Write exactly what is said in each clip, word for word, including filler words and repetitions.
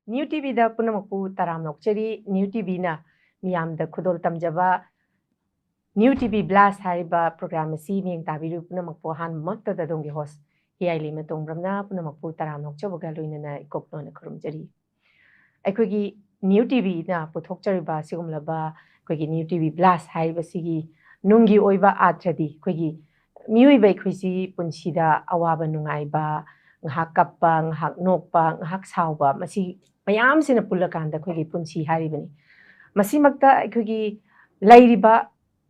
New ꯇꯤꯚꯤꯗ ꯄꯨꯝꯅꯃꯛꯄꯨ ꯇꯔꯥꯝꯅ ꯑꯣꯛꯆꯔꯤ꯫ New ꯇꯤꯚꯤꯅ ꯃꯤꯌꯥꯝꯗ ꯈꯨꯗꯣꯜ ꯇꯝꯖꯕ New ꯇꯤꯚꯤ Blast ꯍꯥꯏꯔꯤꯕ program ꯑꯁꯤ ꯃꯤꯠꯌꯦꯡ ꯇꯥꯕꯤꯔꯤꯕ ꯄꯨꯝꯅꯃꯛꯄꯨ ꯑꯍꯥꯟꯕꯃꯛꯇꯗ ꯑꯗꯣꯝꯒꯤ host ꯍꯤꯌꯥꯏ ꯂꯩꯃ ꯇꯣꯡꯕ꯭ꯔꯝꯅ ꯄꯨꯝꯅꯃꯛꯄꯨ ꯇꯔꯥꯝꯅ ꯑꯣꯛꯆꯕꯒ ꯂꯣꯏꯅꯅ ꯏꯀꯣꯛ ꯅꯣꯟꯅ ꯈꯨꯔꯨꯝꯖꯔꯤ꯫ ꯑꯩꯈꯣꯏꯒꯤ New ꯇꯤꯚꯤꯅ ꯄꯨꯊꯣꯛꯆꯔꯤꯕ ꯑꯁꯤꯒꯨꯝꯂꯕ ꯑꯩꯈꯣꯏꯒꯤ New ꯇꯤꯚꯤ Blast ꯍꯥꯏꯔꯤꯕꯁꯤꯒꯤ ꯅꯨꯡꯒꯤ ꯑꯣꯏꯕ ꯑꯥꯔꯊꯗꯤ ꯑꯩꯈꯣꯏꯒꯤ ꯃꯤꯑꯣꯏꯕ ꯑꯩꯈꯣꯏꯁꯤ ꯄꯨꯟꯁꯤꯗ ꯑꯋꯥꯕ ꯅꯨꯡꯉꯥꯏꯕ, ꯉꯥꯏꯍꯥꯛ ꯀꯞꯄ, ꯉꯥꯏꯍꯥꯛ ꯅꯣꯛꯄ, ꯉꯥꯏꯍꯥꯛ ꯁꯥꯎꯕ, ꯃꯁꯤ ꯃꯌꯥꯝꯁꯤꯅ ꯄꯨꯜꯂꯀꯥꯟꯗ ꯑꯩꯈꯣꯏꯒꯤ ꯄꯨꯟꯁꯤ ꯍꯥꯏꯔꯤꯕꯅꯤ꯫ ꯃꯁꯤꯃꯛꯇ ꯑꯩꯈꯣꯏꯒꯤ ꯂꯩꯔꯤꯕ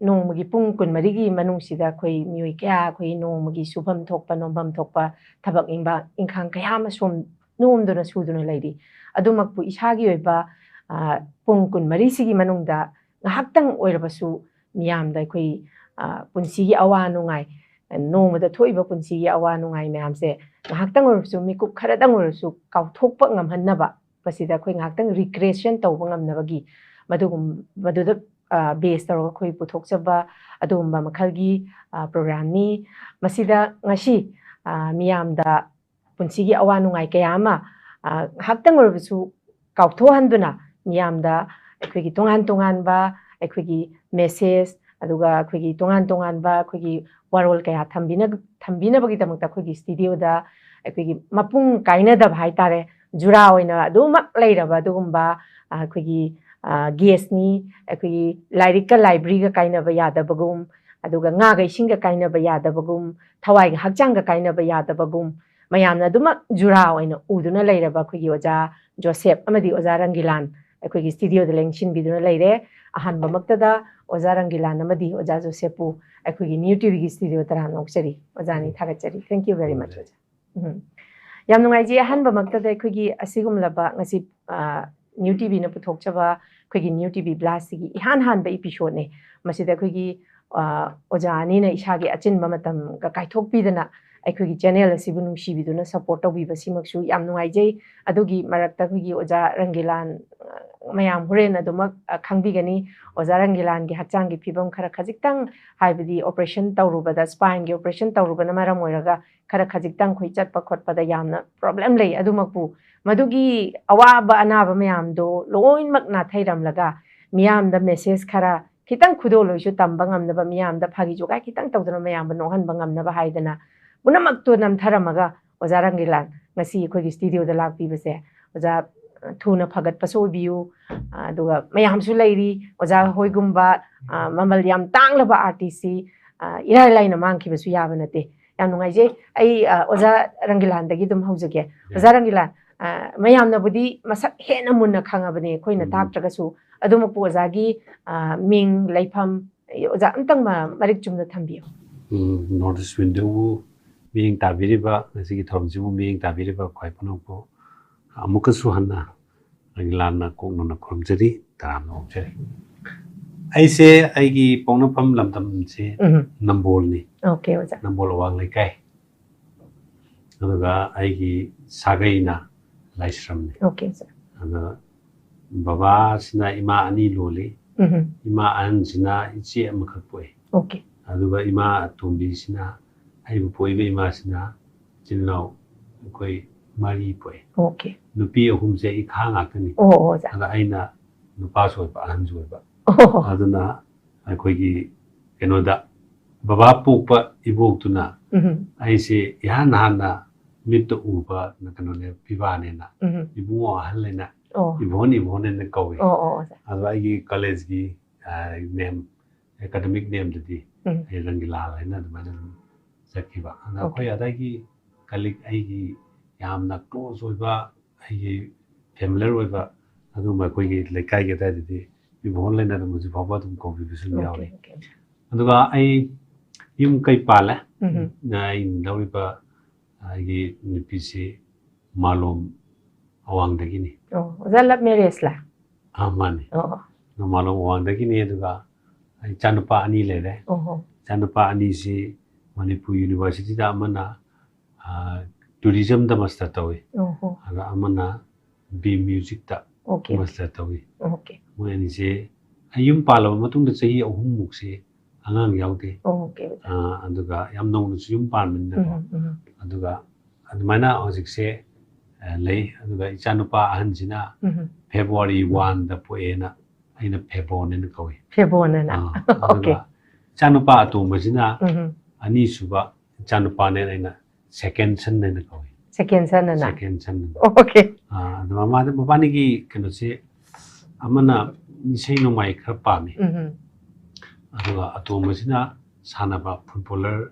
ꯅꯣꯡꯃꯒꯤ ꯄꯨꯡ ꯀꯨꯟꯃꯔꯤꯒꯤ ꯃꯅꯨꯡꯁꯤꯗ ꯑꯩꯈꯣꯏ ꯃꯤꯑꯣꯏ ꯀꯌꯥ ꯑꯩꯈꯣꯏ ꯅꯣꯡꯃꯒꯤ ꯁꯨꯐꯝ ꯊꯣꯛꯄ, ꯅꯣꯝꯐꯝ ꯊꯣꯛꯄ ꯊꯕꯛ ꯏꯟꯕ-, ꯏꯟꯈꯥꯡ ꯀꯌꯥ ꯑꯃ ꯁꯣꯝ ꯅꯣꯝꯗꯨꯅ ꯁꯨꯗꯨꯅ ꯂꯩꯔꯤ꯫ ꯑꯗꯨꯃꯛꯄꯨ ꯏꯁꯥꯒꯤ ꯑꯣꯏꯕ, ꯑ, ꯄꯨꯡ ꯀꯨꯟꯃꯔꯤꯁꯤꯒꯤ ꯃꯅꯨꯡꯗ ꯉꯥꯏꯍꯥꯛꯇꯪ ꯑꯣꯏꯔꯕꯁꯨ ꯃꯤꯌꯥꯝꯗ ꯑꯩꯈꯣꯏ, ꯑ, ꯄꯨꯟꯁꯤꯒꯤ ꯑꯋꯥ ꯅꯨꯡꯉꯥꯏ, ꯅꯣꯡꯃꯗ ꯊꯣꯛꯏꯕ ꯄꯨꯟꯁꯤꯒꯤ ꯑꯋꯥ ꯅꯨꯡꯉꯥꯏ ꯃꯌꯥꯝꯁꯦ ꯉꯥꯏꯍꯥꯛꯇꯪ ꯑꯣꯏꯔꯕꯁꯨ, ꯃꯤꯀꯨꯞ ꯈꯔꯗꯪ ꯑꯣꯏꯔꯕꯁꯨ ꯀꯥꯎꯊꯣꯛꯄ ꯉꯝꯍꯟꯅꯕ, ꯃꯁꯤꯗ ꯑꯩꯈꯣꯏ ꯉꯥꯏꯍꯥꯛꯇꯪ recreation ꯇꯧꯕ ꯉꯝꯅꯕꯒꯤ ꯃꯗꯨꯒꯨꯝ-, ꯃꯗꯨꯗ, ꯑ, base ꯇꯧꯔꯒ ꯑꯩꯈꯣꯏ ꯄꯨꯊꯣꯛꯆꯕ ꯑꯗꯨꯒꯨꯝꯕ ꯃꯈꯜꯒꯤ, ꯑ, program ꯅꯤ꯫ ꯃꯁꯤꯗ ꯉꯁꯤ, ꯑ, ꯃꯤꯌꯥꯝꯗ ꯄꯨꯟꯁꯤꯒꯤ ꯑꯋꯥ ꯅꯨꯡꯉꯥꯏ ꯀꯌꯥ ꯑꯃ, ꯑ, ꯉꯥꯏꯍꯥꯛꯇꯪ ꯑꯣꯏꯔꯕꯁꯨ ꯀꯥꯎꯊꯣꯛꯍꯟꯗꯨꯅ ꯃꯤꯌꯥꯝꯗ ꯑꯩꯈꯣꯏꯒꯤ ꯇꯣꯉꯥꯟ ꯇꯣꯉꯥꯟꯕ ꯑꯩꯈꯣꯏꯒꯤ message, ꯑꯗꯨꯒ ꯑꯩꯈꯣꯏꯒꯤ ꯇꯣꯉꯥꯟ ꯇꯣꯉꯥꯟꯕ ꯑꯩꯈꯣꯏꯒꯤ ꯋꯥꯔꯣꯜ ꯀꯌꯥ ꯊꯝꯕꯤꯅ-, ꯊꯝꯕꯤꯅꯕꯒꯤꯗꯃꯛꯇ ꯑꯩꯈꯣꯏꯒꯤ studio ꯗ ꯑꯩꯈꯣꯏꯒꯤ ꯃꯄꯨꯡ ꯀꯥꯏꯅꯗꯕ ꯍꯥꯏꯇꯥꯔꯦ, ꯖꯨꯔꯥ ꯑꯣꯏꯅ ꯑꯗꯨꯃꯛ ꯂꯩꯔꯕ ꯑꯗꯨꯒꯨꯝꯕ, ꯑ, ꯑꯩꯈꯣꯏꯒꯤ, ꯑ, guest ꯅꯤ꯫ ꯑꯩꯈꯣꯏꯒꯤ ꯂꯥꯏꯔꯤꯛꯀ library ꯒ ꯀꯥꯏꯅꯕ ꯌꯥꯗꯕꯒꯨꯝ, ꯑꯗꯨꯒ ꯉꯥꯒ ꯏꯁꯤꯡꯒ ꯀꯥꯏꯅꯕ ꯌꯥꯗꯕꯒꯨꯝ, ꯊꯋꯥꯏꯒ ꯍꯛꯆꯥꯡꯒ ꯀꯥꯏꯅꯕ ꯌꯥꯗꯕꯒꯨꯝ, ꯃꯌꯥꯝꯅ ꯑꯗꯨꯃꯛ ꯖꯨꯔꯥ ꯑꯣꯏꯅ ꯎꯗꯨꯅ ꯂꯩꯔꯕ ꯑꯩꯈꯣꯏꯒꯤ ꯑꯣꯖꯥ ꯖꯣꯁꯦꯞ ꯑꯃꯗꯤ ꯑꯣꯖꯥ ꯔꯪꯒꯤꯂꯥꯟ ꯑꯩꯈꯣꯏꯒꯤ studio ꯗ ꯂꯦꯡꯁꯤꯟꯕꯤꯗꯨꯅ ꯂꯩꯔꯦ꯫ ꯑꯍꯥꯟꯕꯃꯛꯇꯗ ꯑꯣꯖꯥ ꯔꯪꯒꯤꯂꯥꯟ ꯑꯃꯗꯤ ꯑꯣꯖꯥ ꯖꯣꯁꯦꯞꯄꯨ ꯑꯩꯈꯣꯏꯒꯤ New ꯇꯤꯚꯤꯒꯤ studio ꯇꯔꯥꯝꯅ ꯑꯣꯛꯆꯔꯤ꯫ ꯑꯣꯖꯥꯅꯤ, ꯊꯥꯒꯠꯆꯔꯤ꯫ Thank you very much, ꯑꯣꯖꯥ꯫ ꯎꯝ꯫ ꯌꯥꯝ ꯅꯨꯡꯉꯥꯏꯖꯩ꯫ ꯑꯍꯥꯟꯕꯃꯛꯇꯗ ꯑꯩꯈꯣꯏꯒꯤ ꯑꯁꯤꯒꯨꯝꯂꯕ ꯉꯁꯤ, ꯑ, New ꯇꯤꯚꯤꯅ ꯄꯨꯊꯣꯛꯆꯕ ꯑꯩꯈꯣꯏꯒꯤ New ꯇꯤꯚꯤ Blast ꯁꯤꯒꯤ ꯏꯍꯥꯟ ꯍꯥꯟꯕ episode ꯅꯦ꯫ ꯃꯁꯤꯗ ꯑꯩꯈꯣꯏꯒꯤ, ꯑ, ꯑꯣꯖꯥ ꯑꯅꯤꯅ ꯏꯁꯥꯒꯤ ꯑꯆꯤꯟꯕ ꯃꯇꯝꯒ ꯀꯥꯏꯊꯣꯛꯄꯤꯗꯅ ꯑꯩꯈꯣꯏꯒꯤ ꯆꯦꯅꯦꯜ ꯑꯁꯤꯕꯨ ꯅꯨꯡꯁꯤꯕꯤꯗꯨꯅ ꯁꯞꯄꯣꯔꯠ ꯇꯧꯕꯤꯕꯁꯤꯃꯛꯁꯨ ꯌꯥꯝ ꯅꯨꯡꯉꯥꯏꯖꯩ꯫ ꯑꯗꯨꯒꯤ ꯃꯔꯛꯇ ꯑꯩꯈꯣꯏꯒꯤ ꯑꯣꯖꯥ ꯔꯪꯒꯤꯂꯥꯟ, ꯑ, ꯃꯌꯥꯝ ꯍꯣꯔꯦꯟ ꯑꯗꯨꯃꯛ, ꯑ, ꯈꯪꯕꯤꯒꯅꯤ꯫ ꯑꯣꯖꯥ ꯔꯪꯒꯤꯂꯥꯟꯒꯤ ꯍꯛꯆꯥꯡꯒꯤ ꯐꯤꯕꯝ ꯈꯔ ꯈꯖꯤꯛꯇꯪ, ꯍꯥꯏꯕꯗꯤ ꯑꯣꯄꯔꯦꯁꯟ ꯇꯧꯔꯨꯕꯗ, ꯁ꯭ꯄꯥꯏꯟꯒꯤ ꯑꯣꯄꯔꯦꯁꯟ ꯇꯧꯔꯨꯕꯅ ꯃꯔꯝ ꯑꯣꯏꯔꯒ ꯈꯔ ꯈꯖꯤꯛꯇꯪ ꯑꯩꯈꯣꯏ ꯆꯠꯄ ꯈꯣꯠꯄꯗ ꯌꯥꯝꯅ ꯄ꯭ꯔꯣꯕ꯭ꯂꯦꯝ ꯂꯩ꯫ ꯑꯗꯨꯃꯛꯄꯨ ꯃꯗꯨꯒꯤ ꯑꯋꯥꯕ ꯑꯅꯥꯕ ꯃꯌꯥꯝꯗꯣ ꯂꯣꯏꯅꯃꯛ ꯅꯥꯊꯩꯔꯝꯂꯒ ꯃꯤꯌꯥꯝꯗ ꯃꯦꯁꯦꯖ ꯈꯔ ꯈꯤꯇꯪ ꯈꯨꯗꯣꯜ ꯑꯣꯏꯁꯨ ꯇꯝꯕ ꯉꯝꯅꯕ, ꯃꯤꯌꯥꯝꯗ ꯐꯥꯒꯤ ꯖꯣꯒꯥꯏ ꯈꯤꯇꯪ ꯇꯧꯗꯅ ꯃꯌꯥꯝꯕꯨ ꯅꯣꯛꯍꯟꯕ ꯉꯝꯅꯕ ꯍꯥꯏꯗꯅ ꯄꯨꯝꯅꯃꯛꯇꯣ ꯅꯝꯊꯔꯝꯃꯒ ꯑꯣꯖꯥ ꯔꯪꯒꯤꯂꯥꯟ ꯉꯁꯤ ꯑꯩꯈꯣꯏꯒꯤ ꯁ꯭ꯇꯨꯗꯤꯑꯣꯗ ꯂꯥꯛꯄꯤꯕꯁꯦ ꯑꯣꯖꯥ ꯊꯨꯅ ꯐꯒꯠꯄꯁꯨ ꯑꯣꯏꯕꯤꯌꯨ꯫ ꯑꯗꯨꯒ ꯃꯌꯥꯝꯁꯨ ꯂꯩꯔꯤ, ꯑꯣꯖꯥ ꯍꯣꯏꯒꯨꯝꯕ, ꯑ, ꯃꯃꯜ ꯌꯥꯝ ꯇꯥꯡꯂꯕ ꯑꯥꯔꯇꯤꯁꯁꯤ, ꯑ, ꯏꯔꯥꯏ ꯂꯥꯏꯅ ꯃꯥꯡꯈꯤꯕꯁꯨ ꯌꯥꯕ ꯅꯠꯇꯦ꯫ ꯌꯥꯝ ꯅꯨꯡꯉꯥꯏꯖꯩ꯫ ꯑꯩ, ꯑ, ꯑꯣꯖꯥ ꯔꯪꯒꯤꯂꯥꯟꯗꯒꯤ ꯑꯗꯨꯝ ꯍꯧꯖꯒꯦ꯫ ꯑꯣꯖꯥ ꯔꯪꯒꯤꯂꯥꯟ, ꯑ, ꯃꯌꯥꯝꯅꯕꯨꯗꯤ ꯃꯁꯛ ꯍꯦꯟꯅ ꯃꯨꯟꯅ ꯈꯪꯉꯕꯅꯦ, ꯑꯩꯈꯣꯏꯅ ꯎꯝ꯫ ꯇꯥꯛꯇ꯭ꯔꯒꯁꯨ꯫ ꯑꯗꯨꯃꯛꯄꯨ ꯑꯣꯖꯥꯒꯤ, ꯑ, ꯃꯤꯡ, ꯂꯩꯐꯝ, ꯑꯣꯖꯥ ꯑꯝꯇꯪ ꯃ-, ꯃꯔꯤꯛ ꯆꯨꯝꯅ ꯊꯝꯕꯤꯌꯨ꯫ ꯎꯝ, ꯅꯣꯔꯠ ꯏꯁ ꯋꯤꯟꯗꯣꯕꯨ ꯃꯤꯠꯌꯦꯡ ꯇꯥꯕꯤꯔꯤꯕ, ꯉꯁꯤꯒꯤ ꯊꯧꯔꯝꯁꯤꯕꯨ ꯃꯤꯠꯌꯦꯡ ꯇꯥꯕꯤꯔꯤꯕ ꯈ꯭ꯋꯥꯏ ꯄꯨꯝꯅꯃꯛꯄꯨ ꯑꯃꯨꯛꯀꯁꯨ ꯍꯟꯅ ꯔꯪꯒꯤꯂꯥꯟꯅ ꯀꯣꯛꯅꯅ ꯈꯨꯔꯨꯝꯖꯔꯤ, ꯇꯔꯥꯝꯅ ꯑꯣꯛꯆꯔꯤ꯫ ꯑꯩꯁꯦ ꯑꯩꯒꯤ ꯄꯣꯛꯅꯐꯝ ꯂꯝꯗꯝꯁꯦ ꯎꯝ꯫ ꯅꯝꯕꯣꯜꯅꯤ꯫ ꯑꯣꯀꯦ, ꯑꯣꯖꯥ꯫ ꯅꯝꯕꯣꯜ ꯑꯋꯥꯡ ꯂꯩꯀꯥꯏ꯫ ꯑꯗꯨꯒ ꯑꯩꯒꯤ ꯁꯥꯒꯩꯅ ꯂꯥꯏꯁ꯭ꯔꯝꯅꯤ꯫ ꯑꯣꯀꯦ, ꯁꯥꯔ꯫ ꯑꯗ ꯕꯕꯥꯁꯤꯅ ꯏꯃꯥ ꯑꯅꯤ ꯂꯣꯜꯂꯤ꯫ ꯎꯝ꯫ ꯏꯃꯥ ꯑꯍꯟꯁꯤꯅ ꯏꯆꯦ ꯑꯃꯈꯛ ꯄꯣꯛꯏ꯫ ꯑꯣꯀꯦ꯫ ꯑꯗꯨꯒ ꯏꯃꯥ ꯑꯇꯣꯝꯕꯤꯁꯤꯅ, ꯑꯩꯕꯨ ꯄꯣꯛꯏꯕ ꯏꯃꯥꯁꯤꯅ ꯏꯆꯤꯜ ꯏꯅꯥꯎ ꯑꯩꯈꯣꯏ ꯃꯔꯤ ꯄꯣꯛꯏ꯫ ꯑꯣꯀꯦ꯫ ꯅꯨꯄꯤ ꯑꯍꯨꯝꯁꯦ ꯏꯈꯥ ꯉꯥꯛꯇꯅꯤ꯫ ꯑꯣ, ꯑꯣ, ꯑꯣꯖꯥ꯫ ꯑꯗ ꯑꯩꯅ ꯅꯨꯄꯥꯁꯨ ꯑꯣꯏꯕ, ꯑꯍꯟꯁꯨ ꯑꯣꯏꯕ꯫ ꯑꯣ꯫ ꯑꯗꯨꯅ ꯑꯩꯈꯣꯏꯒꯤ ꯀꯩꯅꯣꯗ ꯕꯕꯥ ꯄꯣꯛꯄ ꯏꯕꯣꯛꯇꯨꯅ ꯎꯝ꯫ ꯑꯩꯁꯦ ꯏꯍꯥꯟ ꯍꯥꯟꯅ ꯃꯤꯠꯇ ꯎꯕ ꯀꯩꯅꯣꯅꯦ, ꯄꯤꯕꯥꯅꯦꯅ꯫ ꯎꯝ꯫ ꯏꯕꯨꯡꯉꯣ ꯑꯍꯜ ꯍꯥꯏꯅ ꯑꯣ꯫ ꯏꯕꯣꯟ, ꯏꯕꯣꯟ ꯍꯥꯏꯅ ꯀꯧꯏ꯫ ꯑꯣ, ꯑꯣ, ꯑꯣꯖꯥ꯫ ꯑꯗꯣ ꯑꯩꯒꯤ ꯀꯣꯂꯦꯖꯀꯤ, ꯑ, ꯅꯦꯝ, ꯑꯦꯀꯥꯗꯃꯤꯛ ꯅꯦꯝꯗꯗꯤ ꯎꯝ꯫ ꯑꯩ ꯔꯪꯒꯤꯂꯥꯜ ꯍꯥꯏꯅ ꯑꯗꯨꯃꯥꯏꯅ ꯑꯗꯨꯝ ꯆꯠꯈꯤꯕ꯫ ꯑꯗ ꯑꯣꯀꯦ꯫ ꯑꯩꯈꯣꯏ ꯑꯗꯥꯏꯒꯤ ꯀꯂꯤꯛ, ꯑꯩꯒꯤ ꯌꯥꯝꯅ ꯀ꯭ꯂꯣꯖ ꯑꯣꯏꯕ, ꯑꯩꯒꯤ ꯐꯦꯃꯤꯂꯤꯌꯔ ꯑꯣꯏꯕ ꯑꯗꯨꯒꯨꯝꯕ ꯑꯩꯈꯣꯏꯒꯤ ꯂꯩꯀꯥꯏꯒꯤ ꯑꯗꯥꯏꯗꯗꯤ ꯏꯕꯣꯟ ꯂꯩꯅ ꯑꯗꯨꯝ ꯍꯧꯖꯤꯛ ꯐꯥꯎꯕ ꯑꯗꯨꯝ ꯀꯧꯕꯤꯕꯁꯨ ꯑꯗꯨꯝ ꯑꯣꯀꯦ, ꯌꯥꯎꯔꯤ꯫ ꯑꯣꯀꯦ꯫ ꯑꯗꯨꯒ ꯑꯩ ꯌꯨꯝ ꯀꯩ ꯄꯥꯜꯂꯦ꯫ ꯎꯝ꯫ ꯑꯩꯅ ꯂꯧꯔꯤꯕ ꯑꯩꯒꯤ ꯅꯨꯄꯤꯁꯤ ꯃꯥꯂꯣꯝ ꯑꯋꯥꯡꯗꯒꯤꯅꯤ꯫ ꯑꯣ, ꯑꯣꯖꯥ, ꯂꯚ ꯃꯦꯔꯦꯖꯂ? ꯑꯥ, ꯃꯥꯅꯤ꯫ ꯑꯣ, ꯑꯣ꯫ ꯃꯥꯂꯣꯝ ꯑꯋꯥꯡꯗꯒꯤꯅꯤ, ꯑꯗꯨꯒ ꯑꯩ ꯏꯆꯥꯅꯨꯄꯥ ꯑꯅꯤ ꯂꯩꯔꯦ꯫ ꯑꯣꯍꯣ꯫ ꯏꯆꯥꯅꯨꯄꯥ ꯑꯅꯤꯁꯤ ꯃꯅꯤꯄꯨꯔ ꯌꯨꯅꯤꯚꯔꯁꯤꯇꯤꯗ ꯑꯃꯅ ꯇꯨꯔꯤꯖꯝꯗ ꯃꯥꯁꯇꯔ ꯇꯧꯏ, ꯑꯣ ꯍꯣ ꯑꯗꯨꯒ ꯑꯃꯅ ꯕꯤ ꯃ꯭ꯌꯨꯖꯤꯛꯇ ꯑꯣꯀꯦ ꯃꯥꯁꯇꯔ ꯇꯧꯏ꯫ ꯑꯣꯀꯦ ꯃꯣꯏ ꯑꯅꯤꯁꯦ ꯑꯩ ꯌꯨꯝ ꯄꯥꯜꯂꯕ ꯃꯇꯨꯡꯗ ꯆꯍꯤ ꯑꯍꯨꯝꯃꯨꯛꯁꯦ ꯑꯉꯥꯡ ꯌꯥꯎꯗꯦ꯫ ꯑꯣꯀꯦ ꯑꯥ, ꯑꯗꯨꯒ ꯌꯥꯝ ꯅꯧꯅꯁꯨ ꯌꯨꯝ ꯄꯥꯟꯕꯅꯤꯅꯀꯣ꯫ ꯎꯝ ꯎꯝ ꯑꯗꯨꯒ ꯑꯗꯨꯃꯥꯏꯅ ꯍꯧꯖꯤꯛꯁꯦ ꯑ, ꯂꯩ꯫ ꯑꯗꯨꯒ ꯏꯆꯥꯅꯨꯄꯥ ꯑꯍꯟꯁꯤꯅ ꯎꯝ ꯐꯦꯕ꯭ꯔꯨꯋꯥꯔꯤ ꯋꯥꯟꯗ ꯄꯣꯛꯑꯦꯅ ꯑꯩꯅ ꯐꯦꯕꯣꯟ ꯍꯥꯏꯅ ꯀꯧꯏ꯫ ꯐꯦꯕꯣꯟ ꯍꯥꯏꯅ ꯑꯥ, ꯑꯣꯀꯦ ꯑꯗꯨꯒ ꯏꯆꯥꯅꯨꯄꯥ ꯑꯇꯣꯝꯕꯁꯤꯅ ꯎꯝ ꯑꯅꯤꯁꯨꯕ ꯏꯆꯥꯅꯨꯄꯥꯅꯦꯅ ꯑꯩꯅ ꯁꯦꯀꯦꯟ ꯁꯟ ꯍꯥꯏꯅ ꯀꯧꯏ꯫ ꯁꯦꯀꯦꯟ ꯁꯟ ꯑꯅ ꯁꯦꯀꯦꯟ ꯁꯟ꯫ ꯑꯣꯀꯦ ꯑꯗꯨ ꯃꯃꯥꯗ ꯃꯕꯥꯅꯤꯒꯤ ꯀꯩꯅꯣꯁꯦ ꯑꯃꯅ ꯏꯁꯩ ꯅꯣꯡꯃꯥꯏ ꯈꯔ ꯄꯥꯝꯃꯤ꯫ ꯎꯝ ꯑꯗꯨꯒ ꯑꯇꯣꯝꯕꯁꯤꯅ ꯁꯥꯟꯅꯕ ꯐꯨꯠꯕꯣꯂꯔ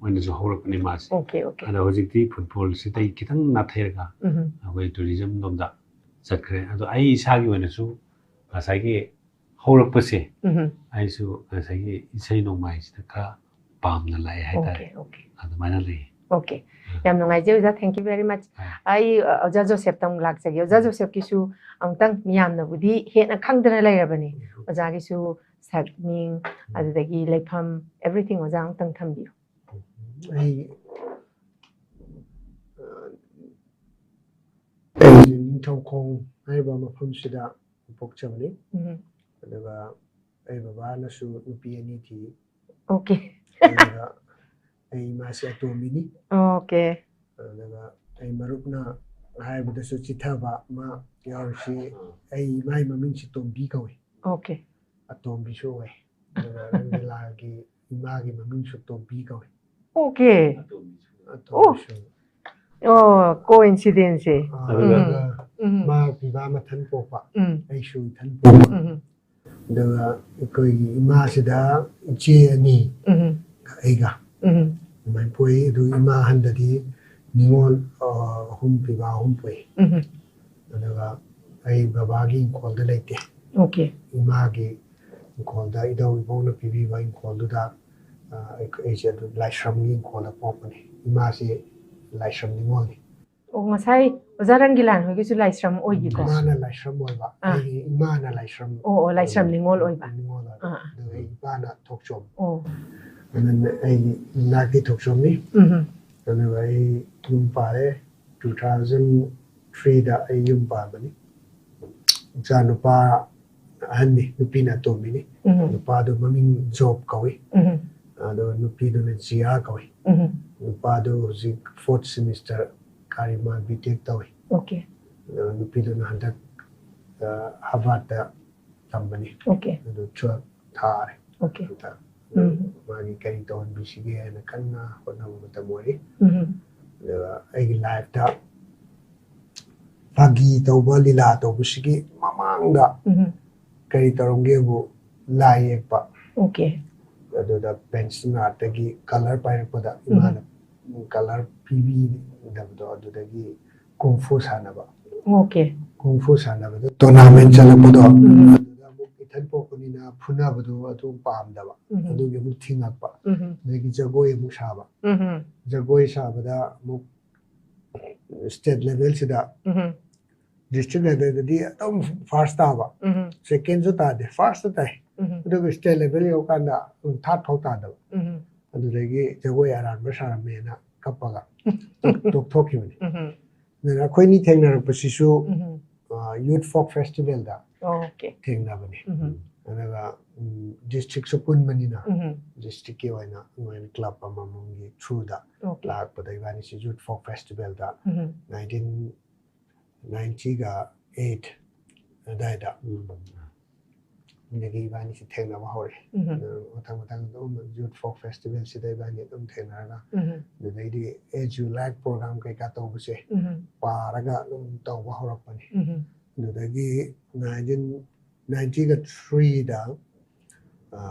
ꯑꯣꯏꯅꯁꯨ ꯍꯧꯔꯛꯄꯅꯤ ꯃꯥꯁꯦ꯫ ꯑꯣꯀꯦ ꯑꯣꯀꯦ ꯑꯗꯣ ꯍꯧꯖꯤꯛꯇꯤ ꯐꯨꯠꯕꯣꯜꯁꯤꯗꯒꯤ ꯈꯤꯇꯪ ꯅꯥꯊꯩꯔꯒ ꯎꯝ ꯑꯩꯈꯣꯏ ꯇꯨꯔꯤꯖꯝ ꯂꯣꯝꯗ ꯆꯠꯈ꯭ꯔꯦ꯫ ꯑꯗꯣ ꯑꯩ ꯏꯁꯥꯒꯤ ꯑꯣꯏꯅꯁꯨ ꯉꯁꯥꯏꯒꯤ ꯍꯧꯔꯛꯄꯁꯦ ꯎꯝ ꯑꯩꯁꯨ ꯉꯁꯥꯏꯒꯤ ꯏꯁꯩ ꯅꯣꯡꯃꯥꯏꯁꯤꯗ ꯈꯔ ꯄꯥꯝꯅ ꯂꯥꯛꯑꯦ ꯍꯥꯏꯇꯥꯔꯦ꯫ ꯑꯣꯀꯦ ꯑꯣꯀꯦ ꯑꯗꯨꯃꯥꯏꯅ ꯂꯩꯌꯦ꯫ ꯑꯣꯀꯦ ꯌꯥꯝ ꯅꯨꯡꯉꯥꯏꯖꯩ ꯑꯣꯖꯥ, thank you very much꯫ ꯑꯥ. ꯑꯩ ꯑ, ꯑꯣꯖꯥ ꯖꯣꯁꯦꯐꯇ ꯑꯃꯨꯛ ꯂꯥꯛꯆꯒꯦ꯫ ꯑꯣꯖꯥ ꯖꯣꯁꯦꯐꯀꯤꯁꯨ ꯑꯃꯨꯛꯇꯪ ꯃꯤꯌꯥꯝꯅꯕꯨꯗꯤ ꯍꯦꯟꯅ ꯈꯪꯗꯅ ꯂꯩꯔꯕꯅꯤ꯫ ꯑꯣꯖꯥꯒꯤꯁꯨ ꯁꯛ ꯃꯤꯡ ꯑꯗꯨꯗꯒꯤ ꯂꯩꯐꯝ everything ꯑꯣꯖꯥ ꯑꯃꯨꯛꯇꯪ ꯊꯝꯕꯤꯌꯨ꯫ ꯑꯩ ꯑꯩꯁꯦ ꯅꯤꯡꯊꯧꯈꯣꯡ ꯍꯥꯏꯔꯤꯕ ꯃꯐꯝꯁꯤꯗ ꯄꯣꯛꯆꯕꯅꯤ꯫ ꯎꯝ ꯑꯗꯨꯒ ꯑꯩ ꯕꯕꯥꯅꯁꯨ ꯅꯨꯄꯤ ꯑꯅꯤ ꯊꯤ꯫ ꯑꯣꯀꯦ ꯑꯗꯨꯒ ꯑꯩ ꯏꯃꯥꯁꯤ ꯑꯇꯣꯝꯕꯤꯅꯤ꯫ ꯑꯣꯀꯦ ꯑꯗꯨꯒ ꯑꯩ ꯃꯔꯨꯞꯅ ꯍꯥꯏꯕꯗꯁꯨ ꯆꯤꯊꯕ ꯑꯃ ꯌꯥꯎꯔꯤꯁꯤ, ꯑꯩ ꯏꯃꯥꯒꯤ ꯃꯃꯤꯡꯁꯤ ꯇꯣꯝꯕꯤ ꯀꯧꯏ꯫ ꯑꯣꯀꯦ ꯑꯇꯣꯝꯕꯤꯁꯨ ꯑꯣꯏ꯫ ꯑꯗꯨꯒ ꯔꯪꯖꯂꯥꯒꯤ ꯏꯃꯥꯒꯤ ꯃꯃꯤꯡꯁꯨ ꯇꯣꯝꯕꯤ ꯀꯧꯏ꯫ ꯑꯣꯀꯦ ꯑꯇꯣꯝꯕꯤꯁꯨ꯫ ꯑꯣ coincidence꯫ ꯑꯗꯨꯒ ꯎꯝ ꯃꯥ ꯄꯤꯕꯥ ꯃꯊꯟ ꯄꯣꯛꯄ, ꯎꯝ ꯑꯩꯁꯨ ꯏꯊꯟ ꯄꯣꯛꯄ꯫ ꯎꯝ ꯑꯗꯨꯒ ꯑꯩꯈꯣꯏꯒꯤ ꯏꯃꯥꯁꯤꯗ ꯏꯆꯦ ꯑꯅꯤ ꯎꯝ ꯑꯩꯒ꯫ ꯎꯝ ꯑꯗꯨꯃꯥꯏꯅ ꯄꯣꯛꯏ꯫ ꯑꯗꯨ ꯏꯃꯥ ꯑꯍꯟꯗꯗꯤ ꯅꯤꯉꯣꯜ ꯑ, ꯑꯍꯨꯝ ꯄꯤꯕ ꯑꯍꯨꯝ ꯄꯣꯛꯏ꯫ ꯎꯝ ꯑꯗꯨꯒ ꯑꯩ ꯕꯕꯥꯒꯤ ꯏꯪꯈꯣꯜꯗ ꯂꯩꯇꯦ꯫ ꯑꯣꯀꯦ ꯏꯃꯥꯒꯤ ꯏꯪꯈꯣꯜꯗ ꯏꯙꯧ ꯏꯕꯣꯛꯅ ꯄꯤꯕꯤꯕ ꯏꯪꯈꯣꯜꯗꯨꯗ ꯑ, ꯑꯩ- ꯑꯩꯁꯦ ꯑꯗꯨ ꯂꯥꯏꯁ꯭ꯔꯝꯒꯤ ꯏꯪꯈꯣꯜꯗ ꯄꯣꯛꯄꯅꯤ꯫ ꯏꯃꯥꯁꯤ ꯂꯥꯏꯁ꯭ꯔꯝ ꯅꯤꯉꯣꯜꯅꯤ꯫ ꯑꯣ ꯉꯁꯥꯏ ꯑꯣꯖꯥ ꯔꯪꯒꯤꯂꯥꯟ ꯍꯣꯏꯒꯤꯁꯨ ꯂꯥꯏꯁ꯭ꯔꯝ ꯑꯣꯏꯈꯤꯀꯣ꯫ ꯏꯃꯥꯅ ꯂꯥꯏꯁ꯭ꯔꯝ ꯑꯣꯏꯕ, ꯑꯥ. ꯑꯩꯒꯤ ꯏꯃꯥꯅ ꯂꯥꯏꯁ꯭ꯔꯝ ꯑꯣ ꯑꯣ ꯂꯥꯏꯁ꯭ꯔꯝ ꯅꯤꯉꯣꯜ ꯑꯣꯏꯕ꯫ ꯅꯤꯉꯣꯜ ꯑꯣꯏꯕ꯫ ꯑꯥ. ꯑꯗꯨꯒ ꯏꯄꯥꯅ ꯊꯣꯛꯆꯣꯝ꯫ ꯑꯣ ꯑꯗꯨꯅ ꯑꯩ ꯏꯅꯥꯛꯀꯤ ꯊꯣꯛꯆꯣꯝꯅꯤ꯫ ꯎꯝ ꯑꯗꯨꯒ ꯑꯩ ꯌꯨꯝ ꯄꯥꯜꯂꯦ꯫ Two thousand three ꯗ ꯑꯩ ꯌꯨꯝ ꯄꯥꯟꯕꯅꯤ꯫ ꯏꯆꯥ ꯅꯨꯄꯥ ꯑꯍꯟꯅꯤ, ꯅꯨꯄꯤꯅ ꯑꯇꯣꯝꯕꯤꯅꯤ꯫ ꯎꯝ ꯅꯨꯄꯥꯗꯨ ꯃꯃꯤꯡ ꯖꯣꯕ ꯀꯧꯏ, ꯎꯝ ꯑꯗꯣ ꯅꯨꯄꯤꯗꯨꯅ ꯖꯤꯌꯥ ꯀꯧꯏ꯫ ꯎꯝ ꯅꯨꯄꯥꯗꯨ ꯍꯧꯖꯤꯛ fourth semester ꯀꯥꯔꯤ, ꯃꯥ ꯕꯤ ꯇꯦꯛ ꯇꯧꯏ꯫ ꯑꯣꯀꯦ ꯑꯗꯣ ꯅꯨꯄꯤꯗꯨꯅ ꯍꯟꯗꯛ ꯍꯥꯔꯕꯥꯔꯠꯇ ꯇꯝꯕꯅꯤ꯫ ꯑꯣꯀꯦ ꯑꯗꯨ twelve ꯊꯥꯔꯦ꯫ ꯑꯣꯀꯦ ꯑꯗ ꯎꯝ ꯃꯥꯒꯤ ꯀꯔꯤ ꯇꯧꯍꯟꯕꯤꯁꯤꯒꯦ ꯍꯥꯏꯅ ꯀꯟꯅ ꯍꯣꯠꯅꯕ ꯃꯇꯝ ꯑꯣꯏꯔꯤ꯫ ꯎꯝ ꯑꯗꯨꯒ ꯑꯩꯒꯤ ꯂꯥꯏꯐꯇ ꯐꯥꯒꯤ ꯇꯧꯕ, ꯂꯤꯂꯥ ꯇꯧꯕꯁꯤꯒꯤ ꯃꯃꯥꯡꯗ ꯎꯝ ꯀꯔꯤ ꯇꯧꯔꯝꯒꯦꯕꯨ, ꯂꯥꯏ ꯌꯦꯛꯄ꯫ ꯑꯣꯀꯦ ꯑꯗꯨꯗ pencil artꯇꯒꯤ ꯀꯂꯔ ꯄꯥꯏꯔꯛꯄꯗ ꯏꯃꯥꯅ ꯀꯂꯔ ꯄꯤꯕꯤꯗꯕꯗꯣ, ꯑꯗꯨꯗꯒꯤ ꯀꯨꯡꯐꯨ ꯁꯥꯟꯅꯕ꯫ ꯑꯣꯀꯦ ꯀꯨꯡꯐꯨ ꯁꯥꯟꯅꯕꯗ ꯇꯣꯔꯅꯥꯃꯦꯟ ꯆꯠꯂꯛꯄꯗꯣ, ꯑꯗꯨꯗ ꯑꯃꯨꯛ ꯏꯊꯟ ꯄꯣꯛꯄꯅꯤꯅ ꯐꯨꯅꯕꯗꯣ ꯑꯗꯨ ꯄꯥꯝꯗꯕ꯫ ꯎꯝ ꯑꯗꯨꯒꯤ ꯑꯃꯨꯛ ꯊꯤꯡꯉꯛꯄ꯫ ꯎꯝ ꯑꯗꯒꯤ ꯖꯒꯣꯏ ꯑꯃꯨꯛ ꯁꯥꯕ꯫ ꯎꯝ ꯖꯒꯣꯏ ꯁꯥꯕꯗ ꯑꯃꯨꯛ state levelꯁꯤꯗ, ꯎꯝ district levelꯗꯗꯤ ꯑꯗꯨꯝ first ꯇꯥꯕ, ꯎꯝ secondꯁꯨ ꯇꯥꯗꯦ, first ꯇꯥꯏ꯫ ꯎꯝ ꯑꯗꯨꯒ state level ꯌꯧꯔꯀꯥꯟꯗ ꯑꯗꯨꯝ third ꯐꯥꯎ ꯇꯥꯗꯕ꯫ ꯎꯝ ꯑꯗꯨꯗꯒꯤ ꯖꯒꯣꯏ ꯑꯔꯥꯟꯕ ꯁꯥꯔꯝꯃꯦꯅ ꯀꯞꯄꯒ ꯇꯣꯛ- ꯇꯣꯛꯊꯣꯛꯈꯤꯕꯅꯤ꯫ ꯎꯝ ꯑꯗꯨꯅ ꯑꯩꯈꯣꯏꯅꯤ ꯊꯦꯡꯅꯔꯛꯄꯁꯤꯁꯨ ꯎꯝ ꯌꯨꯠ ꯐꯣꯛ ꯐꯦꯁꯇꯤꯚꯦꯜꯗ ꯑꯣꯀꯦ ꯊꯦꯡꯅꯕꯅꯤ꯫ ꯎꯝ ꯑꯗꯨꯒ ꯎꯝ, districtꯁꯨ ꯄꯨꯟꯕꯅꯤꯅ ꯎꯝ districtꯀꯤ ꯑꯣꯏꯅ ꯃꯣꯏ club ꯑꯃꯃꯝꯒꯤ throughꯗ ꯑꯣꯀꯦ ꯂꯥꯛꯄꯗ ꯏꯕꯥꯅꯤꯁꯤ ꯌꯨꯠ ꯐꯣꯛ ꯐꯦꯁꯇꯤꯚꯦꯜꯗ ꯎꯝ nineteen ninety eight ꯑꯗꯨꯋꯥꯏꯗ ꯑꯗꯒꯤ ꯏꯕꯥꯅꯤꯁꯤ ꯊꯦꯡꯅꯕ ꯍꯧꯔꯦ꯫ ꯎꯝ ꯑꯗꯨ ꯃꯊꯪ ꯃꯊꯪ ꯑꯗꯨꯝ ꯌꯨꯠ ꯐꯣꯛ ꯐꯦꯁꯇꯤꯚꯦꯜꯁꯤꯗ ꯏꯕꯥꯅꯤ ꯑꯗꯨꯝ ꯊꯦꯡꯅꯔꯒ, ꯎꯝ ꯑꯗꯨꯗꯩꯗꯤ As You Like program ꯀꯩꯀꯥ ꯇꯧꯕꯁꯦ ꯎꯝ ꯄꯥꯔꯒ ꯑꯗꯨꯝ ꯇꯧꯕ ꯍꯧꯔꯛꯄꯅꯤ꯫ ꯎꯝ ꯑꯗꯨꯗꯒꯤ nineteen ninety threeꯗ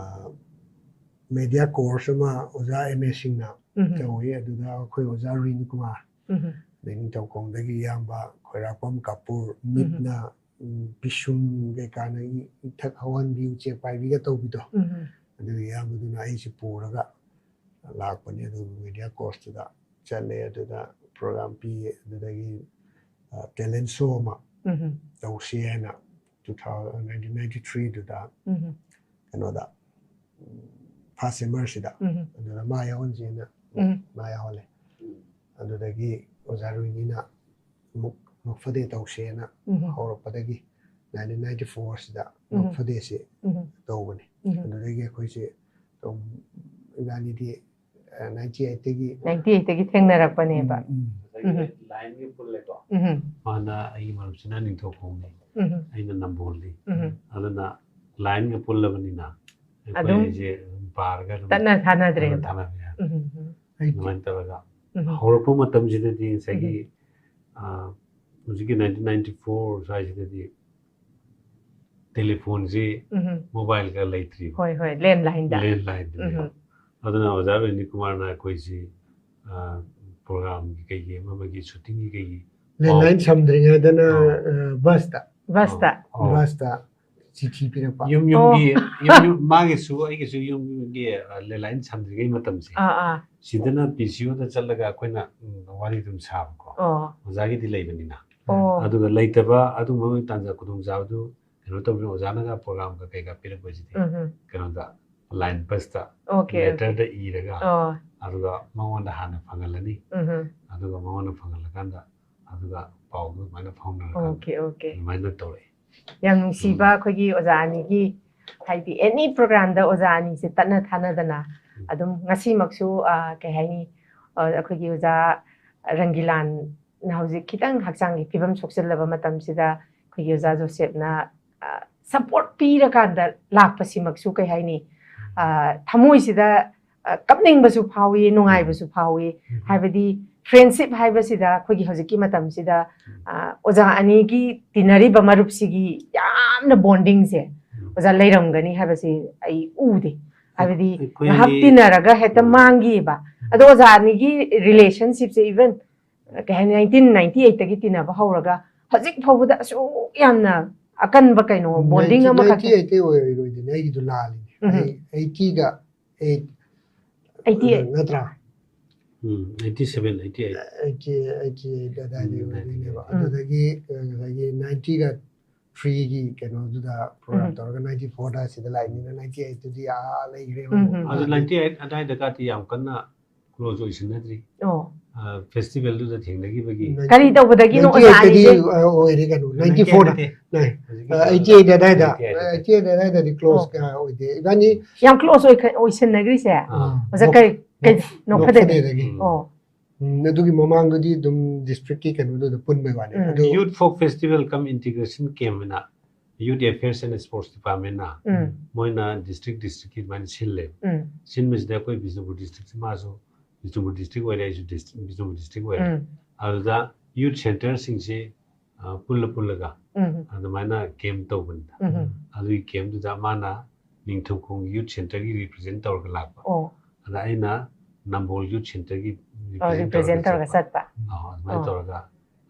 media course ꯑꯃ ꯑꯣꯖꯥ ꯑꯦꯝ ꯑꯦ ꯁꯤꯡꯅ ꯎꯝ ꯇꯧꯏ꯫ ꯑꯗꯨꯗ ꯑꯩꯈꯣꯏ ꯑꯣꯖꯥ ꯔꯤꯟ ꯀꯨꯃꯥꯔ, ꯎꯝ ꯑꯗꯩ ꯅꯤꯡꯊꯧꯈꯣꯡꯗꯒꯤ ꯏꯌꯥꯝꯕ ꯈꯣꯏꯔꯥꯛꯄꯝ ꯀꯥꯄꯨꯔ, ꯃꯤꯠꯅ ꯎꯝ, ꯄꯤꯁꯨꯝ ꯀꯩꯀꯥꯅ ꯏ- ꯏꯊꯛ ꯍꯧꯍꯟꯕꯤ, ꯎꯆꯦꯛ ꯄꯥꯏꯕꯤꯒ ꯇꯧꯕꯤꯗꯣ, ꯎꯝ ꯑꯗꯨꯒꯤ ꯏꯌꯥꯝꯕꯗꯨꯅ ꯑꯩꯁꯦ ꯄꯨꯔꯒ ꯂꯥꯛꯄꯅꯤ꯫ ꯑꯗꯨꯒ media courseꯇꯨꯗ ꯆꯠꯂꯦ꯫ ꯑꯗꯨꯗ program ꯄꯤꯌꯦ꯫ ꯑꯗꯨꯗꯒꯤ talent show ꯑꯃ ꯎꯝ ꯇꯧꯁꯤ ꯍꯥꯏꯅ two thousand nineteen ninety threeꯗꯨꯗ ꯎꯝ ꯀꯩꯅꯣꯗ ꯐꯥꯔꯁ ꯁꯦꯃꯔꯁꯤꯗ꯫ ꯎꯝ ꯑꯗꯨꯗ ꯃꯥ ꯌꯥꯎꯍꯟꯁꯦꯅ ꯎꯝ ꯃꯥ ꯌꯥꯎꯍꯜꯂꯦ꯫ ꯑꯗꯨꯗꯒꯤ ꯑꯣꯖꯥ ꯔꯣꯍꯤꯅꯤꯅ ꯑꯃꯨꯛ ꯅꯣꯛꯐꯗꯦ ꯇꯧꯁꯦꯅ ꯎꯝ ꯍꯧꯔꯛꯄꯗꯒꯤ ꯅꯥꯏꯟꯇꯤꯟ ꯅꯥꯏꯟꯇꯤ ꯐꯣꯔꯁꯤꯗ ꯎꯝ ꯅꯣꯛꯐꯗꯦꯁꯤ ꯎꯝ ꯇꯧꯕꯅꯤ꯫ ꯎꯝ ꯑꯗꯨꯗꯒꯤ ꯑꯩꯈꯣꯏꯁꯦ ꯑꯗꯨꯝ ꯏꯕꯥꯅꯤꯗꯤ ꯅꯥꯏꯟꯇꯤ ꯑꯩꯠꯇꯒꯤ ꯅꯥꯏꯟꯇꯤ ꯑꯩꯠꯇꯒꯤ ꯊꯦꯡꯅꯔꯛꯄꯅꯦꯕ꯫ ꯉꯁꯥꯏꯒꯤ ꯂꯥꯏꯟꯒ ꯄꯨꯜꯂꯦꯀꯣ꯫ ꯎꯝ ꯃꯥꯅ ꯑꯩꯒꯤ ꯃꯔꯨꯞꯁꯤꯅ ꯅꯤꯡꯊꯧꯈꯣꯡꯅꯤ, ꯎꯝ ꯑꯩꯅ ꯅꯝꯕꯣꯜꯅꯤ꯫ ꯎꯝ ꯑꯗꯨꯅ ꯂꯥꯏꯟꯒ ꯄꯨꯜꯂꯕꯅꯤꯅ ꯑꯗꯨꯝ ꯑꯩꯈꯣꯏꯁꯦ ꯑꯗꯨꯝ ꯄꯥꯔꯒ ꯑꯗꯨꯝ ꯇꯠꯅ ꯊꯥꯅꯗ꯭ꯔꯦꯕ꯫ ꯊꯥꯅꯕ ꯌꯥꯏ꯫ ꯎꯝ ꯎꯝ ꯑꯗꯨꯃꯥꯏꯅ ꯇꯧꯔꯒ ꯎꯝ ꯍꯧꯔꯛꯄ ꯃꯇꯝꯁꯤꯗꯗꯤ ꯉꯁꯥꯏꯒꯤ ꯑꯥ, ꯍꯧꯖꯤꯛꯀꯤ ꯅꯥꯏꯟꯇꯤꯟ ꯅꯥꯏꯟꯇꯤ ꯐꯣꯔ ꯁ꯭ꯋꯥꯏꯁꯤꯗꯗꯤ ꯇꯦꯂꯤꯐꯣꯟꯁꯤ ꯎꯝ ꯃꯣꯕꯥꯏꯜꯒ ꯂꯩꯇ꯭ꯔꯤꯕ, ꯍꯣꯏ ꯍꯣꯏ, ꯂꯦꯟꯂꯥꯏꯟꯗ꯫ ꯂꯦꯟꯂꯥꯏꯟꯗꯨꯅꯦꯕ꯫ ꯎꯝ ꯑꯗꯨꯅ ꯑꯣꯖꯥ ꯔꯣꯍꯤꯅꯤ ꯀꯨꯃꯥꯔꯅ ꯑꯩꯈꯣꯏꯁꯤ ꯑꯥ, ꯄ꯭ꯔꯣꯒ꯭ꯔꯥꯝꯒꯤ ꯀꯩꯒꯤ ꯑꯃ ꯑꯃꯒꯤ ꯁꯨꯇꯤꯡꯒꯤ ꯀꯩꯒꯤ ꯂꯦꯟꯂꯥꯏꯟ ꯁꯝꯗ꯭ꯔꯤꯉꯩꯗꯅ ꯑꯣ꯫ ꯑ, ꯕꯁꯇ ꯕꯁꯇ꯫ ꯑꯣ, ꯕꯁꯇ ꯆꯤꯊꯤ ꯄꯤꯔꯛꯄ꯫ ꯌꯨꯝ ꯌꯨꯝꯒꯤ ꯌꯨꯝ ꯌꯨꯝ ꯃꯥꯒꯤꯁꯨ ꯑꯩꯒꯤꯁꯨ ꯌꯨꯝꯒꯤ ꯂꯦꯟꯂꯥꯏꯟ ꯁꯝꯗ꯭ꯔꯤꯉꯩ ꯃꯇꯝꯁꯦ, ꯑꯥ ꯑꯥ ꯁꯤꯗꯅ ꯄꯤ ꯁꯤ ꯑꯣꯗ ꯆꯠꯂꯒ ꯑꯩꯈꯣꯏꯅ ꯎꯝ, ꯋꯥꯔꯤ ꯑꯗꯨꯝ ꯁꯥꯕꯀꯣ꯫ ꯑꯣ ꯑꯣꯖꯥꯒꯤꯗꯤ ꯂꯩꯕꯅꯤꯅ꯫ ꯑꯣ ꯑꯗꯨꯒ ꯂꯩꯇꯕ ꯑꯗꯨꯒꯨꯝꯕ ꯇꯥꯟꯖꯥ ꯈꯨꯗꯣꯡꯆꯥꯕꯗꯨ ꯀꯩꯅꯣ ꯇꯧꯕꯅꯤꯅ ꯑꯣꯖꯥꯅꯒ ꯄ꯭ꯔꯣꯒ꯭ꯔꯥꯝꯒ ꯀꯩꯀꯥ ꯄꯤꯔꯛꯄꯁꯤꯗꯤ ꯎꯝ ꯎꯝ ꯀꯩꯅꯣꯗ ꯂꯥꯏꯟ ꯕꯁꯇ ꯑꯣꯀꯦ ꯑꯣꯀꯦ꯫ ꯂꯦꯇꯔꯗ ꯏꯔꯒ ꯑꯣ ꯑꯗꯨꯒ ꯃꯉꯣꯟꯗ ꯍꯥꯟꯅ ꯐꯪꯍꯜꯂꯅꯤ꯫ ꯎꯝ ꯎꯝ ꯑꯗꯨꯒ ꯃꯉꯣꯟꯗ ꯐꯪꯍꯜꯂꯀꯥꯟꯗ ꯑꯗꯨꯒ ꯄꯥꯎꯗꯨ ꯑꯗꯨꯃꯥꯏꯅ ꯐꯥꯎꯅꯔꯀꯥꯟꯗ ꯑꯣꯀꯦ ꯑꯣꯀꯦ꯫ ꯑꯗꯨꯃꯥꯏꯅ ꯇꯧꯔꯛꯑꯦ꯫ ꯌꯥꯝ ꯅꯨꯡꯁꯤꯕ ꯑꯩꯈꯣꯏꯒꯤ ꯑꯣꯖꯥ ꯑꯅꯤꯒꯤ, ꯍꯥꯏꯗꯤ ꯑꯦꯅꯤ ꯄ꯭ꯔꯣꯒ꯭ꯔꯥꯝꯗ ꯑꯣꯖꯥ ꯑꯅꯤꯁꯦ ꯇꯠꯅ ꯊꯥꯅꯗꯅ ꯑꯗꯨꯝ ꯉꯁꯤꯃꯛꯁꯨ ꯑ, ꯀꯩ ꯍꯥꯏꯅꯤ, ꯑ, ꯑꯩꯈꯣꯏꯒꯤ ꯑꯣꯖꯥ ꯔꯪꯒꯤꯂꯥꯟꯅ ꯍꯧꯖꯤꯛ ꯈꯤꯇꯪ ꯍꯛꯆꯥꯡꯒꯤ ꯐꯤꯕꯝ ꯁꯣꯛꯆꯤꯜꯂꯕ ꯃꯇꯝꯁꯤꯗ ꯑꯩꯈꯣꯏꯒꯤ ꯑꯣꯖꯥ ꯖꯣꯁꯦꯞꯅ ꯁꯞꯄꯣꯔꯠ ꯄꯤꯔꯀꯥꯟꯗ ꯂꯥꯛꯄꯁꯤꯃꯛꯁꯨ ꯀꯩ ꯍꯥꯏꯅꯤ, ꯑ, ꯊꯃꯣꯏꯁꯤꯗ ꯑ, ꯀꯞꯅꯤꯡꯕꯁꯨ ꯐꯥꯎꯏ, ꯅꯨꯡꯉꯥꯏꯕꯁꯨ ꯐꯥꯎꯏ꯫ ꯍꯥꯏꯕꯗꯤ ꯐ꯭ꯔꯦꯟꯁꯤꯞ ꯍꯥꯏꯕꯁꯤꯗ ꯑꯩꯈꯣꯏꯒꯤ ꯍꯧꯖꯤꯛꯀꯤ ꯃꯇꯝꯁꯤꯗ ꯑ, ꯑꯣꯖꯥ ꯑꯅꯤꯒꯤ ꯇꯤꯟꯅꯔꯤꯕ ꯃꯔꯨꯞꯁꯤꯒꯤ ꯌꯥꯝꯅ ꯕꯣꯟꯗꯤꯡꯁꯦ ꯑꯣꯖꯥ ꯂꯩꯔꯝꯒꯅꯤ ꯍꯥꯏꯕꯁꯤ ꯑꯩ ꯎꯗꯦ꯫ ꯍꯥꯏꯕꯗꯤ ꯑꯩꯈꯣꯏ ꯉꯥꯏꯍꯥꯛ ꯑꯅꯤ ꯇꯤꯟꯅꯔꯒ ꯍꯦꯛꯇ ꯎꯝ꯫ ꯃꯥꯡꯈꯤꯕ꯫ ꯑꯗꯣ ꯑꯣꯖꯥ ꯑꯅꯤꯒꯤ ꯔꯤꯂꯦꯁꯟꯁꯤꯞꯁꯦ ꯏꯚꯟ ꯀꯩ ꯍꯥꯏꯅꯤ, ꯅꯥꯏꯟꯇꯤꯟ ꯅꯥꯏꯟꯇꯤ ꯑꯩꯠꯇꯒꯤ ꯇꯤꯟꯅꯕ ꯍꯧꯔꯒ ꯍꯧꯖꯤꯛ ꯐꯥꯎꯕꯗ ꯑꯁꯨꯛ ꯌꯥꯝꯅ ꯑꯀꯟꯕ ꯀꯩꯅꯣ ꯕꯣꯟꯗꯤꯡ ꯑꯃꯈꯛ ꯅꯥꯏꯟꯇꯤ ꯑꯩꯠꯇꯤ ꯑꯣꯏꯔꯣꯏꯗꯣꯏꯅꯦ, ꯑꯩꯒꯤꯗꯨ ꯂꯥꯜꯂꯤꯅꯦ꯫ ꯎꯝ꯫ ꯑꯩ ꯑꯩꯠꯇꯤꯒ ꯑꯩꯠ ꯑꯩꯠꯇꯤ ꯑꯩꯠ꯫ ꯅꯠꯇ꯭ꯔꯥ? Um, eighty seven, eighty eight. Eighty eighty eight ꯑꯗꯥꯏꯗ ꯎꯝ, ꯑꯣꯏꯗꯣꯏꯅꯦꯕ꯫ ꯎꯝ꯫ ꯑꯗꯨꯗꯒꯤ ꯑ, ꯉꯁꯥꯏꯒꯤ ꯅꯥꯏꯟꯇꯤꯒ ꯊ꯭ꯔꯤꯒꯤ ꯀꯩꯅꯣꯗꯨꯗ ꯄ꯭ꯔꯣꯒ꯭ꯔꯥꯝ ꯎꯝ꯫ ꯇꯧꯔꯒ ꯅꯥꯏꯟꯇꯤ ꯐꯣꯔꯗ ꯁꯤꯗ ꯂꯥꯛꯏꯅꯤꯅ ꯅꯥꯏꯟꯇꯤ ꯑꯩꯠꯇꯨꯗꯤ ꯑꯥ ꯂꯩꯈ꯭ꯔꯦ꯫ ꯎꯝ, ꯎꯝ꯫ ꯑꯗꯨ ꯅꯥꯏꯟꯇꯤ ꯑꯩꯠ ꯑꯗꯥꯏꯗꯒꯗꯤ ꯌꯥꯝ ꯀꯟꯅ ꯀ꯭ꯂꯣꯖ ꯑꯣꯏꯁꯤꯟꯅꯗ꯭ꯔꯤ꯫ ꯑꯣ꯫ ꯐꯦꯁꯇꯤꯚꯦꯜꯗꯨꯗ ꯊꯦꯡꯅꯈꯤꯕꯒꯤ꯫ ꯀꯔꯤ ꯇꯧꯕꯗꯒꯤꯅꯣ ꯅꯥꯏꯟꯇꯤ ꯑꯣꯖꯥ ꯑꯩꯠꯇꯗꯤ, ꯑꯅꯤꯁꯦ? ꯑ, ꯑꯣꯏꯔꯦ ꯀꯩꯅꯣ, ꯅꯥꯏꯟꯇꯤ ꯐꯣꯔꯗ꯫ ꯅꯥꯏꯟꯇꯤ ꯑꯩꯠ ꯅꯠꯇꯦ꯫ ꯅꯥꯏꯟ-, ꯍꯧꯖꯤꯛꯀꯤ ꯑ, ꯑꯩꯠꯇꯤ ꯑꯩꯠ ꯑꯗꯥꯏꯗ, ꯅꯥꯏꯟꯇꯤ ꯑꯩꯠ ꯑ, ꯑꯗꯥꯏꯗ꯫ ꯑꯩꯠꯇꯤ ꯑꯩꯠ ꯑꯗꯥꯏꯗꯗꯤ ꯀ꯭ꯂꯣꯖ ꯑꯣ꯫ ꯀꯌꯥ ꯑꯣꯏꯗꯦ꯫ ꯏꯕꯥꯅꯤ ꯌꯥꯝ ꯀ꯭ꯂꯣꯖ ꯑꯣꯏꯈ-, ꯑꯣꯏꯁꯟꯅꯈ꯭ꯔꯤꯁꯦ? ꯑꯥ꯫ ꯑꯣꯖꯥ ꯅꯣꯛ-, ꯀꯩ, ꯀꯩ, ꯅꯣꯛ-, ꯅꯣꯛꯐꯗꯦꯅꯦ꯫ ꯅꯣꯛꯐꯗꯦꯗꯒꯤ꯫ ꯎꯝ꯫ ꯑꯣ꯫ ꯎꯝ, ꯑꯗꯨꯒꯤ ꯃꯃꯥꯡꯗꯗꯤ ꯑꯗꯨꯝ ꯗꯤꯁꯇ꯭ꯔꯤꯛꯀꯤ ꯀꯩꯅꯣꯗꯨꯗ ꯄꯨꯟꯕꯩ ꯋꯥꯅꯤ꯫ ꯎꯝ꯫ ꯑꯗꯨ Youth Folk Festival cum Integration Camp ꯑꯅ Youth Affairs and Sports Department ꯅ ꯎꯝ꯫ ꯃꯣꯏꯅ ꯗꯤꯁꯇ꯭ꯔꯤꯛ ꯗꯤꯁꯇ꯭ꯔꯤꯛꯀꯤ ꯑꯗꯨꯃꯥꯏꯅ ꯁꯤꯜꯂꯦ꯫ ꯎꯝ꯫ ꯁꯤꯟꯕꯁꯤꯗ ꯑꯩꯈꯣꯏ ꯕꯤꯁꯅꯨꯄꯨꯔ ꯗꯤꯁꯇ꯭ꯔꯤꯛꯁꯤ, ꯃꯥꯁꯨ ꯕꯤꯁꯅꯨꯄꯨꯔ ꯗꯤꯁꯇ꯭ꯔꯤꯛ ꯑꯣꯏꯔꯦ, ꯑꯩꯁꯨ ꯗꯤꯁ-, ꯕꯤꯁꯅꯨꯄꯨꯔ ꯗꯤꯁꯇ꯭ꯔꯤꯛ ꯑꯣꯏꯔꯦ꯫ ꯎꯝ꯫ ꯑꯗꯨꯗ ꯌꯨꯠ ꯁꯦꯟꯇꯔꯁꯤꯡꯁꯤ, ꯑ, ꯄꯨꯜꯂ ꯄꯨꯜꯂꯒ ꯎꯝ꯫ ꯑꯗꯨꯃꯥꯏꯅ ꯀꯦꯝ ꯇꯧꯕꯅꯤꯗ꯫ ꯎꯝ꯫ ꯑꯗꯨꯒꯤ ꯀꯦꯝꯗꯨꯗ ꯃꯥꯅ ꯅꯤꯡꯊꯧꯈꯣꯡꯒꯤ ꯌꯨꯠ ꯁꯦꯟꯇꯔꯒꯤ ꯔꯤꯄ꯭ꯔꯖꯦꯟ ꯇꯧꯔꯒ ꯂꯥꯛꯄ꯫ ꯑꯣ꯫ ꯑꯗ ꯑꯩꯅ ꯅꯝꯕꯣꯜ ꯌꯨꯠ ꯁꯦꯟꯇꯔꯒꯤ ꯑꯣ, ꯔꯤꯄ꯭ꯔꯖꯦꯟ ꯔꯤꯄ꯭ꯔꯖꯦꯟ ꯇꯧꯔꯒ ꯇꯧꯔꯒ ꯆꯠꯄ꯫ ꯆꯠꯄ꯫ ꯑꯣ, ꯑꯗꯨꯃꯥꯏꯅ ꯑꯣ꯫ ꯇꯧꯔꯒ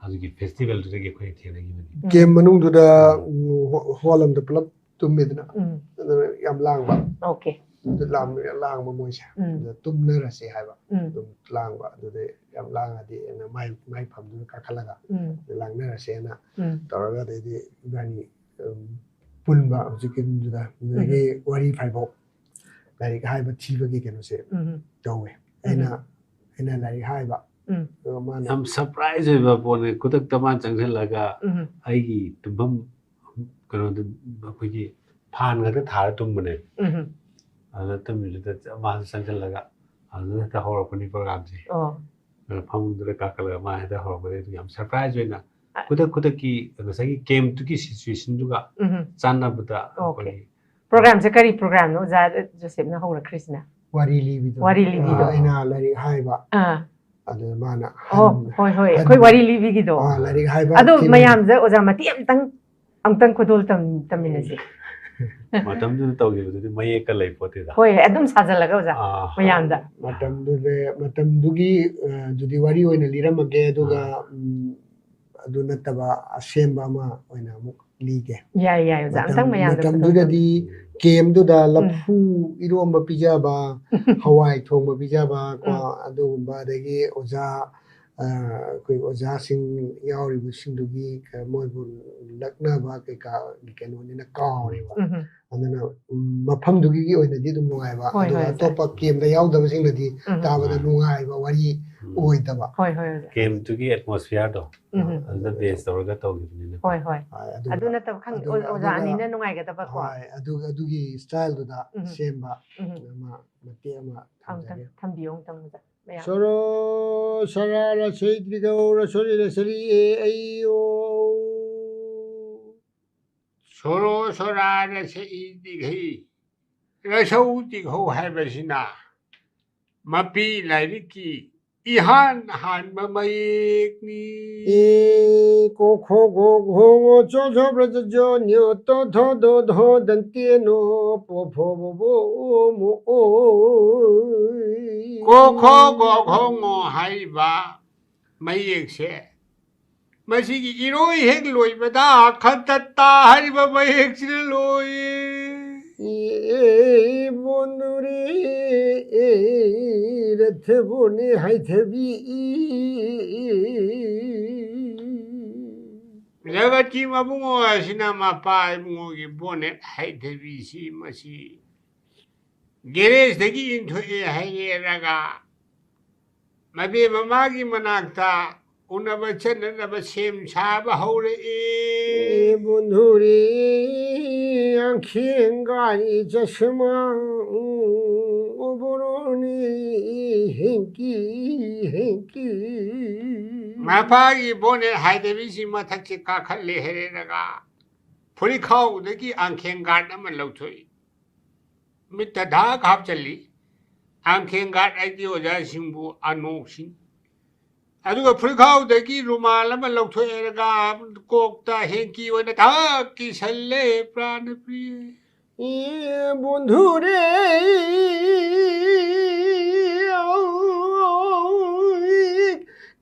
ꯑꯗꯨꯒꯤ ꯐꯦꯁꯇꯤꯚꯦꯜꯗꯨꯗꯒꯤ ꯑꯩꯈꯣꯏ ꯊꯦꯡꯅꯈꯤꯕꯅꯤ꯫ ꯎꯝ꯫ ꯀꯦꯝ ꯃꯅꯨꯡꯗꯨꯗ, ꯎꯝ꯫ ꯎꯝ, ꯍꯣ-, ꯍꯣꯜ ꯑꯃꯗ ꯄꯨꯂꯞ ꯇꯨꯝꯃꯦꯗꯅ꯫ ꯎꯝ꯫ ꯑꯗꯨꯅ ꯌꯥꯝ ꯂꯥꯡꯕ꯫ ꯑꯣꯀꯦ꯫ ꯑꯗꯨ ꯂꯥꯡꯕ, ꯌꯥꯝ ꯂꯥꯡꯕ ꯃꯣꯏꯁꯦ꯫ ꯎꯝ꯫ ꯑꯗꯨꯗ ꯇꯨꯝꯅꯔꯁꯦ ꯍꯥꯏꯕ꯫ ꯎꯝ꯫ ꯑꯗꯨꯝ ꯂꯥꯡꯕ꯫ ꯑꯗꯨꯗꯩ ꯌꯥꯝ ꯂꯥꯡꯉꯗꯤ ꯑꯩꯅ ꯃꯥꯏ, ꯃꯥꯏ ꯐꯝꯗꯨꯗ ꯀꯥꯈꯠꯂꯒ ꯎꯝ꯫ ꯂꯥꯡꯅꯔꯁꯦꯅ ꯎꯝ꯫ ꯇꯧꯔꯒ, ꯑꯗꯩꯗꯤ ꯏꯕꯥꯅꯤ, ꯎꯝ, ꯄꯨꯟꯕ ꯍꯧꯖꯤꯛꯀꯤꯗꯨꯗ꯫ ꯑꯗꯒꯤ ꯎꯝ꯫ ꯋꯥꯔꯤ ꯐꯥꯏꯕꯣꯛ ꯂꯥꯏꯔꯤꯛ ꯍꯥꯏꯕ ꯊꯤꯕꯒꯤ ꯀꯩꯅꯣꯁꯦ ꯎꯝ꯫ ꯇꯧꯋꯦ꯫ ꯎꯝ꯫ ꯑꯩꯅ, ꯑꯩꯅ ꯂꯥꯏꯔꯤꯛ ꯍꯥꯏꯕ꯫ ꯎꯝ꯫ ꯑꯗꯨꯒ ꯃꯥꯅ ꯌꯥꯝ ꯁꯔꯄ꯭ꯔꯥꯏꯖ ꯑꯣꯏꯕ ꯄꯣꯠꯅꯤ꯫ ꯈꯨꯗꯛꯇ ꯃꯥꯅ ꯆꯪꯁꯤꯜꯂꯒ ꯎꯝ꯫ ꯑꯩꯒꯤ ꯇꯨꯝꯐꯝ ꯀꯩꯅꯣꯗ ꯑꯩꯈꯣꯏꯒꯤ ꯐꯥꯟ ꯉꯥꯛꯇ ꯊꯥꯔ ꯇꯨꯝꯕꯅꯦ꯫ ꯎꯝ꯫ ꯑꯗꯨꯗ ꯇꯨꯝꯃꯤꯗꯨꯗ ꯃꯥꯁꯨ ꯆꯪꯁꯤꯜꯂꯒ ꯑꯗꯨꯗ ꯍꯦꯛꯇ ꯍꯧꯔꯛꯄꯅꯤ ꯄ꯭ꯔꯣꯒꯥꯝꯁꯦ꯫ ꯑꯣ꯫ ꯑꯗꯨꯅ ꯐꯃꯨꯡꯗꯨꯗ ꯀꯥꯈꯠꯂꯒ ꯃꯥ ꯍꯦꯛꯇ ꯍꯧꯔꯛꯄꯗꯒꯤ ꯑꯗꯨ ꯌꯥꯝ ꯁꯔꯄ꯭ꯔꯥꯏꯖ ꯑꯣꯏꯅ ꯑ꯫ ꯈꯨꯗꯛ ꯈꯨꯗꯛꯀꯤ ꯉꯁꯥꯏꯒꯤ ꯀꯦꯝꯞꯇꯨꯒꯤ ꯁꯤꯆꯨꯋꯦꯁꯟꯗꯨꯒ ꯎꯝ꯫ ꯆꯥꯟꯅꯕꯗ ꯑꯣꯀꯦ꯫ ꯑꯩꯈꯣꯏꯒꯤ ꯄ꯭ꯔꯣꯒ꯭ꯔꯥꯝꯁꯦ ꯀꯔꯤ ꯄ꯭ꯔꯣꯒ꯭ꯔꯥꯝꯅꯣ ꯑꯣꯖꯥ ꯖꯣꯁꯦꯞꯅ ꯍꯧꯔꯛꯈ꯭ꯔꯤꯁꯤꯅ? ꯋꯥꯔꯤ ꯂꯤꯕꯤꯗꯣ꯫ ꯋꯥꯔꯤ ꯂꯤꯕꯤꯗꯣ꯫ ꯑꯥ, ꯑꯩꯅ ꯂꯥꯏꯔꯤꯛ ꯍꯥꯏꯕ꯫ ꯑꯥ꯫ ꯑꯗꯨꯗ ꯃꯥꯅ ꯑꯣ, ꯍꯟ-, ꯍꯣꯏ, ꯍꯣꯏ, ꯑꯩꯈꯣꯏ ꯍꯟ-, ꯋꯥꯔꯤ ꯂꯤꯕꯤꯒꯤꯗꯣ꯫ ꯑꯥ, ꯂꯥꯏꯔꯤꯛ ꯍꯥꯏꯕ ꯑꯗꯣ ꯊꯤꯕ꯫ ꯃꯌꯥꯝꯁꯦ ꯑꯣꯖꯥ ꯃꯇꯦꯛ ꯑꯃꯇꯪ, ꯑꯃꯨꯛꯇꯪ ꯈꯨꯗꯣꯜ ꯇꯝ-, ꯇꯝꯃꯤꯟꯅꯁꯦ꯫ ꯃꯇꯝꯗꯨꯗ ꯇꯧꯈꯤꯕꯗꯨꯗꯤ ꯃꯌꯦꯛꯀ ꯂꯩ ꯄꯣꯠꯇꯦꯗ꯫ ꯍꯣꯏ, ꯑꯗꯨꯝ ꯁꯥꯖꯜꯂꯒ ꯑꯣꯖꯥ, ꯑꯥ, ꯃꯌꯥꯝꯗ꯫ ꯃꯇꯝꯗꯨꯗ, ꯃꯇꯝꯗꯨꯒꯤ, ꯑ, ꯑꯗꯨꯗꯤ ꯋꯥꯔꯤ ꯑꯣꯏꯅ ꯂꯤꯔꯝꯃꯒꯦ, ꯑꯗꯨꯒ, ꯑꯥ꯫ ꯎꯝ, ꯑꯗꯨ ꯅꯠꯇꯕ ꯑꯁꯦꯝꯕ ꯑꯃ ꯑꯣꯏꯅ ꯑꯃꯨꯛ ꯂꯤꯒꯦ꯫ ꯌꯥꯏ, ꯌꯥꯏ, ꯑꯣꯖꯥ, ꯃꯇꯝ-, ꯑꯝꯇꯪ ꯃꯌꯥꯝꯗ ꯃꯇꯝꯗꯨꯗꯗꯤ ꯎꯝ꯫ ꯀꯦꯝꯗꯨꯗ ꯎꯝ꯫ ꯂꯐꯨ ꯏꯔꯣꯝꯕ ꯄꯤꯖꯕ, ꯍꯋꯥꯏ ꯊꯣꯡꯕ ꯄꯤꯖꯕ ꯀꯣ, ꯎꯝ꯫ ꯑꯗꯨꯒꯨꯝꯕ, ꯑꯗꯒꯤ ꯑꯣꯖꯥ ꯑꯩꯈꯣꯏ ꯑꯣꯖꯥꯁꯤꯡ ꯌꯥꯎꯔꯤꯕꯁꯤꯡꯗꯨꯒꯤ ꯃꯣꯏꯕꯨ ꯂꯛꯅꯕ ꯀꯩꯀꯥꯒꯤ ꯀꯩꯅꯣꯅꯤꯅ ꯀꯥꯎꯔꯦꯕ꯫ ꯑꯗꯨꯅ ꯃꯐꯝꯗꯨꯒꯤ ꯑꯣꯏꯅꯗꯤ ꯑꯗꯨꯝ ꯅꯨꯡꯉꯥꯏꯕ, ꯍꯣꯏ, ꯑꯗꯨꯒ ꯍꯣꯏ, ꯑꯣꯖꯥ꯫ ꯑꯇꯣꯞꯄ ꯀꯦꯝꯗ ꯌꯥꯎꯗꯕꯁꯤꯡꯅꯗꯤ ꯎꯝ꯫ ꯇꯥꯕꯗ ꯅꯨꯡꯉꯥꯏꯕ ꯋꯥꯔꯤ ꯎꯝ꯫ ꯑꯣꯏꯗꯕ꯫ ꯍꯣꯏ, ꯍꯣꯏ, ꯑꯣꯖꯥ꯫ ꯀꯦꯝꯇꯨꯒꯤ ꯑꯦꯠꯃꯣꯁꯐꯤꯌꯔꯗꯣ ꯎꯝ꯫ ꯑꯗꯨꯗ ꯕꯦꯁ ꯇꯧꯔꯒ ꯇꯧꯈꯤꯕꯅꯤꯅ꯫ ꯍꯣꯏ, ꯍꯣꯏ꯫ ꯍꯣꯏ, ꯑꯗꯨꯒ ꯑꯗꯨ ꯅꯠꯇꯕ ꯈꯪꯗꯦ, ꯑꯗꯨꯒ, ꯑꯣ-, ꯑꯣꯖꯥ ꯑꯗꯨꯒ, ꯑꯅꯤꯅ ꯅꯨꯡꯉꯥꯏꯒꯗꯕꯀꯣ꯫ ꯍꯣꯏ, ꯑꯗꯨꯒ, ꯑꯗꯨꯒꯤ ꯁ꯭ꯇꯥꯏꯜꯗꯨꯗ ꯎꯝ꯫ ꯁꯦꯝꯕ ꯎꯝ꯫ ꯑꯃ ꯃꯇꯦꯛ ꯑꯃ ꯑꯃꯨꯛꯇꯪ ꯊꯝꯖꯒꯦ꯫ ꯊꯝꯕꯤꯌꯨ, ꯑꯃꯨꯛꯇꯪ, ꯑꯣꯖꯥ꯫ ꯃꯌꯥꯝ꯫ ꯁꯣꯔꯣ ꯁꯣꯔꯥ ꯔꯁꯩ ꯗꯤꯒꯧ ꯔꯁꯣꯔꯤ ꯔꯁꯔꯤ ꯑꯦ ꯑꯩ ꯑꯣ꯫ ꯁꯣꯔꯣ ꯁꯣꯔꯥ ꯔꯁꯩ ꯗꯤꯒꯩ ꯔꯁꯧ ꯗꯤꯒꯧ ꯍꯥꯏꯕꯁꯤꯅ ꯃꯄꯤ ꯂꯥꯏꯔꯤꯛꯀꯤ ꯏꯍꯥꯟ ꯍꯥꯟꯕ ꯃꯌꯦꯛꯅꯤ꯫ ꯏ ꯀꯣ ꯈꯣ ꯒꯣ ꯘꯣ ꯉꯣ ꯆꯣ ꯁꯣ ꯕ꯭ꯔ ꯖ ꯖꯣ ꯅ꯭ꯌꯣ ꯇꯣ ꯊꯣ ꯗꯣ ꯙꯣ ꯗꯟꯇꯦ ꯅꯣ ꯄꯣ ꯐꯣ ꯕꯣ ꯕꯣ ꯃꯣ ꯑꯣ꯫ ꯀꯣ ꯈꯣ ꯒꯣ ꯘꯣ ꯉꯣ ꯍꯥꯏꯔꯤꯕ ꯃꯌꯦꯛꯁꯦ, ꯃꯁꯤꯒꯤ ꯏꯔꯣꯏ ꯍꯦꯛ ꯂꯣꯏꯕꯗ ꯈꯟꯇꯠꯇ ꯍꯥꯏꯔꯤꯕ ꯃꯌꯦꯛꯁꯤꯅ ꯂꯣꯏ꯫ ꯑꯦ ꯕꯣꯟꯗꯨꯔꯦ, ꯑꯦ ꯔꯊ ꯕꯣꯅꯦ ꯍꯥꯏꯊꯕꯤ꯫ ꯖꯒꯠꯀꯤ ꯃꯕꯨꯡꯉꯣ ꯑꯁꯤꯅ ꯃꯄꯥ ꯏꯕꯨꯡꯉꯣꯒꯤ ꯕꯣꯅꯦꯠ ꯍꯥꯏꯊꯕꯤꯁꯤ ꯃꯁꯤ ꯒꯦꯔꯦꯖꯇꯒꯤ ꯏꯟꯊꯣꯛꯑꯦ ꯍꯥꯏꯔꯦꯔꯒ ꯃꯕꯦꯝ ꯃꯃꯥꯒꯤ ꯃꯅꯥꯛꯇ ꯎꯅꯕ ꯆꯠꯅꯅꯕ ꯁꯦꯝ ꯁꯥꯕ ꯍꯧꯔꯛꯑꯦ꯫ ꯑꯦ ꯕꯣꯟꯗꯨꯔꯦ, ꯑꯪꯈꯦꯡꯒꯥꯏ ꯆꯁꯃꯥ ꯎꯕꯔꯣꯅꯤ ꯍꯦꯡꯀꯤ ꯍꯦꯡꯀꯤ꯫ ꯃꯄꯥꯒꯤ ꯕꯣꯅꯦꯠ ꯍꯥꯏꯗꯕꯤꯁꯤ ꯃꯊꯛꯁꯦ ꯀꯥꯈꯠꯂꯦ ꯍꯥꯏꯔꯦꯔꯒ ꯐꯨꯔꯤꯠꯈꯥꯎꯗꯒꯤ ꯑꯪꯈꯦꯡ ꯒꯥꯔꯗ ꯑꯃ ꯂꯧꯊꯣꯛꯏ꯫ ꯃꯤꯠꯇ ꯙꯥꯛ ꯍꯥꯞꯆꯜꯂꯤ꯫ ꯑꯪꯈꯦꯡ ꯒꯥꯔꯗ ꯍꯥꯏꯗꯤ ꯑꯣꯖꯥꯁꯤꯡꯕꯨ ꯑꯅꯣꯛꯁꯤꯡ꯫ ꯑꯗꯨꯒ ꯐꯨꯔꯤꯠꯈꯥꯎꯗꯒꯤ ꯔꯨꯃꯥꯜ ꯑꯃ ꯂꯧꯊꯣꯛꯑꯦꯔꯒ ꯀꯣꯛꯇ ꯍꯦꯡꯀꯤ ꯑꯣꯏꯅ ꯙꯥꯛ ꯀꯤꯁꯜꯂꯦ, ꯄ꯭ꯔꯥꯅ ꯄ꯭ꯔꯤꯌꯦ꯫ ꯑꯦ ꯕꯣꯟꯙꯨꯔꯦ,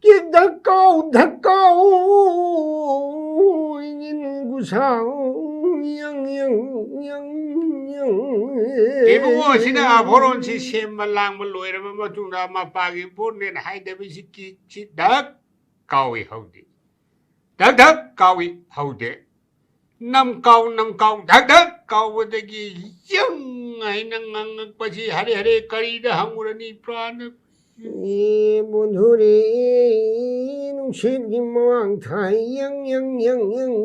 ꯀꯤꯛ ꯙꯛꯀꯥꯎ ꯙꯛꯀꯥꯎ, ꯏꯟꯖꯤꯟ ꯒꯨꯁꯥꯎ, ꯌꯪ ꯌꯪ ꯌꯪ ꯌꯪ꯫ ꯏꯕꯨꯡꯉꯣꯁꯤꯅ ꯑꯥꯚꯣꯔꯣꯟꯁꯤ ꯁꯦꯝꯕ ꯂꯥꯡꯕ ꯂꯣꯏꯔꯕ ꯃꯇꯨꯡꯗ ꯃꯄꯥꯒꯤ ꯕꯣꯔꯅꯦꯠ ꯍꯥꯏꯗꯕꯁꯤ ꯀꯤꯛꯁꯤ ꯙꯛ ꯀꯥꯎꯏ ꯍꯧꯗꯦ꯫ ꯙꯛ ꯙꯛ ꯀꯥꯎꯏ ꯍꯧꯗꯦ꯫ ꯅꯝ ꯀꯥꯎ ꯅꯝ ꯀꯥꯎ ꯙꯛ ꯙꯛ ꯀꯥꯎꯕꯗꯒꯤ ꯌꯪ ꯍꯥꯏꯅ ꯉꯪꯉꯛꯄꯁꯤ ꯍꯔꯦ ꯍꯔꯦ ꯀꯔꯤꯗ ꯍꯪꯉꯨꯔꯅꯤ ꯄ꯭ꯔꯥꯅ? ꯑꯦ ꯕꯣꯟꯙꯨꯔꯦ, ꯅꯨꯡꯁꯤꯠꯀꯤ ꯃꯃꯥꯡ ꯊꯥꯏ, ꯌꯪ, ꯌꯪ, ꯌꯪ, ꯌꯪ,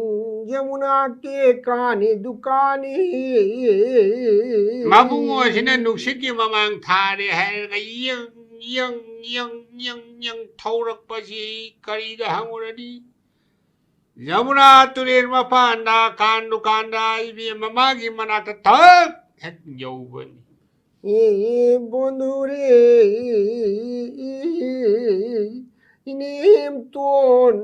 ꯌꯃꯨꯅꯥ ꯀꯦ ꯀꯥꯅꯤ ꯗꯨꯀꯥꯅꯤ꯫ ꯃꯕꯨꯡꯉꯣꯁꯤꯅ ꯅꯨꯡꯁꯤꯠꯀꯤ ꯃꯃꯥꯡ ꯊꯥꯔꯦ ꯍꯥꯏꯔꯒ ꯌꯪ, ꯌꯪ, ꯌꯪ, ꯌꯪ, ꯌꯪ ꯊꯧꯔꯛꯄꯁꯤ ꯀꯔꯤꯗ ꯍꯪꯉꯨꯔꯅꯤ? ꯌꯃꯨꯅꯥ ꯇꯨꯔꯦꯜ ꯃꯄꯥꯟꯗ ꯀꯥꯟ ꯗꯨꯀꯥꯟꯗ ꯏꯕꯦꯝꯃ ꯃꯥꯒꯤ ꯃꯅꯥꯛꯇ ꯊꯛ ꯍꯦꯛ ꯌꯧꯕꯅꯤ꯫ ꯑꯦ ꯕꯣꯟꯙꯨꯔꯦ, ꯏꯅꯦꯝꯇꯣꯟ,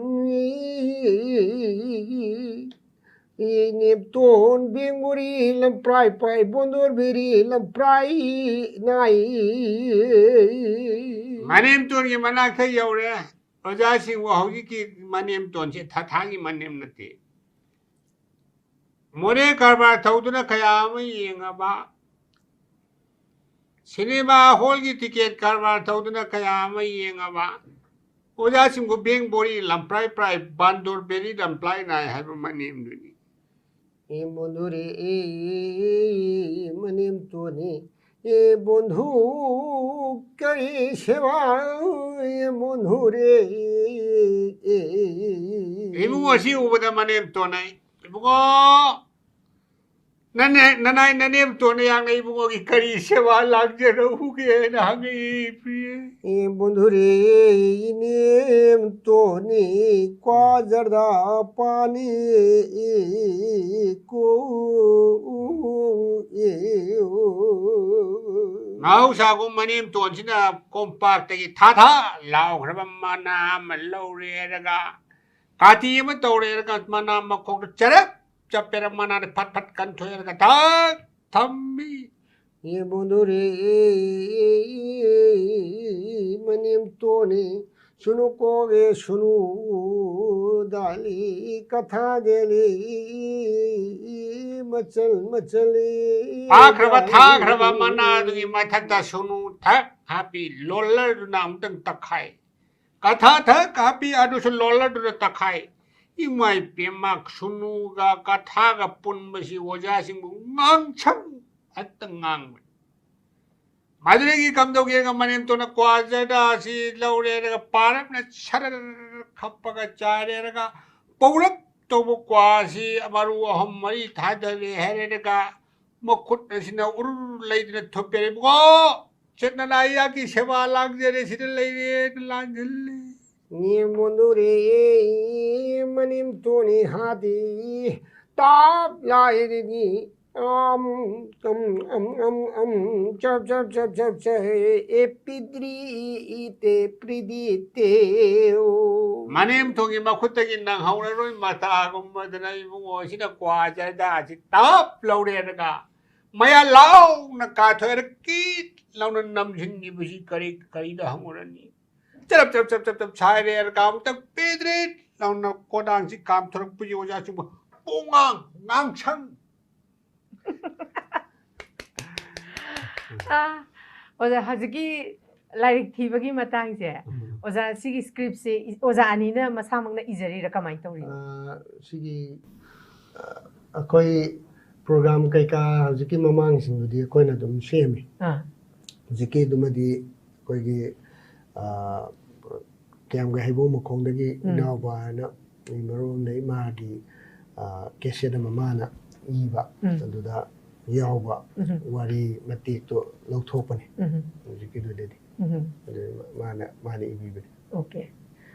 ꯏꯅꯦꯝꯇꯣꯟ ꯕꯦꯡꯕꯣꯔꯤ ꯂꯝꯄ꯭ꯔꯥꯏ ꯄꯥꯏ, ꯕꯣꯟꯗꯣꯔ ꯕꯦꯔꯤ ꯂꯝꯄ꯭ꯔꯥꯏ ꯅꯥꯏ꯫ ꯃꯅꯦꯝꯇꯣꯟꯒꯤ ꯃꯅꯥꯛꯇ ꯌꯧꯔꯦ꯫ ꯑꯣꯖꯥꯁꯤꯡꯕꯨ ꯍꯧꯖꯤꯛꯀꯤ ꯃꯅꯦꯝꯇꯣꯟꯁꯦ ꯊꯥꯊꯥꯒꯤ ꯃꯅꯦꯝ ꯅꯠꯇꯦ꯫ ꯃꯣꯔꯦ ꯀꯔꯕꯥꯔ ꯇꯧꯗꯨꯅ ꯀꯌꯥ ꯑꯃ ꯌꯦꯡꯉꯕ, ꯁꯤꯅꯦꯃꯥ ꯍꯣꯜꯒꯤ ꯇꯤꯀꯦꯠ ꯀꯔꯕꯥꯔ ꯇꯧꯗꯨꯅ ꯀꯌꯥ ꯑꯃ ꯌꯦꯡꯉꯕ, ꯑꯣꯖꯥꯁꯤꯡꯕꯨ ꯕꯦꯡ ꯕꯣꯔꯤ ꯂꯝꯄ꯭ꯔꯥꯏ ꯄ꯭ꯔꯥꯏ, ꯕꯥꯟꯗꯣꯔ ꯕꯦꯔꯤ ꯂꯝꯄ꯭ꯔꯥꯏ ꯅꯥꯏ ꯍꯥꯏꯕ ꯃꯅꯦꯝꯗꯨꯅꯤ꯫ ꯑꯦ ꯕꯣꯟꯙꯨꯔꯦ, ꯑꯦ, ꯑꯦ, ꯑꯦ, ꯃꯅꯦꯝꯇꯣꯟꯅꯤ꯫ ꯑꯦ ꯕꯣꯟꯙꯨ, ꯀꯔꯤ ꯁꯦꯕꯥ, ꯑꯦ ꯕꯣꯟꯙꯨꯔꯦ, ꯑꯦ, ꯑꯦ, ꯑꯦ, ꯑꯦ꯫ ꯏꯕꯨꯡꯉꯣ ꯑꯁꯤ ꯎꯕꯗ ꯃꯅꯦꯝꯇꯣꯟꯅ, "ꯏꯕꯨꯡꯉꯣ, ꯅꯅꯦ-, ꯅꯅꯥꯏ ꯅꯅꯦꯝꯇꯣꯟꯅ ꯌꯥꯡꯅ ꯏꯕꯨꯡꯉꯣꯒꯤ ꯀꯔꯤ ꯁꯦꯕꯥ ꯂꯥꯡꯖꯔꯛꯎꯒꯦ?" ꯍꯥꯏꯅ ꯍꯪꯉꯛꯏ, ꯄ꯭ꯔꯤꯌꯦ꯫ ꯑꯦ ꯕꯣꯟꯙꯨꯔꯦ, ꯏꯅꯦꯝꯇꯣꯟꯅꯤ ꯀ꯭ꯋꯥ ꯖꯔꯗꯥ ꯄꯥꯅꯤ ꯀꯣ, ꯑꯦ, ꯑꯣ꯫ ꯃꯍꯧꯁꯥꯒꯨꯝ ꯃꯅꯦꯝꯇꯣꯟꯁꯤꯅ ꯀꯣꯝꯄꯥꯛꯇꯒꯤ ꯊꯥ ꯊꯥ ꯂꯥꯎꯈ꯭ꯔꯕ ꯃꯅꯥ ꯑꯃ ꯂꯧꯔꯦꯔꯒ, ꯀꯥꯇꯤ ꯑꯃ ꯇꯧꯔꯦꯔꯒ, ꯃꯅꯥ ꯃꯈꯣꯛꯇ ꯆꯔꯞ ꯆꯞꯄꯦꯔ ꯃꯅꯥꯗ ꯐꯠ ꯐꯠ ꯀꯟꯊꯣꯛꯑꯦꯔꯒ ꯊꯛ ꯊꯝꯃꯤ꯫ ꯑꯦ ꯕꯣꯟꯙꯨꯔꯦ, ꯃꯅꯦꯝꯇꯣꯟꯅꯤ, ꯁꯨꯅꯨ ꯀꯣꯒꯦ ꯁꯨꯅꯨ ꯗꯥꯂꯤ ꯀꯊꯥ ꯗꯦꯂꯤ꯫ ꯃꯆꯜ ꯃꯆꯜ ꯐꯥꯈ꯭ꯔꯕ ꯊꯥꯈ꯭ꯔꯕ ꯃꯅꯥꯗꯨꯒꯤ ꯃꯊꯛꯇ ꯁꯨꯅꯨ ꯊꯛ ꯍꯥꯞꯄꯤ, ꯂꯣꯜꯂꯔꯗꯨꯅ ꯑꯃꯨꯛꯇꯪ ꯇꯛꯈꯥꯏ꯫ ꯀꯊꯥ ꯊꯛ ꯍꯥꯞꯄꯤ, ꯑꯗꯨꯁꯨ ꯂꯣꯜꯂꯔꯗꯨꯅ ꯇꯛꯈꯥꯏ꯫ ꯏꯃꯥꯏ ꯄꯦꯝꯃ, ꯁꯨꯅꯨꯒ ꯀꯊꯥꯒ ꯄꯨꯟꯕꯁꯤ ꯑꯣꯖꯥꯁꯤꯡꯕꯨ ꯉꯥꯡꯁꯪ ꯍꯦꯛꯇ ꯉꯥꯡꯕꯅꯤ꯫ ꯃꯗꯨꯗꯒꯤ ꯀꯝꯗꯧꯒꯦꯒ ꯃꯅꯦꯝꯇꯣꯟꯅ ꯀ꯭ꯋꯥ ꯖꯔꯗꯥ ꯑꯁꯤ ꯂꯧꯔꯦꯔꯒ ꯄꯥꯔꯞꯅ ꯁꯔꯔ ꯈꯞꯄꯒ ꯆꯥꯏꯔꯦꯔꯒ ꯄꯧꯔꯞ ꯇꯧꯕ ꯀ꯭ꯋꯥ ꯑꯁꯤ ꯃꯔꯨ ꯑꯍꯨꯝ ꯃꯔꯤ ꯊꯥꯗꯔꯦ ꯍꯥꯏꯔꯦꯔꯒ ꯃꯈꯨꯠ ꯑꯁꯤꯅ ꯎꯔꯨꯔ ꯂꯩꯗꯅ ꯊꯨꯞꯄꯦꯔꯦ꯫ ꯏꯕꯨꯡꯉꯣ, ꯆꯠꯅ ꯂꯥꯏꯌꯥꯒꯤ ꯁꯦꯕꯥ ꯂꯥꯡꯖꯔꯦ, ꯁꯤꯗ ꯂꯩꯔꯦꯅ ꯂꯥꯟꯁꯤꯜꯂꯦ꯫ ꯅꯦꯝꯃꯣꯟꯗꯨꯔꯦ ꯃꯅꯦꯝꯇꯣꯟꯅꯤ ꯍꯥꯗꯤ ꯇꯥꯞ ꯂꯥꯏꯔꯅꯤ꯫ ꯑꯝ, ꯑꯝ, ꯑꯝ, ꯑꯝ, ꯑꯝ, ꯆꯞ, ꯆꯞ, ꯆꯞ, ꯆꯞ, ꯆꯞ, ꯑꯦ ꯄꯤꯗ꯭ꯔꯤ ꯏꯇꯦ ꯄ꯭ꯔꯤꯗꯤꯇꯦ ꯑꯣ꯫ ꯃꯅꯦꯝꯊꯣꯡꯒꯤ ꯃꯈꯨꯠꯇꯒꯤ ꯅꯪꯍꯧꯔꯔꯣꯏ ꯃꯇꯥꯒꯨꯝꯕꯗꯅ ꯏꯕꯨꯡꯉꯣ ꯁꯤꯅ ꯀ꯭ꯋꯥ ꯖꯔꯗꯥꯁꯤ ꯇꯥꯞ ꯂꯧꯔꯦꯔꯒ ꯃꯌꯥ ꯂꯥꯎꯅ ꯀꯥꯊꯣꯛꯑꯦꯔ ꯀꯤꯠ ꯂꯥꯎꯅ ꯅꯝꯁꯤꯟꯈꯤꯕꯁꯤ ꯀꯔꯤ ꯀꯔꯤꯗ ꯍꯪꯉꯨꯔꯅꯤ? ꯆꯔꯞ ꯆꯔꯞ ꯆꯔꯞ ꯆꯔꯞ ꯆꯞ ꯁꯥꯏꯔꯦꯔꯒ ꯑꯃꯨꯛꯇꯪ ꯄꯦꯗ꯭ꯔꯤꯠ ꯂꯥꯎꯅ ꯀꯣꯗꯥꯡꯁꯤ ꯀꯥꯝꯊꯣꯔꯛꯄꯒꯤ ꯑꯣꯖꯥꯁꯤꯡꯕꯨ ꯄꯣꯡꯉꯥꯡ ꯉꯥꯡꯁꯪ꯫ ꯑꯥ, ꯑꯣꯖꯥ, ꯍꯧꯖꯤꯛꯀꯤ ꯂꯥꯏꯔꯤꯛ ꯊꯤꯕꯒꯤ ꯃꯇꯥꯡꯁꯦ, ꯑꯣꯖꯥ, ꯁꯤꯒꯤ ꯁ꯭ꯀ꯭ꯔꯤꯞꯁꯦ ꯏ- ꯑꯣꯖꯥ ꯑꯅꯤꯅ ꯃꯁꯥꯃꯛꯅ ꯏꯖꯔꯤꯔꯥ, ꯀꯃꯥꯏꯅ ꯇꯧꯔꯤꯅꯣ? ꯑꯥ, ꯁꯤꯒꯤ ꯑꯥ, ꯑꯩꯈꯣꯏ ꯄ꯭ꯔꯣꯒ꯭ꯔꯥꯝ ꯀꯩꯀꯥ ꯍꯧꯖꯤꯛꯀꯤ ꯃꯃꯥꯡꯁꯤꯡꯗꯨꯗꯤ ꯑꯩꯈꯣꯏꯅ ꯑꯗꯨꯝ ꯁꯦꯝꯃꯤ꯫ ꯑꯥ, ꯍꯧꯖꯤꯛꯀꯤꯗꯨꯃꯗꯤ ꯑꯩꯈꯣꯏꯒꯤ ꯑꯥ, ꯀꯌꯥꯝꯒꯩ ꯍꯩꯕꯣꯡ ꯃꯈꯣꯡꯗꯒꯤ ꯎꯝ꯫ ꯏꯅꯥꯎꯄꯥ ꯍꯥꯏꯅ ꯃꯤ ꯃꯔꯨ ꯑꯃ ꯂꯩ, ꯃꯥꯒꯤ ꯑꯥ, ꯀꯦꯁꯦꯠ ꯑꯃ ꯃꯥꯅ ꯏꯕ, ꯎꯝ꯫ ꯑꯗꯨꯗ ꯌꯥꯎꯕ ꯎꯝ꯫ ꯋꯥꯔꯤ ꯃꯇꯦꯛꯇꯣ ꯂꯧꯊꯣꯛꯄꯅꯤ꯫ ꯎꯝ꯫ ꯍꯧꯖꯤꯛꯀꯤꯗꯨꯗꯗꯤ ꯎꯝ꯫ ꯑꯗꯨ ꯃꯥꯅ ꯃꯥꯅ ꯏꯕꯤꯕꯅꯤ꯫ ꯑꯣꯀꯦ꯫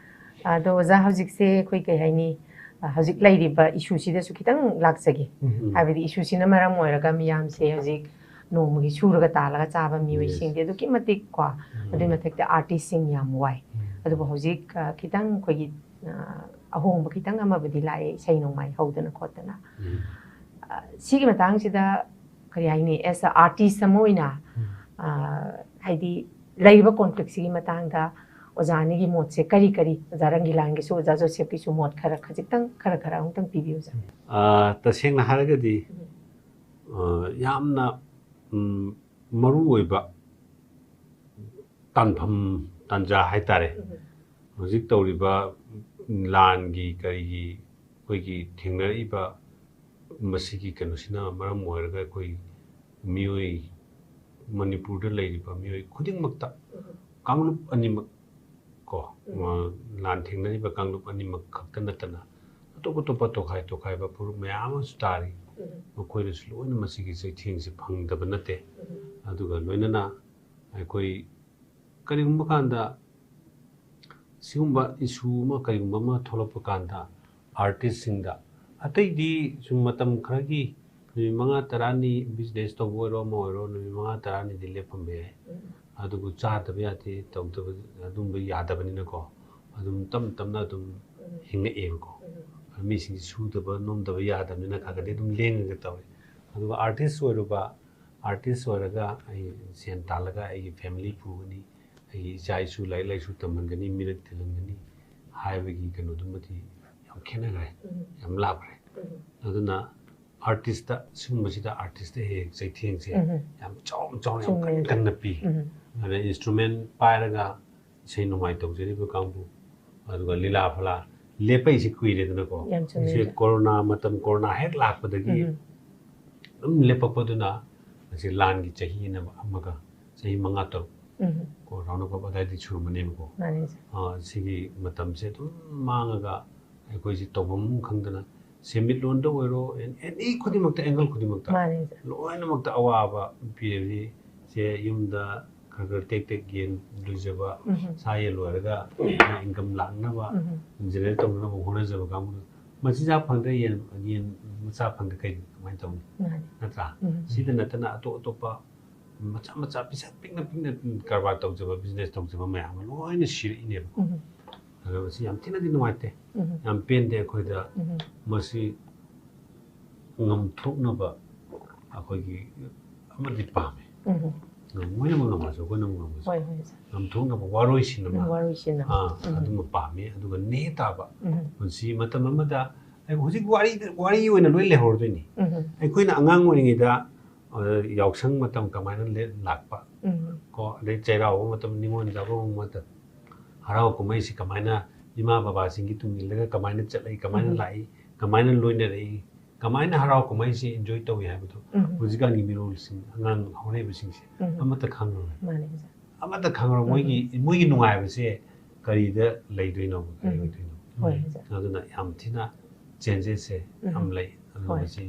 ꯑꯗꯣ ꯑꯣꯖꯥ, ꯍꯧꯖꯤꯛꯁꯦ ꯑꯩꯈꯣꯏ ꯀꯩ ꯍꯥꯏꯅꯤ, ꯑ, ꯍꯧꯖꯤꯛ ꯂꯩꯔꯤꯕ ꯏꯁꯨꯁꯤꯗꯁꯨ ꯈꯤꯇꯪ ꯂꯥꯛꯆꯒꯦ꯫ ꯎꯝ꯫ ꯍꯥꯏꯕꯗꯤ ꯏꯁꯨꯁꯤꯅ ꯃꯔꯝ ꯑꯣꯏꯔꯒ ꯃꯤꯌꯥꯝꯁꯦ ꯍꯧꯖꯤꯛ ꯅꯣꯡꯃꯒꯤ ꯁꯨꯔꯒ ꯇꯥꯜꯂꯒ ꯆꯥꯕ ꯃꯤꯑꯣꯏꯁꯤꯡꯗꯤ ꯑꯗꯨꯛꯀꯤ ꯃꯇꯤꯛ ꯀꯣ, ꯑꯗꯨꯒꯤ ꯃꯊꯛꯇ ꯑꯥꯔꯇꯤꯁꯁꯤꯡ ꯌꯥꯝ ꯋꯥꯏ꯫ ꯑꯗꯨꯕꯨ ꯍꯧꯖꯤꯛ, ꯑ, ꯈꯤꯇꯪ ꯑꯩꯈꯣꯏꯒꯤ, ꯑ, ꯑꯍꯣꯡꯕ ꯈꯤꯇꯪ ꯑꯃꯕꯨꯗꯤ ꯂꯥꯛꯑꯦ, ꯏꯁꯩ ꯅꯣꯡꯃꯥꯏ ꯍꯧꯗꯅ ꯈꯣꯠꯇꯅ꯫ ꯑ, ꯁꯤꯒꯤ ꯃꯇꯥꯡꯁꯤꯗ ꯀꯔꯤ ꯍꯥꯏꯅꯤ, ꯑꯦꯁ ꯑ ꯑꯥꯔꯇꯤꯁ ꯑꯃ ꯑꯣꯏꯅ, ꯑ, ꯍꯥꯏꯗꯤ ꯂꯩꯔꯤꯕ ꯀꯣꯟꯐ꯭ꯂꯤꯛꯁꯤꯒꯤ ꯃꯇꯥꯡꯗ ꯑꯣꯖꯥ ꯑꯅꯤꯒꯤ ꯃꯣꯠꯁꯦ ꯀꯔꯤ ꯀꯔꯤ, ꯑꯣꯖꯥ ꯔꯪꯒꯤꯂꯥꯟꯒꯤꯁꯨ ꯑꯣꯖꯥ ꯖꯣꯁꯦꯐꯀꯤꯁꯨ ꯃꯣꯠ ꯈꯔ ꯈꯖꯤꯛꯇꯪ, ꯈꯔ ꯈꯔ ꯑꯃꯨꯛꯇꯪ ꯄꯤꯕꯤꯌꯨ, ꯑꯣꯖꯥ꯫ ꯑ, ꯇꯁꯦꯡꯅ ꯍꯥꯏꯔꯒꯗꯤ, ꯑ, ꯌꯥꯝꯅ, ꯎꯝ, ꯃꯔꯨ ꯑꯣꯏꯕ ꯇꯥꯟꯐꯝ ꯇꯥꯟꯖꯥ ꯍꯥꯏꯇꯥꯔꯦ꯫ ꯍꯧꯖꯤꯛ ꯇꯧꯔꯤꯕ ꯂꯥꯟꯒꯤ ꯀꯔꯤꯒꯤ ꯑꯩꯈꯣꯏꯒꯤ ꯊꯦꯡꯅꯔꯛꯏꯕ ꯃꯁꯤꯒꯤ ꯀꯩꯅꯣꯁꯤꯅ ꯃꯔꯝ ꯑꯣꯏꯔꯒ ꯑꯩꯈꯣꯏ ꯃꯤꯑꯣꯏ, ꯃꯅꯤꯄꯨꯔꯗ ꯂꯩꯔꯤꯕ ꯃꯤꯑꯣꯏ ꯈꯨꯗꯤꯡꯃꯛꯇ, ꯀꯥꯡꯂꯨꯞ ꯑꯅꯤꯃꯛ ꯀꯣ, ꯂꯥꯟ ꯊꯦꯡꯅꯔꯤꯕ ꯀꯥꯡꯂꯨꯞ ꯑꯅꯤꯃꯛ ꯈꯛꯇ ꯅꯠꯇꯅ ꯑꯇꯣꯞ ꯑꯇꯣꯞꯄ ꯇꯣꯈꯥꯏ ꯇꯣꯈꯥꯏꯕ ꯐꯨꯔꯨꯞ ꯃꯌꯥꯝ ꯑꯃꯁꯨ ꯇꯥꯔꯤ꯫ ꯃꯈꯣꯏꯅꯁꯨ ꯂꯣꯏꯅ ꯃꯁꯤꯒꯤ ꯆꯩꯊꯦꯡꯁꯤ ꯐꯪꯗꯕ ꯅꯠꯇꯦ꯫ ꯑꯗꯨꯒ ꯂꯣꯏꯅꯅ ꯑꯩꯈꯣꯏ ꯀꯔꯤꯒꯨꯝꯕ ꯀꯥꯟꯗ ꯁꯤꯒꯨꯝꯕ issue ꯑꯃ ꯀꯔꯤꯒꯨꯝꯕ ꯑꯃ ꯊꯣꯛꯂꯛꯄ ꯀꯥꯟꯗ artistꯁꯤꯡꯗ, ꯑꯇꯩꯗꯤ ꯁꯨꯝ ꯃꯇꯝ ꯈꯔꯒꯤ ꯅꯨꯃꯤꯠ ꯃꯉꯥ ꯇꯔꯥꯅꯤ business ꯇꯧꯕ ꯑꯣꯏꯔꯣ ꯑꯃ ꯑꯣꯏꯔꯣ ꯅꯨꯃꯤꯠ ꯃꯉꯥ ꯇꯔꯥꯅꯤꯗꯤ ꯂꯦꯞꯄꯝꯕ ꯌꯥꯏ꯫ ꯑꯗꯨꯕꯨ ꯆꯥꯗꯕ ꯌꯥꯗꯦ, ꯇꯧꯗꯕ, ꯑꯗꯨꯝꯕ ꯌꯥꯗꯕꯅꯤꯅꯀꯣ, ꯑꯗꯨꯝ ꯇꯞ ꯇꯞꯅ ꯑꯗꯨꯝ ꯍꯤꯡꯉꯛꯑꯦꯕꯀꯣ꯫ ꯃꯤꯁꯤꯡꯁꯤ ꯁꯨꯗꯕ ꯅꯣꯝꯗꯕ ꯌꯥꯗꯕꯅꯤꯅ ꯈꯔ ꯈꯔꯗꯤ ꯑꯗꯨꯝ ꯂꯦꯡꯉꯒ ꯇꯧꯔꯦ꯫ ꯑꯗꯨꯒ artist ꯑꯣꯏꯔꯨꯕ, artist ꯑꯣꯏꯔꯒ ꯑꯩ ꯁꯦꯟ ꯇꯥꯜꯂꯒ ꯑꯩꯒꯤ family ꯄꯨꯒꯅꯤ, ꯑꯩꯒꯤ ꯏꯆꯥ ꯏꯁꯨ ꯂꯥꯏꯔꯤꯛ ꯂꯥꯏꯁꯨ ꯇꯝꯍꯟꯒꯅꯤ, ꯃꯤꯔꯛ ꯇꯤꯜꯍꯟꯒꯅꯤ ꯍꯥꯏꯕꯒꯤ ꯀꯩꯅꯣꯗꯨꯃꯗꯤ ꯌꯥꯝ ꯈꯦꯠꯅꯈ꯭ꯔꯦ, ꯌꯥꯝ ꯂꯥꯞꯈ꯭ꯔꯦ꯫ ꯑꯗꯨꯅ artistꯇ, ꯁꯤꯒꯨꯝꯕꯁꯤꯗ artistꯇ ꯍꯦꯛ ꯍꯦꯛ ꯆꯩꯊꯦꯡꯁꯦ ꯌꯥꯝ ꯆꯥꯎꯅ ꯆꯥꯎꯅ, ꯌꯥꯝ ꯀꯟꯅ ꯀꯟꯅ ꯄꯤ꯫ ꯑꯗꯨꯅ instrument ꯄꯥꯏꯔꯒ ꯏꯁꯩ ꯅꯣꯡꯃꯥꯏ ꯇꯧꯖꯔꯤꯕ ꯀꯥꯡꯕꯨ, ꯑꯗꯨꯒ ꯂꯤꯂꯥ ꯐꯂꯥ ꯂꯦꯞꯄꯛꯏꯁꯤ ꯀꯨꯏꯔꯦꯗꯅꯀꯣ꯫ ꯌꯥꯝ ꯆꯨꯝꯃꯦ, ꯁꯤ ꯑꯣꯖꯥ꯫ ꯀꯣꯔꯣꯅꯥ ꯃꯇꯝ, ꯀꯣꯔꯣꯅꯥ ꯍꯦꯛ ꯂꯥꯛꯄꯗꯒꯤ ꯑꯗꯨꯝ ꯂꯦꯞꯄꯛꯄꯗꯨꯅ ꯉꯁꯤ ꯂꯥꯟꯒꯤ ꯆꯍꯤ ꯑꯃ ꯑꯃꯒ, ꯆꯍꯤ ꯃꯉꯥ ꯇꯔꯨꯛ ꯀꯣ, round about ꯑꯗꯥꯏꯗꯤ ꯁꯨꯔꯝꯃꯅꯦꯕꯀꯣ꯫ ꯃꯥꯅꯦ, ꯑꯣꯖꯥ꯫ ꯑ, ꯁꯤꯒꯤ ꯃꯇꯝꯁꯦ ꯑꯗꯨꯝ ꯃꯥꯡꯉꯒ ꯑꯩꯈꯣꯏꯁꯤ ꯇꯧꯐꯝ ꯈꯪꯗꯅ, ꯁꯦꯟꯃꯤꯠꯂꯣꯟꯗ ꯑꯣꯏꯔꯣ, ꯑꯦꯟ-, ꯑꯦꯅꯤ ꯈꯨꯗꯤꯡꯃꯛꯇ, angle ꯈꯨꯗꯤꯡꯃꯛꯇ, ꯃꯥꯅꯦ, ꯑꯣꯖꯥ꯫ ꯂꯣꯏꯅꯃꯛꯇ ꯑꯋꯥꯕ ꯄꯤꯔꯕꯗꯤ, ꯁꯦ ꯌꯨꯝꯗ ꯈꯔ ꯈꯔ ꯇꯦꯛ ꯇꯦꯛ ꯌꯦꯟ ꯂꯣꯏꯖꯕ, ꯁꯥ ꯌꯦꯟ ꯂꯣꯏꯔꯒ income ꯂꯥꯛꯅꯕ, generate ꯇꯧꯅꯅꯕ ꯍꯣꯠꯅꯖꯕ ꯀꯥꯡꯕꯨꯗꯨ ꯃꯆꯤꯟꯖꯥꯛ ꯐꯪꯗ꯭ꯔꯦ, ꯌꯦꯟ, ꯌꯦꯟ ꯃꯆꯥ ꯐꯪꯗ꯭ꯔꯦ, ꯀꯩ, ꯀꯃꯥꯏꯅ ꯇꯧꯅꯤ? ꯃꯥꯅꯦ꯫ ꯅꯠꯇ꯭ꯔꯥ? ꯁꯤꯗ ꯅꯠꯇꯅ ꯑꯇꯣꯞ ꯑꯇꯣꯞꯄ ꯃꯆꯥ ꯃꯆꯥ ꯄꯩꯁꯥ ꯄꯤꯛꯅ ꯄꯤꯛꯅ ꯀꯔꯕꯥꯔ ꯇꯧꯖꯕ, business ꯇꯧꯖꯕ ꯃꯌꯥꯝ ꯑꯃ ꯂꯣꯏꯅ ꯁꯤꯔꯛꯏꯅꯦꯕꯀꯣ꯫ ꯑꯗꯣ ꯃꯁꯤ ꯌꯥꯝ ꯊꯤꯅꯗꯤ ꯅꯨꯡꯉꯥꯏꯇꯦ, ꯌꯥꯝ ꯄꯦꯟꯗꯦ ꯑꯩꯈꯣꯏꯗ꯫ ꯃꯁꯤ ꯉꯝꯊꯣꯛꯅꯕ ꯑꯩꯈꯣꯏꯒꯤ ꯑꯃꯗꯤ ꯄꯥꯝꯃꯤ꯫ ꯃꯣꯏꯅ ꯑꯃꯨꯛ ꯉꯝꯃꯁꯨ, ꯑꯩꯈꯣꯏꯅ ꯑꯃꯨꯛ ꯉꯝꯃꯁꯨ, ꯍꯣꯏ ꯍꯣꯏ ꯁꯥꯔ꯫ ꯉꯝꯊꯣꯛꯅꯕ ꯋꯥꯔꯣꯏꯁꯤꯟ ꯑꯃ, ꯋꯥꯔꯣꯏꯁꯤꯟ ꯑꯃ꯫ ꯑꯥ, ꯎꯝ꯫ ꯑꯗꯨꯃ ꯄꯥꯝꯃꯤ꯫ ꯑꯗꯨꯒ ꯅꯦ ꯇꯥꯕ ꯎꯝ꯫ ꯄꯨꯟꯁꯤ ꯃꯇꯝ ꯑꯃꯗ, ꯑꯩ ꯍꯧꯖꯤꯛ ꯋꯥꯔꯤ, ꯋꯥꯔꯤ ꯑꯣꯏꯅ ꯂꯣꯏ ꯂꯩꯍꯧꯔꯗꯣꯏꯅꯤ꯫ ꯎꯝ꯫ ꯑꯩꯈꯣꯏꯅ ꯑꯉꯥꯡ ꯑꯣꯏꯔꯤꯉꯩꯗ, ꯑ, ꯌꯥꯎꯁꯪ ꯃꯇꯝ ꯀꯃꯥꯏꯅ ꯂꯦ-, ꯂꯥꯛꯄ, ꯎꯝ꯫ ꯀꯣ, ꯑꯗꯩ ꯆꯩꯔꯥꯎꯕ ꯃꯇꯝ, ꯅꯤꯉꯣꯜ ꯆꯥꯛꯀꯧꯕ ꯃꯇꯝ, ꯍꯔꯥꯎ ꯀꯨꯝꯍꯩꯁꯤ ꯀꯃꯥꯏꯅ ꯏꯃꯥ ꯕꯕꯥꯁꯤꯡꯒꯤ ꯇꯨꯡ ꯏꯜꯂꯒ ꯀꯃꯥꯏꯅ ꯆꯠꯂꯛꯏ, ꯀꯃꯥꯏꯅ ꯎꯝ꯫ ꯂꯥꯛꯏ, ꯀꯃꯥꯏꯅ ꯂꯣꯏꯅꯔꯛꯏ, ꯀꯃꯥꯏꯅ ꯍꯔꯥꯎ ꯀꯨꯝꯍꯩꯁꯤ enjoy ꯇꯧꯏ ꯍꯥꯏꯕꯗꯣ ꯎꯝ꯫ ꯍꯧꯖꯤꯛꯀꯥꯟꯒꯤ ꯃꯤꯔꯣꯜꯁꯤꯡ, ꯑꯉꯥꯡ ꯍꯧꯔꯛꯏꯕꯁꯤꯡꯁꯦ ꯎꯝ꯫ ꯑꯃꯠꯇ ꯈꯪꯉꯔꯣꯏ꯫ ꯃꯥꯅꯦ ꯑꯣꯖꯥ꯫ ꯑꯃꯠꯇ ꯈꯪꯉꯔꯣꯏ꯫ ꯎꯝ꯫ ꯃꯣꯏꯒꯤ, ꯃꯣꯏꯒꯤ ꯅꯨꯡꯉꯥꯏꯕꯁꯦ ꯀꯔꯤꯗ ꯂꯩꯗꯣꯏꯅꯣ, ꯀꯔꯤ ꯎꯝ꯫ ꯑꯣꯏꯗꯣꯏꯅꯣ? ꯍꯣꯏ ꯑꯣꯖꯥ꯫ ꯑꯗꯨꯅ ꯌꯥꯝ ꯊꯤꯅ changes ꯁꯦ ꯎꯝ꯫ ꯌꯥꯝ ꯂꯩ꯫ ꯑꯗꯨꯅ ꯍꯣꯏ꯫ ꯃꯁꯤ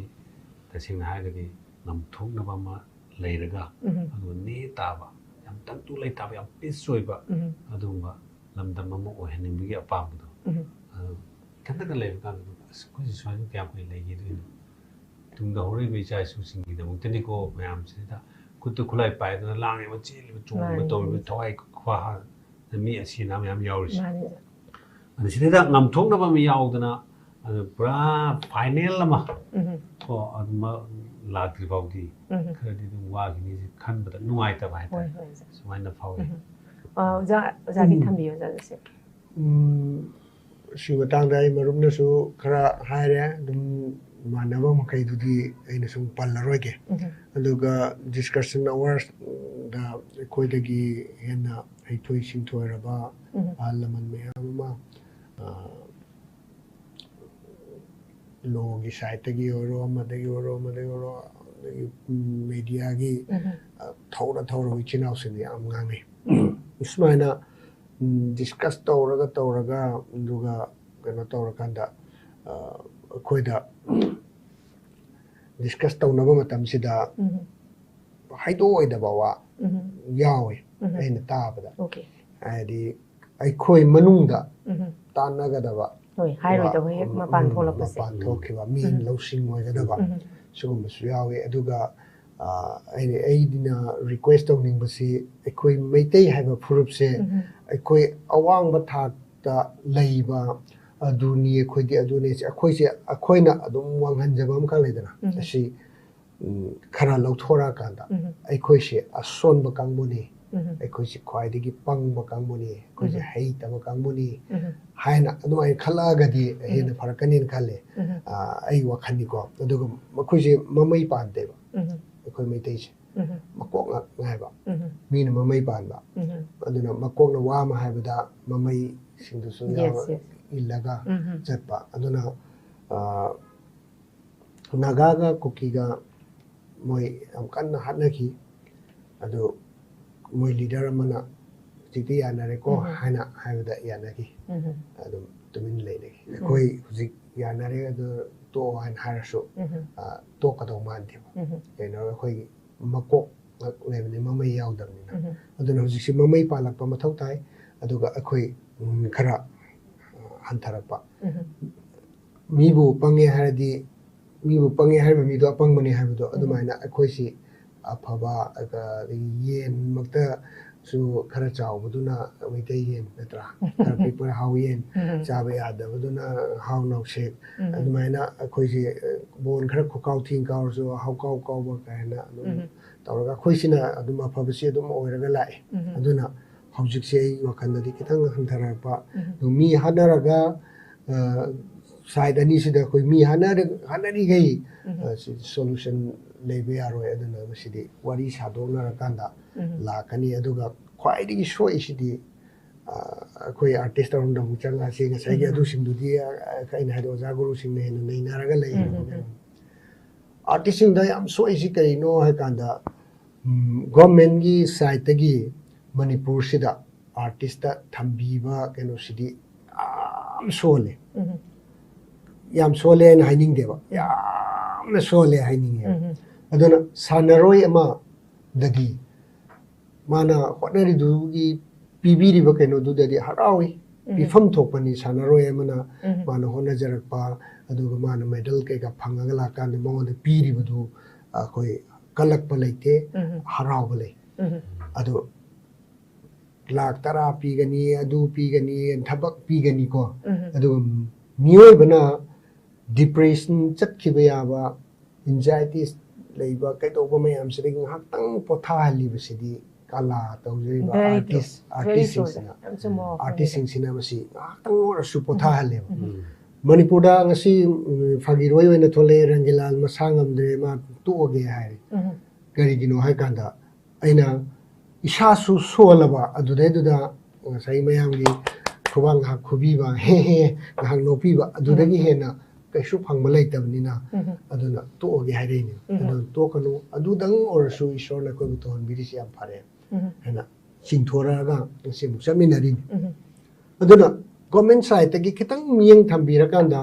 ꯇꯁꯦꯡꯅ ꯍꯥꯏꯔꯒꯗꯤ ꯉꯝꯊꯣꯛꯅꯕ ꯑꯃ ꯂꯩꯔꯒ, ꯎꯝ꯫ ꯑꯗꯨꯒ ꯅꯦ ꯇꯥꯕ, ꯌꯥꯝ ꯇꯪꯗꯨ ꯂꯩꯇꯥꯕ, ꯌꯥꯝ peace ꯑꯣꯏꯕ ꯎꯝ꯫ ꯑꯗꯨꯒꯨꯝꯕ ꯂꯝꯗꯝ ꯑꯃ ꯑꯣꯏꯍꯟꯅꯤꯡꯕꯒꯤ ꯑꯄꯥꯝꯕꯗꯣ꯫ ꯎꯝ꯫ ꯑꯗꯨ ꯏꯊꯟꯇꯒ ꯂꯩꯕ ꯀꯥꯟꯗ, "ꯑꯁ, ꯑꯩꯈꯣꯏꯁꯦ ꯁꯨꯃꯥꯏꯅ ꯀꯌꯥꯝ ꯀꯨꯏꯅ ꯂꯩꯈꯤꯗꯣꯏꯅꯣ? ꯇꯨꯡꯗ ꯍꯧꯔꯛꯏꯕ ꯏꯆꯥ ꯏꯁꯨꯁꯤꯡꯒꯤꯗꯃꯛꯇꯅꯤꯀꯣ ꯃꯌꯥꯝꯁꯤꯗ ꯈꯨꯠꯇ ꯈꯨꯠꯂꯥꯏ ꯄꯥꯏꯗꯅ ꯂꯥꯡꯉꯤꯕ, ꯆꯦꯜꯂꯤꯕ, ꯆꯣꯡꯕ, ꯃꯥꯅꯤ, ꯇꯧꯔꯤꯕ, ꯃꯥꯅꯤ꯫ ꯊꯋꯥꯏ ꯈꯨꯍꯥ-, ꯃꯤ ꯑꯁꯤ ꯑꯅꯥ ꯃꯌꯥꯝ ꯌꯥꯎꯔꯤꯁꯦ꯫ ꯃꯥꯅꯦ ꯑꯣꯖꯥ꯫ ꯑꯗꯨ ꯁꯤꯗꯩꯗ ꯉꯝꯊꯣꯛꯅꯕ ꯑꯃ ꯌꯥꯎꯗꯅ, ꯑꯗꯨ ꯄꯨꯔꯥ final ꯑꯃ ꯎꯝ꯫ ꯀꯣ, ꯑꯗꯨꯃ ꯂꯥꯛꯇ꯭ꯔꯤ ꯐꯥꯎꯗꯤ ꯎꯝ꯫ ꯈꯔꯗꯤ ꯑꯗꯨꯝ ꯋꯥꯈꯤꯅꯤ ꯈꯟꯕꯗ ꯅꯨꯡꯉꯥꯏꯇꯕ ꯍꯣꯏ ꯍꯥꯏꯇꯥꯔꯦ꯫ ꯍꯣꯏ ꯑꯣꯖꯥ꯫ ꯁꯨꯃꯥꯏꯅ ꯐꯥꯎꯏ꯫ ꯎꯝ꯫ ꯑ, ꯑꯣꯖꯥ, ꯑꯣꯖꯥꯒꯤ ꯎꯝ꯫ ꯊꯝꯕꯤꯌꯨ ꯑꯣꯖꯥ ꯇꯁꯦ꯫ ꯎꯝ, ꯁꯤ ꯃꯇꯥꯡꯗ ꯑꯩ ꯃꯔꯨꯞꯅꯁꯨ ꯈꯔ ꯍꯥꯏꯔꯦ, ꯑꯗꯨꯝ ꯃꯥꯟꯅꯕ ꯃꯈꯩꯗꯨꯗꯤ ꯑꯩꯅ ꯁꯨꯝ ꯄꯜꯂꯔꯣꯏꯒꯦ꯫ ꯎꯝ꯫ ꯑꯗꯨꯒ discussion hours ꯗ ꯑꯩꯈꯣꯏꯗꯒꯤ ꯍꯦꯟꯅ ꯍꯩꯊꯣꯏ ꯁꯤꯡꯊꯣꯏꯔꯕ ꯎꯝ꯫ ꯑꯍꯜ ꯂꯃꯟ ꯃꯌꯥꯝ ꯑꯃ, ꯑ, law ꯒꯤ side ꯇꯒꯤ ꯑꯣꯏꯔꯣ, ꯑꯃꯗꯒꯤ ꯑꯣꯏꯔꯣ, ꯑꯃꯗꯒꯤ ꯑꯣꯏꯔꯣ, ꯑꯗꯒꯤ, ꯎꯝ, media ꯒꯤ, ꯎꯝ꯫ ꯑ, ꯊꯧꯔ ꯊꯧꯔꯕ ꯏꯆꯤꯟ ꯏꯅꯥꯎꯁꯤꯡꯅ ꯌꯥꯝ ꯉꯥꯡꯅꯩ꯫ ꯁꯨꯃꯥꯏꯅ, ꯎꯝ, discuss ꯇꯧꯔꯒ ꯇꯧꯔꯒ, ꯑꯗꯨꯒ ꯀꯩꯅꯣ ꯇꯧꯔꯀꯥꯟꯗ, ꯑ, ꯑꯩꯈꯣꯏꯗ discuss ꯇꯧꯅꯕ ꯃꯇꯝꯁꯤꯗ ꯎꯝ꯫ ꯍꯥꯏꯗꯣꯛꯑꯣꯏꯗꯕ ꯋꯥ ꯎꯝ꯫ ꯌꯥꯎꯋꯤ ꯎꯝ꯫ ꯑꯩꯅ ꯇꯥꯕꯗ꯫ Okay꯫ ꯍꯥꯏꯗꯤ ꯑꯩꯈꯣꯏ ꯃꯅꯨꯡꯗ ꯎꯝ꯫ ꯇꯥꯟꯅꯒꯗꯕ ꯍꯣꯏ, ꯍꯥꯏꯔꯣꯏꯗꯕ ꯍꯦꯛ ꯎꯝ, ꯃꯄꯥꯟ ꯎꯝ, ꯊꯣꯛꯂꯛꯄꯁꯦ꯫ ꯃꯄꯥꯟ ꯊꯣꯛꯈꯤꯕ, ꯃꯤ ꯎꯝ꯫ ꯂꯧꯁꯤꯡ ꯑꯣꯏꯒꯗꯕ ꯎꯝ꯫ ꯁꯤꯒꯨꯝꯕꯁꯨ ꯌꯥꯎꯋꯤ꯫ ꯑꯗꯨꯒ, ꯑ, ꯑꯩꯅ, ꯑꯩꯅ request ꯇꯧꯅꯤꯡꯕꯁꯤ ꯑꯩꯈꯣꯏ ꯃꯩꯇꯩ ꯍꯥꯏꯕ ꯐꯨꯔꯨꯞꯁꯦ ꯎꯝ꯫ ꯑꯩꯈꯣꯏ ꯑꯋꯥꯡꯕ ꯊꯥꯛꯇ ꯂꯩꯕ ꯑꯗꯨꯅꯤ, ꯑꯩꯈꯣꯏꯗꯤ ꯑꯗꯨꯅꯤ, ꯑꯩꯈꯣꯏꯁꯦ ꯑꯩꯈꯣꯏꯅ ꯑꯗꯨꯝ ꯋꯥꯡꯍꯟꯖꯕ ꯑꯃꯈꯛ ꯂꯩꯗꯅ, ꯎꯝ꯫ ꯑꯁꯤ ꯎꯝ, ꯈꯔ ꯂꯧꯊꯣꯔꯛꯑꯀꯥꯟꯗ, ꯎꯝ, ꯑꯩꯈꯣꯏꯁꯦ ꯑꯁꯣꯟꯕ ꯀꯥꯡꯕꯨꯅꯤ, ꯎꯝ, ꯑꯩꯈꯣꯏꯁꯦ ꯈ꯭ꯋꯥꯏꯗꯒꯤ ꯄꯪꯕ ꯀꯥꯡꯕꯨꯅꯤ, ꯑꯩꯈꯣꯏꯁꯦ ꯎꯝ, ꯍꯩꯇꯕ ꯀꯥꯡꯕꯨꯅꯤ ꯎꯝ, ꯍꯥꯏꯅ ꯑꯗꯨꯃꯥꯏꯅ ꯈꯜꯂꯛꯑꯒꯗꯤ ꯍꯦꯟꯅ ꯐꯔꯛꯀꯅꯤꯅ ꯈꯜꯂꯦ꯫ ꯎꯝ, ꯑ, ꯑꯩ ꯋꯥꯈꯜꯅꯤꯀꯣ꯫ ꯑꯗꯨꯒ ꯃꯈꯣꯏꯁꯦ ꯃꯃꯩ ꯄꯥꯟꯗꯦꯕ, ꯎꯝ, ꯑꯩꯈꯣꯏ ꯃꯩꯇꯩꯁꯦ ꯎꯝ, ꯃꯀꯣꯛ ꯉꯥꯛ ꯉꯥꯏꯕ, ꯎꯝ, ꯃꯤꯅ ꯃꯃꯩ ꯄꯥꯟꯕ꯫ ꯎꯝ, ꯑꯗꯨꯅ ꯃꯀꯣꯛꯅ ꯋꯥ ꯑꯃ ꯍꯥꯏꯕꯗ ꯃꯃꯩꯁꯤꯡꯗꯨꯁꯨ Yes, ꯌꯥꯎꯔ yes. ꯏꯜꯂꯒ ꯎꯝ, ꯆꯠꯄ꯫ ꯑꯗꯨꯅ ꯑ, ꯅꯥꯒꯥꯒ ꯀꯨꯀꯤꯒ ꯃꯣꯏ ꯌꯥꯝ ꯀꯟꯅ ꯍꯥꯠꯅꯈꯤ꯫ ꯑꯗꯨ ꯃꯣꯏ ꯂꯤꯗꯔ ꯑꯃꯅ ꯍꯧꯖꯤꯛꯇꯤ ꯌꯥꯅꯔꯦꯀꯣ ꯎꯝ, ꯍꯥꯏꯅ ꯍꯥꯏꯕꯗ ꯌꯥꯅꯈꯤ꯫ ꯎꯝ, ꯑꯗꯨꯝ ꯇꯨꯃꯤꯟ ꯂꯩꯅꯈꯤ꯫ ꯑꯩꯈꯣꯏ ꯍꯧꯖꯤꯛ ꯌꯥꯅꯔꯦ, ꯑꯗꯨ ꯇꯣꯛꯑꯣ ꯍꯥꯏꯅ ꯍꯥꯏꯔꯁꯨ ꯎꯝ, ꯑ, ꯇꯣꯛꯀꯗꯧ ꯃꯥꯟꯗꯦꯕ꯫ ꯎꯝ, ꯀꯩꯅꯣ, ꯑꯩꯈꯣꯏꯒꯤ ꯃꯀꯣꯛ ꯉꯥꯛ ꯂꯩꯕꯅꯤ, ꯃꯃꯩ ꯌꯥꯎꯗꯕꯅꯤꯅ꯫ ꯎꯝ, ꯑꯗꯨꯅ ꯍꯧꯖꯤꯛꯁꯤ ꯃꯃꯩ ꯄꯥꯜꯂꯛꯄ ꯃꯊꯧ ꯇꯥꯏ꯫ ꯑꯗꯨꯒ ꯑꯩꯈꯣꯏ ꯎꯝ, ꯈꯔ ꯑ, ꯍꯟꯊꯔꯛꯄ꯫ ꯎꯝ, ꯃꯤꯕꯨ ꯄꯪꯉꯦ ꯍꯥꯏꯔꯗꯤ, ꯃꯤꯕꯨ ꯄꯪꯉꯦ ꯍꯥꯏꯔꯤꯕ ꯃꯤꯗꯣ ꯑꯄꯪꯕꯅꯤ ꯍꯥꯏꯕꯗꯣ, ꯑꯗꯨꯃꯥꯏꯅ ꯑꯩꯈꯣꯏꯁꯤ ꯑꯐꯕ, ꯑꯗꯒꯤ ꯌꯦꯟꯃꯛꯇꯁꯨ ꯈꯔ ꯆꯥꯎꯕꯗꯨꯅ ꯃꯩꯇꯩ ꯌꯦꯟ ꯅꯠꯇ꯭ꯔꯥ? ꯈꯔ ꯄꯤꯛꯄꯅ ꯍꯥꯎ ꯌꯦꯟ, ꯎꯝ, ꯆꯥꯕ ꯌꯥꯗꯕꯗꯨꯅ ꯍꯥꯎ ꯅꯥꯎꯁꯦꯛ, ꯎꯝ, ꯑꯗꯨꯃꯥꯏꯅ ꯑꯩꯈꯣꯏꯁꯦ ꯕꯣꯟ ꯈꯔ ꯈꯨꯀꯥꯎ ꯊꯤꯡ ꯀꯥꯎꯔꯁꯨ ꯍꯥꯎ ꯀꯥꯎ ꯀꯥꯎꯕ ꯀꯥꯏꯅ ꯑꯗꯨꯝ ꯎꯝ, ꯇꯧꯔꯒ ꯑꯩꯈꯣꯏꯁꯤꯅ ꯑꯗꯨꯝ ꯑꯐꯕꯁꯤ ꯑꯗꯨꯝ ꯑꯣꯏꯔꯒ ꯂꯥꯛꯑꯦ꯫ ꯎꯝ, ꯑꯗꯨꯅ ꯍꯧꯖꯤꯛꯁꯦ ꯑꯩ ꯋꯥꯈꯜꯗꯗꯤ ꯈꯤꯇꯪ ꯍꯟꯊꯔꯛꯄ, ꯎꯝ, ꯑꯗꯨ ꯃꯤ ꯍꯥꯠꯅꯔꯒ ꯁꯥꯏꯠ ꯑꯅꯤꯁꯤꯗ ꯑꯩꯈꯣꯏ ꯃꯤ ꯍꯥꯠꯅꯔ-, ꯍꯥꯠꯅꯔꯤꯈꯩ ꯎꯝ, ꯑ, ꯁꯤ ꯁꯣꯂꯨꯁꯟ ꯂꯩꯕ ꯌꯥꯔꯣꯏ꯫ ꯑꯗꯨꯅ ꯃꯁꯤꯗꯤ ꯋꯥꯔꯤ ꯁꯥꯗꯣꯛꯅꯔꯀꯥꯟꯗ ꯎꯝ, ꯂꯥꯛꯀꯅꯤ꯫ ꯑꯗꯨꯒ ꯈ꯭ꯋꯥꯏꯗꯒꯤ ꯁꯣꯛꯏꯁꯤꯗꯤ ꯑ, ꯑꯩꯈꯣꯏ ꯑꯥꯔꯇꯤꯁ ꯇꯧꯔꯝꯗ ꯑꯃꯨꯛ ꯆꯪꯉꯛꯑꯁꯤ꯫ ꯉꯁꯥꯏꯒꯤ ꯎꯝ, ꯑꯗꯨꯁꯤꯡꯗꯨꯗꯤ ꯑ, ꯑꯩꯅ ꯍꯥꯏꯗꯣ ꯑꯣꯖꯥ ꯒꯨꯔꯨꯁꯤꯡꯅ ꯍꯦꯟꯅ ꯅꯩꯅꯔꯒ ꯂꯩꯌꯦꯕ꯫ ꯎꯝ, ꯎꯝ, ꯎꯝ, ꯑꯥꯔꯇꯤꯁꯁꯤꯡꯗ ꯌꯥꯝ ꯁꯣꯛꯏꯁꯤ ꯀꯔꯤꯅꯣ ꯍꯥꯏ ꯀꯥꯟꯗ, ꯎꯝ, ꯒꯣꯔꯃꯦꯟꯒꯤ ꯁꯥꯏꯠꯇꯒꯤ ꯃꯅꯤꯄꯨꯔꯁꯤꯗ ꯑꯥꯔꯇꯤꯁꯇ ꯊꯝꯕꯤꯕ ꯀꯩꯅꯣꯁꯤꯗꯤ ꯌꯥꯝ ꯁꯣꯜꯂꯦ꯫ ꯎꯝ, ꯌꯥꯝ ꯁꯣꯜꯂꯦ ꯍꯥꯏꯅ ꯍꯥꯏꯅꯤꯡꯗꯦꯕ, ꯌꯥꯝꯅ ꯁꯣꯜꯂꯦ ꯍꯥꯏꯅꯤꯡꯉꯦꯕ꯫ ꯎꯝ, ꯑꯗꯨꯅ ꯁꯥꯟꯅꯔꯣꯏ ꯑꯃꯗꯗꯤ ꯃꯥꯅ ꯍꯣꯠꯅꯔꯤꯗꯨꯒꯤ ꯄꯤꯕꯤꯔꯤꯕ ꯀꯩꯅꯣꯗꯨꯗꯗꯤ ꯍꯔꯥꯎꯏ꯫ ꯎꯝ, ꯄꯤꯐꯝ ꯊꯣꯛꯄꯅꯤ ꯁꯥꯟꯅꯔꯣꯏ ꯑꯃꯅ ꯎꯝ, ꯃꯥꯅ ꯍꯣꯠꯅꯖꯔꯛꯄ, ꯑꯗꯨꯒ ꯃꯥꯅ ꯃꯦꯗꯜ ꯀꯩꯀꯥ ꯐꯪꯉꯒ ꯂꯥꯛꯀꯥꯟꯗ ꯃꯉꯣꯟꯗ ꯄꯤꯔꯤꯕꯗꯨ ꯑꯩꯈꯣꯏ ꯀꯜꯂꯛꯄ ꯂꯩꯇꯦ, ꯎꯝ, ꯍꯔꯥꯎꯕ ꯂꯩ꯫ ꯎꯝ, ꯑꯗꯣ ꯂꯥꯛ ꯇꯔꯥ ꯄꯤꯒꯅꯤ, ꯑꯗꯨ ꯄꯤꯒꯅꯤ, ꯊꯕꯛ ꯄꯤꯒꯅꯤꯀꯣ꯫ ꯎꯝ, ꯑꯗꯨꯒ ꯃꯤꯑꯣꯏꯕꯅ ꯗꯤꯄ꯭ꯔꯦꯁꯟ ꯆꯠꯈꯤꯕ ꯌꯥꯕ, ꯑꯦꯟꯖꯥꯏꯇꯤ ꯂꯩꯕ ꯀꯩꯗꯧꯕ ꯃꯌꯥꯝꯁꯤꯗꯒꯤ ꯉꯥꯏꯍꯥꯛꯇꯪ ꯄꯣꯊꯥꯍꯜꯂꯤꯕꯁꯤꯗꯤ ꯀꯂꯥ ꯇꯧꯖꯔꯤꯕ Very true. Artist Very true. ꯑꯥꯔꯇꯤꯁꯁꯤꯡꯁꯤꯅ ꯌꯥꯝ ꯆꯨꯝꯕ ꯋꯥꯐꯝꯅꯤꯗ. ꯑꯥꯔꯇꯤꯁꯁꯤꯡꯁꯤꯅ ꯃꯁꯤ ꯉꯥꯏꯍꯥꯛꯇꯪ ꯑꯣꯏꯔꯁꯨ ꯄꯣꯊꯥꯍꯜꯂꯦꯕ꯫ ꯎꯝ. ꯃꯅꯤꯄꯨꯔꯗ ꯉꯁꯤ ꯎꯝ, ꯐꯥꯒꯤꯔꯣꯏ ꯑꯣꯏꯅ ꯊꯣꯛꯂꯛꯑꯦ, ꯔꯪꯒꯤꯂꯥꯜ ꯃꯁꯥ ꯉꯝꯗ꯭ꯔꯦ, ꯃꯥ ꯇꯣꯛꯑꯒꯦ ꯍꯥꯏꯔꯦ꯫ ꯎꯝ. ꯀꯔꯤꯒꯤꯅꯣ ꯍꯥꯏ ꯀꯥꯟꯗ ꯑꯩꯅ ꯏꯁꯥꯁꯨ ꯁꯣꯜꯂꯕ ꯑꯗꯨꯗꯩꯗꯨꯗ ꯉꯁꯥꯏ ꯃꯌꯥꯝꯒꯤ ꯈꯨꯕꯥꯛ ꯉꯥꯏꯍꯥꯛ ꯈꯨꯕꯤꯕ, ꯍꯦ ꯍꯦ ꯉꯥꯏꯍꯥꯛ ꯅꯣꯛꯄꯤꯕ, ꯑꯗꯨꯗꯒꯤ ꯍꯦꯟꯅ ꯀꯩꯁꯨ ꯐꯪꯕ ꯂꯩꯇꯕꯅꯤꯅ ꯎꯝ. ꯑꯗꯨꯅ ꯇꯣꯛꯑꯒꯦ ꯍꯥꯏꯔꯛꯏꯅꯦ꯫ ꯎꯝ. ꯑꯗꯨ ꯇꯣꯛꯀꯅꯨ, ꯑꯗꯨꯗꯪ ꯑꯣꯏꯔꯁꯨ ꯏꯁꯣꯔꯅ ꯑꯩꯈꯣꯏꯕꯨ ꯇꯧꯍꯟꯕꯤꯔꯤꯁꯤ ꯌꯥꯝ ꯐꯔꯦ ꯎꯝ. ꯍꯥꯏꯅ ꯆꯤꯡꯊꯣꯔꯛꯑꯒ ꯉꯁꯤ ꯑꯃꯨꯛ ꯆꯠꯃꯤꯟꯅꯔꯤꯅꯤ꯫ ꯎꯝ. ꯑꯗꯨꯅ ꯒꯣꯔꯃꯦꯟ ꯁꯥꯏꯠꯇꯒꯤ ꯈꯤꯇꯪ ꯃꯤꯠꯌꯦꯡ ꯊꯝꯕꯤꯔꯀꯥꯟꯗ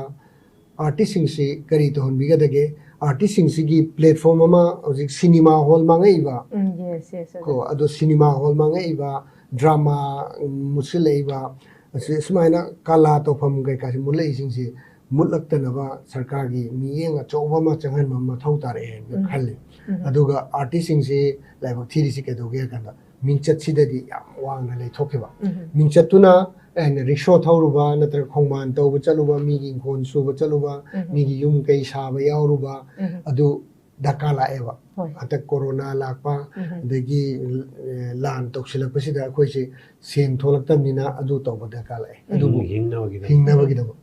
ꯑꯥꯔꯇꯤꯁꯁꯤꯡꯁꯤ ꯀꯔꯤ ꯇꯧꯍꯟꯕꯤꯒꯗꯒꯦ? ꯑꯥꯔꯇꯤꯁꯁꯤꯡꯁꯤꯒꯤ ꯄ꯭ꯂꯦꯠꯐꯣꯝ ꯑꯃ ꯍꯧꯖꯤꯛ ꯁꯤꯅꯤꯃꯥ ꯍꯣꯜ ꯃꯥꯡꯉꯛꯏꯕ ꯎꯝ, yes, yes, yes. ꯀꯣ, ꯑꯗꯣ ꯁꯤꯅꯤꯃꯥ ꯍꯣꯜ ꯃꯥꯡꯉꯛꯏꯕ, ꯗ꯭ꯔꯃꯥ ꯃꯨꯠꯁꯤꯜꯂꯛꯏꯕ, ꯑꯁꯤ ꯁꯨꯃꯥꯏꯅ ꯀꯂꯥ ꯇꯧꯐꯝ ꯀꯩꯀꯥꯁꯤ ꯃꯨꯠꯂꯛꯏꯁꯤꯡꯁꯤ ꯃꯨꯠꯂꯛꯇꯅꯕ ꯁꯔꯀꯥꯔꯒꯤ ꯃꯤꯠꯌꯦꯡ ꯑꯆꯧꯕ ꯑꯃ ꯆꯪꯍꯟꯕ ꯑꯃ ꯃꯊꯧ ꯇꯥꯔꯛꯑꯦꯅ ꯎꯝ. ꯈꯜꯂꯤ꯫ ꯎꯝ. ꯑꯗꯨꯒ ꯑꯥꯔꯇꯤꯁꯁꯤꯡꯁꯤ ꯂꯥꯏꯕꯛ ꯊꯤꯔꯤꯁꯤ ꯀꯩꯗꯧꯒꯦ ꯍꯥꯏ ꯀꯥꯟꯗ ꯃꯤꯡꯆꯠꯁꯤꯗꯗꯤ ꯌꯥꯝ ꯋꯥꯡꯅ ꯂꯩꯊꯣꯛꯈꯤꯕ꯫ ꯎꯝ. ꯃꯤꯡꯆꯠꯇꯨꯅ ꯑꯩꯅ ꯔꯤꯛꯁꯣ ꯊꯧꯔꯨꯕ ꯅꯠꯇ꯭ꯔꯒ ꯈꯣꯡꯕꯥꯟ ꯇꯧꯕ ꯆꯠꯂꯨꯕ, ꯃꯤꯒꯤ ꯏꯪꯈꯣꯜ ꯁꯨꯕ ꯆꯠꯂꯨꯕ, ꯎꯝ. ꯃꯤꯒꯤ ꯌꯨꯝ ꯀꯩ ꯁꯥꯕ ꯌꯥꯎꯔꯨꯕ, ꯎꯝ. ꯑꯗꯨ ꯗꯔꯀꯥꯔ ꯂꯥꯛꯑꯦꯕ꯫ ꯍꯣꯏ. ꯍꯟꯗꯛ ꯀꯣꯔꯣꯅꯥ ꯂꯥꯛꯄ, ꯎꯝ. ꯑꯗꯒꯤ ꯑꯦ, ꯂꯥꯟ ꯇꯧꯁꯤꯜꯂꯛꯄꯁꯤꯗ ꯑꯩꯈꯣꯏꯁꯦ ꯁꯦꯟ ꯊꯣꯛꯂꯛꯇꯕꯅꯤꯅ ꯑꯗꯨ ꯇꯧꯕ ꯗꯔꯀꯥꯔ ꯂꯥꯛꯑꯦ꯫ ꯎꯝ. ꯑꯗꯨꯕꯨ ꯍꯤꯡꯅꯕꯒꯤꯗꯃꯛ꯫ ꯍꯤꯡꯅꯕꯒꯤꯗꯃꯛ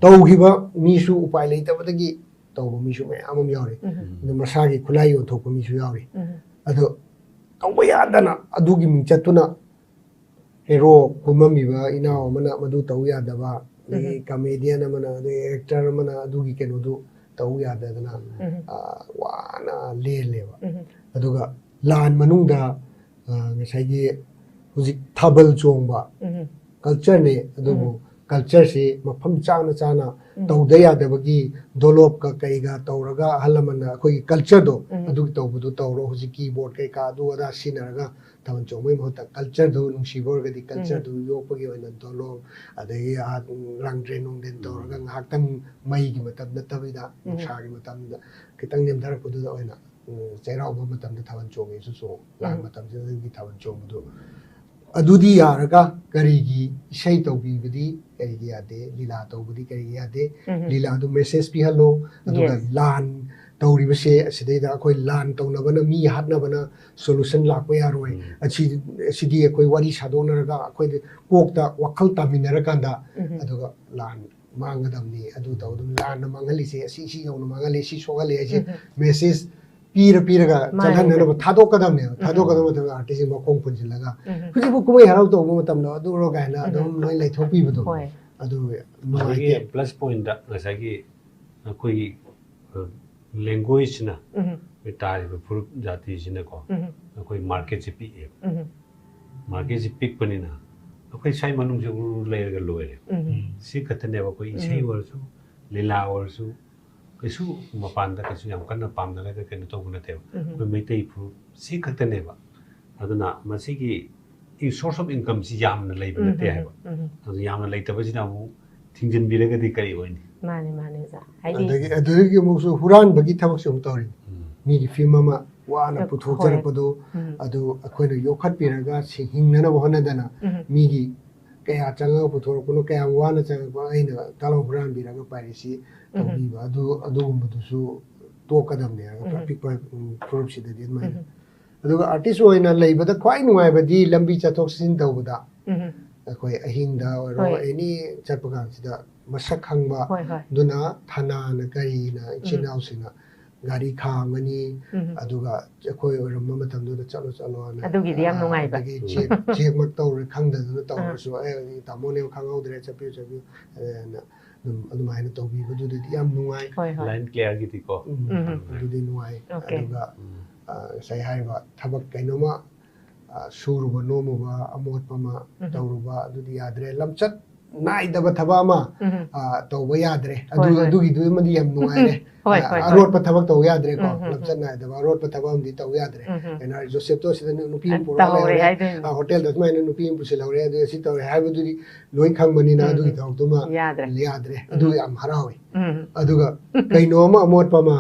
ꯇꯧꯈꯤꯕ ꯃꯤꯁꯨ ꯎꯄꯥꯏ ꯂꯩꯇꯕꯗꯒꯤ ꯇꯧꯕ ꯃꯤꯁꯨ ꯃꯌꯥꯝ ꯑꯃ ꯌꯥꯎꯔꯤ꯫ ꯎꯝ. ꯑꯗꯨ ꯃꯁꯥꯒꯤ ꯈꯨꯠꯂꯥꯏ ꯌꯣꯟꯊꯣꯛꯄ ꯃꯤꯁꯨ ꯌꯥꯎꯔꯤ꯫ ꯎꯝ. ꯑꯗꯣ ꯇꯧꯕ ꯌꯥꯗꯅ ꯑꯗꯨꯒꯤ ꯃꯤꯡꯆꯠꯇꯨꯅ ꯍꯦꯔꯣ ꯀꯨꯝꯃꯝꯃꯤꯕ ꯏꯅꯥꯎ ꯑꯃꯅ ꯃꯗꯨ ꯇꯧ ꯌꯥꯗꯕ, ꯑꯗꯒꯤ ꯎꯝ. ꯀꯃꯦꯗꯤꯌꯟ ꯑꯃꯅ, ꯑꯗꯒꯤ ꯑꯦꯛꯇꯔ ꯑꯃꯅ ꯑꯗꯨꯒꯤ ꯀꯩꯅꯣꯗꯨ ꯇꯧ ꯌꯥꯗꯗꯅ ꯎꯝ. ꯑꯥ, ꯋꯥꯅ ꯂꯦꯜꯂꯦꯕ꯫ ꯎꯝ. ꯑꯗꯨꯒ ꯂꯥꯟ ꯃꯅꯨꯡꯗ ꯑꯥ, ꯉꯁꯥꯏꯒꯤ ꯍꯧꯖꯤꯛ ꯊꯥꯕꯜ ꯆꯣꯡꯕ ꯎꯝ. ꯀꯜꯆꯔꯅꯦ, ꯑꯗꯨꯕꯨ ꯀꯜꯆꯔꯁꯤ ꯃꯐꯝ ꯆꯥꯅ ꯆꯥꯅ ꯎꯝ. ꯇꯧꯗ ꯌꯥꯗꯕꯒꯤ ꯗꯣꯂꯣꯞꯀ ꯀꯩꯒ ꯇꯧꯔꯒ ꯑꯍꯜ ꯂꯃꯟꯅ ꯑꯩꯈꯣꯏꯒꯤ ꯀꯜꯆꯔꯗꯣ ꯎꯝ. ꯑꯗꯨꯒꯤ ꯇꯧꯕꯗꯨ ꯇꯧꯔꯣ, ꯍꯧꯖꯤꯛ ꯀꯤꯕꯣꯔꯗ ꯀꯩꯀꯥ ꯑꯗꯨ ꯑꯗꯥ ꯁꯤꯖꯤꯟꯅꯔꯒ ꯊꯥꯕꯜ ꯆꯣꯡꯕꯒꯤ ꯃꯍꯨꯠꯇ ꯀꯜꯆꯔꯗꯨ ꯅꯨꯡꯁꯤꯕ ꯑꯣꯏꯔꯒꯗꯤ ꯀꯜꯆꯔꯗꯨ ꯌꯣꯛꯄꯒꯤ ꯑꯣꯏꯅ ꯗꯣꯂꯣꯞ, ꯑꯗꯒꯤ ꯑꯥ, ꯂꯥꯡꯗ꯭ꯔꯦꯟ ꯅꯨꯡꯗ꯭ꯔꯦꯟ ꯇꯧꯔꯒ ꯉꯥꯏꯍꯥꯛꯇꯪ ꯃꯩꯒꯤ ꯃꯇꯝ ꯅꯠꯇꯕꯤꯗ ꯎꯝ. ꯅꯨꯡꯁꯥꯒꯤ ꯃꯇꯝꯗ ꯈꯤꯇꯪ ꯅꯦꯝꯊꯔꯛꯄꯗꯨꯗ ꯑꯣꯏꯅ ꯎꯝ, ꯆꯩꯔꯥꯎꯕ ꯃꯇꯝꯗ ꯊꯥꯕꯜ ꯆꯣꯡꯉꯦꯁꯨ ꯆꯣꯡ, ꯂꯥꯟ ꯎꯝ. ꯃꯇꯝꯁꯤꯗꯒꯤ ꯊꯥꯕꯜ ꯆꯣꯡꯕꯗꯣ ꯑꯗꯨꯗꯤ ꯌꯥꯔꯒ ꯀꯔꯤꯒꯤ ꯏꯁꯩ ꯇꯧꯕꯤꯕꯗꯤ ꯀꯔꯤꯒꯤ ꯌꯥꯗꯦ, ꯂꯤꯂꯥ ꯇꯧꯕꯗꯤ ꯀꯔꯤꯒꯤ ꯌꯥꯗꯦ? ꯎꯝ. ꯂꯤꯂꯥꯗꯨ ꯃꯦꯁꯦꯖ ꯄꯤꯍꯜꯂꯣ, ꯑꯗꯨꯒ Yes. ꯂꯥꯟ ꯇꯧꯔꯤꯕꯁꯦ, ꯑꯁꯤꯗꯩꯗ ꯑꯩꯈꯣꯏ ꯂꯥꯟ ꯇꯧꯅꯕꯅ, ꯃꯤ ꯍꯥꯠꯅꯕꯅ solution ꯂꯥꯛꯄ ꯌꯥꯔꯣꯏ꯫ ꯎꯝ꯫ ꯑꯁꯤ, ꯑꯁꯤꯗꯤ ꯑꯩꯈꯣꯏ ꯋꯥꯔꯤ ꯁꯥꯗꯣꯛꯅꯔꯒ, ꯑꯩꯈꯣꯏꯗꯤ ꯀꯣꯛꯇ ꯋꯥꯈꯜ ꯇꯥꯃꯤꯟꯅꯔꯀꯥꯟꯗ, ꯎꯝ꯫ ꯑꯗꯨꯒ ꯂꯥꯟ ꯃꯥꯡꯒꯗꯕꯅꯤ, ꯑꯗꯨ ꯇꯧꯒꯗꯕꯅꯤ, ꯂꯥꯟꯅ ꯃꯥꯡꯍꯜꯂꯤꯁꯦ ꯑꯁꯤ, ꯁꯤ ꯌꯧꯅ ꯃꯥꯡꯍꯜꯂꯤ, ꯁꯤ ꯁꯣꯛꯍꯜꯂꯤ ꯍꯥꯏꯁꯦ, ꯎꯝ꯫ Message ꯄꯤꯔ ꯄꯤꯔꯒ ꯃꯥꯅꯦ꯫ ꯆꯠꯍꯟꯅꯅꯕ ꯊꯥꯗꯣꯛꯀꯗꯕꯅꯦꯕ꯫ ꯎꯝ꯫ ꯊꯥꯗꯣꯛꯀꯗꯕ ꯃꯇꯝꯗ artist ꯁꯤꯡ ꯃꯈꯣꯡ ꯄꯨꯟꯁꯤꯜꯂꯒ, ꯎꯝ꯫ "ꯍꯧꯖꯤꯛꯄꯨ ꯀꯨꯝꯍꯩ ꯍꯔꯥꯎ ꯇꯧꯕ ꯃꯇꯝꯗ ꯑꯗꯨꯔꯣ?" ꯀꯥꯏꯅ ꯑꯗꯨꯝ ꯎꯝ꯫ ꯂꯣꯏ ꯂꯩꯊꯣꯛꯄꯤꯕꯗꯣ꯫ ꯍꯣꯏ꯫ ꯑꯗꯨ ꯑꯗꯒꯤ ꯅꯨꯡꯉꯥꯏꯇꯦ꯫ Plus point ꯗ ꯉꯁꯥꯏꯒꯤ ꯑꯩꯈꯣꯏꯒꯤ, ꯑ, language ꯁꯤꯅ, ꯎꯝ꯫ ꯑꯩꯈꯣꯏ ꯇꯥꯔꯤꯕ ꯐꯨꯔꯨꯞ ꯖꯥꯇꯤꯁꯤꯅꯀꯣ, ꯎꯝ꯫ ꯑꯩꯈꯣꯏ market ꯁꯦ ꯄꯤꯛꯑꯦꯕ꯫ ꯎꯝ꯫ Market ꯁꯦ ꯄꯤꯛꯄꯅꯤꯅ ꯑꯩꯈꯣꯏ ꯁ꯭ꯋꯥꯏ ꯃꯅꯨꯡꯁꯦ ꯎꯔꯨ ꯂꯩꯔꯒ ꯂꯣꯏꯔꯦ꯫ ꯎꯝ꯫ ꯁꯤ ꯈꯛꯇꯅꯦꯕ ꯑꯩꯈꯣꯏ ꯏꯁꯩ ꯎꯝ꯫ ꯑꯣꯏꯔꯁꯨ, ꯂꯤꯂꯥ ꯑꯣꯏꯔꯁꯨ, ꯀꯩꯁꯨ ꯃꯄꯥꯟꯗ ꯀꯩꯁꯨ ꯌꯥꯝ ꯀꯟꯅ ꯄꯥꯝꯅꯔꯒ ꯀꯩꯅꯣ ꯇꯧꯕ ꯅꯠꯇꯦꯕ꯫ ꯎꯝ꯫ ꯑꯩꯈꯣꯏ ꯃꯩꯇꯩ ꯐꯨꯔꯨꯞ ꯁꯤ ꯈꯛꯇꯅꯦꯕ꯫ ꯑꯗꯨꯅ ꯃꯁꯤꯒꯤ source of income ꯁꯤ ꯌꯥꯝꯅ ꯂꯩꯕ ꯎꯝ, ꯅꯠꯇꯦ ꯎꯝ, ꯍꯥꯏꯕ꯫ ꯎꯝ꯫ ꯑꯗꯨ ꯌꯥꯝꯅ ꯂꯩꯇꯕꯁꯤꯅ ꯑꯃꯨꯛ ꯊꯤꯡꯖꯤꯟꯕꯤꯔꯒꯗꯤ ꯀꯔꯤ ꯑꯣꯏꯅꯤ? ꯃꯥꯅꯦ, ꯃꯥꯅꯦ, ꯑꯣꯖꯥ꯫ ꯍꯥꯏꯗꯤ ꯑꯗꯒꯤ, ꯑꯗꯨꯗꯒꯤ ꯑꯃꯨꯛꯁꯨ ꯍꯨꯔꯥꯟꯕꯒꯤ ꯊꯕꯛꯁꯨ ꯑꯃꯨꯛ ꯇꯧꯔꯤ꯫ ꯎꯝ꯫ ꯃꯤꯒꯤ film ꯑꯃ ꯋꯥꯅ ꯍꯣꯏ꯫ ꯄꯨꯊꯣꯛꯆꯔꯛꯄꯗꯨ, ꯎꯝ꯫ ꯑꯗꯨ ꯑꯩꯈꯣꯏꯅ ꯌꯣꯛꯈꯠꯄꯤꯔꯒ ꯁꯤ ꯍꯤꯡꯅꯅꯕ ꯍꯣꯠꯅꯗꯅ ꯎꯝ꯫ ꯃꯤꯒꯤ ꯀꯌꯥ ꯆꯪꯉꯒ ꯄꯨꯊꯣꯔꯛꯄꯅꯣ, ꯀꯌꯥꯝ ꯋꯥꯅ ꯆꯪꯉꯛꯄ, ꯑꯩꯅ ꯇꯥꯂꯣ ꯍꯨꯔꯥꯟꯕꯤꯔꯒ piracy ꯎꯝ꯫ ꯇꯧꯕꯤꯕ, ꯑꯗꯨ, ꯑꯗꯨꯒꯨꯝꯕꯗꯨꯁꯨ ꯇꯣꯛꯀꯗꯕꯅꯦ ꯍꯥꯏꯕ ꯎꯝ꯫ ꯑꯄꯤꯛꯄ, ꯎꯝ, ꯐꯨꯔꯨꯞꯁꯤꯗꯗꯤ ꯑꯗꯨꯃꯥꯏꯅ꯫ ꯎꯝ꯫ ꯑꯗꯨꯒ artist ꯑꯣꯏꯅ ꯂꯩꯕꯗ ꯈ꯭ꯋꯥꯏ ꯅꯨꯡꯉꯥꯏꯕꯗꯤ ꯂꯝꯕꯤ ꯆꯠꯊꯣꯛ ꯆꯠꯁꯤꯟ ꯇꯧꯕꯗ ꯎꯝ꯫ ꯑꯩꯈꯣꯏ ꯑꯍꯤꯡꯗ ꯑꯣꯏꯔꯣ, ꯍꯣꯏ꯫ Any ꯆꯠꯄ ꯀꯥꯟꯁꯤꯗ ꯃꯁꯛ ꯈꯪꯕ, ꯍꯣꯏ, ꯍꯣꯏ꯫ ꯑꯗꯨꯅ ꯊꯅꯥꯅ ꯀꯔꯤꯅ ꯏꯆꯤꯟ ꯎꯝ꯫ ꯏꯅꯥꯎꯁꯤꯡꯅ ꯒꯥꯔꯤ ꯈꯥꯝꯒꯅꯤ, ꯎꯝ꯫ ꯑꯗꯨꯒ ꯑꯩꯈꯣꯏ ꯑꯣꯏꯔꯝꯕ ꯃꯇꯝꯗꯨꯗ "ꯆꯠꯂꯣ, ꯆꯠꯂꯣꯅ", ꯑꯗꯨꯒꯤꯗꯤ ꯌꯥꯝ ꯑꯥ, ꯅꯨꯡꯉꯥꯏꯕ꯫ ꯑꯗꯒꯤ check, check ꯃꯛ ꯇꯧꯔꯦ ꯈꯪꯗꯗꯅ ꯇꯧꯔꯁꯨ, "ꯑꯦ, ꯇꯥꯃꯣꯅꯦ ꯈꯪꯍꯧꯗ꯭ꯔꯦ, ꯆꯠꯄꯤꯌꯨ, ꯆꯠꯄꯤꯌꯨ", ꯑꯅ ꯑꯗꯨꯝ ꯑꯗꯨꯃꯥꯏꯅ ꯇꯧꯕꯤꯕꯗꯨꯗꯗꯤ ꯌꯥꯝ ꯅꯨꯡꯉꯥꯏ꯫ ꯍꯣꯏ, ꯍꯣꯏ꯫ Line clear ꯒꯤꯗꯤꯀꯣ꯫ ꯎꯝ, ꯎꯝ꯫ ꯑꯗꯨꯗꯤ ꯅꯨꯡꯉꯥꯏ꯫ Okay꯫ ꯑꯗꯨꯒ, ꯎꯝ꯫ ꯑ, ꯉꯁꯥꯏ ꯍꯥꯏꯔꯤꯕ ꯊꯕꯛ ꯀꯩꯅꯣꯝꯃ, ꯑ, ꯁꯨꯔꯨꯕ ꯅꯣꯝꯃꯨꯕ, ꯑꯃꯣꯠꯄ ꯑꯃ ꯎꯝ꯫ ꯇꯧꯔꯨꯕ, ꯑꯗꯨꯗꯤ ꯌꯥꯗ꯭ꯔꯦ꯫ ꯂꯝꯆꯠ ꯅꯥꯏꯗꯕ ꯊꯕꯛ ꯑꯃ, ꯎꯝ꯫ ꯑ, ꯇꯧꯕ ꯌꯥꯗ꯭ꯔꯦ꯫ ꯍꯣꯏ, ꯑꯗꯨ, ꯍꯣꯏ꯫ ꯑꯗꯨꯒꯤꯗꯨꯃꯗꯤ ꯌꯥꯝ ꯅꯨꯡꯉꯥꯏꯔꯦ꯫ ꯍꯣꯏ, ꯑ, ꯍꯣꯏ, ꯍꯣꯏ꯫ ꯑꯔꯣꯠꯄ ꯊꯕꯛ ꯇꯧꯕ ꯌꯥꯗ꯭ꯔꯦꯀꯣ꯫ ꯎꯝ, ꯎꯝ, ꯂꯝꯆꯠ ꯎꯝ꯫ ꯅꯥꯏꯗꯕ ꯑꯔꯣꯠꯄ ꯊꯕꯛ ꯑꯃꯗꯤ ꯇꯧꯕ ꯌꯥꯗ꯭ꯔꯦ꯫ ꯎꯝ, ꯎꯝ꯫ ꯀꯩꯅꯣ ꯍꯥꯏ, ꯖꯣꯁꯦꯞꯇꯣ ꯁꯤꯗ ꯅꯨꯄꯤ ꯑꯃ ꯑ, ꯄꯨꯔꯛꯑ ꯇꯧꯍꯧꯔꯦ ꯂꯩꯔꯦ꯫ ꯍꯥꯏꯗꯣꯏꯅꯤ꯫ ꯑ, ꯍꯣꯇꯦꯜꯗ ꯁꯨꯃꯥꯏꯅ ꯅꯨꯄꯤ ꯑꯃ ꯄꯨꯁꯤꯜꯍꯧꯔꯦ, ꯑꯗꯨ ꯁꯤ ꯇꯧꯔꯦ ꯍꯥꯏꯕꯗꯨꯗꯤ ꯂꯣꯏ ꯈꯪꯕꯅꯤꯅ ꯎꯝ, ꯑꯗꯨꯒꯤ ꯎꯝ꯫ ꯊꯕꯛꯇꯨꯃ ꯌꯥꯗ꯭ꯔꯦ꯫ ꯌꯥꯗ꯭ꯔꯦ꯫ ꯎꯝ꯫ ꯑꯗꯨ ꯌꯥꯝ ꯍꯔꯥꯎꯋꯦ꯫ ꯎꯝ꯫ ꯑꯗꯨꯒ ꯀꯩꯅꯣ ꯑꯃ ꯑꯃꯣꯠꯄ ꯑꯃ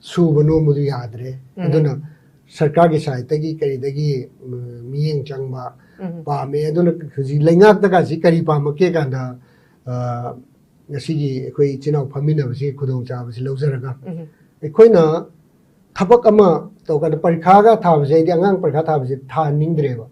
ꯁꯨꯕ ꯅꯣꯝꯕꯗꯨ ꯌꯥꯗ꯭ꯔꯦ꯫ ꯎꯝ꯫ ꯑꯗꯨꯅ ꯁꯔꯀꯥꯔꯒꯤ side ꯇꯒꯤ ꯀꯔꯤꯗꯒꯤ, ꯎꯝ, ꯃꯤꯠꯌꯦꯡ ꯆꯪꯕ ꯎꯝ꯫ ꯄꯥꯝꯃꯦ꯫ ꯑꯗꯨꯅ ꯍꯧꯖꯤꯛ ꯂꯩꯉꯥꯛꯇꯒꯁꯤ ꯀꯔꯤ ꯄꯥꯝꯃꯛꯀꯦ ꯀꯥꯟꯗ, ꯑ, ꯉꯁꯤꯒꯤ ꯑꯩꯈꯣꯏ ꯏꯆꯤꯟ ꯏꯅꯥꯎ ꯐꯝꯃꯤꯟꯅꯕꯁꯤ ꯈꯨꯗꯣꯡꯆꯥꯕꯁꯤ ꯂꯧꯖꯔꯒ ꯎꯝ꯫ ꯑꯩꯈꯣꯏꯅ ꯊꯕꯛ ꯑꯃ ꯇꯧꯀꯥꯟꯗ ꯄꯔꯤꯈꯥꯒ ꯊꯥꯕꯁꯦ, ꯑꯩꯗꯤ ꯑꯉꯥꯡ ꯄꯔꯤꯈꯥ ꯊꯥꯕꯁꯦ ꯊꯥꯍꯟꯅꯤꯡꯗ꯭ꯔꯦꯕ꯫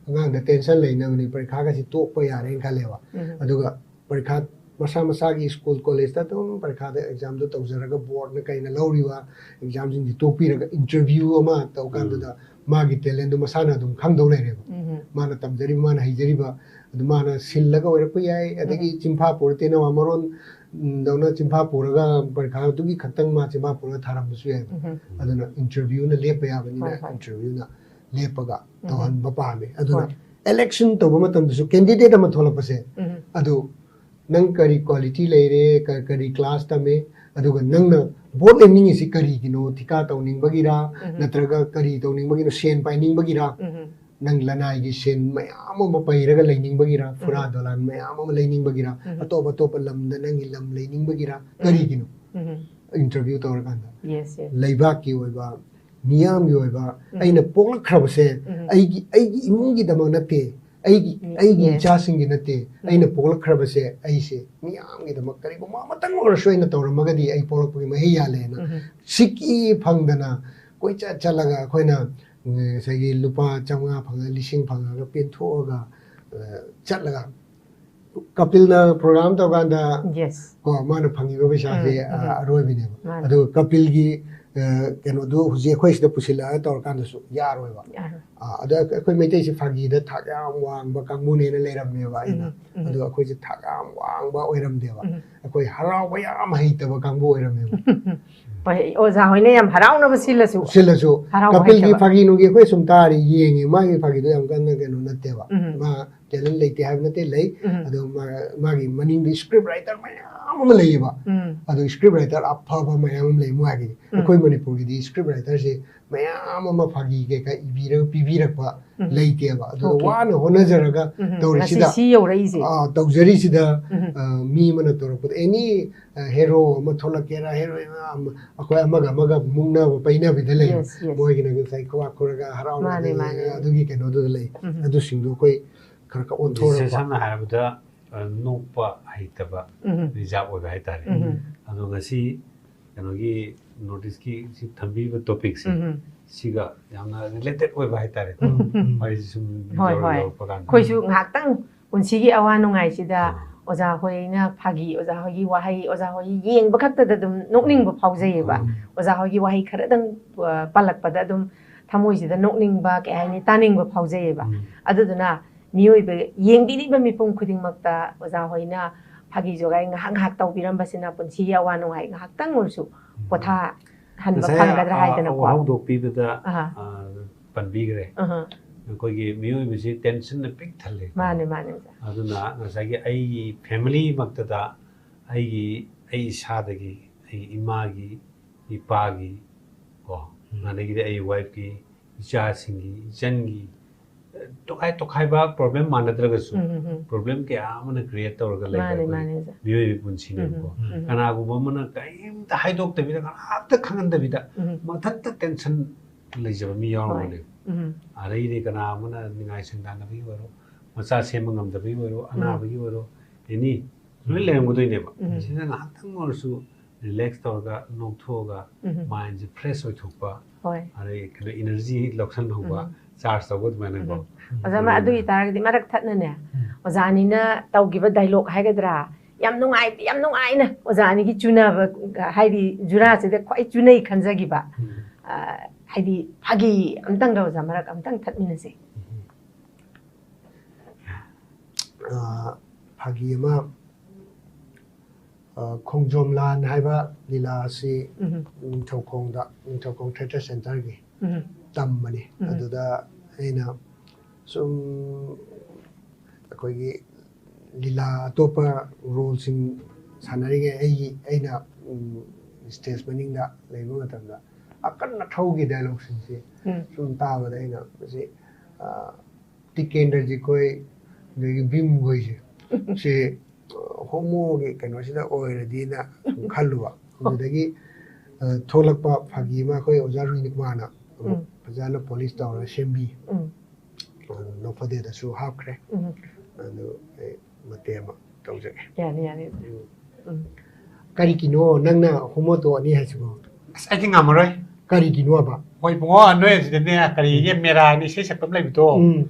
ꯑꯉꯥꯡꯗ ꯇꯦꯟꯁꯟ ꯂꯩꯅꯕꯅꯤ, ꯄꯔꯤꯈꯥꯒꯁꯤ ꯇꯣꯛꯄ ꯌꯥꯔꯦꯅ ꯈꯜꯂꯦꯕ꯫ ꯑꯗꯨꯒ ꯄꯔꯤꯈꯥ ꯃꯁꯥ ꯃꯁꯥꯒꯤ ꯁ꯭ꯀꯨꯜ ꯀꯣꯂꯦꯖꯇ ꯑꯗꯨꯝ ꯄꯔꯤꯈꯥꯗ ꯑꯦꯛꯖꯥꯝꯗꯣ ꯇꯧꯖꯔꯒ ꯕꯣꯔꯗꯅ ꯀꯩꯅ ꯂꯧꯔꯤꯕ ꯑꯦꯛꯖꯥꯝꯁꯤꯡꯁꯤ ꯇꯣꯛꯄꯤꯔꯒ ꯏꯟꯇꯔꯚ꯭ꯌꯨ ꯑꯃ ꯇꯧꯀꯥꯟꯗꯨꯗ ꯃꯥꯒꯤ ꯇꯦꯂꯦꯟꯗꯨ ꯃꯁꯥꯅ ꯑꯗꯨꯝ ꯈꯪꯗꯧ ꯂꯩꯔꯦꯕ꯫ ꯃꯥꯅ ꯇꯝꯖꯔꯤꯕ, ꯃꯥꯅ ꯍꯩꯖꯔꯤꯕ ꯑꯗꯨ ꯃꯥꯅ ꯁꯤꯜꯂꯒ ꯑꯣꯏꯔꯛꯄ ꯌꯥꯏ, ꯑꯗꯒꯤ ꯆꯤꯟꯐꯥ ꯄꯨꯔ ꯇꯦꯅꯋꯥ ꯃꯔꯣꯟ ꯗꯧꯅ ꯆꯤꯟꯐꯥ ꯄꯨꯔꯒ ꯄꯔꯤꯈꯥꯗꯨꯒꯤ ꯈꯛꯇꯪ ꯃꯥ ꯆꯤꯟꯐꯥ ꯄꯨꯔꯒ ꯊꯥꯔꯝꯕꯁꯨ ꯌꯥꯏꯕ꯫ ꯑꯗꯨꯅ ꯏꯟꯇꯔꯚ꯭ꯌꯨꯅ ꯂꯦꯞꯄ ꯌꯥꯕꯅꯤꯅ ꯍꯣꯏ, ꯍꯣꯏ꯫ ꯏꯟꯇꯔꯚ꯭ꯌꯨꯅ ꯂꯦꯞꯄꯒ ꯎꯝ꯫ ꯇꯧꯍꯟꯕ ꯄꯥꯝꯃꯦ꯫ ꯑꯗꯨꯅ ꯍꯣꯏ꯫ ꯏꯂꯦꯛꯁꯟ ꯇꯧꯕ ꯃꯇꯝꯗꯁꯨ ꯀꯦꯟꯗꯤꯗꯦꯠ ꯑꯃ ꯊꯣꯛꯂꯛꯄꯁꯦ ꯎꯝ꯫ ꯑꯗꯨ ꯅꯪ ꯀꯔꯤ ꯀ꯭ꯋꯥꯂꯤꯇꯤ ꯂꯩꯔꯦ, ꯀ-, ꯀꯔꯤ ꯀ꯭ꯂꯥꯁ ꯇꯝꯃꯦ, ꯑꯗꯨꯒ ꯅꯪꯅ ꯚꯣꯠ ꯂꯦꯞꯅꯤꯡꯉꯤꯁꯤ ꯀꯔꯤꯒꯤꯅꯣ? ꯊꯤꯀꯥ ꯇꯧꯅꯤꯡꯕꯒꯤꯔ, ꯎꯝ꯫ ꯅꯠꯇ꯭ꯔꯒ ꯀꯔꯤ ꯇꯧꯅꯤꯡꯕꯒꯤꯅꯣ? ꯁꯦꯟ ꯄꯥꯏꯅꯤꯡꯕꯒꯤꯔ? ꯎꯝ꯫ ꯅꯪ ꯂꯅꯥꯏꯒꯤ ꯁꯦꯟ ꯃꯌꯥꯝ ꯑꯃ ꯄꯩꯔꯒ ꯂꯩꯅꯤꯡꯕꯒꯤꯔ? ꯎꯝ꯫ ꯐꯨꯔꯥ ꯗꯣꯂꯥꯟ ꯃꯌꯥꯝ ꯑꯃ ꯂꯩꯅꯤꯡꯕꯒꯤꯔ? ꯎꯝ꯫ ꯑꯇꯣꯞ ꯑꯇꯣꯞꯄ ꯂꯝꯗ ꯅꯪꯒꯤ ꯂꯝ ꯂꯩꯅꯤꯡꯕꯒꯤꯔ? ꯎꯝ꯫ ꯀꯔꯤꯒꯤꯅꯣ? ꯎꯝ꯫ ꯏꯟꯇꯔꯚ꯭ꯌꯨ ꯇꯧꯔꯀꯥꯟꯗ꯫ Yes, yes꯫ ꯂꯩꯕꯥꯛꯀꯤ ꯑꯣꯏꯕ, ꯃꯤꯌꯥꯝꯒꯤ ꯑꯣꯏꯕ, ꯎꯝ꯫ ꯑꯩꯅ ꯄꯣꯛꯂꯛꯈ꯭ꯔꯕꯁꯦ ꯎꯝ꯫ ꯑꯩꯒꯤ, ꯑꯩꯒꯤ ꯏꯃꯨꯡꯒꯤꯗꯃꯛ ꯅꯠꯇꯦ, ꯑꯩꯒꯤ, ꯎꯝ, ꯑꯩꯒꯤ yes꯫ ꯏꯆꯥꯁꯤꯡꯒꯤ ꯅꯠꯇꯦ, ꯎꯝ꯫ ꯑꯩꯅ ꯄꯣꯛꯂꯛꯈ꯭ꯔꯕꯁꯦ ꯑꯩꯁꯦ ꯃꯤꯌꯥꯝꯒꯤꯗꯃꯛ ꯀꯔꯤꯒꯨꯝꯕ ꯑꯃꯇꯪ ꯑꯣꯏꯔꯁꯨ ꯑꯩꯅ ꯇꯧꯔꯝꯃꯒꯗꯤ ꯑꯩ ꯄꯣꯛꯂꯛꯄꯒꯤ ꯃꯍꯩ ꯌꯥꯜꯂꯦꯅ ꯎꯝ꯫ ꯁꯤꯀꯤ ꯐꯪꯗꯅ ꯀꯣꯏꯆꯠ ꯆꯠꯂꯒ ꯑꯩꯈꯣꯏꯅ, ꯎꯝ, ꯉꯁꯥꯏꯒꯤ ꯂꯨꯄꯥ ꯆꯥꯝꯃꯉꯥ ꯐꯪꯉ, ꯂꯤꯁꯤꯡ ꯐꯪꯉꯒ ꯄꯦꯟꯊꯣꯛꯑꯒ, ꯑ, ꯆꯠꯂꯒ ꯀꯄꯤꯜꯅ ꯄ꯭ꯔꯣꯒ꯭ꯔꯥꯝ ꯇꯧꯀꯥꯟꯗ Yes꯫ ꯀꯣ, ꯃꯥꯅ ꯐꯪꯉꯤꯕ ꯄꯩꯁꯥꯁꯦ, ꯎꯝ, ꯎꯝ꯫ ꯑ, ꯑꯔꯣꯏꯕꯤꯅꯦꯕ꯫ ꯃꯥꯅꯦ꯫ ꯑꯗꯨꯒ ꯀꯄꯤꯜꯒꯤ, ꯑ, ꯀꯩꯅꯣꯗꯨ ꯍꯧꯖꯤꯛ ꯑꯩꯈꯣꯏ ꯁꯤꯗ ꯄꯨꯁꯤꯜꯂꯛꯑꯒ ꯇꯧꯔꯀꯥꯟꯗꯁꯨ ꯌꯥꯔꯣꯏꯕ꯫ ꯌꯥꯔꯣꯏ꯫ ꯑ, ꯑꯗꯣ ꯑꯩꯈꯣꯏ ꯃꯩꯇꯩꯁꯦ ꯐꯥꯒꯤꯗ ꯊꯥꯛ ꯌꯥꯝ ꯋꯥꯡꯕ ꯀꯥꯡꯕꯨꯅꯦꯅ ꯂꯩꯔꯝꯃꯦꯕ ꯑꯩꯅ꯫ ꯎꯝ, ꯎꯝ꯫ ꯑꯗꯣ ꯑꯩꯈꯣꯏꯁꯦ ꯊꯥꯛ ꯌꯥꯝ ꯋꯥꯡꯕ ꯑꯣꯏꯔꯝꯗꯦꯕ꯫ ꯎꯝ꯫ ꯑꯩꯈꯣꯏ ꯍꯔꯥꯎꯕ ꯌꯥꯝ ꯍꯩꯇꯕ ꯀꯥꯡꯕꯨ ꯑꯣꯏꯔꯝꯃꯦꯕ꯫ ꯍꯣꯏ, ꯑꯣꯖꯥ ꯍꯣꯏꯅ ꯌꯥꯝ ꯍꯔꯥꯎꯅꯕ ꯁꯤꯜꯂꯁꯨ꯫ ꯁꯤꯜꯂꯁꯨ꯫ ꯍꯔꯥꯎꯕ ꯀꯄꯤꯜꯒꯤ ꯍꯩꯇꯕ꯫ ꯐꯥꯒꯤ ꯅꯨꯡꯒꯤ ꯑꯩꯈꯣꯏ ꯁꯨꯝ ꯇꯥꯔꯤ, ꯌꯦꯡꯉꯤ, ꯃꯥꯒꯤ ꯐꯥꯒꯤꯗꯣ ꯌꯥꯝ ꯀꯟꯅ ꯀꯩꯅꯣ ꯅꯠꯇꯦꯕ꯫ ꯎꯝ꯫ ꯃꯥ ꯇꯦꯂꯦꯟ ꯂꯩꯇꯦ ꯍꯥꯏꯕ ꯅꯠꯇꯦ, ꯂꯩ꯫ ꯎꯝ꯫ ꯑꯗꯣ ꯃꯥ-, ꯃꯥꯒꯤ ꯃꯅꯤꯡꯗ ꯁ꯭ꯀ꯭ꯔꯤꯞ ꯔꯥꯏꯇꯔ ꯃꯌꯥꯝ ꯑꯃ ꯂꯩꯌꯦꯕ꯫ ꯎꯝ꯫ ꯑꯗꯣ ꯁ꯭ꯀ꯭ꯔꯤꯞ ꯔꯥꯏꯇꯔ ꯑꯐꯕ ꯃꯌꯥꯝ ꯑꯃ ꯂꯩ ꯃꯥꯒꯤꯗꯤ꯫ ꯎꯝ꯫ ꯑꯩꯈꯣꯏ ꯃꯅꯤꯄꯨꯔꯒꯤꯗꯤ ꯁ꯭ꯀ꯭ꯔꯤꯞ ꯔꯥꯏꯇꯔꯁꯦ ꯃꯌꯥꯝ ꯑꯃ ꯐꯥꯒꯤ ꯀꯩꯀꯥ ꯏꯕꯤꯔꯒ ꯄꯤꯕꯤꯔꯛꯄ ꯎꯝ꯫ ꯂꯩꯇꯦꯕ꯫ ꯑꯗꯨꯅ OK꯫ ꯋꯥꯅ ꯍꯣꯠꯅꯖꯔꯒ ꯎꯝ꯫ ꯇꯧꯔꯤꯁꯤꯗ, ꯉꯁꯤ ꯁꯤ ꯌꯧꯔꯛꯏꯁꯦ꯫ ꯑꯥ, ꯇꯧꯖꯔꯤꯁꯤꯗ, ꯎꯝ꯫ ꯑꯥ, ꯃꯤ ꯑꯃꯅ ꯇꯧꯔꯛꯄꯗ ꯑꯦꯅꯤ, ꯑꯥ, ꯍꯦꯔꯣ ꯑꯃ ꯊꯣꯛꯂꯛꯀꯦꯔꯥ, ꯍꯦꯔꯣꯏꯟ ꯑꯃ, ꯑꯩꯈꯣꯏ ꯑꯃꯒ ꯑꯃꯒ ꯃꯨꯛꯅꯕ ꯄꯩꯅꯕꯤꯗ ꯂꯩ꯫ Yes, yes꯫ ꯃꯣꯏꯒꯤꯅ ꯉꯁꯥꯏ ꯈꯨꯕꯥꯛ ꯈꯨꯔꯒ ꯍꯔꯥꯎꯅ ꯃꯥꯅꯦ, ꯂꯩ, ꯃꯥꯅꯦ꯫ ꯑꯗꯨꯒꯤ ꯀꯩꯅꯣꯗꯨꯗ ꯂꯩ꯫ ꯎꯝ꯫ ꯑꯗꯨꯁꯤꯡꯗꯣ ꯑꯩꯈꯣꯏ ꯈꯔ ꯈꯔ ꯑꯣꯟꯊꯣꯔꯛꯄ꯫ ꯁꯝꯅ ꯍꯥꯏꯔꯕꯗ, ꯑ, ꯅꯣꯛꯄ ꯍꯩꯇꯕ ꯎꯝ꯫ ꯔꯤꯖꯥꯕ ꯑꯣꯏꯕ ꯍꯥꯏꯇꯥꯔꯦ꯫ ꯎꯝ꯫ ꯑꯗꯣ ꯉꯁꯤ ꯀꯩꯅꯣꯒꯤ ꯅꯣꯔꯠ ꯏꯁꯀꯤ ꯁꯤ ꯊꯝꯕꯤꯕ ꯇꯣꯄꯤꯛꯁꯦ, ꯎꯝ, ꯎꯝ꯫ ꯁꯤꯒ ꯌꯥꯝꯅ ꯔꯤꯂꯦꯇꯦꯠ ꯑꯣꯏꯕ ꯍꯥꯏꯇꯥꯔꯦ꯫ ꯎꯝ, ꯎꯝ꯫ ꯑꯩꯁꯦ ꯁꯨꯝ ꯍꯣꯏ, ꯌꯧꯔ- ꯍꯣꯏ꯫ ꯌꯧꯔꯛꯄ ꯀꯥꯟꯗ꯫ ꯑꯩꯈꯣꯏꯁꯨ ꯉꯥꯏꯍꯥꯛꯇꯪ ꯄꯨꯟꯁꯤꯒꯤ ꯑꯋꯥ ꯅꯨꯡꯉꯥꯏꯁꯤꯗ ꯑꯥ꯫ ꯑꯣꯖꯥ ꯍꯣꯏꯅ ꯐꯥꯒꯤ, ꯑꯣꯖꯥ ꯍꯣꯏꯒꯤ ꯋꯥꯍꯩ, ꯑꯣꯖꯥ ꯍꯣꯏꯒꯤ ꯌꯦꯡꯕ ꯈꯛꯇꯗ ꯑꯗꯨꯝ ꯅꯣꯛꯅꯤꯡꯕ ꯐꯥꯎꯖꯩꯌꯦꯕ꯫ ꯎꯝ꯫ ꯑꯣꯖꯥ ꯍꯣꯏꯒꯤ ꯋꯥꯍꯩ ꯈꯔꯗꯪ ꯑ, ꯄꯜꯂꯛꯄꯗ ꯑꯗꯨꯝ ꯊꯃꯣꯏꯁꯤꯗ ꯅꯣꯛꯅꯤꯡꯕ, ꯀꯩ ꯍꯥꯏꯅꯤ, ꯇꯥꯅꯤꯡꯕ ꯐꯥꯎꯖꯩꯌꯦꯕ꯫ ꯎꯝ꯫ ꯑꯗꯨꯗꯨꯅ ꯃꯤꯑꯣꯏꯕ ꯌꯦꯡꯕꯤꯔꯤꯕ ꯃꯤꯄꯨꯝ ꯈꯨꯗꯤꯡꯃꯛꯇ ꯑꯣꯖꯥ ꯍꯣꯏꯅ ꯐꯥꯒꯤ ꯖꯣꯒꯥꯏ ꯉꯥꯏꯍꯥꯛ ꯉꯥꯏꯍꯥꯛ ꯇꯧꯕꯤꯔꯝꯕꯁꯤꯅ ꯄꯨꯟꯁꯤꯒꯤ ꯑꯋꯥ ꯅꯨꯡꯉꯥꯏ ꯉꯥꯏꯍꯥꯛꯇꯪ ꯑꯣꯏꯔꯁꯨ ꯄꯣꯊꯥꯍꯟꯕ ꯉꯁꯥꯏ, ꯐꯪꯒꯗ꯭ꯔꯥ ꯑ, ꯍꯥꯏꯗꯅꯀꯣ꯫ ꯋꯥꯍꯧꯗꯣꯛꯄꯤꯕꯗ, ꯑꯍꯥ꯫ ꯑ, ꯄꯟꯕꯤꯈ꯭ꯔꯦ꯫ ꯑꯍꯥ꯫ ꯑꯩꯈꯣꯏꯒꯤ ꯃꯤꯑꯣꯏꯕꯁꯤ ꯇꯦꯟꯁꯟꯅ ꯄꯤꯛ ꯊꯜꯂꯦ꯫ ꯃꯥꯅꯦ, ꯃꯥꯅꯦ, ꯑꯣꯖꯥ꯫ ꯑꯗꯨꯅ ꯉꯁꯥꯏꯒꯤ ꯑꯩꯒꯤ ꯐꯦꯃꯤꯂꯤꯃꯛꯇꯗ, ꯑꯩꯒꯤ, ꯑꯩ ꯏꯁꯥꯗꯒꯤ, ꯑꯩꯒꯤ ꯏꯃꯥꯒꯤ, ꯏꯄꯥꯒꯤ, ꯀꯣ, ꯎꯝ꯫ ꯑꯗꯒꯤꯗꯤ ꯑꯩ ꯋꯥꯏꯐꯀꯤ, ꯏꯆꯥꯁꯤꯡꯒꯤ, ꯏꯆꯟꯒꯤ, ꯇꯣꯈꯥꯏ ꯇꯣꯈꯥꯏꯕ ꯄ꯭ꯔꯣꯕ꯭ꯂꯦꯝ ꯃꯥꯟꯅꯗ꯭ꯔꯒꯁꯨ, ꯎꯝ, ꯎꯝ, ꯎꯝ꯫ ꯄ꯭ꯔꯣꯕ꯭ꯂꯦꯝ ꯀꯌꯥ ꯑꯃꯅ ꯀ꯭ꯔꯤꯌꯦꯠ ꯇꯧꯔꯒ ꯂꯩꯕ ꯃꯥꯅꯦ, ꯑꯩꯈꯣꯏ ꯃꯥꯅꯦ, ꯑꯣꯖꯥ꯫ ꯃꯤꯑꯣꯏꯕꯒꯤ ꯄꯨꯟꯁꯤꯅꯦꯕꯀꯣ꯫ ꯎꯝ, ꯎꯝ꯫ ꯀꯅꯥꯒꯨꯝꯕ ꯑꯃꯅ ꯀꯔꯤꯝꯇ ꯍꯥꯏꯗꯣꯛꯇꯕꯤꯗ ꯀꯅꯥꯝꯇ ꯈꯪꯍꯟꯗꯕꯤꯗ ꯎꯝ꯫ ꯃꯊꯟꯇ ꯇꯦꯟꯁꯟ ꯂꯩꯖꯕ ꯃꯤ ꯌꯥꯎꯔꯝꯒꯅꯤ꯫ ꯎꯝ꯫ ꯑꯗꯩꯗꯤ ꯀꯅꯥ ꯑꯃꯅ ꯅꯤꯡꯉꯥꯏ ꯁꯪꯗꯥꯟꯅꯕꯒꯤ ꯑꯣꯏꯔꯣ, ꯃꯆꯥ ꯁꯦꯝꯕ ꯉꯝꯗꯕꯒꯤ ꯑꯣꯏꯔꯣ, ꯑꯅꯥꯕꯒꯤ ꯑꯣꯏꯔꯣ, ꯑꯦꯅꯤ ꯂꯣꯏ ꯂꯩꯔꯝꯒꯗꯣꯏꯅꯦꯕ꯫ ꯎꯝ꯫ ꯁꯤꯗ ꯉꯥꯏꯍꯥꯛꯇꯪ ꯑꯣꯏꯔꯁꯨ ꯔꯤꯂꯦꯛꯁ ꯇꯧꯔꯒ ꯅꯣꯛꯊꯣꯛꯑꯒ ꯎꯝ꯫ ꯃꯥꯏꯟꯁꯦ ꯐ꯭ꯔꯦꯁ ꯑꯣꯏꯊꯣꯛꯄ, ꯍꯣꯏ꯫ ꯑꯗꯩ ꯀꯩꯅꯣ ꯏꯅꯔꯖꯤ ꯂꯧꯁꯟꯍꯧꯕ, ꯎꯝ꯫ ꯆꯥꯔꯖ ꯇꯧꯕ ꯑꯗꯨꯃꯥꯏꯅꯀꯣ꯫ ꯎꯝ꯫ ꯑꯣꯖꯥ, ꯃꯥ ꯑꯗꯨ ꯑꯣꯏꯇꯥꯔꯒꯗꯤ ꯃꯔꯛ ꯊꯠꯅꯅꯦ, ꯎꯝ꯫ ꯑꯣꯖꯥ ꯑꯅꯤꯅ ꯇꯧꯈꯤꯕ ꯗꯥꯏꯂꯣꯛ ꯍꯥꯏꯒꯗ꯭ꯔꯥ, ꯌꯥꯝ ꯅꯨꯡꯉꯥꯏ, ꯌꯥꯝ ꯅꯨꯡꯉꯥꯏꯅ ꯑꯣꯖꯥ ꯑꯅꯤꯒꯤ ꯆꯨꯅꯕ, ꯍꯥꯏꯗꯤ ꯖꯨꯔꯥꯁꯤꯗ ꯈ꯭ꯋꯥꯏ ꯆꯨꯅꯩ ꯈꯟꯖꯈꯤꯕ, ꯎꯝ꯫ ꯑ, ꯍꯥꯏꯗꯤ ꯐꯥꯒꯤ ꯑꯝꯇꯪꯒ ꯑꯣꯖꯥ ꯃꯔꯛ ꯑꯝꯇꯪ ꯊꯠꯃꯤꯟꯅꯁꯦ꯫ ꯑ, ꯐꯥꯒꯤ ꯑꯃ, ꯑ, ꯈꯣꯡꯖꯣꯝ ꯂꯥꯟ ꯍꯥꯏꯕ ꯂꯤꯂꯥ ꯑꯁꯤ ꯎꯝ꯫ ꯅꯤꯡꯊꯧꯈꯣꯡꯗ, ꯅꯤꯡꯊꯧꯈꯣꯡ ꯊꯤꯌꯦꯇꯔ ꯁꯦꯟꯇꯔꯒꯤ ꯎꯝ꯫ ꯇꯝꯕꯅꯤ꯫ ꯎꯝ꯫ ꯑꯗꯨꯗ ꯑꯩꯅ ꯁꯨꯝ ꯑꯩꯈꯣꯏꯒꯤ ꯂꯤꯂꯥ ꯑꯇꯣꯞꯄ ꯔꯣꯜꯁꯤꯡ ꯁꯥꯟꯅꯔꯤꯉꯩ ꯑꯩꯒꯤ, ꯑꯩꯅ, ꯎꯝ, ꯁ꯭ꯇꯦꯖ ꯃꯅꯤꯡꯗ ꯂꯩꯕ ꯃꯇꯝꯗ ꯑꯀꯟ ꯑꯊꯧꯒꯤ ꯗꯥꯏꯂꯣꯛꯁꯤꯡꯁꯤ ꯎꯝ꯫ ꯁꯨꯝ ꯇꯥꯕꯗ ꯑꯩꯅ ꯃꯁꯤ, ꯑ, ꯇꯤꯀꯦꯟꯗ꯭ꯔꯖꯤ ꯈꯣꯏ, ꯑꯗꯒꯤ ꯚꯤꯝ ꯈꯣꯏꯁꯦ, ꯁꯤ ꯍꯣꯃꯣꯒꯤ ꯀꯩꯅꯣꯁꯤꯗ ꯑꯣꯏꯔꯗꯤꯅ ꯁꯨꯝ ꯈꯜꯂꯨꯕ꯫ ꯑꯗꯨꯗꯒꯤ, ꯑ, ꯊꯣꯛꯂꯛꯄ ꯐꯥꯒꯤ ꯑꯃ ꯑꯩꯈꯣꯏ ꯑꯣꯖꯥ ꯔꯨꯍꯤꯅꯤ ꯀꯨꯃꯥꯔꯅ ꯑꯃꯨꯛ ꯎꯝ꯫ ꯐꯖꯅ ꯄꯣꯂꯤꯁ ꯇꯧꯔꯒ ꯁꯦꯝꯕꯤ꯫ ꯎꯝ꯫ ꯑꯗꯨ ꯅꯣꯛꯐꯗꯦꯗꯁꯨ ꯍꯥꯞꯈ꯭ꯔꯦ꯫ ꯎꯝ꯫ ꯑꯗꯨ ꯑꯩ ꯃꯇꯦꯛ ꯑꯃ ꯇꯧꯖꯒꯦ꯫ ꯌꯥꯅꯤ, ꯌꯥꯅꯤ꯫ ꯎꯝ꯫ ꯀꯔꯤꯒꯤꯅꯣ ꯅꯪꯅ ꯍꯣꯃꯣ ꯇꯣꯛꯑꯅꯤ ꯍꯥꯏꯁꯤꯕꯣ? ꯑꯁ, ꯑꯩꯗꯤ ꯉꯝꯃꯔꯣꯏ꯫ ꯀꯔꯤꯒꯤꯅꯣꯕ? ꯍꯣꯏ, ꯏꯕꯨꯡꯉꯣ, ꯅꯣꯏ ꯑꯁꯤꯗꯅꯦ, ꯀꯔꯤꯒꯤ ꯎꯝ꯫ ꯃꯦꯔꯥꯅ ꯏꯁꯩ ꯁꯛꯄ ꯑꯃ ꯂꯩꯕꯗꯣ? ꯎꯝ꯫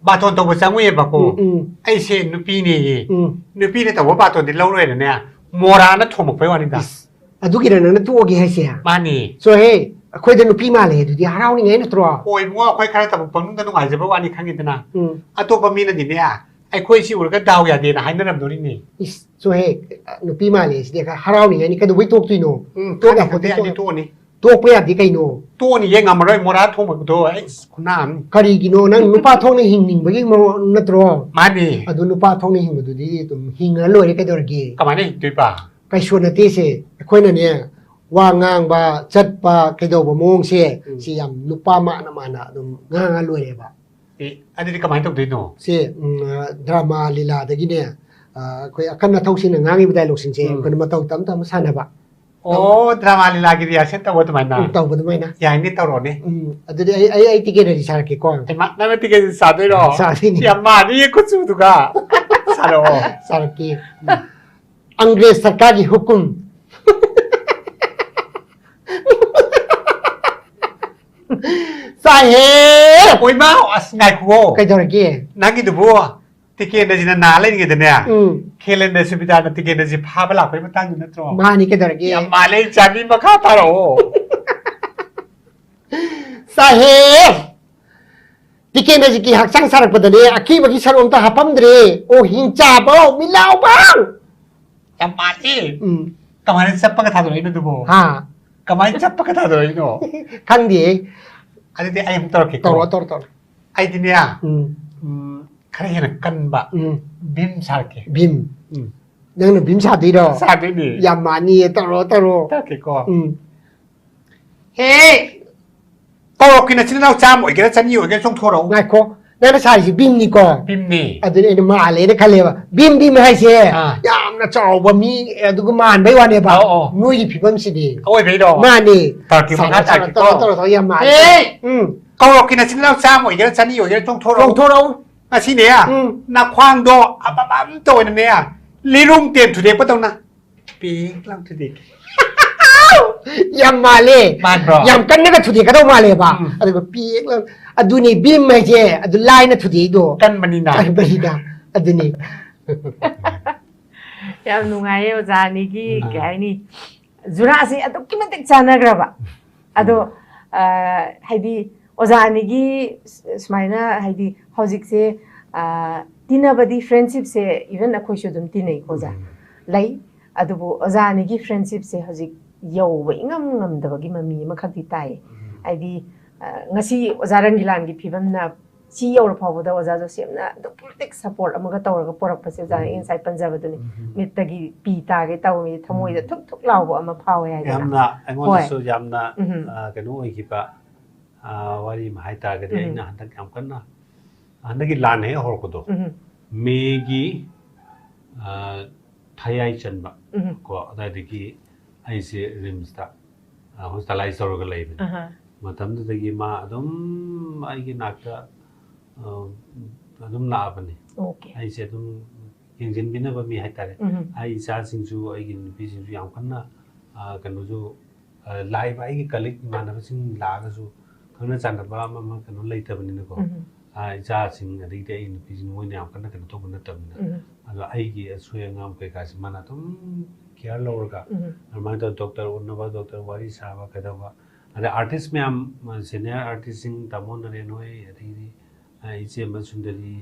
ꯕꯥꯇꯣꯟ ꯇꯧꯕ ꯆꯪꯉꯨꯏꯌꯦꯕꯀꯣ꯫ ꯎꯝ, ꯎꯝ꯫ ꯑꯩꯁꯦ ꯅꯨꯄꯤꯅꯦꯌꯦ꯫ ꯎꯝ꯫ ꯅꯨꯄꯤꯅ ꯇꯧꯕ ꯕꯥꯇꯣꯟꯗꯤ ꯂꯧꯔꯣꯏꯅꯅꯦ, ꯃꯣꯔꯥꯅ ꯊꯣꯝꯃꯛꯄꯩ ꯋꯥꯅꯤꯗ꯫ ꯏꯁ, ꯑꯗꯨꯒꯤꯔ ꯅꯪꯅ ꯇꯣꯛꯑꯒꯦ ꯍꯥꯏꯁꯦ? ꯃꯥꯅꯤ꯫ ꯆꯣꯍꯦ, ꯑꯩꯈꯣꯏꯗ ꯅꯨꯄꯤ ꯃꯥꯜꯂꯦ ꯑꯗꯨꯗꯤ ꯍꯔꯥꯎꯅꯤꯡꯉꯥꯏ ꯅꯠꯇ꯭ꯔꯣ? ꯍꯣꯏ, ꯏꯕꯨꯡꯉꯣ, ꯑꯩꯈꯣꯏ ꯈꯔ ꯇꯧꯕ ꯄꯪꯅꯨꯡꯗ ꯅꯨꯡꯉꯥꯏꯖꯕ ꯋꯥꯅꯤ, ꯈꯪꯉꯤꯗꯅ꯫ ꯎꯝ꯫ ꯑꯇꯣꯞꯄ ꯃꯤꯅꯗꯤꯅꯦ, ꯑꯩꯈꯣꯏ ꯁꯤ ꯎꯔꯒ ꯗꯥꯎ ꯌꯥꯗꯦꯅ ꯍꯥꯏꯅꯔꯝꯗꯣꯔꯤꯅꯤ꯫ ꯏꯁ, ꯆꯣꯍꯦ, ꯅꯨꯄꯤ ꯃꯥꯜꯂꯦ ꯁꯤꯗꯤ ꯈꯔ ꯍꯔꯥꯎꯅꯤꯡꯉꯥꯏꯅꯤ, ꯀꯩꯗꯧꯕꯩ ꯇꯣꯛꯇꯣꯏꯅꯣ? ꯎꯝ, ꯇꯣꯛꯑꯣ, ꯇꯣꯛꯑꯣ, ꯇꯣꯛꯑꯣ, ꯇꯣꯛꯑꯅꯤ꯫ ꯇꯣꯛꯄ ꯌꯥꯗꯦ ꯀꯩꯅꯣ? ꯇꯣꯛꯑꯅꯤ, ꯌꯦꯡ ꯉꯝꯃꯔꯣꯏ, ꯃꯣꯔꯥ ꯊꯣꯡꯕꯗꯣ, ꯑꯩ ꯈꯨꯅꯥ ꯑꯃꯅꯤ꯫ ꯀꯔꯤꯒꯤꯅꯣ? ꯅꯪ ꯅꯨꯄꯥ ꯊꯣꯛꯅ ꯍꯤꯡꯅꯤꯡꯕꯒꯤ ꯃꯑꯣꯡ ꯅꯠꯇ꯭ꯔꯣ? ꯃꯥꯅꯤ꯫ ꯑꯗꯨ ꯅꯨꯄꯥ ꯊꯣꯛꯅ ꯍꯤꯡꯕꯗꯨꯗꯤ ꯑꯗꯨꯝ ꯍꯤꯡꯉ ꯂꯣꯏꯔꯦ, ꯀꯩꯗꯧꯔꯒꯦ? ꯀꯃꯥꯏꯅ ꯍꯤꯡꯗꯣꯏꯕ? ꯀꯩꯁꯨ ꯅꯠꯇꯦꯁꯦ, ꯑꯩꯈꯣꯏꯅꯅꯦ, ꯋꯥ ꯉꯥꯡꯕ, ꯆꯠꯄ, ꯀꯩꯗꯧꯕ ꯃꯑꯣꯡꯁꯦ, ꯎꯝ꯫ ꯁꯤ ꯌꯥꯝ ꯅꯨꯄꯥ ꯃꯥꯟꯅ ꯃꯥꯟꯅ ꯑꯗꯨꯝ ꯉꯥꯡꯉ ꯂꯣꯏꯔꯦꯕ꯫ ꯑꯦ, ꯑꯗꯨꯗꯤ ꯀꯃꯥꯏꯅ ꯇꯧꯗꯣꯏꯅꯣ? ꯁꯦ, ꯎꯝ, ꯑ, ꯗ꯭ꯔꯃꯥ ꯂꯤꯂꯥꯗꯒꯤꯅꯦ, ꯑ, ꯑꯩꯈꯣꯏ ꯑꯀꯟ ꯑꯊꯧꯁꯤꯡꯅ ꯉꯥꯡꯉꯤꯕ ꯗꯥꯏꯂꯣꯛꯁꯤꯡꯁꯦ ꯎꯝ꯫ ꯑꯩꯈꯣꯏꯅ ꯃꯇꯧ ꯇꯝ ꯇꯝꯅ ꯁꯥꯟꯅꯕ꯫ ꯑꯣ, ꯗ꯭ꯔꯃꯥ ꯂꯤꯂꯥꯒꯤ ꯔꯤꯍꯥꯔꯁꯦꯜ ꯇꯧꯕ ꯑꯗꯨꯃꯥꯏꯅ? ꯎꯝ, ꯇꯧꯕ ꯑꯗꯨꯃꯥꯏꯅ꯫ ꯌꯥꯏꯅꯦ, ꯇꯧꯔꯣꯅꯦ꯫ ꯎꯝ, ꯑꯗꯨꯗꯤ ꯑꯩ, ꯑꯩ, ꯑꯩ ꯇꯤꯀꯦꯠ ꯑꯗꯤ ꯁꯥꯔꯛꯀꯦꯀꯣ꯫ ꯍꯩꯃꯥ, ꯅꯪꯅ ꯇꯤꯀꯦꯠ ꯁꯥꯗꯣꯏꯔꯣ? ꯁꯥꯗꯣꯏꯅꯦ꯫ ꯌꯥꯝ ꯃꯥꯟꯅꯤꯌꯦ ꯀꯨꯆꯨꯗꯨꯒ꯫ ꯁꯥꯔꯛꯑꯣ꯫ ꯁꯥꯔꯛꯀꯦ꯫ ꯎꯝ꯫ ꯑꯪꯒ꯭ꯔꯦꯖ ꯁꯔꯀꯥꯔꯒꯤ ꯍꯨꯀꯨꯝ꯫ ꯆꯥꯏꯍꯦ! ꯑꯣꯏꯃꯥ, ꯑꯁ, ꯉꯥꯏꯈꯨꯑꯣ꯫ ꯀꯩꯗꯧꯔꯒꯦ? ꯅꯪꯒꯤꯗꯨꯕꯨ ꯇꯤꯀꯦꯟꯗ꯭ꯔꯖꯤꯠꯅ ꯅꯥ ꯂꯩꯔꯤꯉꯩꯗꯅꯦ, ꯎꯝ꯫ ꯈꯦꯂꯦꯟꯗ꯭ꯔ ꯁꯨꯕꯤꯗꯥꯅ ꯇꯤꯀꯦꯟꯗ꯭ꯔꯖꯤꯠ ꯐꯥꯕ ꯂꯥꯛꯄꯒꯤ ꯃꯇꯥꯡꯗꯨ ꯅꯠꯇ꯭ꯔꯣ? ꯃꯥꯅꯤ, ꯀꯩꯗꯧꯔꯒꯦ? ꯌꯥꯝ ꯃꯥꯜꯂꯦ, ꯆꯥꯕꯤ, ꯃꯈꯥ ꯇꯥꯔꯛꯑꯣ꯫ ꯆꯥꯏꯍꯦ! ꯇꯤꯀꯦꯟꯗ꯭ꯔꯖꯤꯠꯀꯤ ꯍꯛꯆꯥꯡ ꯁꯥꯔꯛꯄꯗꯅꯦ, ꯑꯀꯤꯕꯒꯤ ꯁꯔꯨ ꯑꯝꯇ ꯍꯥꯞꯄꯝꯗ꯭ꯔꯦ꯫ ꯑꯣ, ꯍꯤꯡꯆꯥꯕꯧ, ꯃꯤꯠꯂꯥꯎꯕꯧ! ꯌꯥꯝ ꯃꯥꯜꯂꯦ꯫ ꯎꯝ꯫ ꯀꯃꯥꯏꯅ ꯆꯞꯄꯒ ꯊꯥꯗꯣꯔꯛꯏꯅꯣ ꯑꯗꯨꯕꯣ? ꯍꯥ? ꯀꯃꯥꯏꯅ ꯆꯞꯄꯒ ꯊꯥꯗꯣꯔꯛꯏꯅꯣ? ꯈꯪꯗꯦ꯫ ꯑꯗꯨꯗꯤ ꯑꯩ ꯑꯃꯨꯛ ꯇꯧꯔꯛꯀꯦꯀꯣ꯫ ꯇꯧꯔꯣ, ꯇꯧꯔꯣ, ꯇꯧꯔꯣ꯫ ꯑꯩꯗꯤꯅꯦ, ꯎꯝ꯫ ꯎꯝ, ꯈꯔ ꯍꯦꯟꯅ ꯀꯟꯕ ꯎꯝ꯫ ꯚꯤꯝ ꯁꯥꯔꯛꯀꯦ꯫ ꯚꯤꯝ? ꯎꯝ꯫ ꯅꯪꯅ ꯚꯤꯝ ꯁꯥꯗꯣꯏꯔꯣ? ꯁꯥꯗꯣꯏꯅꯦ꯫ ꯌꯥꯝ ꯃꯥꯟꯅꯤꯌꯦ, ꯇꯧꯔꯣ, ꯇꯧꯔꯣ꯫ ꯇꯧꯔꯛꯀꯦꯀꯣ꯫ ꯎꯝ꯫ ꯍꯦ! ꯀꯧꯔꯛꯀꯤ ꯅꯆꯤꯟ ꯅꯅꯥꯎ ꯆꯥꯝꯃ ꯑꯣꯏꯒꯦꯔꯥ, ꯆꯅꯤ ꯑꯣꯏꯒꯦꯔꯥ, ꯆꯣꯡꯊꯣꯔꯛꯎ꯫ ꯉꯥꯏꯈꯣ, ꯅꯪꯅ ꯁꯥꯔꯤꯁꯦ ꯚꯤꯝꯅꯤꯀꯣ? ꯚꯤꯝꯅꯤ꯫ ꯑꯗꯨꯅꯤ ꯑꯩꯅ ꯃꯥꯜꯂꯦꯅ ꯈꯜꯂꯦꯕ꯫ ꯚꯤꯝ, ꯚꯤꯝ ꯍꯥꯏꯁꯦ ꯑꯥ꯫ ꯌꯥꯝꯅ ꯆꯥꯎꯕ ꯃꯤ ꯑꯗꯨꯒ ꯃꯥꯟꯕꯩ ꯋꯥꯅꯦꯕ꯫ ꯑꯧ, ꯑꯧ꯫ ꯅꯣꯏꯒꯤ ꯐꯤꯕꯝꯁꯤꯗꯤ꯫ ꯑꯋꯣꯏꯕꯩꯔꯣ? ꯃꯥꯅꯦ꯫ ꯇꯧꯔꯛꯀꯦ, ꯁꯥꯔꯣ, ꯃꯈꯥ ꯁꯥꯔꯣ, ꯇꯥꯔꯛꯀꯦꯀꯣ꯫ ꯇꯧꯔꯣ, ꯇꯧꯔꯣ, ꯇꯧꯔꯣ, ꯌꯥꯝ ꯃꯥꯜꯂꯦ꯫ ꯍꯦ! ꯎꯝ꯫ ꯀꯧꯔꯛꯀꯤ ꯅꯆꯤꯟ ꯅꯅꯥꯎ ꯆꯥꯝꯃ ꯑꯣꯏꯒꯦꯔꯥ, ꯆꯅꯤ ꯑꯣꯏꯒꯦꯔꯥ, ꯆꯣꯡꯊꯣꯔꯛꯎ꯫ ꯆꯣꯡꯊꯣꯔꯛꯎ꯫ ꯉꯁꯤꯅꯦ, ꯎꯝ꯫ ꯅꯈ꯭ꯋꯥꯡꯗꯣ ꯑꯕꯕꯝꯇ ꯑꯣꯏꯅꯅꯦ, ꯂꯤꯔꯨꯡ ꯇꯦꯟ ꯊꯨꯗꯦꯛꯄꯗꯧꯅ ꯄꯤꯡ ꯂꯥꯎ ꯊꯨꯗꯦꯛꯀꯦ꯫ ꯌꯥꯝ ꯃꯥꯜꯂꯦ꯫ ꯃꯥꯟꯕ꯭ꯔꯣ? ꯌꯥꯝ ꯀꯟꯅꯒ ꯊꯨꯗꯦꯛꯀꯗꯧ ꯃꯥꯜꯂꯦꯕ꯫ ꯎꯝ꯫ ꯑꯗꯨꯒ ꯄꯤꯛ ꯂꯥꯎ-, ꯑꯗꯨꯅꯤ ꯕꯤꯝ ꯍꯥꯏꯁꯦ, ꯑꯗꯨ ꯂꯥꯏꯅ ꯊꯨꯗꯦꯛꯏꯗꯣ꯫ ꯀꯟꯕꯅꯤꯅ꯫ ꯀꯟꯕꯅꯤꯅ꯫ ꯑꯗꯨꯅꯤ꯫ ꯌꯥꯝ ꯅꯨꯡꯉꯥꯏꯌꯦ ꯑꯣꯖꯥ ꯑꯅꯤꯒꯤ ꯎꯝ꯫ ꯀꯩ ꯍꯥꯏꯅꯤ, ꯖꯨꯔꯥꯁꯤ ꯑꯗꯨꯛꯀꯤ ꯃꯇꯤꯛ ꯆꯥꯟꯅꯈ꯭ꯔꯕ꯫ ꯑꯗꯣ ꯑ, ꯍꯥꯏꯗꯤ ꯑꯣꯖꯥ ꯑꯅꯤꯒꯤ ꯁꯨꯃꯥꯏꯅ ꯍꯥꯏꯗꯤ ꯍꯧꯖꯤꯛꯁꯦ, ꯑ, ꯇꯤꯟꯅꯕꯗꯤ, ꯐ꯭ꯔꯦꯟꯁꯤꯞꯁꯦ ꯏꯚꯟ ꯑꯩꯈꯣꯏꯁꯨ ꯑꯗꯨꯝ ꯇꯤꯟꯅꯩꯀꯣ ꯑꯣꯖꯥ, ꯂꯩ꯫ ꯑꯗꯨꯕꯨ ꯑꯣꯖꯥ ꯑꯅꯤꯒꯤ ꯐ꯭ꯔꯦꯟꯁꯤꯞꯁꯦ ꯍꯧꯖꯤꯛ ꯌꯧꯕ ꯏꯉꯝ ꯉꯝꯗꯕꯒꯤ ꯃꯃꯤ ꯑꯃꯈꯛꯇꯤ ꯇꯥꯏꯌꯦ꯫ ꯍꯥꯏꯗꯤ ꯑ, ꯉꯁꯤ ꯑꯣꯖꯥ ꯔꯪꯒꯤꯂꯥꯟꯒꯤ ꯐꯤꯕꯝꯅ ꯁꯤ ꯌꯧꯔ ꯐꯥꯎꯕꯗ ꯑꯣꯖꯥ ꯖꯣꯁꯦꯞꯅ ꯑꯗꯨꯛꯀꯤ ꯃꯇꯤꯛ ꯁꯞꯄꯣꯔꯠ ꯑꯃꯒ ꯇꯧꯔꯒ ꯄꯣꯔꯛꯄꯁꯦ ꯑꯣꯖꯥ, ꯑꯩ ꯉꯁꯥꯏ ꯄꯟꯖꯕꯗꯨꯅꯤ꯫ ꯃꯤꯠꯇꯒꯤ ꯄꯤ ꯇꯥꯒꯦ ꯇꯧꯏ, ꯊꯃꯣꯏꯗ ꯊꯨꯛ ꯊꯨꯛ ꯂꯥꯎꯕ ꯑꯃ ꯐꯥꯎꯋꯦ ꯍꯥꯏꯗꯅ꯫ ꯌꯥꯝꯅ ꯑꯩꯉꯣꯟꯗꯁꯨ ꯌꯥꯝꯅ ꯎꯝ꯫ ꯑ, ꯀꯩꯅꯣ ꯑꯣꯏꯈꯤꯕ, ꯑ, ꯋꯥꯔꯤ ꯑꯃ ꯍꯥꯏꯇꯥꯔꯒꯗꯤ, ꯎꯝ꯫ ꯑꯩꯅ ꯍꯟꯗꯛ ꯌꯥꯝ ꯀꯟꯅ, ꯍꯟꯗꯛꯀꯤ ꯂꯥꯟ ꯍꯦꯛ ꯍꯧꯔꯛꯄꯗꯣ, ꯎꯝ꯫ ꯃꯦꯒꯤ, ꯑ, ꯊꯌꯥꯏ ꯆꯟꯕ ꯎꯝ꯫ ꯀꯣ, ꯑꯗꯨꯋꯥꯏꯗꯒꯤ ꯑꯩꯁꯦ ꯔꯤꯝꯁꯇ, ꯑ, ꯍꯣꯁꯄꯤꯇꯥꯂꯥꯏꯁ ꯇꯧꯔꯒ ꯂꯩꯕꯅꯦ꯫ ꯑꯍꯥ꯫ ꯃꯇꯝꯗꯨꯗꯒꯤ ꯃꯥ ꯑꯗꯨꯝ ꯑꯩꯒꯤ ꯅꯥꯛꯇ, ꯑ, ꯑꯗꯨꯝ ꯂꯥꯛꯑꯕꯅꯤ꯫ ꯑꯣꯀꯦ꯫ ꯑꯩꯁꯦ ꯑꯗꯨꯝ ꯌꯦꯡꯁꯤꯟꯕꯤꯅꯕ ꯃꯤ ꯍꯥꯏꯇꯥꯔꯦ꯫ ꯎꯝ꯫ ꯑꯩ ꯏꯆꯥꯁꯤꯡꯁꯨ, ꯑꯩꯒꯤ ꯅꯨꯄꯤꯁꯤꯡꯁꯨ ꯌꯥꯝ ꯀꯟꯅ, ꯑ, ꯀꯩꯅꯣꯁꯨ, ꯑ, ꯂꯥꯛꯏꯕ ꯑꯩꯒꯤ ꯀꯂꯤꯛ ꯏꯃꯥꯟꯅꯕꯁꯤꯡ ꯂꯥꯛꯑꯒꯁꯨ ꯈꯪꯅ ꯆꯥꯟꯅꯕ ꯑꯃ ꯑꯃ ꯀꯩꯅꯣ ꯂꯩꯇꯕꯅꯤꯅꯀꯣ꯫ ꯎꯝ꯫ ꯑ, ꯏꯆꯥꯁꯤꯡ ꯑꯗꯒꯤꯗꯤ ꯑꯩ ꯅꯨꯄꯤꯁꯤꯡ ꯃꯣꯏꯅ ꯌꯥꯝ ꯀꯟꯅ ꯀꯩꯅꯣ ꯇꯧꯕ ꯅꯠꯇꯕꯅꯤꯅ꯫ ꯎꯝ꯫ ꯑꯗꯣ ꯑꯩꯒꯤ ꯑꯁꯣꯏ ꯑꯉꯥꯝ ꯀꯩꯀꯥꯁꯤ ꯃꯥꯅ ꯑꯗꯨꯝ ꯀꯤꯌꯔ ꯂꯧꯔꯒ ꯎꯝ꯫ ꯑꯗꯨꯃꯥꯏꯅ ꯇꯧꯔ ꯗꯣꯛꯇꯔ ꯎꯅꯕ, ꯗꯣꯛꯇꯔ ꯋꯥꯔꯤ ꯁꯥꯕ ꯀꯩꯗꯧꯕ, ꯑꯗꯩ ꯑꯥꯔꯇꯤꯁ ꯃꯌꯥꯝ, ꯁꯦꯅꯤꯌꯔ ꯑꯥꯔꯇꯤꯁꯁꯤꯡ ꯇꯥꯃꯣ ꯅꯔꯦꯟ ꯍꯣꯏ, ꯑꯗꯒꯤꯗꯤ, ꯑ, ꯏꯆꯦꯃ ꯁꯨꯟꯗꯔꯤ,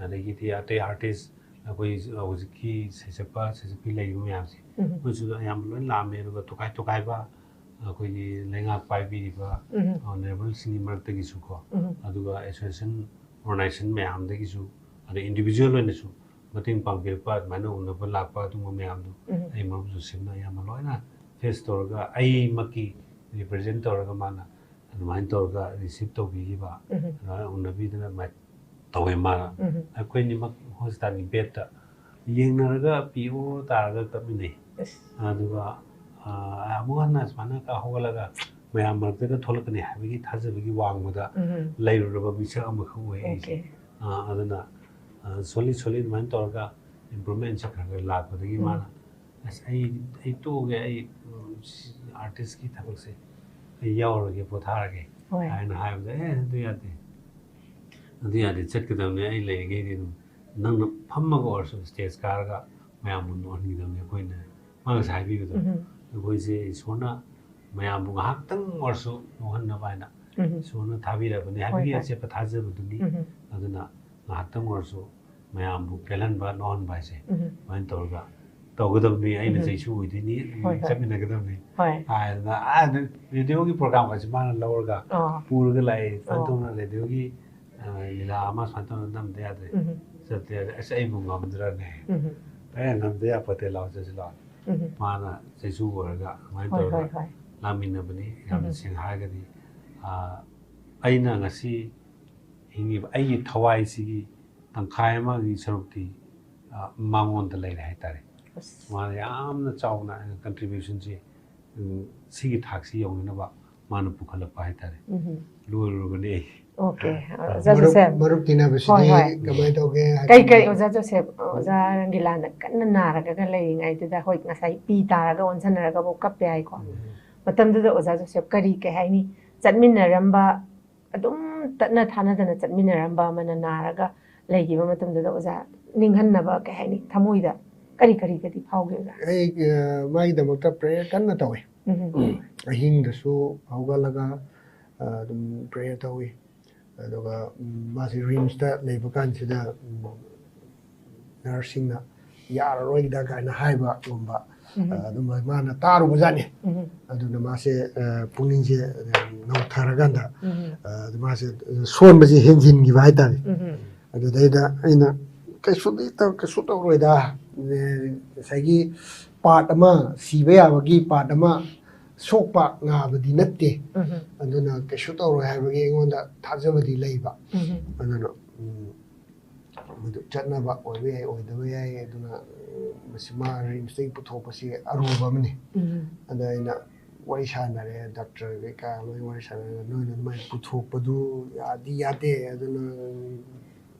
ꯑꯗꯒꯤꯗꯤ ꯑꯇꯩ ꯑꯥꯔꯇꯤꯁ ꯑꯩꯈꯣꯏ ꯍꯧꯖꯤꯛꯀꯤ ꯁꯩꯁꯛꯄ ꯁꯩꯁꯛꯄꯤ ꯂꯩꯔꯤꯕ ꯃꯌꯥꯝꯁꯦ, ꯎꯝ꯫ ꯃꯣꯏꯁꯨ ꯑꯌꯥꯝꯕ ꯂꯣꯏ ꯂꯥꯛꯑꯝꯃꯦ꯫ ꯑꯗꯨꯒ ꯇꯣꯈꯥꯏ ꯇꯣꯈꯥꯏꯕ ꯑꯩꯈꯣꯏꯒꯤ ꯂꯩꯉꯥꯛ ꯄꯥꯏꯕꯤꯔꯤꯕ ꯎꯝ꯫ ꯑꯣꯅꯔꯦꯕꯜꯁꯤꯡꯒꯤ ꯃꯔꯛꯇꯒꯤꯁꯨꯀꯣ, ꯎꯝ꯫ ꯑꯗꯨꯒ ꯑꯦꯁꯣꯁꯤꯌꯦꯁꯟ ꯑꯣꯔꯒꯅꯥꯏꯖꯦꯁꯟ ꯃꯌꯥꯝꯗꯒꯤꯁꯨ, ꯑꯗꯩ ꯏꯟꯗꯤꯕꯤꯖꯨꯋꯦꯜ ꯑꯣꯏꯅꯁꯨ ꯃꯇꯦꯡ ꯄꯥꯡꯕꯤꯔꯛꯄ, ꯑꯗꯨꯃꯥꯏꯅ ꯎꯅꯕ ꯂꯥꯛꯄ ꯑꯗꯨꯒꯨꯝꯕ ꯃꯌꯥꯝꯗꯣ ꯎꯝ꯫ ꯑꯩ ꯃꯔꯨꯞ ꯖꯣꯁꯦꯞꯅ ꯑꯌꯥꯝꯕ ꯂꯣꯏꯅ ꯐꯦꯁ ꯇꯧꯔꯒ, ꯑꯩꯃꯛꯀꯤ ꯔꯤꯄ꯭ꯔꯖꯦꯟ ꯇꯧꯔꯒ ꯃꯥꯅ ꯑꯗꯨꯃꯥꯏꯅ ꯇꯧꯔꯒ ꯔꯤꯁꯤꯞ ꯇꯧꯕꯤꯈꯤꯕ, ꯎꯝ꯫ ꯑꯗꯨꯃꯥꯏꯅ ꯎꯅꯕꯤꯗꯅ ꯑꯗꯨꯃꯥꯏꯅ ꯇꯧꯋꯦ ꯃꯥꯅ꯫ ꯎꯝ꯫ ꯑꯩꯈꯣꯏꯅꯤꯃꯛ ꯍꯣꯁꯄꯤꯇꯥꯜꯒꯤ ꯕꯦꯗꯇ ꯌꯦꯡꯅꯔꯒ ꯄꯤ ꯑꯣ ꯇꯥꯔꯒ ꯀꯞꯃꯤꯟꯅꯩ꯫ ꯑꯁ꯫ ꯑꯗꯨꯒ, ꯑ, ꯑꯃꯨꯛ ꯍꯟꯅ ꯁꯨꯃꯥꯏꯅ ꯀ-, ꯍꯧꯒꯠꯂꯒ ꯃꯌꯥꯝ ꯃꯔꯛꯇꯒ ꯊꯣꯛꯂꯛꯀꯅꯤ ꯍꯥꯏꯕꯒꯤ ꯊꯥꯖꯕꯒꯤ ꯋꯥꯡꯃꯗ ꯎꯝ꯫ ꯂꯩꯔꯨꯔꯕ ꯃꯤꯁꯛ ꯑꯃꯈꯛ ꯑꯣꯏ ꯑꯩꯁꯦ꯫ ꯑꯣꯀꯦ꯫ ꯑ, ꯑꯗꯨꯅ, ꯑ, ꯁꯣꯂꯤ ꯁꯣꯂꯤ ꯑꯗꯨꯃꯥꯏꯅ ꯇꯧꯔꯒ ꯏꯝꯄ꯭ꯔꯨꯚꯃꯦꯟꯁꯦ ꯈꯔ ꯈꯔ ꯂꯥꯛꯄꯗꯒꯤ ꯎꯝ꯫ ꯃꯥꯅ "ꯑꯁ, ꯑꯩ ꯑꯩ ꯇꯣꯛꯑꯒꯦ, ꯑꯩ ꯎꯝ, ꯁꯤ ꯑꯥꯔꯇꯤꯁꯀꯤ ꯊꯕꯛꯁꯦ ꯑꯩ ꯌꯥꯎꯔꯒꯦ, ꯄꯣꯊꯥꯔꯒꯦ" ꯍꯣꯏ ꯍꯥꯏꯅ ꯍꯥꯏꯕꯗ, "ꯑꯦ, ꯑꯗꯨ ꯌꯥꯗꯦ, ꯑꯗꯨ ꯌꯥꯗꯦ, ꯆꯠꯀꯗꯕꯅꯦ, ꯑꯩ ꯂꯩꯔꯤꯈꯩꯗꯤ ꯑꯗꯨꯝ ꯅꯪꯅ ꯐꯝꯃꯒ ꯑꯣꯏꯔꯁꯨ ꯁ꯭ꯇꯦꯖ ꯀꯥꯔꯒ ꯃꯌꯥꯝꯕꯨ ꯅꯣꯛꯍꯟꯒꯗꯕꯅꯤ ꯑꯩꯈꯣꯏꯅ", ꯃꯥ ꯉꯁꯥꯏ ꯍꯥꯏꯕꯤꯕꯗꯣ꯫ ꯎꯝ ꯑꯩꯈꯣꯏꯁꯦ ꯏꯁꯣꯔꯅ ꯃꯌꯥꯝꯕꯨ ꯉꯥꯏꯍꯥꯛꯇꯪ ꯑꯣꯏꯔꯁꯨ ꯅꯣꯛꯍꯟꯅꯕ ꯍꯥꯏꯅ ꯎꯝ ꯏꯁꯣꯔꯅ ꯊꯥꯕꯤꯔꯕꯅꯤ ꯍꯣꯏ, ꯍꯥꯏꯕꯒꯤ ꯍꯣꯏ꯫ ꯑꯆꯦꯠꯄ ꯊꯥꯖꯕꯗꯨꯅꯤ꯫ ꯎꯝ ꯑꯗꯨꯅ ꯉꯥꯏꯍꯥꯛꯇꯪ ꯑꯣꯏꯔꯁꯨ ꯃꯌꯥꯝꯕꯨ ꯄꯦꯜꯍꯟꯕ, ꯅꯣꯛꯍꯟꯕ ꯍꯥꯏꯁꯦ ꯎꯝ ꯑꯗꯨꯃꯥꯏꯅ ꯇꯧꯔꯒ ꯇꯧꯒꯗꯕꯅꯤ, ꯑꯩꯅ ꯎꯝ ꯆꯩꯁꯨ ꯑꯣꯏꯗꯣꯏꯅꯤ, ꯍꯣꯏ, ꯍꯣꯏ꯫ ꯆꯠꯃꯤꯟꯅꯒꯗꯕꯅꯤ ꯍꯣꯏ ꯍꯥꯏꯗꯅ, ꯑꯥ, ꯔꯦꯗꯤꯑꯣꯒꯤ ꯄ꯭ꯔꯣꯒ꯭ꯔꯥꯝꯒꯁꯦ ꯃꯥꯅ ꯂꯧꯔꯒ ꯑꯣ ꯄꯨꯔꯒ ꯂꯥꯛꯑꯦ꯫ ꯑꯣ꯫ ꯁꯨꯃꯥꯏꯅ ꯇꯧꯅ ꯔꯦꯗꯤꯑꯣꯒꯤ ꯑ, ꯂꯤꯂꯥ ꯑꯃ ꯁꯨꯃꯥꯏꯅ ꯇꯧꯅ ꯅꯝꯗ ꯌꯥꯗ꯭ꯔꯦ, ꯎꯝ ꯆꯠꯇ ꯌꯥꯗ꯭ꯔꯦ, "ꯑꯁ, ꯑꯩꯕꯨ ꯉꯝꯗ꯭ꯔꯅꯦ, ꯎꯝ ꯑꯦ, ꯉꯝꯗ ꯌꯥꯄꯣꯠꯇꯦ, ꯂꯥꯛꯑꯣ, ꯆꯠꯁꯤ ꯂꯥꯛꯑꯣ", ꯎꯝ ꯃꯥꯅ ꯆꯩꯁꯨ ꯑꯣꯏꯔꯒ ꯑꯗꯨꯃꯥꯏꯅ ꯍꯣꯏ ꯍꯣꯏ ꯇꯧꯔꯒ ꯍꯣꯏ ꯂꯥꯛꯃꯤꯟꯅꯕꯅꯤ꯫ ꯌꯥꯝꯅ ꯎꯝ ꯁꯦꯡꯅ ꯍꯥꯏꯔꯒꯗꯤ, ꯑ, ꯑꯩꯅ ꯉꯁꯤ ꯍꯤꯡꯉꯤꯕ ꯑꯩꯒꯤ ꯊꯋꯥꯏꯁꯤꯒꯤ ꯇꯪꯈꯥꯏ ꯑꯃꯒꯤ ꯁꯔꯨꯛꯇꯤ, ꯑ, ꯃꯉꯣꯟꯗ ꯂꯩꯔꯦ ꯍꯥꯏꯇꯥꯔꯦ꯫ ꯑꯁ ꯃꯥꯅ ꯌꯥꯝꯅ ꯆꯥꯎꯅ ꯀꯟꯇ꯭ꯔꯤꯕ꯭ꯌꯨꯁꯟꯁꯦ, ꯎꯝ, ꯁꯤꯒꯤ ꯊꯥꯛꯁꯤ ꯌꯧꯅꯅꯕ ꯃꯥꯅ ꯄꯨꯈꯠꯂꯛꯄ ꯍꯥꯏꯇꯥꯔꯦ꯫ ꯎꯝ ꯂꯣꯏꯔꯨꯔꯕꯅꯦ ꯑꯩ꯫ ꯑꯣꯀꯦ ꯑꯣꯖꯥ ꯃꯔꯨꯞ ꯖꯣꯁꯦꯐ ꯃꯔꯨꯞ ꯇꯤꯟꯅꯕꯁꯤꯗꯤ ꯍꯣꯏ, ꯍꯣꯏ꯫ ꯀꯃꯥꯏꯅ ꯇꯧꯒꯦ ꯍꯥꯏ ꯀꯩ ꯀꯩ ꯀꯥꯟꯗ ꯑꯣꯖꯥ ꯖꯣꯁꯦꯐ, ꯑꯣꯖꯥ ꯔꯪꯒꯤꯂꯥꯅ ꯀꯟꯅ ꯅꯥꯔꯒ ꯂꯩꯔꯤꯉꯩꯗꯨꯗ, ꯍꯣꯏ, ꯉꯁꯥꯏ ꯄꯤ ꯇꯥꯔꯒ ꯑꯣꯟꯁꯟꯅꯔꯒꯕꯨ ꯀꯞꯄꯦ ꯍꯥꯏꯀꯣ꯫ ꯃꯇꯝꯗꯨꯗ ꯑꯣꯖꯥ ꯖꯣꯁꯦꯐ ꯀꯔꯤ, ꯀꯩ ꯍꯥꯏꯅꯤ, ꯆꯠꯃꯤꯟꯅꯔꯝꯕ, ꯑꯗꯨꯝ ꯇꯠꯅ ꯊꯥꯅꯗꯅ ꯆꯠꯃꯤꯟꯅꯔꯝꯕ ꯑꯃꯅ ꯅꯥꯔꯒ ꯂꯩꯈꯤꯕ ꯃꯇꯝꯗꯨꯗ ꯑꯣꯖꯥ ꯅꯤꯡꯍꯟꯅꯕ, ꯀꯩ ꯍꯥꯏꯅꯤ, ꯊꯃꯣꯏꯗ ꯀꯔꯤ ꯀꯔꯤꯒꯗꯤ ꯐꯥꯎꯒꯦ ꯑꯣꯖꯥ? ꯑꯩ ꯑ, ꯃꯥꯒꯤꯗꯃꯛꯇ ꯄ꯭ꯔꯦꯌꯔ ꯀꯟꯅ ꯇꯧꯋꯤ꯫ ꯎꯝ ꯑꯍꯤꯡꯗꯁꯨ ꯍꯧꯒꯠꯂꯒ ꯑ, ꯑꯗꯨꯝ ꯄ꯭ꯔꯦꯌꯔ ꯇꯧꯋꯤ꯫ ꯑꯗꯨꯒ ꯎꯝ, ꯃꯥꯁꯤ ꯔꯤꯝꯁꯇ ꯂꯩꯕ ꯀꯥꯟꯁꯤꯗ ꯎꯝ, ꯅꯔꯁꯁꯤꯡꯅ "ꯌꯥꯔꯔꯣꯏꯗ" ꯀꯥꯏꯅ ꯍꯥꯏꯕꯒꯨꯝꯕ ꯎꯝ ꯑ, ꯑꯗꯨꯝ ꯃꯥꯅ ꯇꯥꯔꯨꯕꯖꯥꯠꯅꯤ꯫ ꯎꯝ ꯑꯗꯨꯅ ꯃꯥꯁꯦ ꯑ, ꯄꯨꯛꯅꯤꯡꯁꯦ ꯑ, ꯅꯧꯊꯔꯀꯥꯟꯗ ꯎꯝ ꯑ, ꯑꯗꯨ ꯃꯥꯁꯦ ꯁꯣꯟꯕꯁꯦ ꯍꯦꯟꯖꯤꯟꯈꯤꯕ ꯍꯥꯏꯇꯥꯔꯦ꯫ ꯎꯝ ꯑꯗꯨꯗꯩꯗ ꯑꯩꯅ "ꯀꯩꯁꯨꯗꯤ ꯇꯧ-, ꯀꯩꯁꯨ ꯇꯧꯔꯣꯏꯗ, ꯑꯦ, ꯉꯁꯥꯏꯒꯤ ꯄꯥꯔꯠ ꯑꯃ, ꯁꯤꯕ ꯌꯥꯕꯒꯤ ꯄꯥꯔꯠ ꯑꯃ ꯁꯣꯛꯄ ꯉꯥꯕꯗꯤ ꯅꯠꯇꯦ, ꯎꯝ ꯑꯗꯨꯅ ꯀꯩꯁꯨ ꯇꯧꯔꯣꯏ" ꯍꯥꯏꯕꯒꯤ ꯑꯩꯉꯣꯟꯗ ꯊꯥꯖꯕꯗꯤ ꯂꯩꯕ꯫ ꯎꯝ ꯑꯗꯨꯅ ꯎꯝ, ꯃꯗꯨ ꯆꯠꯅꯕ ꯑꯣꯏꯕ ꯌꯥꯏ, ꯑꯣꯏꯗꯕ ꯌꯥꯏ꯫ ꯑꯗꯨꯅ ꯎꯝ, ꯃꯁꯤ ꯃꯥ ꯔꯤꯝꯁꯇꯒꯤ ꯄꯨꯊꯣꯛꯄꯁꯤ ꯑꯔꯨꯕ ꯑꯃꯅꯤ꯫ ꯎꯝ ꯑꯗ ꯑꯩꯅ ꯋꯥꯔꯤ ꯁꯥꯟꯅꯔꯦ, ꯗꯥꯛꯇꯔ ꯀꯩꯀꯥ ꯂꯣꯏ ꯋꯥꯔꯤ ꯁꯥꯟꯅꯔꯒ, "ꯅꯣꯏꯅ ꯑꯗꯨꯃꯥꯏꯅ ꯄꯨꯊꯣꯛꯄꯗꯨ ꯌꯥꯗꯤ ꯌꯥꯗꯦ, ꯑꯗꯨꯅ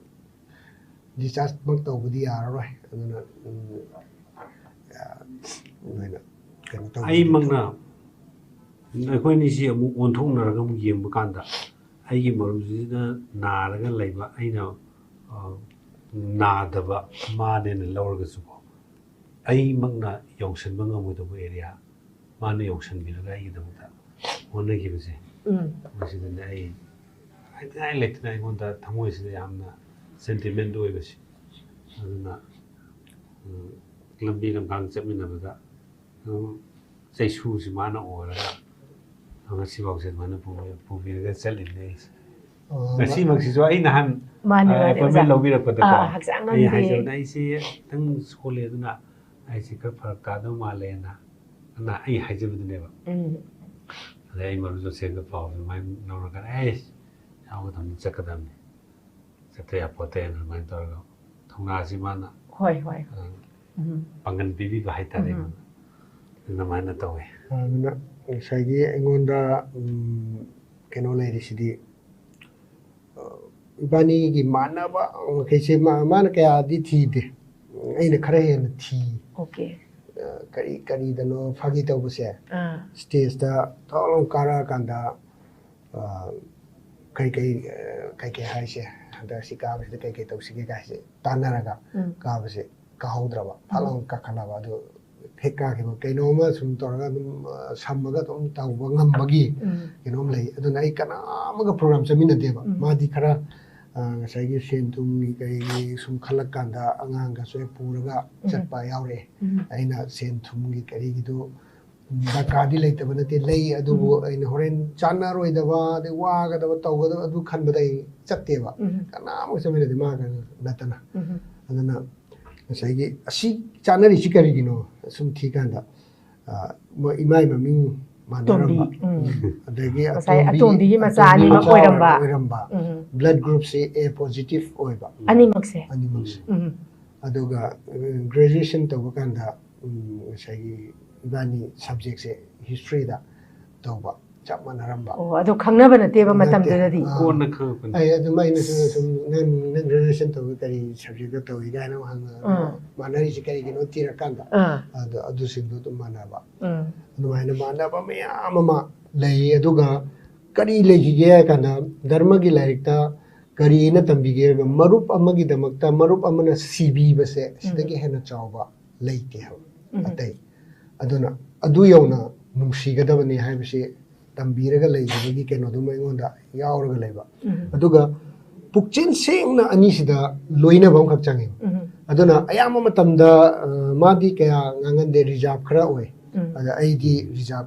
ꯗꯤꯁꯆꯥꯔꯖꯃꯛ ꯇꯧꯕꯗꯤ ꯌꯥꯔꯔꯣꯏ, ꯑꯗꯨꯅ ꯎꯝ, ꯅꯣꯏꯅ ꯀꯩꯅꯣ ꯇꯧꯕ ꯑꯩꯃꯛꯅ ꯑꯩꯈꯣꯏꯅꯤꯁꯤ ꯑꯃꯨꯛ ꯑꯣꯟꯊꯣꯛꯅꯔꯒ ꯑꯃꯨꯛ ꯌꯦꯡꯕ ꯀꯥꯟꯗ ꯑꯩꯒꯤ ꯃꯔꯨꯞꯁꯤꯅ ꯅꯥꯔꯒ ꯂꯩꯕ ꯑꯩꯅ ꯑ, ꯅꯥꯗꯕ ꯃꯥꯅꯦꯅ ꯂꯧꯔꯒꯁꯨꯀꯣ, ꯑꯩꯃꯛꯅ ꯌꯧꯁꯤꯟꯕ ꯉꯝꯃꯣꯏꯗꯧꯕ ꯑꯦꯔꯤꯌꯥ ꯃꯥꯅ ꯌꯧꯁꯤꯟꯕꯤꯔꯒ ꯑꯩꯒꯤꯗꯃꯛꯇ ꯍꯣꯠꯅꯈꯤꯕꯁꯦ, ꯎꯝ ꯃꯁꯤꯗꯅꯦ ꯑꯩ ꯍꯥꯏꯅꯤꯡꯉꯥꯏ ꯂꯩꯇꯅ ꯑꯩꯉꯣꯟꯗ ꯊꯃꯣꯏꯁꯤꯗ ꯌꯥꯝꯅ ꯁꯦꯟꯇꯤꯃꯦꯟ ꯑꯣꯏꯕꯁꯦ꯫ ꯑꯗꯨꯅ ꯎꯝ, ꯂꯝꯕꯤ ꯂꯝꯈꯥꯡ ꯆꯠꯃꯤꯟꯅꯕꯗ ꯑꯗꯨꯝ ꯆꯩꯁꯨꯁꯤ ꯃꯥꯅ ꯑꯣꯏꯔꯒ ꯉꯁꯤꯐꯥꯎꯁꯦ ꯑꯗꯨꯃꯥꯏꯅ ꯄꯨꯕꯤ- ꯄꯨꯕꯤꯔꯒ ꯆꯠꯂꯤꯕꯅꯦ ꯑꯩꯁꯦ꯫ ꯑꯣ, ꯉꯁꯤꯃꯛꯁꯤꯁꯨ ꯑꯩꯅ ꯍꯥꯟ ꯃꯥꯅꯦ ꯃꯥꯅꯦ ꯑꯦꯄꯣꯏꯟꯃꯦꯟ ꯑꯣꯖꯥ꯫ ꯂꯧꯕꯤꯔꯛꯄꯗꯀꯣ ꯑꯥ, ꯍꯛꯆꯥꯡ ꯑꯩ ꯉꯝꯗꯦ꯫ ꯍꯥꯏꯖꯕꯅꯦ, "ꯑꯩꯁꯦ ꯈꯤꯇꯪ ꯁꯣꯜꯂꯦ, ꯑꯗꯨꯅ ꯑꯩꯁꯦ ꯈꯔ ꯐꯔꯛ ꯇꯥꯗꯧ ꯃꯥꯜꯂꯦꯅ" ꯑꯅ ꯑꯩ ꯍꯥꯏꯖꯕꯗꯨꯅꯦꯕ꯫ ꯎꯝ ꯑꯗꯩ ꯑꯩ ꯃꯔꯨꯞ ꯖꯣꯁꯦꯟꯒ ꯄꯥꯎ ꯑꯗꯨꯃꯥꯏꯅ ꯂꯧꯔꯒ, "ꯑꯦ, ꯌꯥꯎꯒꯗꯕꯅꯤ, ꯆꯠꯀꯗꯕꯅꯤ, ꯆꯠꯇ ꯌꯥꯄꯣꯠꯇꯦꯅ" ꯑꯗꯨꯃꯥꯏꯅ ꯇꯧꯔꯒ ꯊꯧꯅꯥꯁꯤ ꯃꯥꯅ ꯍꯣꯏ ꯍꯣꯏ꯫ ꯑ, ꯎꯝ ꯄꯥꯡꯒꯟ ꯄꯤꯕꯤꯕ ꯍꯥꯏꯇꯥꯔꯦ꯫ ꯎꯝ꯫ ꯑꯗꯨꯃꯥꯏꯅ ꯇꯧꯋꯦ꯫ ꯑꯗꯨꯅ ꯉꯁꯥꯏꯒꯤ ꯑꯩꯉꯣꯟꯗ ꯎꯝ, ꯀꯩꯅꯣ ꯂꯩꯔꯤꯁꯤꯗꯤ ꯑ, ꯏꯕꯥꯅꯤꯒꯤ ꯃꯥꯟꯅꯕ ꯃꯈꯩꯁꯦ ꯃꯥ- ꯃꯥꯅ ꯀꯌꯥꯗꯤ ꯊꯤꯗꯦ꯫ ꯑꯩꯅ ꯈꯔ ꯍꯦꯟꯅ ꯊꯤ꯫ ꯑꯣꯀꯦ꯫ ꯑ, ꯀꯔꯤ ꯀꯔꯤꯗꯅꯣ ꯐꯥꯒꯤ ꯇꯧꯕꯁꯦ, ꯑꯥ ꯁ꯭ꯇꯦꯖꯇ ꯊꯣꯛ ꯂꯥꯎ ꯀꯥꯔꯛꯑꯀꯥꯟꯗ ꯑ, ꯀꯩꯀꯩ ꯑ, ꯀꯩꯀꯩ ꯍꯥꯏꯁꯦ, ꯍꯟꯗꯛ ꯁꯤ ꯀꯥꯕꯁꯤꯗ ꯀꯩꯀꯩ ꯇꯧꯁꯤꯒꯦ ꯀꯥꯏꯁꯦ ꯇꯥꯟꯅꯔꯒ ꯎꯝ ꯀꯥꯕꯁꯦ ꯀꯥꯍꯧꯗ꯭ꯔꯕ, ꯐꯠ ꯂꯥꯎꯅ ꯀꯥꯈꯠꯂꯕ꯫ ꯑꯗꯨ ꯍꯦꯛ ꯀꯥꯈꯤꯕ ꯀꯩꯅꯣꯝꯃ ꯁꯨꯝ ꯇꯧꯔꯒ ꯑꯗꯨꯝ ꯑ, ꯁꯝꯃꯒ ꯑꯗꯨꯝ ꯇꯧꯕ ꯉꯝꯕꯒꯤ ꯎꯝ ꯀꯩꯅꯣꯝ ꯂꯩ꯫ ꯑꯗꯨꯅ ꯑꯩ ꯀꯅꯥ ꯑꯃꯒ ꯄ꯭ꯔꯣꯒ꯭ꯔꯥꯝ ꯆꯠꯃꯤꯟꯅꯗꯦꯕ꯫ ꯎꯝ꯫ ꯃꯥꯗꯤ ꯈꯔ ꯑ, ꯉꯁꯥꯏꯒꯤ ꯁꯦꯟ ꯊꯨꯝꯒꯤ ꯀꯩꯒꯤ ꯁꯨꯝ ꯈꯜꯂꯛꯀꯥꯟꯗ ꯑꯉꯥꯡꯒꯁꯨ ꯍꯦꯛ ꯄꯨꯔꯒ ꯎꯝ꯫ ꯆꯠꯄ ꯌꯥꯎꯔꯛꯑꯦ꯫ ꯎꯝ ꯑꯩꯅ ꯁꯦꯟ ꯊꯨꯝꯒꯤ ꯀꯔꯤꯒꯤꯗꯨ ꯗꯔꯀꯥꯔꯗꯤ ꯂꯩꯇꯕ ꯅꯠꯇꯦ, ꯂꯩ, ꯑꯗꯨꯕꯨ ꯎꯝ꯫ ꯑꯩꯅ ꯍꯣꯔꯦꯟ ꯆꯥꯟꯅꯔꯣꯏꯗꯕ, ꯑꯗꯩ ꯋꯥꯒꯗꯕ, ꯇꯧꯒꯗꯕ, ꯑꯗꯨ ꯈꯟꯕꯗ ꯑꯩ ꯆꯠꯇꯦꯕ꯫ ꯎꯝ ꯀꯅꯥꯃꯨꯛ ꯆꯠꯃꯤꯟꯅꯗꯦ, ꯃꯥꯒ ꯅꯠꯇꯅ꯫ ꯎꯝ ꯑꯗꯨꯅ ꯉꯁꯥꯏꯒꯤ ꯑꯁꯤ ꯆꯥꯟꯅꯔꯤꯁꯤ ꯀꯔꯤꯒꯤꯅꯣ ꯁꯨꯝ ꯊꯤꯀꯥꯟꯗ ꯑ, ꯃꯣꯏ ꯏꯃꯥꯏ ꯃꯃꯤꯡ ꯃꯥꯟꯅꯔꯝꯕ, ꯇꯣꯝꯕꯤ, ꯎꯝ꯫ ꯑꯗꯒꯤ ꯉꯁꯥꯏ ꯑꯇꯣꯝꯕꯤ- ꯑꯇꯣꯝꯕꯤꯒꯤ ꯃꯆꯥ ꯑꯇꯣꯝꯕꯤ ꯑꯅꯤꯃꯛ ꯃꯆꯥ ꯑꯣꯏꯔꯝꯕ꯫ ꯑꯣꯏꯔꯝꯕ꯫ ꯎꯝ ꯕ꯭ꯂꯗ ꯒ꯭ꯔꯨꯞꯁꯦ ꯑꯦ ꯄꯣꯖꯤꯇꯤꯚ ꯑꯣꯏꯕ꯫ ꯑꯅꯤꯃꯛꯁꯦ꯫ ꯑꯅꯤꯃꯛꯁꯦ꯫ ꯎꯝ ꯑꯗꯨꯒ ꯒ꯭ꯔꯦꯖꯨꯑꯦꯁꯟ ꯇꯧꯕ ꯀꯥꯟꯗ ꯎꯝ, ꯉꯁꯥꯏꯒꯤ ꯏꯕꯥꯅꯤ ꯁꯕꯖꯦꯛꯁꯦ ꯍꯤꯁꯇ꯭ꯔꯤꯗ ꯇꯧꯕ꯫ ꯆꯞ ꯃꯥꯟꯅꯔꯝꯕ꯫ ꯑꯣ, ꯑꯗꯣ ꯈꯪꯅꯕ ꯅꯠꯇꯦꯕ ꯅꯠꯇꯦ꯫ ꯃꯇꯝꯗꯨꯗꯗꯤ꯫ ꯑꯥ꯫ ꯀꯣꯟꯅ ꯈꯪꯉꯛꯄꯅꯤ꯫ ꯑꯩ ꯑꯗꯨꯝ ꯑꯩꯅꯁꯨ ꯁꯨꯝ ꯅꯪ ꯅꯪ ꯒ꯭ꯔꯦꯖꯨꯑꯦꯁꯟ ꯇꯧꯕ ꯀꯔꯤ ꯁꯕꯖꯦꯛꯇ ꯇꯧꯏ ꯀꯥꯏꯅ ꯍꯪꯉꯒ ꯑꯥ꯫ ꯃꯥꯟꯅꯔꯤꯁꯦ ꯀꯔꯤꯒꯤꯅꯣ ꯊꯤꯔꯀꯥꯟꯗ ꯑꯥ, ꯑꯗꯣ ꯑꯗꯨꯁꯤꯡꯗꯣ ꯑꯗꯨꯝ ꯃꯥꯟꯅꯕ꯫ ꯎꯝ, ꯑꯗꯨꯃꯥꯏꯅꯅ ꯃꯥꯟꯅꯕ ꯃꯌꯥꯝ ꯑꯃ ꯂꯩꯌꯦ꯫ ꯑꯗꯨꯒ ꯀꯔꯤ ꯂꯩꯈꯤꯒꯦ ꯍꯥꯏ ꯀꯥꯟꯗ ꯙꯔꯃꯒꯤ ꯂꯥꯏꯔꯤꯛꯇ ꯀꯔꯤꯅ ꯇꯝꯕꯤꯒꯦ ꯍꯥꯏꯔꯒ ꯃꯔꯨꯞ ꯑꯃꯒꯤꯗꯃꯛꯇ ꯃꯔꯨꯞ ꯑꯃꯅ ꯁꯤꯕꯤꯕꯁꯦ ꯁꯤꯗꯒꯤ ꯍꯦꯟꯅ ꯆꯥꯎꯕ ꯂꯩꯇꯦ ꯍꯥꯏꯕ꯫ ꯎꯝ, ꯑꯇꯩ ꯑꯗꯨꯅ ꯑꯗꯨ ꯌꯧꯅ ꯅꯨꯡꯁꯤꯒꯗꯕꯅꯤ ꯍꯥꯏꯕꯁꯤ ꯇꯝꯕꯤꯔꯒ ꯂꯩꯈꯤꯕꯒꯤ ꯀꯩꯅꯣꯗꯨꯃ ꯑꯩꯉꯣꯟꯗ ꯌꯥꯎꯔꯒ ꯂꯩꯕ꯫ ꯎꯝ, ꯑꯗꯨꯒ ꯄꯨꯛꯆꯦꯜ ꯁꯦꯡꯅ ꯑꯅꯤꯁꯤꯗ ꯂꯣꯏꯅꯕ ꯑꯃꯈꯛ ꯆꯪꯉꯦꯕ꯫ ꯎꯝ, ꯑꯗꯨꯅ ꯑꯌꯥꯝꯕ ꯃꯇꯝꯗ ꯑ, ꯃꯥꯗꯤ ꯀꯌꯥ ꯉꯥꯡꯒꯟꯗꯦ, ꯔꯤꯖꯥꯞ ꯈꯔ ꯑꯣꯏ꯫ ꯎꯝ, ꯑꯗ ꯑꯩꯗꯤ ꯔꯤꯖꯥꯞ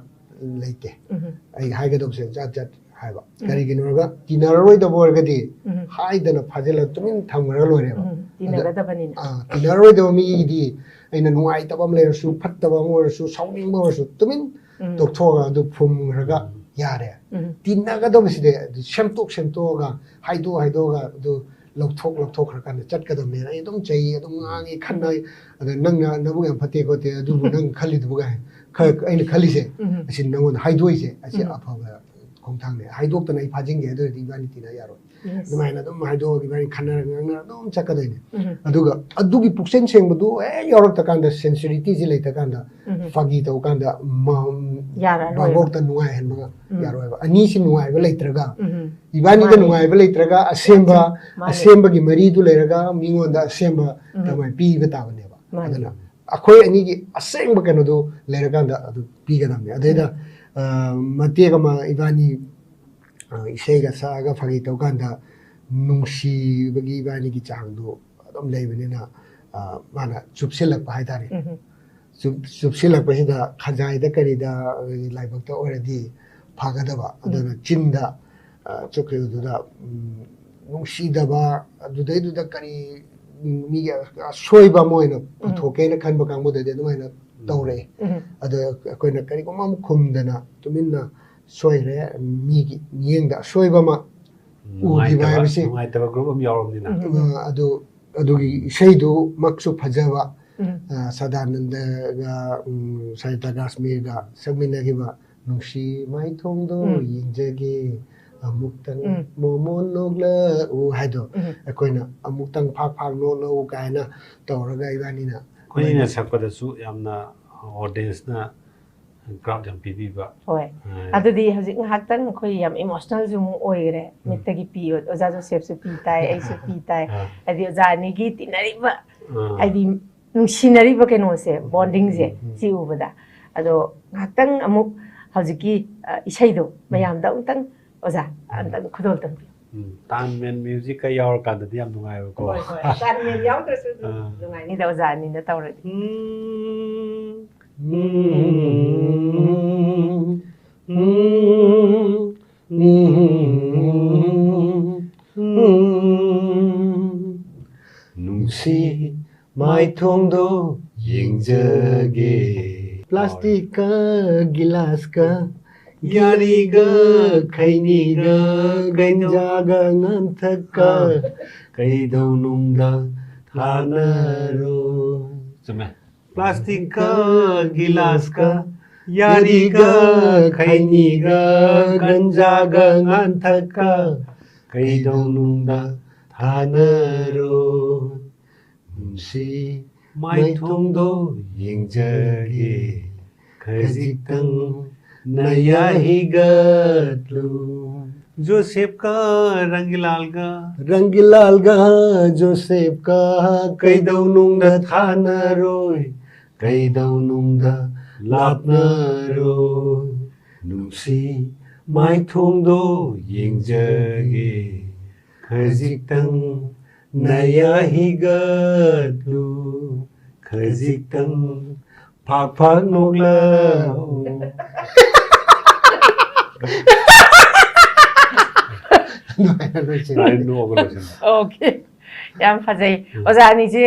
ꯂꯩꯇꯦ꯫ ꯎꯝ, ꯑꯩ ꯍꯥꯏꯒꯗꯧꯕꯁꯦ ꯖꯥꯠ ꯖꯥꯠ ꯍꯥꯏꯕ꯫ ꯎꯝ꯫ ꯀꯔꯤꯒꯤꯅꯣ ꯍꯥꯏꯔꯒ ꯇꯤꯟꯅꯔꯔꯣꯏꯗꯕ ꯑꯣꯏꯔꯒꯗꯤ ꯎꯝ, ꯍꯥꯏꯗꯅ ꯐꯥꯖꯤꯜꯂꯒ ꯇꯨꯃꯤꯟ ꯊꯝꯈ꯭ꯔꯒ ꯂꯣꯏꯔꯦꯕ꯫ ꯎꯝ, ꯇꯤꯟꯅꯒꯗꯕꯅꯤꯅ꯫ ꯑ, ꯇꯤꯟꯅꯔꯔꯣꯏꯗꯕ ꯃꯤꯒꯤꯗꯤ ꯑꯩꯅ ꯅꯨꯡꯉꯥꯏꯇꯕ ꯑꯃ ꯂꯩꯔꯁꯨ, ꯐꯠꯇꯕ ꯑꯃ ꯑꯣꯏꯔꯁꯨ, ꯁꯥꯎꯅꯤꯡꯕ ꯑꯣꯏꯔꯁꯨ ꯇꯨꯃꯤꯟ ꯎꯝ, ꯇꯣꯛꯊꯣꯛꯑꯒ ꯑꯗꯨ ꯐꯨꯝꯈ꯭ꯔꯒ ꯌꯥꯔꯦ꯫ ꯎꯝ, ꯇꯤꯟꯅꯒꯗꯕꯁꯤꯗꯤ ꯑꯗꯨ ꯁꯦꯝꯗꯣꯛ ꯁꯦꯝꯗꯣꯛꯑꯒ, ꯍꯥꯏꯗꯣꯛ ꯍꯥꯏꯗꯣꯛꯑꯒ ꯑꯗꯨ ꯂꯧꯊꯣꯛ ꯂꯧꯊꯣꯛꯈ꯭ꯔꯀꯥꯟꯗ ꯆꯠꯀꯗꯕꯅꯦꯅ ꯑꯩ ꯑꯗꯨꯝ ꯆꯩ, ꯑꯗꯨꯝ ꯉꯥꯡꯉꯤ, ꯈꯠꯅꯩ꯫ ꯑꯗ ꯅꯪꯅ ꯅꯕꯨꯛ ꯌꯥꯝ ꯐꯠꯇꯦ ꯈꯣꯠꯇꯦ ꯑꯗꯨꯕꯨ ꯅꯪ ꯈꯜꯂꯤꯗꯨꯕꯨ ꯀꯥꯏ ꯈꯔ ꯑꯩꯅ ꯈꯜꯂꯤꯁꯦ ꯎꯝ, ꯑꯁꯤ ꯅꯪꯉꯣꯟꯗ ꯍꯥꯏꯗꯣꯛꯏꯁꯦ ꯑꯁꯤ ꯎꯝ꯫ ꯑꯐꯕ ꯈꯣꯡꯊꯥꯡꯅꯦ꯫ ꯍꯥꯏꯗꯣꯛꯇꯅ ꯑꯩ ꯐꯥꯖꯤꯟꯒꯦ, ꯑꯗꯨ ꯑꯣꯏꯔꯗꯤ ꯏꯕꯥꯅꯤ ꯇꯤꯟꯅ ꯌꯥꯔꯣꯏ꯫ yes꯫ ꯑꯗꯨꯃꯥꯏꯅ ꯑꯗꯨꯝ ꯍꯥꯏꯗꯣꯛꯑꯒ ꯏꯕꯥꯅꯤ ꯈꯟꯅꯔꯒ ꯉꯥꯡꯅꯔꯒ ꯑꯗꯨꯝ ꯆꯠꯀꯗꯣꯏꯅꯦ꯫ ꯎꯝ, ꯑꯗꯨꯒ ꯑꯗꯨꯒꯤ ꯄꯨꯛꯆꯦꯜ ꯁꯦꯡꯕꯗꯨ ꯍꯦꯛ ꯌꯥꯎꯔꯛꯇ ꯀꯥꯟꯗ, ꯁꯦꯟꯁꯤꯔꯤꯇꯤꯁꯤ ꯂꯩꯇ ꯀꯥꯟꯗ ꯎꯝ, ꯐꯥꯒꯤ ꯇꯧ ꯀꯥꯟꯗ ꯃ- ꯌꯥꯔꯔꯣꯏ꯫ ꯚꯥꯕꯣꯛꯇ ꯅꯨꯡꯉꯥꯏꯍꯟꯕ ꯎꯝ꯫ ꯌꯥꯔꯣꯏꯕ꯫ ꯑꯅꯤꯁꯤ ꯅꯨꯡꯉꯥꯏꯕ ꯂꯩꯇ꯭ꯔꯒ, ꯎꯝ, ꯏꯕꯥꯅꯤꯗ ꯃꯥꯅꯤ꯫ ꯅꯨꯡꯉꯥꯏꯕ ꯂꯩꯇ꯭ꯔꯒ ꯑꯁꯦꯡꯕ ꯃꯥꯅꯤ꯫ ꯑꯁꯦꯡꯕꯒꯤ ꯃꯔꯤꯗꯨ ꯂꯩꯔꯒ ꯃꯤꯉꯣꯟꯗ ꯑꯁꯦꯡꯕ ꯎꯝ꯫ ꯀꯃꯥꯏꯅ ꯄꯤꯕ ꯇꯥꯕꯅꯦꯕ꯫ ꯃꯥꯅꯤ꯫ ꯑꯗꯨꯅ ꯑꯩꯈꯣꯏ ꯑꯅꯤꯒꯤ ꯑꯁꯦꯡꯕ ꯀꯩꯅꯣꯗꯣ ꯂꯩꯔꯀꯥꯟꯗ ꯑꯗꯨ ꯄꯤꯒꯗꯕꯅꯦ꯫ ꯑꯗꯩꯗ ꯑ, ꯃꯇꯦꯛ ꯑꯃ ꯏꯕꯥꯅꯤ ꯑ, ꯏꯁꯩꯒ ꯁꯛꯑꯒ ꯐꯥꯒꯤ ꯇꯧꯀꯥꯟꯗ ꯅꯨꯡꯁꯤꯕꯒꯤ ꯏꯕꯥꯅꯤꯒꯤ ꯆꯥꯡꯗꯣ ꯑꯗꯨꯝ ꯂꯩꯕꯅꯤꯅ ꯑ, ꯃꯥꯅ ꯆꯨꯞꯁꯤꯜꯂꯛꯄ ꯍꯥꯏꯇꯥꯔꯦ꯫ ꯎꯝ, ꯆꯨꯞ- ꯆꯨꯞꯁꯤꯜꯂꯛꯄꯁꯤꯗ ꯈꯖꯥꯏꯗ ꯀꯔꯤꯗ ꯑ, ꯂꯥꯏꯕꯛꯇ ꯑꯣꯏꯔꯗꯤ ꯐꯒꯗꯕ, ꯑꯗꯨꯅ ꯆꯤꯟꯗ ꯑ, ꯆꯨꯞꯈꯤꯕꯗꯨꯗ ꯎꯝ, ꯅꯨꯡꯁꯤꯗꯕ, ꯑꯗꯨꯗꯩꯗꯨꯗ ꯀꯔꯤ ꯎꯝ, ꯃꯤꯒꯤ ꯑꯁꯣꯏꯕ ꯑꯃ ꯑꯣꯏꯅ ꯄꯨꯊꯣꯛꯀꯦꯅ ꯈꯟꯕ ꯀꯥꯡꯕꯨꯗꯗꯤ ꯑꯗꯨꯃꯥꯏꯅ ꯇꯧꯔꯛꯑꯦ꯫ ꯎꯝ, ꯑꯗꯣ ꯑꯩꯈꯣꯏꯅ ꯀꯔꯤꯒꯨꯝꯕ ꯑꯃ ꯈꯨꯝꯗꯅ ꯇꯨꯃꯤꯟꯅ ꯁꯣꯏꯈ꯭ꯔꯦ, ꯃꯤꯒꯤ ꯃꯤꯠꯌꯦꯡꯗ ꯑꯁꯣꯏꯕ ꯑꯃ ꯎꯈꯤꯕ ꯅꯨꯡꯉꯥꯏꯇꯕ ꯍꯥꯏꯕꯁꯤ ꯅꯨꯡꯉꯥꯏꯇꯕ ꯒ꯭ꯔꯨꯞ ꯑꯃ ꯌꯥꯎꯔꯕꯅꯤꯅ꯫ ꯎꯝ, ꯑ, ꯑꯗꯨ ꯑꯗꯨꯒꯤ ꯏꯁꯩꯗꯨꯃꯛꯁꯨ ꯐꯖꯕ, ꯎꯝ, ꯑ, ꯁꯗꯥꯅꯟꯗꯒ ꯎꯝ, ꯁꯔꯤꯇꯥ ꯀꯥꯁꯃꯤꯔꯒ ꯁꯛꯃꯤꯟꯅꯈꯤꯕ ꯅꯨꯡꯁꯤ ꯃꯥꯏꯊꯣꯡꯗꯣ ꯎꯝ. ꯌꯦꯡꯖꯒꯦ ꯑꯃꯨꯛꯇꯪ ꯎꯝ. ꯃꯣꯃꯣꯟ ꯅꯣꯛꯂꯛꯎ ꯍꯥꯏꯗꯣ ꯎꯝ. ꯑꯩꯈꯣꯏꯅ ꯑꯃꯨꯛꯇꯪ ꯐꯥꯛ ꯐꯥꯛ ꯅꯣꯛꯂꯛꯎ ꯀꯥꯏꯅ ꯇꯧꯔꯒ ꯏꯕꯥꯅꯤꯅ ꯑꯩꯈꯣꯏꯅ ꯁꯛꯄꯗꯁꯨ ꯌꯥꯝꯅ ꯑꯣꯗꯤꯌꯦꯟꯁꯅ ꯀ꯭ꯔꯥꯎꯗ ꯌꯥꯝ ꯄꯤꯕꯤꯕ ꯍꯣꯏ ꯑ, ꯑꯗꯨꯗꯤ ꯍꯧꯖꯤꯛ ꯉꯥꯏꯍꯥꯛꯇꯪ ꯑꯩꯈꯣꯏ ꯌꯥꯝ ꯏꯃꯣꯁꯅꯦꯜꯁꯨ ꯑꯃꯨꯛ ꯑꯣꯏꯈ꯭ꯔꯦ ꯃꯤꯠꯇꯒꯤ ꯄꯤ ꯑꯣꯖꯥ ꯖꯣꯁꯦꯞꯁꯨ ꯄꯤ ꯇꯥꯏ ꯑꯩꯁꯨ ꯄꯤ ꯇꯥꯏ ꯑ, ꯍꯥꯏꯗꯤ ꯑꯣꯖꯥ ꯑꯅꯤꯒꯤ ꯇꯤꯟꯅꯔꯤꯕ ꯑ, ꯍꯥꯏꯗꯤ ꯅꯨꯡꯁꯤꯅꯔꯤꯕ ꯀꯩꯅꯣꯁꯦ ꯕꯣꯟꯗꯤꯡꯁꯦ ꯎꯝ. ꯁꯤ ꯎꯕꯗ ꯑꯗꯣ ꯉꯥꯏꯍꯥꯛꯇꯪ ꯑꯃꯨꯛ ꯍꯧꯖꯤꯛꯀꯤ ꯑ, ꯏꯁꯩꯗꯣ ꯃꯌꯥꯝꯗ ꯑꯃꯨꯛꯇꯪ ꯑꯣꯖꯥ ꯑꯝꯇꯪ ꯈꯨꯗꯣꯜ ꯇꯝꯕꯤꯌꯨ ꯎꯝ, ꯇꯥꯟꯃꯦꯟ ꯃ꯭ꯌꯨꯖꯤꯛꯀ ꯌꯥꯎꯔꯀꯥꯟꯗꯗꯤ ꯌꯥꯝ ꯅꯨꯡꯉꯥꯏꯕꯀꯣ ꯍꯣꯏ ꯍꯣꯏ ꯇꯥꯟꯃꯦꯟ ꯌꯥꯎꯗ꯭ꯔꯁꯨ ꯑꯗꯨꯝ ꯑꯥ. ꯅꯨꯡꯉꯥꯏꯅꯤꯗ ꯑꯣꯖꯥ ꯑꯅꯤꯅ ꯇꯧꯔꯗꯤ ꯎꯝ, ꯅꯨꯡꯁꯤ ꯃꯥꯏꯊꯣꯡꯗꯣ ꯌꯦꯡꯖꯒꯦ ꯄ꯭ꯂꯥꯁꯇꯤꯛꯀ ꯒꯤꯂꯥꯁꯀ ꯌꯥꯔꯤꯒ ꯈꯩꯅꯤꯒ ꯒꯟꯖꯥꯒ ꯉꯥꯟꯊꯛꯀ ꯀꯩꯗꯧꯅꯨꯡꯗ ꯊꯥꯅꯔꯣ ꯆꯨꯝꯃꯦ ꯄ꯭ꯂꯥꯁꯇꯤꯛꯀ ꯒꯤꯂꯥꯁꯀ ꯌꯥꯔꯤꯒ ꯈꯩꯅꯤꯒ ꯒꯟꯖꯥꯒ ꯉꯥꯟꯊꯛꯀ ꯀꯩꯗꯧꯅꯨꯡꯗ ꯊꯥꯅꯔꯣ ꯅꯨꯡꯁꯤ ꯃꯥꯏꯊꯣꯡꯗꯣ ꯌꯦꯡꯖꯒꯦ ꯈꯖꯤꯛꯇꯪ ꯅꯌꯥ ꯍꯤꯒꯠꯂꯨ ꯖꯣꯁꯦꯞꯀ ꯔꯪꯒꯤꯂꯥꯜꯒ ꯔꯪꯒꯤꯂꯥꯜꯒ ꯖꯣꯁꯦꯞꯀ ꯀꯩꯗꯧꯅꯨꯡꯗ ꯊꯥꯅꯔꯣꯏ ꯀꯩꯗꯧꯅꯨꯡꯗ ꯂꯥꯞꯅꯔꯣꯏ ꯅꯨꯡꯁꯤ ꯃꯥꯏꯊꯣꯡꯗꯣ ꯌꯦꯡꯖꯒꯦ ꯈꯖꯤꯛꯇꯪ ꯅꯌꯥ ꯍꯤꯒꯠꯂꯨ ꯈꯖꯤꯛꯇꯪ ꯐꯥꯛ ꯐꯥꯛ ꯅꯣꯛꯂꯛꯎ ꯑꯗꯨꯃꯥꯏꯅ ꯂꯣꯏꯁꯤꯜꯂꯦ꯫ ꯂꯥꯏ ꯅꯣꯛꯑꯒ ꯂꯣꯏꯁꯤꯟꯕ ꯑꯣꯀꯦ ꯌꯥꯝ ꯐꯖꯩ ꯑꯣꯖꯥ ꯑꯅꯤꯁꯦ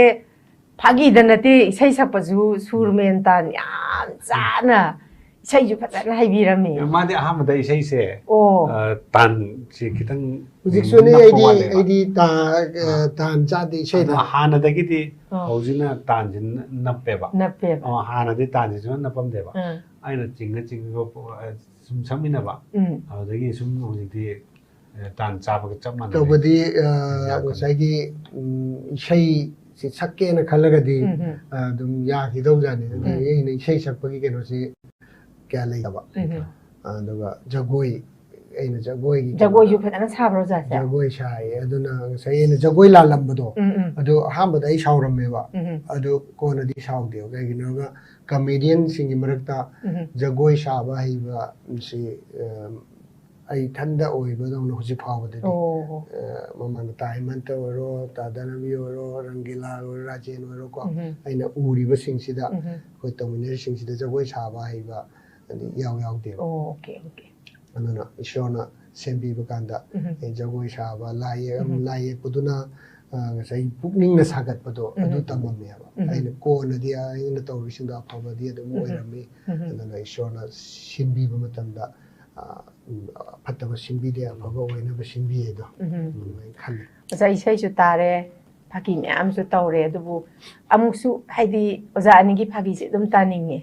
ꯐꯥꯒꯤꯗ ꯅꯠꯇꯦ ꯏꯁꯩ ꯁꯛꯄꯁꯨ ꯁꯨꯔ ꯃꯦꯟ ꯇꯥꯟ ꯌꯥꯝ ꯆꯥꯅ ꯏꯁꯩꯁꯨ ꯐꯖꯅ ꯍꯩꯕꯤꯔꯝꯃꯤ ꯃꯥꯗꯤ ꯑꯍꯥꯟꯕꯗ ꯏꯁꯩꯁꯦ ꯑꯣ ꯑ, ꯇꯥꯟꯁꯦ ꯈꯤꯇꯪ ꯍꯧꯖꯤꯛꯁꯨꯅꯤ ꯅꯞꯄ ꯑꯩꯗꯤ ꯋꯥꯠꯂꯦꯕ꯫ ꯑꯩꯗꯤ ꯇꯥ- ꯑ, ꯇꯥꯟ ꯆꯥꯗꯦ ꯑꯗꯣ ꯏꯁꯩꯗ꯫ ꯍꯥꯟꯅꯗꯒꯤꯗꯤ ꯑꯥ꯫ ꯍꯧꯖꯤꯛꯅ ꯇꯥꯟꯁꯤ ꯅ- ꯅꯞꯄꯦꯕ꯫ ꯅꯞꯄꯦꯕ꯫ ꯑꯣ, ꯍꯥꯟꯅꯗꯤ ꯇꯥꯟꯁꯤ ꯁꯨꯡꯅꯞ ꯅꯞꯄꯝꯗꯦꯕ꯫ ꯑꯥ꯫ ꯑꯩꯅ ꯆꯤꯡꯉ ꯆꯤꯡꯉꯒ ꯄꯣ- ꯑ, ꯁꯨꯝ ꯁꯛꯃꯤꯟꯅꯕ꯫ ꯎꯝ꯫ ꯑꯗꯨꯗꯒꯤ ꯁꯨꯝ ꯍꯧꯖꯤꯛꯇꯤ ꯑ, ꯇꯥꯟ ꯆꯥꯕꯒ ꯆꯞ ꯃꯥꯟꯅꯔꯦ꯫ ꯇꯧꯕꯗꯤ ꯑ, ꯌꯥꯝ ꯉꯁꯥꯏꯒꯤ ꯎꯝ, ꯏꯁꯩꯁꯤ ꯁꯛꯀꯦꯅ ꯈꯜꯂꯒꯗꯤ ꯎꯝ, ꯎꯝ꯫ ꯑ, ꯑꯗꯨꯝ ꯌꯥꯈꯤꯗꯧꯖꯥꯠꯅꯤ꯫ ꯑꯗꯨꯗꯒꯤ ꯎꯝ꯫ ꯑꯩꯅ ꯏꯁꯩ ꯁꯛꯄꯒꯤ ꯀꯩꯅꯣꯁꯤ ꯀꯌꯥ ꯂꯩꯇꯕ꯫ ꯎꯝ, ꯎꯝ꯫ ꯑꯗꯨꯒ ꯖꯒꯣꯏ, ꯑꯩꯅ ꯖꯒꯣꯏꯒꯤ ꯖꯒꯣꯏꯁꯨ ꯐꯖꯅ ꯁꯥꯕ꯭ꯔꯣ ꯑꯣꯖꯥꯁꯦ? ꯖꯒꯣꯏ ꯁꯥꯏꯌꯦ꯫ ꯑꯗꯨꯅ ꯉꯁꯥꯏ ꯑꯩꯅ ꯖꯒꯣꯏ ꯂꯥꯜꯂꯝꯕꯗꯣ ꯎꯝ, ꯎꯝ꯫ ꯑꯗꯨ ꯑꯍꯥꯟꯕꯗ ꯑꯩ ꯁꯥꯎꯔꯝꯃꯦꯕ꯫ ꯎꯝ, ꯎꯝ꯫ ꯑꯗꯨ ꯀꯣꯟꯅꯗꯤ ꯁꯥꯎꯗꯦꯕ꯫ ꯀꯩꯒꯤꯅꯣꯒ ꯀꯃꯦꯗꯤꯌꯟꯁꯤꯡꯒꯤ ꯃꯔꯛꯇ ꯎꯝ, ꯎꯝ꯫ ꯖꯒꯣꯏ ꯁꯥꯕ ꯍꯩꯕꯁꯤ ꯑ, ꯑꯩ ꯏꯊꯟꯗ ꯑꯣꯏꯕꯗꯧꯅ ꯍꯧꯖꯤꯛ ꯐꯥꯎꯕꯗꯗꯤ꯫ ꯑꯣ꯫ ꯑ, ꯃꯃꯥꯡꯗ ꯇꯥ ꯍꯦꯃꯟꯇ ꯑꯣꯏꯔꯣ, ꯇꯥ ꯙꯅꯕꯤ ꯑꯣꯏꯔꯣ, ꯔꯪꯒꯤꯂꯥ ꯑꯣꯏꯔꯣ, ꯔꯥꯖꯦꯟ ꯑꯣꯏꯔꯣꯀꯣ꯫ ꯎꯝ, ꯎꯝ꯫ ꯑꯩꯅ ꯎꯔꯤꯕꯁꯤꯡꯁꯤꯗ ꯎꯝ, ꯎꯝ꯫ ꯑꯩꯈꯣꯏ ꯇꯧꯃꯤꯟꯅꯔꯤꯁꯤꯡꯁꯤꯗ ꯖꯒꯣꯏ ꯁꯥꯕ ꯍꯩꯕ ꯑꯗꯤ ꯏꯌꯥꯎ ꯌꯥꯎꯗꯦꯕ꯫ ꯑꯣ, ꯑꯣꯀꯦ, ꯑꯣꯀꯦ꯫ ꯑꯗꯨꯅ ꯏꯁꯣꯔꯅ ꯁꯦꯝꯕꯤꯕ ꯀꯥꯟꯗ ꯎꯝ꯫ ꯑꯩ ꯖꯒꯣꯏ ꯁꯥꯕ, ꯂꯥꯏ ꯌꯦꯛ- ꯎꯝ꯫ ꯂꯥꯏ ꯌꯦꯛꯄꯗꯨꯅ ꯑ, ꯉꯁꯥꯏ ꯄꯨꯛꯅꯤꯡꯅ ꯁꯥꯒꯠꯄꯗꯣ ꯎꯝ꯫ ꯑꯗꯨ ꯇꯝꯃꯝꯃꯦꯕ꯫ ꯎꯝ꯫ ꯑꯩꯅ ꯀꯣꯟꯅꯗꯤ ꯑꯩꯅ ꯇꯧꯔꯤꯁꯤꯡꯗꯣ ꯑꯐꯕꯗꯤ ꯑꯗꯨꯝ ꯎꯝ꯫ ꯑꯣꯏꯔꯝꯃꯤ꯫ ꯎꯝ꯫ ꯑꯗꯨꯅ ꯏꯁꯣꯔꯅ ꯁꯤꯟꯕꯤꯕ ꯃꯇꯝꯗ ꯑ, ꯎꯝ, ꯐꯠꯇꯕ ꯁꯤꯟꯕꯤꯗꯦ, ꯑꯐꯕ ꯑꯣꯏꯅꯕ ꯁꯤꯟꯕꯤꯌꯦꯗꯣ ꯎꯝ꯫ ꯑꯗꯨꯃꯥꯏꯅ ꯈꯜꯂꯤ꯫ ꯑꯣꯖꯥ, ꯏꯁꯩꯁꯨ ꯇꯥꯔꯦ, ꯐꯥꯒꯤ ꯃꯌꯥꯝꯁꯨ ꯇꯧꯔꯦ, ꯑꯗꯨꯕꯨ ꯑꯃꯨꯛꯁꯨ ꯍꯥꯏꯗꯤ ꯑꯣꯖꯥ ꯑꯅꯤꯒꯤ ꯐꯥꯒꯤꯁꯦ ꯑꯗꯨꯝ ꯇꯥꯅꯤꯡꯉꯦ꯫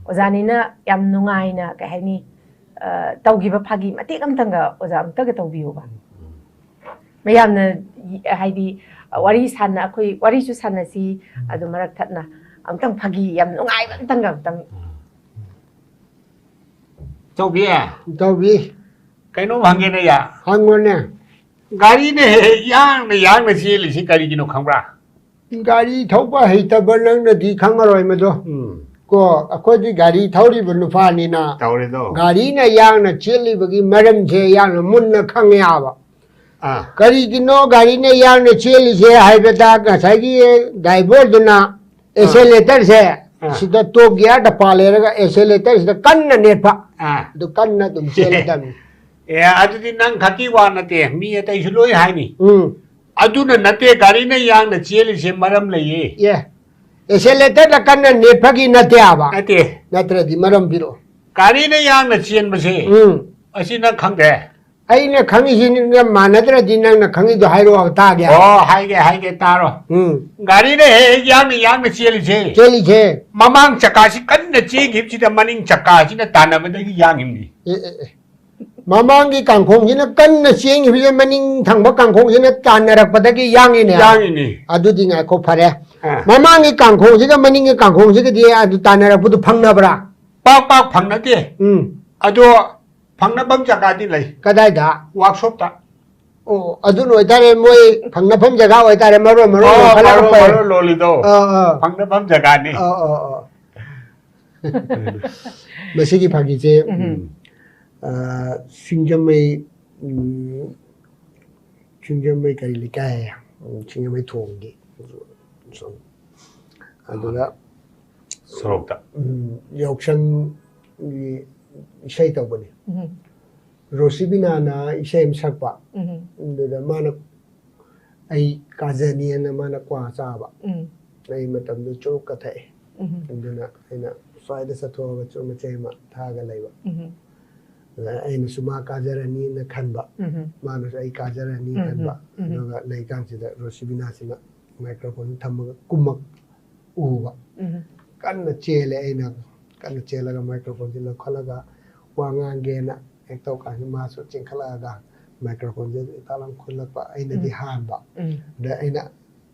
ꯑꯣꯖꯥꯅꯤꯅ ꯌꯥꯝ ꯅꯨꯡꯉꯥꯏꯅ ꯀꯩ ꯍꯥꯏꯅꯤ, ꯑ, ꯇꯧꯈꯤꯕ ꯐꯥꯒꯤ ꯃꯇꯦꯛ ꯑꯝꯇꯪꯒ ꯑꯣꯖꯥ ꯑꯝꯇꯒ ꯇꯧꯕꯤꯌꯨꯕ꯫ ꯃꯌꯥꯝꯅ ꯍꯥꯏꯗꯤ ꯋꯥꯔꯤ ꯁꯥꯟꯅ ꯑꯩꯈꯣꯏ ꯋꯥꯔꯤꯁꯨ ꯁꯥꯟꯅꯁꯤ, ꯑꯗꯨ ꯃꯔꯛ ꯊꯠꯅ ꯑꯝꯇꯪ ꯐꯥꯒꯤ ꯌꯥꯝ ꯅꯨꯡꯉꯥꯏꯕ ꯑꯝꯇꯪꯒ ꯑꯝꯇꯪ꯫ ꯆꯧꯕꯤ, ꯇꯧꯕꯤ꯫ ꯀꯩꯅꯣꯝ ꯍꯪꯒꯦꯅꯦ ꯌꯥ꯫ ꯍꯪꯉꯣꯅꯦ꯫ ꯒꯥꯔꯤꯅ ꯍꯦꯛ ꯍꯦꯛ ꯌꯥꯡꯅ ꯌꯥꯡꯅ ꯆꯦꯜꯂꯤꯁꯤ ꯀꯔꯤꯒꯤꯅꯣ ꯈꯪꯕ꯭ꯔꯥ? ꯒꯥꯔꯤ ꯊꯧꯕ ꯍꯩꯇꯕ ꯅꯪꯅꯗꯤ ꯈꯪꯉꯔꯣꯏ ꯃꯗꯣ꯫ ꯎꯝ꯫ ꯀꯣ, ꯑꯩꯈꯣꯏꯗꯤ ꯒꯥꯔꯤ ꯊꯧꯔꯤꯕ ꯅꯨꯄꯥꯅꯤꯅ ꯇꯧꯔꯦꯗꯣ꯫ ꯒꯥꯔꯤꯅ ꯌꯥꯡꯅ ꯆꯦꯜꯂꯤꯕꯒꯤ ꯃꯔꯝꯁꯦ ꯌꯥꯝꯅ ꯃꯨꯟꯅ ꯈꯪꯉꯦꯕ꯫ ꯑꯥ꯫ ꯀꯔꯤꯒꯤꯅꯣ ꯒꯥꯔꯤꯅ ꯌꯥꯡꯅ ꯆꯦꯜꯂꯤꯁꯦ ꯍꯥꯏꯕꯗ ꯉꯁꯥꯏꯒꯤ ꯗ꯭ꯔꯥꯏꯚꯔꯗꯨꯅ ꯑꯦꯁꯦꯂꯦꯇꯔꯁꯦ ꯑꯥ꯫ ꯁꯤꯗ ꯇꯣꯞ ꯒꯤꯌꯥꯔꯗ ꯄꯥꯜꯂꯦꯔꯒ ꯑꯦꯁꯦꯂꯦꯇꯔꯁꯤꯗ ꯀꯟꯅ ꯅꯦꯠꯄ꯫ ꯑꯥ꯫ ꯑꯗꯨ ꯀꯟꯅ ꯑꯗꯨꯝ ꯆꯦꯜꯂꯗꯝꯅꯤ꯫ ꯑꯦ, ꯑꯗꯨꯗꯤ ꯅꯪ ꯈꯛꯀꯤ ꯋꯥ ꯅꯠꯇꯦ, ꯃꯤ ꯑꯇꯩꯁꯨ ꯂꯣꯏ ꯍꯥꯏꯅꯤ꯫ ꯎꯝ꯫ ꯑꯗꯨꯅ ꯅꯠꯇꯦ, ꯒꯥꯔꯤꯅ ꯌꯥꯡꯅ ꯆꯦꯜꯂꯤꯁꯦ ꯃꯔꯝ ꯂꯩꯌꯦ꯫ ꯑꯦ, ꯑꯦꯁꯦꯂꯦꯇꯔꯗ ꯀꯟꯅ ꯅꯦꯠꯄꯒꯤ ꯅꯠꯇꯦ ꯍꯥꯏꯕ꯫ ꯅꯠꯇꯦ꯫ ꯅꯠꯇ꯭ꯔꯗꯤ ꯃꯔꯝ ꯄꯤꯔꯛꯑꯣ꯫ ꯒꯥꯔꯤꯅ ꯌꯥꯡꯅ ꯆꯦꯟꯕꯁꯦ, ꯎꯝ꯫ ꯑꯁꯤ ꯅꯪ ꯈꯪꯗꯦ? ꯑꯩꯅ ꯈꯪꯉꯤꯁꯤꯒ ꯃꯥꯟꯅꯗ꯭ꯔꯗꯤ ꯅꯪꯅ ꯈꯪꯉꯤꯗꯣ ꯍꯥꯏꯔꯛꯑꯣ ꯇꯥꯒꯦ꯫ ꯑꯣ, ꯍꯥꯏꯒꯦ, ꯍꯥꯏꯒꯦ, ꯇꯥꯔꯣ꯫ ꯎꯝ꯫ ꯒꯥꯔꯤꯅ ꯍꯦꯛ ꯍꯦꯛ ꯌꯥꯡꯅ ꯌꯥꯡꯅ ꯆꯦꯜꯂꯤꯁꯦ꯫ ꯆꯦꯜꯂꯤꯁꯦ꯫ ꯃꯃꯥꯡ ꯆꯀꯥꯁꯤ ꯀꯟꯅ ꯆꯦꯟꯈꯤꯕꯁꯤꯗ ꯃꯅꯤꯡ ꯆꯀꯥꯁꯤꯅ ꯇꯥꯟꯅꯕꯗꯒꯤ ꯌꯥꯡꯉꯤꯕꯅꯤ꯫ ꯑꯦ, ꯑꯦ, ꯑꯦ꯫ ꯃꯃꯥꯡꯒꯤ ꯀꯥꯡꯈꯣꯡꯁꯤꯅ ꯀꯟꯅ ꯆꯦꯟꯈꯤꯕꯁꯦ ꯃꯅꯤꯡ ꯊꯪꯕ ꯀꯥꯡꯈꯣꯡꯁꯤꯅ ꯇꯥꯟꯅꯔꯛꯄꯗꯒꯤ ꯌꯥꯡꯉꯤꯅꯦ꯫ ꯌꯥꯡꯉꯤꯅꯦ꯫ ꯑꯗꯨꯗꯤ ꯉꯥꯏꯈꯣ, ꯐꯔꯦ꯫ ꯑꯥ꯫ ꯃꯃꯥꯡꯒꯤ ꯀꯥꯡꯈꯣꯡꯁꯤꯒ ꯃꯅꯤꯡꯒꯤ ꯀꯥꯡꯈꯣꯡꯁꯤꯒꯗꯤ ꯑꯗꯨ ꯇꯥꯟꯅꯔꯛꯄꯗꯨ ꯐꯪꯅꯕ꯭ꯔꯥ? ꯄꯥꯛ ꯄꯥꯛ ꯐꯪꯅꯗꯦ꯫ ꯎꯝ꯫ ꯑꯗꯣ ꯐꯪꯅꯐꯝ ꯖꯒꯥꯗꯤ ꯂꯩ꯫ ꯀꯗꯥꯏꯗ? ꯋꯥꯛꯁꯣꯞꯇ꯫ ꯑꯣ, ꯑꯗꯨꯅ ꯑꯣꯏꯇꯥꯔꯦ, ꯃꯣꯏ ꯐꯪꯅꯐꯝ ꯖꯒꯥ ꯑꯣꯏꯇꯥꯔꯦ, ꯃꯔꯣꯟ ꯃꯔꯣꯟ ꯑꯣ, ꯂꯣꯟꯈꯠꯂꯒ ꯃꯔꯣꯟ ꯄꯩ-, ꯃꯔꯣꯟ ꯂꯣꯜꯂꯤꯗꯣ꯫ ꯑꯥ, ꯑꯥ꯫ ꯐꯪꯅꯐꯝ ꯖꯒꯥꯅꯤ꯫ ꯑꯥ, ꯑꯥ, ꯑꯥ꯫ ꯃꯁꯤꯒꯤ ꯐꯥꯒꯤꯁꯦ, ꯎꯝ꯫ ꯑꯥ, ꯁꯤꯡꯖꯃꯩ, ꯎꯝ, ꯁꯤꯡꯖꯃꯩ ꯀꯔꯤ ꯂꯩꯀꯥꯏ? ꯎꯝ, ꯁꯤꯡꯖꯃꯩ ꯊꯣꯡꯒꯤ꯫ ꯁꯨꯝ꯫ ꯑꯗꯨꯗ ꯁꯣꯔꯣꯛꯇ꯫ ꯎꯝ, ꯌꯥꯎꯁꯪꯒꯤ ꯏꯁꯩ ꯇꯧꯕꯅꯤ꯫ ꯎꯝ꯫ ꯔꯣꯁꯤꯕꯤꯅꯥꯅ ꯏꯁꯩ ꯑꯃ ꯁꯛꯄ꯫ ꯎꯝ꯫ ꯑꯗꯨꯗ ꯃꯥꯅ, ꯑꯩ ꯀꯥꯖꯅꯤꯅ ꯃꯥꯅ ꯀ꯭ꯋꯥ ꯆꯥꯕ꯫ ꯎꯝ꯫ ꯑꯩ ꯃꯇꯝꯗꯨ ꯆꯨꯔꯨꯞꯀ ꯊꯛꯑꯦ꯫ ꯎꯝ꯫ ꯑꯗꯨꯅ ꯑꯩꯅ ꯁ꯭ꯋꯥꯏꯗ ꯆꯠꯊꯣꯛꯑꯒ ꯆꯨꯔꯨꯞ ꯃꯆꯩ ꯑꯃ ꯊꯛꯑꯒ ꯂꯩꯕ꯫ ꯎꯝ꯫ ꯑꯗ ꯑꯩꯅꯁꯨ ꯃꯥ ꯀꯥꯖꯔꯅꯤꯅ ꯈꯟꯕ, ꯎꯝ꯫ ꯃꯥꯅꯁꯨ ꯑꯩ ꯀꯥꯖꯔꯅꯤ ꯎꯝ, ꯈꯟꯕ꯫ ꯎꯝ꯫ ꯑꯗꯨꯒ ꯂꯩꯀꯥꯟꯁꯤꯗ ꯔꯣꯁꯤꯕꯤꯅꯥꯁꯤꯅ ꯃꯥꯏꯀ꯭ꯔꯣꯐꯣꯟ ꯊꯝꯃꯒ ꯀꯨꯝꯃꯛ ꯎꯕ꯫ ꯎꯝ꯫ ꯀꯟꯅ ꯆꯦꯜꯂꯦ, ꯑꯩꯅ ꯀꯟꯅ ꯆꯦꯜꯂꯒ ꯃꯥꯏꯀ꯭ꯔꯣꯐꯣꯟꯁꯤ ꯂꯧꯈꯠꯂꯒ ꯋꯥ ꯉꯥꯡꯒꯦꯅ ꯍꯦꯛ ꯇꯧ ꯀꯥꯟꯁꯤ ꯃꯥꯁꯨ ꯆꯦꯟꯈꯠꯂꯛꯑꯒ ꯃꯥꯏꯀ꯭ꯔꯣꯐꯣꯟꯁꯦ ꯇꯥꯛ ꯂꯥꯎ ꯈꯨꯜꯂꯛꯄ, ꯑꯩꯅꯗꯤ ꯎꯝ꯫ ꯍꯥꯟꯕ꯫ ꯎꯝ꯫ ꯑꯗ ꯑꯩꯅ,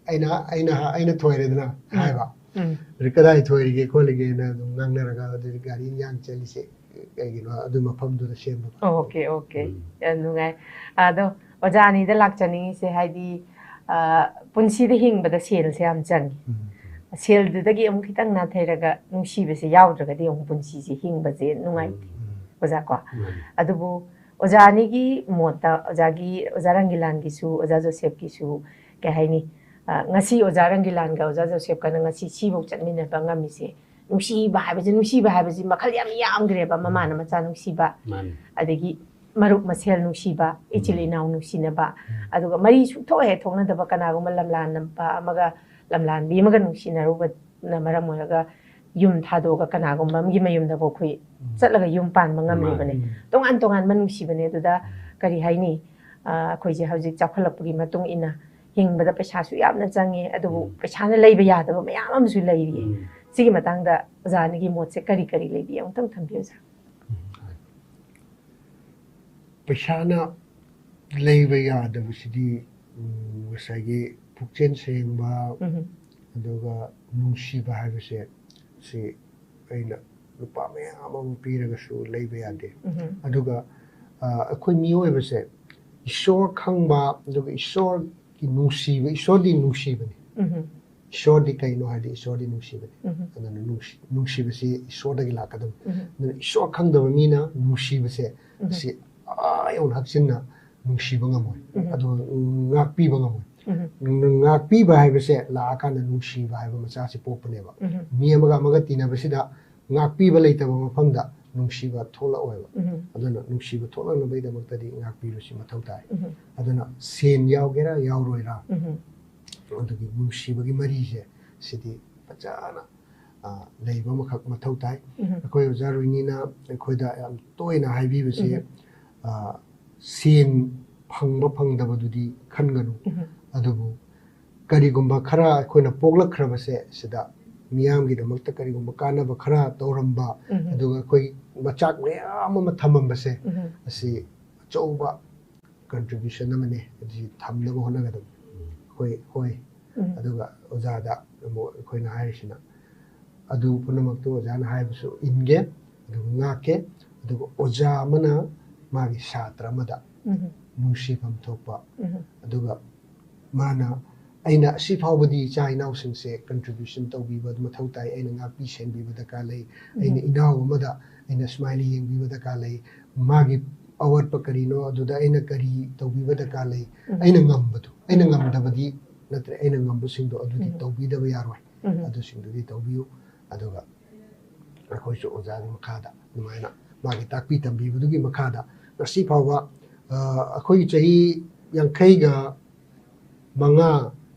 ꯑꯩꯅ, ꯑꯩꯅ, ꯑꯩꯅ ꯊꯣꯏꯔꯦꯗꯅ ꯎꯝ꯫ ꯍꯥꯏꯕ꯫ ꯎꯝ꯫ ꯑꯗ ꯀꯗꯥꯏ ꯊꯣꯏꯔꯤꯒꯦ ꯈꯣꯠꯂꯤꯒꯦꯅ ꯑꯗꯨꯝ ꯉꯥꯡꯅꯔꯒ ꯑꯗꯨꯗꯤ ꯒꯥꯔꯤ ꯌꯥꯡ ꯆꯦꯜꯂꯤꯁꯦ ꯀꯩꯒꯤꯅꯣ ꯑꯗꯨ ꯃꯐꯝꯗꯨꯗ ꯁꯦꯝꯕ꯫ Okay, okay. ꯎꯝ꯫ ꯌꯥꯝ ꯅꯨꯡꯉꯥꯏ꯫ ꯑꯗꯣ ꯑꯣꯖꯥ ꯑꯅꯤꯗ ꯂꯥꯛꯆꯅꯤꯡꯉꯤꯁꯦ, ꯍꯥꯏꯗꯤ, ꯑ, ꯄꯨꯟꯁꯤꯗ ꯍꯤꯡꯕꯗ ꯁꯦꯜꯁꯦ ꯌꯥꯝ ꯆꯪꯉꯤ꯫ ꯎꯝ꯫ ꯁꯦꯜꯗꯨꯗꯒꯤ ꯑꯃꯨꯛ ꯈꯤꯇꯪ ꯅꯥꯊꯩꯔꯒ ꯅꯨꯡꯁꯤꯕꯁꯦ ꯌꯥꯎꯗ꯭ꯔꯒꯗꯤ ꯑꯃꯨꯛ ꯄꯨꯟꯁꯤꯁꯦ ꯍꯤꯡꯕꯁꯦ ꯅꯨꯡꯉꯥꯏꯇꯦ꯫ ꯎꯝ꯫ ꯑꯣꯖꯥ ꯀꯣ? ꯃꯥꯅꯤ꯫ ꯑꯗꯨꯕꯨ ꯑꯣꯖꯥ ꯑꯅꯤꯒꯤ ꯃꯣꯠꯇ, ꯑꯣꯖꯥꯒꯤ, ꯑꯣꯖꯥ ꯔꯪꯒꯤꯂꯥꯟꯒꯤꯁꯨ, ꯑꯣꯖꯥ ꯖꯣꯁꯦꯐꯀꯤꯁꯨ, ꯀꯩ ꯍꯥꯏꯅꯤ, ꯑ, ꯉꯁꯤ ꯑꯣꯖꯥ ꯔꯪꯒꯤꯂꯥꯟꯒ ꯑꯣꯖꯥ ꯖꯣꯁꯦꯐꯀꯅ ꯉꯁꯤ ꯁꯤꯐꯧ ꯆꯠꯃꯤꯟꯅꯕ ꯉꯝꯃꯤꯁꯦ, ꯅꯨꯡꯁꯤꯕ ꯍꯥꯏꯕꯁꯦ, ꯅꯨꯡꯁꯤꯕ ꯍꯥꯏꯕꯁꯤ ꯃꯈꯜ ꯌꯥꯝ ꯌꯥꯝꯈ꯭ꯔꯦꯕ, ꯃꯃꯥꯅ ꯃꯆꯥ ꯅꯨꯡꯁꯤꯕ, ꯃꯥꯅꯤ꯫ ꯑꯗꯒꯤ ꯃꯔꯨꯞ ꯃꯁꯦꯜ ꯅꯨꯡꯁꯤꯕ, ꯏꯆꯤꯜ ꯎꯝ꯫ ꯏꯅꯥꯎ ꯅꯨꯡꯁꯤꯅꯕ, ꯎꯝ꯫ ꯑꯗꯨꯒ ꯃꯔꯤ ꯁꯨꯡꯊꯣꯛ ꯍꯦꯛ ꯊꯣꯛꯅꯗꯕ ꯀꯅꯥꯒꯨꯝꯕ ꯂꯝꯂꯥꯟꯕ ꯑꯃꯒ ꯂꯝꯂꯥꯟꯕꯤ ꯑꯃꯒ ꯅꯨꯡꯁꯤꯅꯔꯨꯕꯅ ꯃꯔꯝ ꯑꯣꯏꯔꯒ ꯌꯨꯝ ꯊꯥꯗꯣꯛꯑꯒ ꯀꯅꯥꯒꯨꯝꯕ ꯑꯃꯒꯤ ꯃꯌꯨꯝꯗꯕꯨ ꯑꯩꯈꯣꯏ ꯎꯝ꯫ ꯆꯠꯂꯒ ꯌꯨꯝ ꯄꯥꯟꯕ ꯉꯝꯂꯤꯕꯅꯦ꯫ ꯃꯥꯅꯤ꯫ ꯎꯝ꯫ ꯇꯣꯉꯥꯟ ꯇꯣꯉꯥꯟꯕ ꯅꯨꯡꯁꯤꯕꯅꯦ꯫ ꯑꯗꯨꯗ ꯎꯝ꯫ ꯀꯔꯤ ꯍꯥꯏꯅꯤ, ꯑ, ꯑꯩꯈꯣꯏꯁꯦ ꯍꯧꯖꯤꯛ ꯆꯥꯎꯈꯠꯂꯛꯄꯒꯤ ꯃꯇꯨꯡ ꯏꯟꯅ ꯍꯤꯡꯕꯗ ꯄꯩꯁꯥꯁꯨ ꯌꯥꯝꯅ ꯆꯪꯉꯦ, ꯑꯗꯨꯕꯨ ꯎꯝ꯫ ꯄꯩꯁꯥꯅ ꯂꯩꯕ ꯌꯥꯗꯕ ꯃꯌꯥꯝ ꯑꯃꯁꯨ ꯂꯩꯔꯤꯌꯦ꯫ ꯎꯝ꯫ ꯁꯤꯒꯤ ꯃꯇꯥꯡꯗ ꯑꯣꯖꯥꯅꯒꯤ ꯃꯣꯠꯁꯦ ꯀꯔꯤ ꯀꯔꯤ ꯂꯩꯕꯤ, ꯑꯃꯨꯛꯇꯪ ꯊꯝꯕꯤꯌꯨ, ꯑꯣꯖꯥ꯫ ꯎꯝ꯫ ꯄꯩꯁꯥꯅ ꯂꯩꯕ ꯌꯥꯗꯕꯁꯤꯗꯤ, ꯎꯝ, ꯉꯁꯥꯏꯒꯤ ꯄꯨꯛꯆꯦꯜ ꯁꯦꯡꯕ, ꯎꯝ꯫ ꯑꯗꯨꯒ ꯅꯨꯡꯁꯤꯕ ꯍꯥꯏꯕꯁꯦ, ꯁꯤ ꯑꯩꯅ ꯂꯨꯄꯥ ꯃꯌꯥꯝ ꯑꯃ ꯄꯤꯔꯒꯁꯨ ꯂꯩꯕ ꯌꯥꯗꯦ꯫ ꯎꯝ꯫ ꯑꯗꯨꯒ, ꯑ, ꯑꯩꯈꯣꯏ ꯃꯤꯑꯣꯏꯕꯁꯦ ꯏꯁꯣꯔ ꯈꯪꯕ, ꯑꯗꯨꯒ ꯏꯁꯣꯔꯒꯤ ꯅꯨꯡꯁꯤꯕ, ꯏꯁꯣꯔꯗꯤ ꯅꯨꯡꯁꯤꯕꯅꯤ꯫ ꯎꯝ꯫ ꯏꯁꯣꯔꯗꯤ ꯀꯩꯅꯣ ꯍꯥꯏꯗꯤ ꯏꯁꯣꯔꯗꯤ ꯅꯨꯡꯁꯤꯕꯅꯤ꯫ ꯎꯝ꯫ ꯑꯗꯨꯅ ꯅꯨꯡꯁꯤ-, ꯅꯨꯡꯁꯤꯕꯁꯤ ꯏꯁꯣꯔꯗꯒꯤ ꯂꯥꯛꯀꯗꯕꯅꯤ꯫ ꯎꯝ꯫ ꯑꯗꯨꯅ ꯏꯁꯣꯔ ꯈꯪꯗꯕ ꯃꯤꯅ ꯅꯨꯡꯁꯤꯕꯁꯦ, ꯎꯝ꯫ ꯑꯁꯤ ꯑꯥ ꯌꯧꯅ ꯍꯛꯆꯤꯟꯅ ꯅꯨꯡꯁꯤꯕ ꯉꯝꯃꯣꯏ꯫ ꯎꯝ꯫ ꯑꯗꯨ ꯉꯥꯛꯄꯤꯕ ꯉꯝꯃꯣꯏ꯫ ꯎꯝ꯫ ꯉꯥꯛꯄꯤꯕ ꯍꯥꯏꯕꯁꯦ ꯂꯥꯛꯑꯀꯥꯟꯗ ꯅꯨꯡꯁꯤꯕ ꯍꯥꯏꯕ ꯃꯆꯥꯁꯤ ꯄꯣꯛꯄꯅꯦꯕ꯫ ꯎꯝ꯫ ꯃꯤ ꯑꯃꯒ ꯑꯃꯒ ꯇꯤꯟꯅꯕꯁꯤꯗ ꯉꯥꯛꯄꯤꯕ ꯂꯩꯇꯕ ꯃꯐꯝꯗ ꯅꯨꯡꯁꯤꯕ ꯊꯣꯛꯂꯛꯑꯣꯏꯕ꯫ ꯎꯝ꯫ ꯑꯗꯨꯅ ꯅꯨꯡꯁꯤꯕ ꯊꯣꯛꯂꯛꯅꯕꯒꯤꯗꯃꯛꯇꯗꯤ ꯉꯥꯛꯄꯤꯕꯁꯤ ꯃꯊꯧ ꯇꯥꯏ꯫ ꯎꯝ꯫ ꯑꯗꯨꯅ ꯁꯦꯟ ꯌꯥꯎꯒꯦꯔꯥ ꯌꯥꯎꯔꯣꯏꯔꯥ, ꯎꯝ꯫ ꯑꯗꯨꯒꯤ ꯅꯨꯡꯁꯤꯕꯒꯤ ꯃꯔꯤꯁꯦ ꯁꯤꯗꯤ ꯐꯖꯅ, ꯑ, ꯂꯩꯕ ꯑꯃꯈꯛ ꯃꯊꯧ ꯇꯥꯏ꯫ ꯎꯝ꯫ ꯑꯩꯈꯣꯏ ꯑꯣꯖꯥ ꯔꯣꯏꯅꯤꯅ ꯑꯩꯈꯣꯏꯗ ꯌꯥꯝ ꯇꯣꯏꯅ ꯍꯥꯏꯕꯤꯕꯁꯦ, ꯎꯝ꯫ ꯑ, ꯁꯦꯟ ꯐꯪꯕ ꯐꯪꯗꯕꯗꯨꯗꯤ ꯈꯟꯒꯅꯨ꯫ ꯎꯝ꯫ ꯑꯗꯨꯕꯨ ꯀꯔꯤꯒꯨꯝꯕ ꯈꯔ ꯑꯩꯈꯣꯏꯅ ꯄꯣꯛꯂꯛꯈ꯭ꯔꯕꯁꯦ ꯁꯤꯗ ꯃꯤꯌꯥꯝꯒꯤꯗꯃꯛꯇ ꯀꯔꯤꯒꯨꯝꯕ ꯀꯥꯟꯅꯕ ꯈꯔ ꯇꯧꯔꯝꯕ, ꯎꯝ꯫ ꯑꯗꯨꯒ ꯑꯩꯈꯣꯏ ꯃꯆꯥꯛ ꯃꯌꯥꯝ ꯑꯃ ꯊꯝꯃꯝꯕꯁꯦ, ꯎꯝ꯫ ꯑꯁꯤ ꯑꯆꯧꯕ contribution ꯑꯃꯅꯤ꯫ ꯑꯗꯨ ꯊꯝꯅꯕ ꯍꯣꯠꯅꯒꯗꯕꯅꯤ꯫ ꯎꯝ꯫ ꯍꯣꯏ, ꯍꯣꯏ꯫ ꯎꯝ꯫ ꯑꯗꯨꯒ ꯑꯣꯖꯥꯗ ꯑꯃꯨꯛ ꯑꯩꯈꯣꯏꯅ ꯍꯥꯏꯔꯤꯁꯤꯅ, ꯑꯗꯨ ꯄꯨꯝꯅꯃꯛꯇꯨ ꯑꯣꯖꯥꯅ ꯍꯥꯏꯕꯁꯨ ꯏꯟꯒꯦ, ꯑꯗꯨꯒ ꯉꯥꯛꯀꯦ, ꯑꯗꯨꯒ ꯑꯣꯖꯥ ꯑꯃꯅ ꯃꯥꯒꯤ ꯁꯥꯇ꯭ꯔ ꯑꯃꯗ ꯎꯝ꯫ ꯅꯨꯡꯁꯤꯐꯝ ꯊꯣꯛꯄ, ꯎꯝ꯫ ꯑꯗꯨꯒ ꯃꯥꯅ, "ꯑꯩꯅ ꯑꯁꯤ ꯐꯥꯎꯕꯗꯤ ꯏꯆꯥ ꯏꯅꯥꯎꯁꯤꯡꯁꯦ contribution ꯇꯧꯕꯤꯕ ꯃꯊꯧ ꯇꯥꯏ, ꯑꯩꯅ ꯉꯥꯛꯄꯤ ꯁꯦꯟꯕꯤꯕ ꯗꯔꯀꯥꯔ ꯂꯩ, ꯑꯩꯅ ꯎꯝ꯫ ꯏꯅꯥꯎ ꯑꯃꯗ ꯑꯩꯅ ꯁꯨꯃꯥꯏꯅ ꯌꯦꯡꯕꯤꯕ ꯗꯔꯀꯥꯔ ꯂꯩ, ꯃꯥꯒꯤ ꯑꯋꯥꯠꯄ ꯀꯔꯤꯅꯣ, ꯑꯗꯨꯗ ꯑꯩꯅ ꯀꯔꯤ ꯇꯧꯕꯤꯕ ꯗꯔꯀꯥꯔ ꯂꯩ?" ꯎꯝ꯫ ꯑꯩꯅ ꯉꯝꯕꯗꯣ, ꯑꯩꯅ ꯉꯝꯗꯕꯗꯤ ꯅꯠꯇ꯭ꯔꯦ, ꯑꯩꯅ ꯉꯝꯕꯁꯤꯡꯗꯣ ꯑꯗꯨꯗꯤ ꯎꯝ꯫ ꯇꯧꯕꯤꯗꯕ ꯌꯥꯔꯣꯏ꯫ ꯎꯝ꯫ ꯑꯗꯨꯁꯤꯡꯗꯨꯗꯤ ꯇꯧꯕꯤꯌꯨ꯫ ꯑꯗꯨꯒ ꯑꯩꯈꯣꯏꯁꯨ ꯑꯣꯖꯥꯒꯤ ꯃꯈꯥꯗ ꯑꯗꯨꯃꯥꯏꯅ ꯃꯥꯒꯤ ꯇꯥꯛꯄꯤ ꯇꯝꯕꯤꯕꯗꯨꯒꯤ ꯃꯈꯥꯗ ꯉꯁꯤ ꯐꯥꯎꯕ, ꯑ, ꯑꯩꯈꯣꯏꯒꯤ ꯆꯍꯤ ꯌꯥꯡꯈꯩꯒ ꯃꯉꯥ,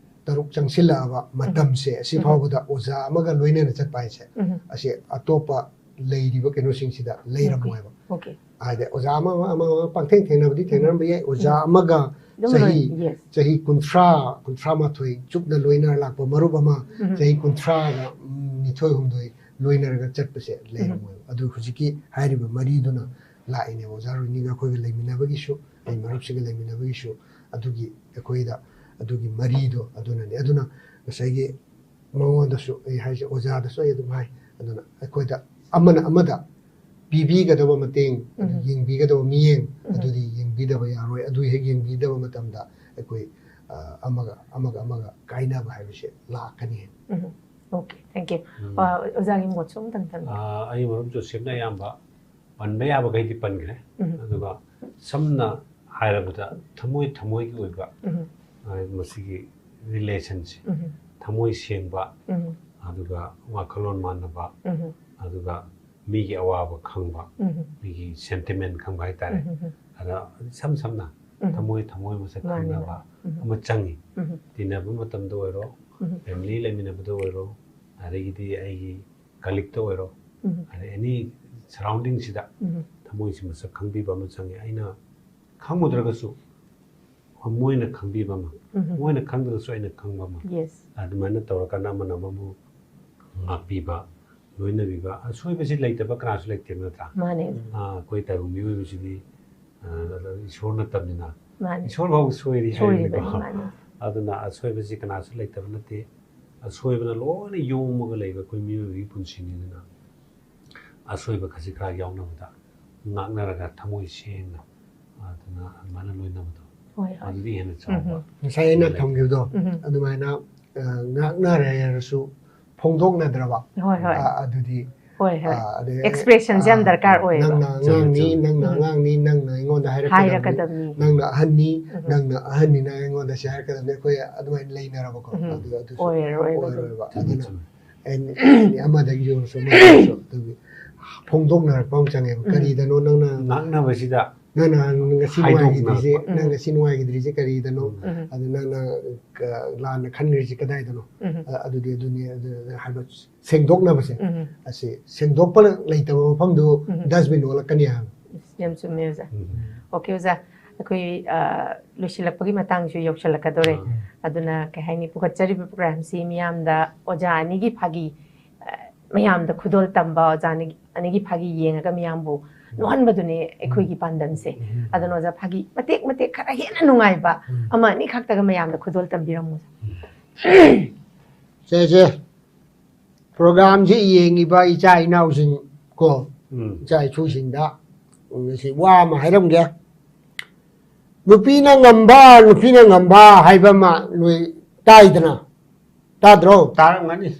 ꯇꯔꯨꯛ ꯆꯪꯁꯤꯜꯂꯛꯑꯕ ꯎꯝ꯫ ꯃꯇꯝꯁꯦ, ꯑꯁꯤ ꯎꯝ꯫ ꯐꯥꯎꯕꯗ ꯑꯣꯖꯥ ꯑꯃꯒ ꯂꯣꯏꯅꯅ ꯆꯠꯄ ꯍꯥꯏꯁꯦ, ꯎꯝ꯫ ꯑꯁꯤ ꯑꯇꯣꯞꯄ ꯂꯩꯔꯤꯕ ꯀꯩꯅꯣꯁꯤꯡꯁꯤꯗ ꯂꯩꯔꯝꯃꯣꯏꯕ꯫ Okay. ꯍꯥꯏꯗꯤ ꯑꯣꯖꯥ ꯑꯃ ꯑꯃ ꯑꯃ ꯄꯥꯡꯊꯦꯡ ꯊꯦꯡꯅꯕꯗꯤ ꯊꯦꯡꯅꯔꯝꯕ ꯌꯥꯏ꯫ ꯑꯣꯖꯥ ꯑꯃꯒ ꯑꯗꯨꯝ ꯆꯍꯤ ꯂꯣꯏ- yes. ꯆꯍꯤ ꯀꯨꯟꯊ꯭ꯔꯥ, ꯀꯨꯟꯊ꯭ꯔꯥ ꯃꯥꯊꯣꯏ ꯆꯨꯞꯅ ꯂꯣꯏꯅꯔ ꯂꯥꯛꯄ ꯃꯔꯨꯞ ꯑꯃ ꯎꯝ. ꯆꯍꯤ ꯀꯨꯟꯊ꯭ꯔꯥꯒ ꯅꯤꯊꯣꯏ ꯍꯨꯝꯗꯣꯏ ꯂꯣꯏꯅꯔꯒ ꯆꯠꯄꯁꯦ ꯂꯩꯔꯝꯃꯣꯏꯕ꯫ ꯑꯗꯨ ꯍꯧꯖꯤꯛꯀꯤ ꯍꯥꯏꯔꯤꯕ ꯃꯔꯤꯗꯨꯅ ꯂꯥꯛꯏꯅꯦꯕ꯫ ꯑꯣꯖꯥ ꯔꯣꯅꯤꯒ ꯑꯩꯈꯣꯏꯒ ꯂꯩꯃꯤꯟꯅꯕꯒꯤꯁꯨ, ꯑꯩ ꯃꯔꯨꯞꯁꯤꯒ ꯂꯩꯃꯤꯟꯅꯕꯒꯤꯁꯨ ꯑꯗꯨꯒꯤ ꯑꯩꯈꯣꯏꯗ ꯑꯗꯨꯒꯤ ꯃꯔꯤꯗꯣ ꯑꯗꯨꯅꯅꯦ꯫ ꯑꯗꯨꯅ ꯉꯁꯥꯏꯒꯤ ꯃꯉꯣꯟꯗꯁꯨ ꯑꯩ ꯍꯥꯏꯁꯦ, ꯑꯣꯖꯥꯗꯁꯨ ꯑꯩ ꯑꯗꯨꯝ ꯍꯥꯏ꯫ ꯑꯗꯨꯅ ꯑꯩꯈꯣꯏꯗ ꯑꯃꯅ ꯑꯃꯗ ꯄꯤꯕꯤꯒꯗꯕ ꯃꯇꯦꯡ, ꯑꯗꯨ ꯎꯝ. ꯌꯦꯡꯕꯤꯒꯗꯕ ꯃꯤꯠꯌꯦꯡ, ꯎꯝ. ꯑꯗꯨꯗꯤ ꯌꯦꯡꯕꯤꯗꯕ ꯌꯥꯔꯣꯏ꯫ ꯑꯗꯨ ꯍꯦꯛ ꯌꯦꯡꯕꯤꯗꯕ ꯃꯇꯝꯗ ꯑꯩꯈꯣꯏ, ꯑ, ꯑꯃꯒ ꯑꯃꯒ ꯑꯃꯒ ꯀꯥꯏꯅꯕ ꯍꯥꯏꯕꯁꯦ ꯂꯥꯛꯀꯅꯤ꯫ ꯎꯝ. Okay, thank you. ꯎꯝ. ꯑ, ꯑꯣꯖꯥꯒꯤ ꯃꯣꯠꯁꯨ ꯑꯃꯇꯪ ꯊꯝꯕꯤꯌꯨ. ꯑ, ꯑꯩ ꯃꯔꯨꯞ ꯖꯣꯁꯦꯐꯅ ꯑꯌꯥꯝꯕ ꯄꯟꯕ ꯌꯥꯕꯈꯩꯗꯤ ꯄꯟꯈ꯭ꯔꯦ꯫ ꯎꯝ. ꯑꯗꯨꯒ ꯁꯝꯅ ꯍꯥꯏꯔꯕꯗ ꯊꯃꯣꯏ ꯊꯃꯣꯏꯒꯤ ꯑꯣꯏꯕ ꯎꯝ. ꯑ, ꯃꯁꯤꯒꯤ ꯔꯤꯂꯦꯁꯟꯁꯦ ꯎꯝ. ꯊꯃꯣꯏ ꯁꯦꯡꯕ, ꯎꯝ. ꯑꯗꯨꯒ ꯋꯥꯈꯜꯂꯣꯟ ꯃꯥꯟꯅꯕ, ꯎꯝ. ꯑꯗꯨꯒ ꯃꯤꯒꯤ ꯑꯋꯥꯕ ꯈꯪꯕ, ꯎꯝ. ꯃꯤꯒꯤ ꯁꯦꯟꯇꯤꯃꯦꯟ ꯈꯪꯕ ꯍꯥꯏꯇꯥꯔꯦ꯫ ꯎꯝ. ꯑꯗ ꯏꯁꯝ ꯁꯝꯅ ꯎꯝ. ꯊꯃꯣꯏ ꯊꯃꯣꯏ ꯃꯁꯛ ꯃꯥꯅꯦ, ꯈꯪꯅꯕ ꯎꯝ. ꯑꯃ ꯆꯪꯉꯤ꯫ ꯎꯝ. ꯇꯤꯟꯅꯕ ꯃꯇꯝꯗ ꯑꯣꯏꯔꯣ, ꯎꯝ. ꯐꯦꯃꯤꯂꯤ ꯂꯩꯃꯤꯟꯅꯕꯗ ꯑꯣꯏꯔꯣ, ꯑꯗꯒꯤꯗꯤ ꯑꯩꯒꯤ ꯀꯂꯤꯛꯇ ꯑꯣꯏꯔꯣ, ꯎꯝ. ꯑꯗꯩ ꯑꯦꯅꯤ ꯁꯔꯥꯎꯟꯗꯤꯡꯁꯤꯗ ꯎꯝ. ꯊꯃꯣꯏꯁꯤ ꯃꯁꯛ ꯈꯪꯕꯤꯕ ꯑꯃ ꯆꯪꯉꯤ꯫ ꯑꯩꯅ ꯈꯪꯉꯨꯗ꯭ꯔꯒꯁꯨ ꯃꯣꯏꯅ ꯈꯪꯕꯤꯕ ꯑꯃ, ꯎꯝ. ꯃꯣꯏꯅ ꯈꯪꯗ꯭ꯔꯒꯁꯨ ꯑꯩꯅ ꯈꯪꯕ ꯑꯃ, Yes. ꯑꯗꯨꯃꯥꯏꯅ ꯇꯧꯔꯀꯥꯟꯗ ꯑꯃꯅ ꯑꯃꯕꯨ ꯉꯥꯛꯄꯤꯕ, ꯂꯣꯏꯅꯕꯤꯕ, ꯑꯁꯣꯏꯕꯁꯤ ꯂꯩꯇꯕ ꯀꯅꯥꯁꯨ ꯂꯩꯇꯦꯕ, ꯅꯠꯇ꯭ꯔꯥ? ꯃꯥꯅꯦ. ꯑꯥ, ꯑꯩꯈꯣꯏ ꯇꯥꯏꯕꯪ ꯃꯤꯑꯣꯏꯕꯁꯤꯗꯤ, ꯑꯥ, ꯏꯁꯣꯔ ꯅꯠꯇꯕꯅꯤꯅ, ꯃꯥꯅꯦ. ꯏꯁꯣꯔ ꯐꯥꯎ ꯁꯣꯏꯔꯤ ꯁꯣꯏꯔꯤꯕꯅꯤ, ꯍꯥꯏꯔꯤꯕꯅꯤꯀꯣ꯫ ꯃꯥꯅꯦ. ꯑꯗꯨꯅ ꯑꯁꯣꯏꯕꯁꯤ ꯀꯅꯥꯁꯨ ꯂꯩꯇꯕ ꯅꯠꯇꯦ꯫ ꯑꯁꯣꯏꯕꯅ ꯂꯣꯏꯅ ꯌꯣꯝꯃꯒ ꯂꯩꯕ ꯑꯩꯈꯣꯏ ꯃꯤꯑꯣꯏꯕꯒꯤ ꯄꯨꯟꯁꯤꯅꯤ꯫ ꯑꯗꯨꯅ ꯑꯁꯣꯏꯕ ꯈꯖꯤꯛ ꯈꯔ ꯌꯥꯎꯅꯕꯗ ꯉꯥꯛꯅꯔꯒ ꯊꯃꯣꯏ ꯁꯦꯡꯅ ꯑꯗꯨꯅ ꯑꯗꯨꯃꯥꯏꯅ ꯂꯣꯏꯅꯕꯗꯣ, ꯍꯣꯏ, ꯍꯣꯏ. ꯑꯗꯨꯗꯤ ꯍꯦꯟꯅ ꯆꯥꯎꯕ꯫ ꯎꯝ. ꯉꯁꯥꯏ ꯑꯩꯅ ꯂꯩ꯫ ꯊꯝꯈꯤꯕꯗꯣ ꯎꯝ. ꯑꯗꯨꯃꯥꯏꯅ, ꯑ, ꯉꯥꯛꯅꯔꯦ ꯍꯥꯏꯔꯁꯨ ꯐꯣꯡꯗꯣꯛꯅꯗ꯭ꯔꯕ, ꯍꯣꯏ, ꯍꯣꯏ. ꯑ, ꯑꯗꯨꯗꯤ, ꯍꯣꯏ, ꯍꯣꯏ. ꯑ, ꯑꯗꯩ, Expressionꯁꯦ ꯌꯥꯝ ꯑ, ꯗꯔꯀꯥꯔ ꯑꯣꯏꯌꯦꯕ꯫ ꯅꯪꯅ ꯆꯨꯝꯃꯦ, ꯑꯉꯥꯡꯅꯤ, ꯆꯨꯝꯃꯦ꯫ ꯅꯪꯅ ꯎꯝ. ꯑꯉꯥꯡꯅꯤ, ꯅꯪꯅ ꯑꯩꯉꯣꯟꯗ ꯍꯥꯏꯔꯛꯀꯗꯕꯅꯤ, ꯍꯥꯏꯔꯛꯀꯗꯕꯅꯤ. ꯅꯪꯅ ꯑꯍꯟꯅꯤ, ꯎꯝ. ꯅꯪꯅ ꯑꯍꯟꯅꯤꯅ ꯑꯩꯉꯣꯟꯗ ꯁꯤ ꯍꯥꯏꯔꯛꯀꯗꯕꯅꯤ, ꯑꯩꯈꯣꯏ ꯑꯗꯨꯃꯥꯏꯅ ꯂꯩꯅꯔꯕꯀꯣ꯫ ꯎꯝ. ꯑꯗꯨ, ꯑꯗꯨꯁꯨ ꯑꯣꯏꯔꯔꯣꯏꯕ ꯑꯗꯨ. ꯑꯣꯏꯔꯣꯏꯕ꯫ ꯆꯨꯝꯃꯦ, ꯑꯗꯨꯅ ꯆꯨꯝꯃꯦ꯫ ꯑꯦꯅꯤ, ꯑꯦꯅꯤ ꯑꯃꯗꯒꯤ ꯑꯣꯏꯔꯁꯨ, ꯑꯃꯗꯒꯤ ꯑꯣꯏꯔꯁꯨ ꯑꯗꯨꯒꯤ ꯐꯣꯡꯗꯣꯛꯅꯔꯛꯄ ꯑꯃ ꯆꯪꯉꯦꯕ꯫ ꯎꯝ. ꯀꯔꯤꯗꯅꯣ ꯅꯪꯅ ꯉꯥꯛꯅꯕꯁꯤꯗ ꯅꯪꯅ ꯉꯁꯤ ꯍꯥꯏꯗꯣꯛꯅꯔꯛꯄ꯫ ꯅꯨꯡꯉꯥꯏꯈꯤꯗ꯭ꯔꯤꯁꯦ, ꯎꯝ꯫ ꯅꯪ ꯉꯁꯤ ꯅꯨꯡꯉꯥꯏꯈꯤꯗ꯭ꯔꯤꯁꯦ ꯀꯔꯤꯗꯅꯣ? ꯎꯝ꯫ ꯑꯗꯨ ꯅꯪꯅ ꯀ-, ꯂꯥꯟꯅ ꯈꯟꯈ꯭ꯔꯤꯁꯦ ꯀꯗꯥꯏꯗꯅꯣ? ꯎꯝ꯫ ꯑ-, ꯑꯗꯨꯗꯤ ꯑꯗꯨꯅꯤ, ꯑꯗꯨ, ꯑꯗꯨ ꯍꯥꯏꯕ ꯁꯦꯡꯗꯣꯛꯅꯕꯁꯦ, ꯎꯝ꯫ ꯑꯁꯤ ꯁꯦꯡꯗꯣꯛꯄ ꯂꯩꯇꯕ ꯃꯐꯝꯗꯨ ꯎꯝ꯫ dustbin ꯑꯣꯜꯂꯛꯀꯅꯤ ꯍꯥꯏꯕ꯫ ꯌꯥꯝ ꯆꯨꯝꯃꯦ ꯑꯣꯖꯥ꯫ ꯎꯝ꯫ ꯑꯣꯀꯦ ꯑꯣꯖꯥ, ꯑꯩꯈꯣꯏ, ꯑ, ꯂꯣꯏꯁꯤꯜꯂꯛꯄꯒꯤ ꯃꯇꯥꯡꯁꯨ ꯌꯧꯁꯤꯜꯂꯛꯀꯗꯧꯔꯦ꯫ ꯎꯝ꯫ ꯑꯗꯨꯅ ꯀꯩ ꯍꯥꯏꯅꯤ, ꯄꯨꯈꯠꯆꯔꯤꯕ programꯁꯤ ꯃꯤꯌꯥꯝꯗ ꯑꯣꯖꯥ ꯑꯅꯤꯒꯤ ꯐꯥꯒꯤ, ꯑ, ꯃꯌꯥꯝꯗ ꯈꯨꯗꯣꯜ ꯇꯝꯕ, ꯑꯣꯖꯥ ꯑꯅꯤꯒꯤ, ꯑꯅꯤꯒꯤ ꯐꯥꯒꯤ ꯌꯦꯡꯉꯒ ꯃꯤꯌꯥꯝꯕꯨ ꯅꯣꯛꯍꯟꯕꯗꯨꯅꯦ ꯑꯩꯈꯣꯏꯒꯤ ꯄꯥꯟꯗꯝꯁꯦ꯫ ꯎꯝ꯫ ꯑꯗꯨꯅ ꯑꯣꯖꯥ, ꯐꯥꯒꯤ ꯃꯇꯦꯛ ꯃꯇꯦꯛ ꯈꯔ ꯍꯦꯟꯅ ꯅꯨꯡꯉꯥꯏꯕ ꯎꯝ꯫ ꯑꯃ ꯑꯅꯤ ꯈꯛꯇꯒ ꯃꯌꯥꯝꯗ ꯈꯨꯗꯣꯜ ꯇꯝꯕꯤꯔꯝꯃꯨ꯫ ꯁꯦ, ꯁꯦ, programꯁꯤ ꯌꯦꯡꯉꯤꯕ ꯏꯆꯥ ꯏꯅꯥꯎꯁꯤꯡ ꯀꯣ, ꯎꯝ꯫ ꯏꯆꯥ ꯏꯁꯨꯁꯤꯡꯗ ꯉꯁꯤ ꯋꯥ ꯑꯃ ꯍꯥꯏꯔꯝꯒꯦ꯫ ꯅꯨꯄꯤꯅ ꯉꯝꯕ, ꯅꯨꯄꯤꯅ ꯉꯝꯕ ꯍꯥꯏꯕ ꯑꯃ ꯅꯣꯏ ꯇꯥꯏꯗꯅ, ꯇꯥꯗ꯭ꯔꯣ? ꯇꯥꯔꯝꯒꯅꯤ꯫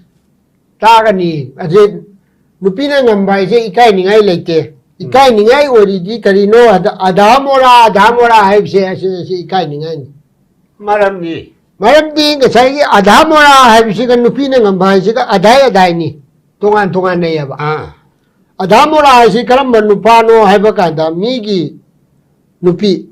ꯇꯥꯒꯅꯤ꯫ ꯑꯁꯤ ꯅꯨꯄꯤꯅ ꯉꯝꯕ ꯍꯥꯏꯁꯦ ꯏꯀꯥꯏꯅꯤꯡꯉꯥꯏ ꯂꯩꯇꯦ꯫ ꯏꯀꯥꯏꯅꯤꯡꯉꯥꯏ ꯑꯣꯏꯔꯤꯗꯤ ꯀꯔꯤꯅꯣ? ꯑꯗ-, ꯑꯙꯥ ꯃꯣꯔꯥ, ꯑꯙꯥ ꯃꯣꯔꯥ ꯍꯥꯏꯕꯁꯦ ꯑꯁꯤ, ꯑꯁꯤ ꯏꯀꯥꯏꯅꯤꯡꯉꯥꯏꯅꯤ꯫ ꯃꯔꯝꯗꯤ ꯃꯔꯝꯗꯤ ꯉꯁꯥꯏꯒꯤ ꯑꯙꯥ ꯃꯣꯔꯥ ꯍꯥꯏꯕꯁꯤꯒ ꯅꯨꯄꯤꯅ ꯉꯝꯕ ꯍꯥꯏꯁꯤꯒ ꯑꯙꯥꯏ ꯑꯙꯥꯏꯅꯤ, ꯇꯣꯉꯥꯟ ꯇꯣꯉꯥꯟꯅꯩꯌꯦꯕ꯫ ꯑꯥ꯫ ꯑꯙꯥ ꯃꯣꯔꯥ ꯍꯥꯏꯁꯤ ꯀꯔꯝꯕ ꯅꯨꯄꯥꯅꯣ ꯍꯥꯏꯕ ꯀꯥꯟꯗ, ꯃꯤꯒꯤ ꯅꯨꯄꯤ,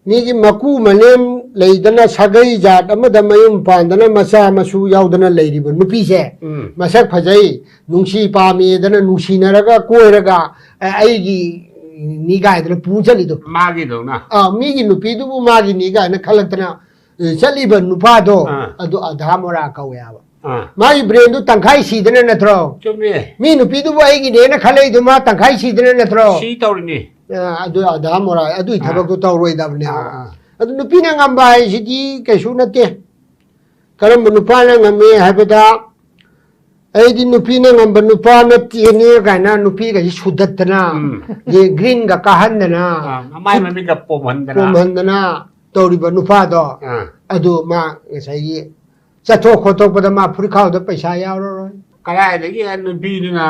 ꯃꯤꯒꯤ ꯃꯀꯨ ꯃꯅꯦꯝ ꯂꯩꯗꯅ, ꯁꯥꯒꯩ ꯖꯥꯠ ꯑꯃꯗ ꯃꯌꯨꯝ ꯄꯥꯟꯗꯅ ꯃꯆꯥ ꯃꯁꯨ ꯌꯥꯎꯗꯅ ꯂꯩꯔꯤꯕ ꯅꯨꯄꯤꯁꯦ, ꯎꯝ꯫ ꯃꯁꯛ ꯐꯖꯩ, ꯅꯨꯡꯁꯤ ꯄꯥꯝꯃꯦꯗꯅ ꯅꯨꯡꯁꯤꯅꯔꯒ ꯀꯣꯏꯔꯒ, ꯑ, ꯑꯩꯒꯤ ꯅꯤ ꯀꯥꯏꯗꯅ ꯄꯨ ꯆꯠꯂꯤꯗꯣ꯫ ꯃꯥꯒꯤꯗꯧꯅ꯫ ꯑ, ꯃꯤꯒꯤ ꯅꯨꯄꯤꯗꯨꯕꯨ ꯃꯥꯒꯤꯅꯤ ꯀꯥꯏꯅ ꯈꯜꯂꯛꯇꯅ, ꯑ, ꯆꯠꯂꯤꯕ ꯅꯨꯄꯥꯗꯣ, ꯑꯥ꯫ ꯑꯗꯨ ꯑꯙꯥ ꯃꯣꯔꯥ ꯀꯧꯋꯦ ꯍꯥꯏꯕ꯫ ꯑꯥ꯫ ꯃꯥꯒꯤ brainꯗꯨ ꯇꯪꯈꯥꯏ ꯁꯤꯗꯅ ꯅꯠꯇ꯭ꯔꯣ? ꯆꯨꯝꯃꯦ꯫ ꯃꯤ ꯅꯨꯄꯤꯗꯨꯕꯨ ꯑꯩꯒꯤꯅꯦꯅ ꯈꯜꯂꯛꯏꯗꯨ ꯃꯥ ꯇꯪꯈꯥꯏ ꯁꯤꯗꯅ ꯅꯠꯇ꯭ꯔꯣ? ꯁꯤ ꯇꯧꯔꯤꯅꯤ꯫ ꯑ, ꯑꯗꯨ ꯑꯙꯥ ꯃꯣꯔꯥ, ꯑꯗꯨꯒꯤ ꯑꯥ꯫ ꯊꯕꯛꯇꯨ ꯇꯧꯔꯣꯏꯗꯕꯅꯦꯕ꯫ ꯑꯥ, ꯑꯥ꯫ ꯑꯗꯨ ꯅꯨꯄꯤꯅ ꯉꯝꯕ ꯍꯥꯏꯁꯤꯗꯤ ꯀꯩꯁꯨ ꯅꯠꯇꯦ꯫ ꯀꯔꯝꯕ ꯅꯨꯄꯥꯅ ꯉꯝꯃꯤ ꯍꯥꯏꯕꯗ, "ꯑꯩꯗꯤ ꯅꯨꯄꯤꯅ ꯉꯝꯕ ꯅꯨꯄꯥ ꯅꯠꯇꯦꯅꯦ" ꯀꯥꯏꯅ ꯅꯨꯄꯤꯒꯁꯤ ꯁꯨꯗꯠꯇꯅ, ꯎꯝ꯫ ꯑꯗꯩ greenꯒ ꯀꯥꯍꯟꯗꯅ, ꯑꯥ, ꯃꯃꯥꯏ ꯃꯃꯤꯠꯀ ꯄꯣꯝꯍꯟꯗꯅ꯫ ꯄꯣꯝꯍꯟꯗꯅ ꯇꯧꯔꯤꯕ ꯅꯨꯄꯥꯗꯣ, ꯑꯥ꯫ ꯑꯗꯨ ꯃꯥ ꯉꯁꯥꯏꯒꯤ ꯆꯠꯊꯣꯛ ꯈꯣꯠꯇꯣꯛꯄꯗ ꯃꯥ ꯐꯨꯔꯤꯠꯈꯥꯎꯗ ꯄꯩꯁꯥ ꯌꯥꯎꯔꯔꯣꯏ꯫ ꯀꯗꯥꯏꯗꯒꯤ ꯅꯨꯄꯤꯗꯨꯅ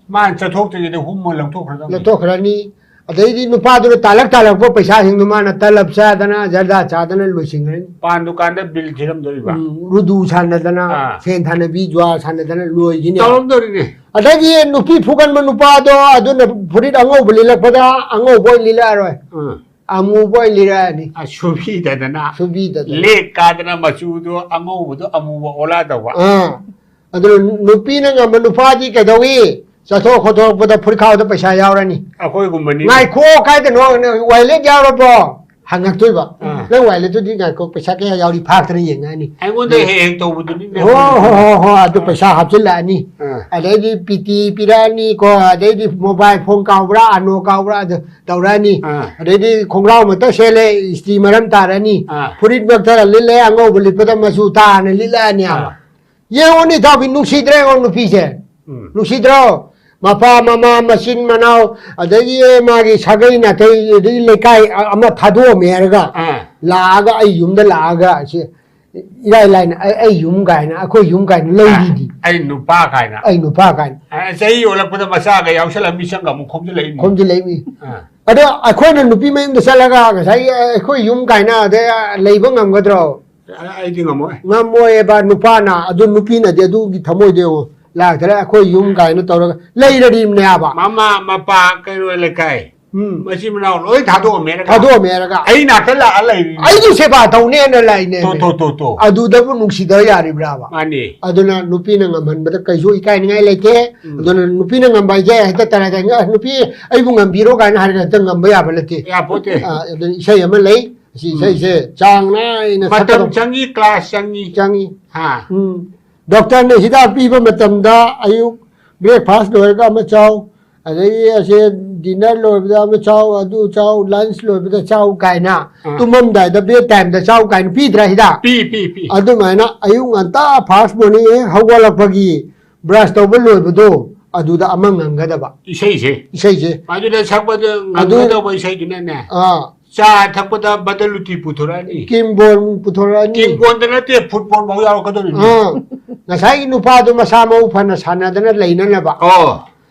ꯃꯥꯅ ꯆꯠꯊꯣꯛꯇ꯭ꯔꯤꯉꯩꯗ ꯍꯨꯝꯃ ꯂꯧꯊꯣꯛꯈ꯭ꯔꯗꯕꯅꯤ꯫ ꯂꯧꯊꯣꯛꯈ꯭ꯔꯅꯤ꯫ ꯑꯗꯩꯗꯤ ꯅꯨꯄꯥꯗꯨꯅ ꯇꯥꯜꯂꯛ ꯇꯥꯜꯂꯛꯄ ꯄꯩꯁꯥꯁꯤꯡꯗꯣ ꯃꯥꯅ ꯇꯂꯕ ꯆꯥꯗꯅ, ꯖꯔꯗꯥ ꯆꯥꯗꯅ ꯂꯣꯏꯁꯤꯟꯈ꯭ꯔꯅꯤ꯫ ꯄꯥꯟ ꯗꯨꯀꯥꯟꯗ ꯕꯤꯜ ꯊꯤꯔꯝꯗꯣꯔꯤꯕ꯫ ꯎꯝ, ꯔꯨꯗꯨ ꯁꯥꯟꯅꯗꯅ, ꯑꯥ꯫ ꯁꯦꯟ ꯊꯥꯅꯕꯤ, ꯖꯨꯋꯥ ꯁꯥꯟꯅꯗꯅ ꯂꯣꯏꯈꯤꯅꯤ꯫ ꯇꯧꯔꯝꯗꯣꯔꯤꯅꯦ꯫ ꯑꯗꯒꯤ ꯅꯨꯄꯤ ꯐꯨꯒꯟꯕ ꯅꯨꯄꯥꯗꯣ ꯑꯗꯨꯅ ꯐꯨꯔꯤꯠ ꯑꯉꯧꯕ ꯂꯤꯜꯂꯛꯄꯗ ꯑꯉꯧꯕ ꯑꯣꯏꯅ ꯂꯤꯜꯂꯛꯑꯔꯣꯏ, ꯎꯝ꯫ ꯑꯃꯨꯕ ꯑꯣꯏꯅ ꯂꯤꯜꯂꯛꯑꯅꯤ꯫ ꯑ, ꯁꯨꯕꯤꯗꯗꯅ꯫ ꯁꯨꯕꯤꯗꯗꯅ꯫ ꯂꯦꯛ ꯀꯥꯗꯅ ꯃꯆꯨꯗꯣ ꯑꯉꯧꯕꯗꯣ ꯑꯃꯨꯕ ꯑꯣꯜꯂꯛꯑꯗꯧꯕ꯫ ꯑꯥ꯫ ꯑꯗꯨꯅ ꯅꯨꯄꯤꯅ ꯉꯝꯕ ꯅꯨꯄꯥꯗꯤ ꯀꯩꯗꯧꯏ? ꯆꯠꯊꯣꯛ ꯈꯣꯠꯇꯣꯛꯄꯗ ꯐꯨꯔꯤꯠꯈꯥꯎꯗ ꯄꯩꯁꯥ ꯌꯥꯎꯔꯅꯤ꯫ ꯑꯩꯈꯣꯏꯒꯨꯝꯕꯅꯤ꯫ ꯉꯥꯏꯈꯣ, ꯀꯥꯏꯗꯅꯣ? ꯋꯥꯏꯂꯦꯠ ꯌꯥꯎꯔꯕꯣ? ꯍꯪꯉꯛꯇꯣꯏꯕ꯫ ꯑꯥ꯫ ꯅꯪ ꯋꯥꯏꯂꯦꯠꯇꯨꯗꯤ ꯉꯥꯏꯈꯣ, ꯄꯩꯁꯥ ꯀꯌꯥ ꯌꯥꯎꯔꯤ ꯐꯥꯛꯇꯅ ꯌꯦꯡꯉꯛꯑꯅꯤ꯫ ꯑꯩꯉꯣꯟꯗ ꯍꯦꯛ ꯍꯦꯛ ꯇꯧꯕꯗꯨꯅꯤꯅꯦ꯫ ꯍꯣ, ꯍꯣ, ꯍꯣ, ꯍꯣ, ꯑꯗꯨ ꯄꯩꯁꯥ ꯍꯥꯞꯆꯤꯜꯂꯛꯑꯅꯤ꯫ ꯑꯥ꯫ ꯑꯗꯩꯗꯤ ꯄꯤꯇꯤ ꯄꯤꯔꯛꯑꯅꯤ ꯀꯣ, ꯑꯗꯩꯗꯤ ꯃꯣꯕꯥꯏꯜ ꯐꯣꯟ ꯀꯥꯎꯕ꯭ꯔꯥ, ꯑꯅꯣ ꯀꯥꯎꯕ꯭ꯔꯥ, ꯑꯗꯨ ꯇꯧꯔꯛꯑꯅꯤ꯫ ꯑꯥ꯫ ꯑꯗꯩꯗꯤ ꯈꯣꯡꯒ꯭ꯔꯥꯎ ꯃꯛꯇ ꯁꯦꯠꯂꯦ, ꯏꯁꯇ꯭ꯔꯤ ꯃꯔꯝ ꯇꯥꯔꯅꯤ꯫ ꯑꯥ꯫ ꯐꯨꯔꯤꯠ ꯃꯛꯇ ꯂꯤꯠꯂꯦ, ꯑꯉꯧꯕ ꯂꯤꯠꯄꯗ ꯃꯆꯨ ꯇꯥꯅ ꯂꯤꯠꯂꯛꯑꯅꯤ ꯍꯥꯏꯕ꯫ ꯑꯥ꯫ ꯌꯦꯡꯉꯨꯅꯤ ꯏꯇꯥꯎꯕꯤ, ꯅꯨꯡꯁꯤꯗ꯭ꯔꯦ ꯌꯦꯡꯉꯣ ꯅꯨꯄꯤꯁꯦ꯫ ꯎꯝ꯫ ꯅꯨꯡꯁꯤꯗ꯭ꯔꯣ? ꯃꯄꯥ, ꯃꯃꯥ, ꯃꯆꯤꯟ ꯃꯅꯥꯎ, ꯑꯗꯒꯤ ꯃꯥꯒꯤ ꯁꯥꯒꯩ ꯅꯥꯇꯩ, ꯑꯗꯒꯤ ꯂꯩꯀꯥꯏ ꯑ-, ꯑꯃ ꯊꯥꯗꯣꯛꯑꯝꯃꯦ ꯍꯥꯏꯔꯒ ꯑꯥ꯫ ꯂꯥꯛꯑꯒ ꯑꯩ ꯌꯨꯝꯗ ꯂꯥꯛꯑꯒ ꯁꯤ ꯏꯔꯥꯏ ꯂꯥꯏꯅ ꯑꯩ, ꯑꯩ ꯌꯨꯝ ꯀꯥꯏꯅ, ꯑꯩꯈꯣꯏ ꯌꯨꯝ ꯀꯥꯏꯅ ꯂꯩꯔꯤꯗꯤ꯫ ꯑꯩ ꯅꯨꯄꯥ ꯀꯥꯏꯅ꯫ ꯑꯩ ꯅꯨꯄꯥ ꯀꯥꯏꯅ꯫ ꯑ, ꯆꯍꯤ ꯑꯣꯜꯂꯛꯄꯗ ꯃꯆꯥꯒ ꯌꯥꯎꯁꯜꯂ ꯃꯤꯆꯪꯒ ꯑꯃꯨꯛ ꯈꯣꯝꯖꯤꯜꯂꯛꯏ꯫ ꯈꯣꯝꯖꯤꯜꯂꯛꯏꯃꯤ꯫ ꯑꯥ꯫ ꯑꯗꯣ ꯑꯩꯈꯣꯏꯅ ꯅꯨꯄꯤ ꯃꯌꯨꯝꯗ ꯆꯠꯂꯒ ꯉꯁꯥꯏꯒꯤ ꯑꯩꯈꯣꯏ ꯌꯨꯝ ꯀꯥꯏꯅ ꯑꯗꯩ ꯂꯩꯕ ꯉꯝꯒꯗ꯭ꯔꯣ? ꯑ, ꯑꯩꯗꯤ ꯉꯝꯃꯣꯏ꯫ ꯉꯝꯃꯣꯏꯕ ꯅꯨꯄꯥꯅ꯫ ꯑꯗꯨ ꯅꯨꯄꯤꯅꯗꯤ ꯑꯗꯨꯒꯤ ꯊꯃꯣꯏꯗꯣ ꯌꯦꯡꯉꯣ, ꯂꯥꯛꯇꯔꯦ, ꯑꯩꯈꯣꯏ ꯌꯨꯝ ꯀꯥꯏꯅ ꯇꯧꯔꯒ ꯂꯩꯔꯔꯤꯕꯅꯦꯕ꯫ ꯃꯃꯥ ꯃꯄꯥ ꯀꯩꯔꯣꯏ ꯂꯩꯀꯥꯏ꯫ ꯎꯝ꯫ ꯃꯆꯤꯟ ꯃꯅꯥꯎ ꯂꯣꯏ ꯊꯥꯗꯣꯛꯑꯝꯃꯦ꯫ ꯊꯥꯗꯣꯛꯑꯝꯃꯦ ꯍꯥꯏꯔꯒ꯫ ꯑꯩ ꯅꯥꯛꯇ ꯂꯥꯛꯑ ꯂꯩꯔꯤ꯫ ꯑꯩꯒꯤ ꯁꯦꯕꯥ ꯇꯧꯅꯦꯅ ꯂꯥꯛꯏꯅꯦ꯫ ꯇꯣ, ꯇꯣ, ꯇꯣ, ꯇꯣ꯫ ꯑꯗꯨꯗꯕꯨ ꯅꯨꯡꯁꯤꯗꯕ ꯌꯥꯔꯤꯕ꯭ꯔꯥꯕ? ꯃꯥꯅꯤ꯫ ꯑꯗꯨꯅ ꯅꯨꯄꯤꯅ ꯉꯝꯍꯟꯕꯗ ꯀꯩꯁꯨ ꯏꯀꯥꯏꯅꯤꯡꯉꯥꯏ ꯂꯩꯇꯦ꯫ ꯎꯝ꯫ ꯑꯗꯨꯅ ꯅꯨꯄꯤꯅ ꯉꯝꯕ ꯍꯥꯏꯁꯦ ꯍꯦꯛꯇ ꯇꯔꯥꯏ ꯇꯔꯥꯏ, "ꯑ, ꯅꯨꯄꯤ ꯑꯩꯕꯨ ꯉꯝꯕꯤꯔꯣ" ꯀꯥꯏꯅ ꯍꯥꯏꯔꯒ ꯍꯦꯛꯇ ꯉꯝꯕ ꯌꯥꯕ ꯅꯠꯇꯦ꯫ ꯌꯥꯄꯣꯠꯇꯦ꯫ ꯑ, ꯑꯗꯨꯅ ꯏꯁꯩ ꯑꯃ ꯂꯩ꯫ ꯑꯁꯤ ꯎꯝ꯫ ꯏꯁꯩꯁꯦ ꯆꯥꯡ ꯅꯥꯏꯅ ꯃꯇꯝ ꯁꯛꯀꯗꯧꯕ꯫ ꯆꯪꯉꯤ, ꯀ꯭ꯂꯥꯁ ꯆꯪꯉꯤ꯫ ꯆꯪꯉꯤ꯫ ꯍꯥ꯫ ꯎꯝ꯫ ꯗꯣꯛꯇꯔꯅ ꯍꯤꯗꯥꯛ ꯄꯤꯕ ꯃꯇꯝꯗ ꯑꯌꯨꯛ ꯕ꯭ꯔꯦꯛꯐꯥꯁ ꯂꯣꯏꯔꯒ ꯑꯃ ꯆꯥꯎ, ꯑꯗꯒꯤ ꯑꯁꯦ ꯗꯤꯅꯔ ꯂꯣꯏꯕꯗ ꯑꯃ ꯆꯥꯎ, ꯑꯗꯨ ꯆꯥꯎ, ꯂꯟꯁ ꯂꯣꯏꯕꯗ ꯆꯥꯎ ꯀꯥꯏꯅ, ꯑꯥ꯫ ꯇꯨꯝꯃꯝꯗꯥꯏꯗ ꯕꯦꯗ ꯇꯥꯏꯝꯗ ꯆꯥꯎ ꯀꯥꯏꯅ ꯄꯤꯗ꯭ꯔꯥ ꯍꯤꯗꯥꯛ? ꯄꯤ, ꯄꯤ, ꯄꯤ꯫ ꯑꯗꯨꯃꯥꯏꯅ ꯑꯌꯨꯛ ꯉꯟꯇꯥ ꯐꯥꯔꯁ ꯃꯣꯔꯅꯤꯡ ꯍꯦꯛ ꯍꯧꯒꯠꯂꯛꯄꯒꯤ ꯕ꯭ꯔꯁ ꯇꯧꯕ ꯂꯣꯏꯕꯗꯣ ꯑꯗꯨꯗ ꯑꯃ ꯉꯪꯒꯗꯕ ꯏꯁꯩꯁꯦ꯫ ꯏꯁꯩꯁꯦ꯫ ꯃꯗꯨꯗ ꯁꯛꯄꯗ ꯉꯪꯒꯗꯧꯕ ꯏꯁꯩꯗꯨꯅꯅꯦ꯫ ꯑꯥ꯫ ꯆꯥ ꯊꯛꯄꯗ ꯕꯗꯂꯨꯇꯤ ꯄꯨꯊꯣꯔꯛꯑꯅꯤ꯫ ꯀꯤꯝꯕꯣꯟ ꯄꯨꯊꯣꯔꯛꯑꯅꯤ꯫ ꯀꯤꯝꯕꯣꯟꯗ ꯅꯠꯇꯦ, ꯐꯨꯠꯕꯣꯜ ꯐꯥꯎ ꯌꯥꯎꯔꯛꯀꯗꯧꯔꯤꯅꯤ꯫ ꯑꯥ꯫ ꯉꯁꯥꯏꯒꯤ ꯅꯨꯄꯥꯗꯣ ꯃꯁꯥ ꯃꯎ ꯐꯅ ꯁꯥꯟꯅꯗꯅ ꯂꯩꯅꯅꯕ꯫ ꯑꯣ꯫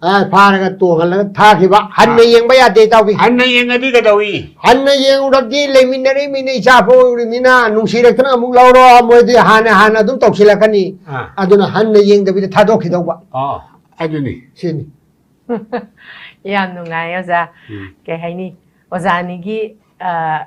ꯑ, ꯐꯥꯔꯒ ꯇꯣꯡꯍꯜꯂꯒ ꯊꯥꯈꯤꯕ꯫ ꯍꯟꯅ ꯑꯥ꯫ ꯌꯦꯡꯕ ꯌꯥꯗꯦ, ꯏꯇꯥꯎꯕꯤ꯫ ꯍꯟꯅ ꯌꯦꯡꯉꯗꯤ ꯀꯩꯗꯧꯏ? ꯍꯟꯅ ꯌꯦꯡꯉꯨꯔꯕꯗꯤ ꯂꯩꯃꯤꯟꯅꯔꯤꯃꯤꯅ, ꯏꯆꯥ ꯄꯣꯛꯎꯔꯤꯃꯤꯅ, ꯅꯨꯡꯁꯤꯔꯛꯇꯅ ꯑꯃꯨꯛ ꯂꯧꯔꯣ꯫ ꯃꯣꯏꯗꯤ ꯍꯥꯟꯅ, ꯍꯥꯟꯅ ꯑꯗꯨꯝ ꯇꯧꯁꯤꯜꯂꯛꯀꯅꯤ꯫ ꯑꯥ꯫ ꯑꯗꯨꯅ ꯍꯟꯅ ꯌꯦꯡꯗꯕꯤꯗ ꯊꯥꯗꯣꯛꯈꯤꯗꯧꯕ꯫ ꯑꯥ, ꯑꯗꯨꯅꯤ꯫ ꯁꯤꯅꯤ꯫ ꯌꯥꯝ ꯅꯨꯡꯉꯥꯏ, ꯑꯣꯖꯥ꯫ ꯎꯝ꯫ ꯀꯩ ꯍꯥꯏꯅꯤ? ꯑꯣꯖꯥ ꯑꯅꯤꯒꯤ, ꯑ,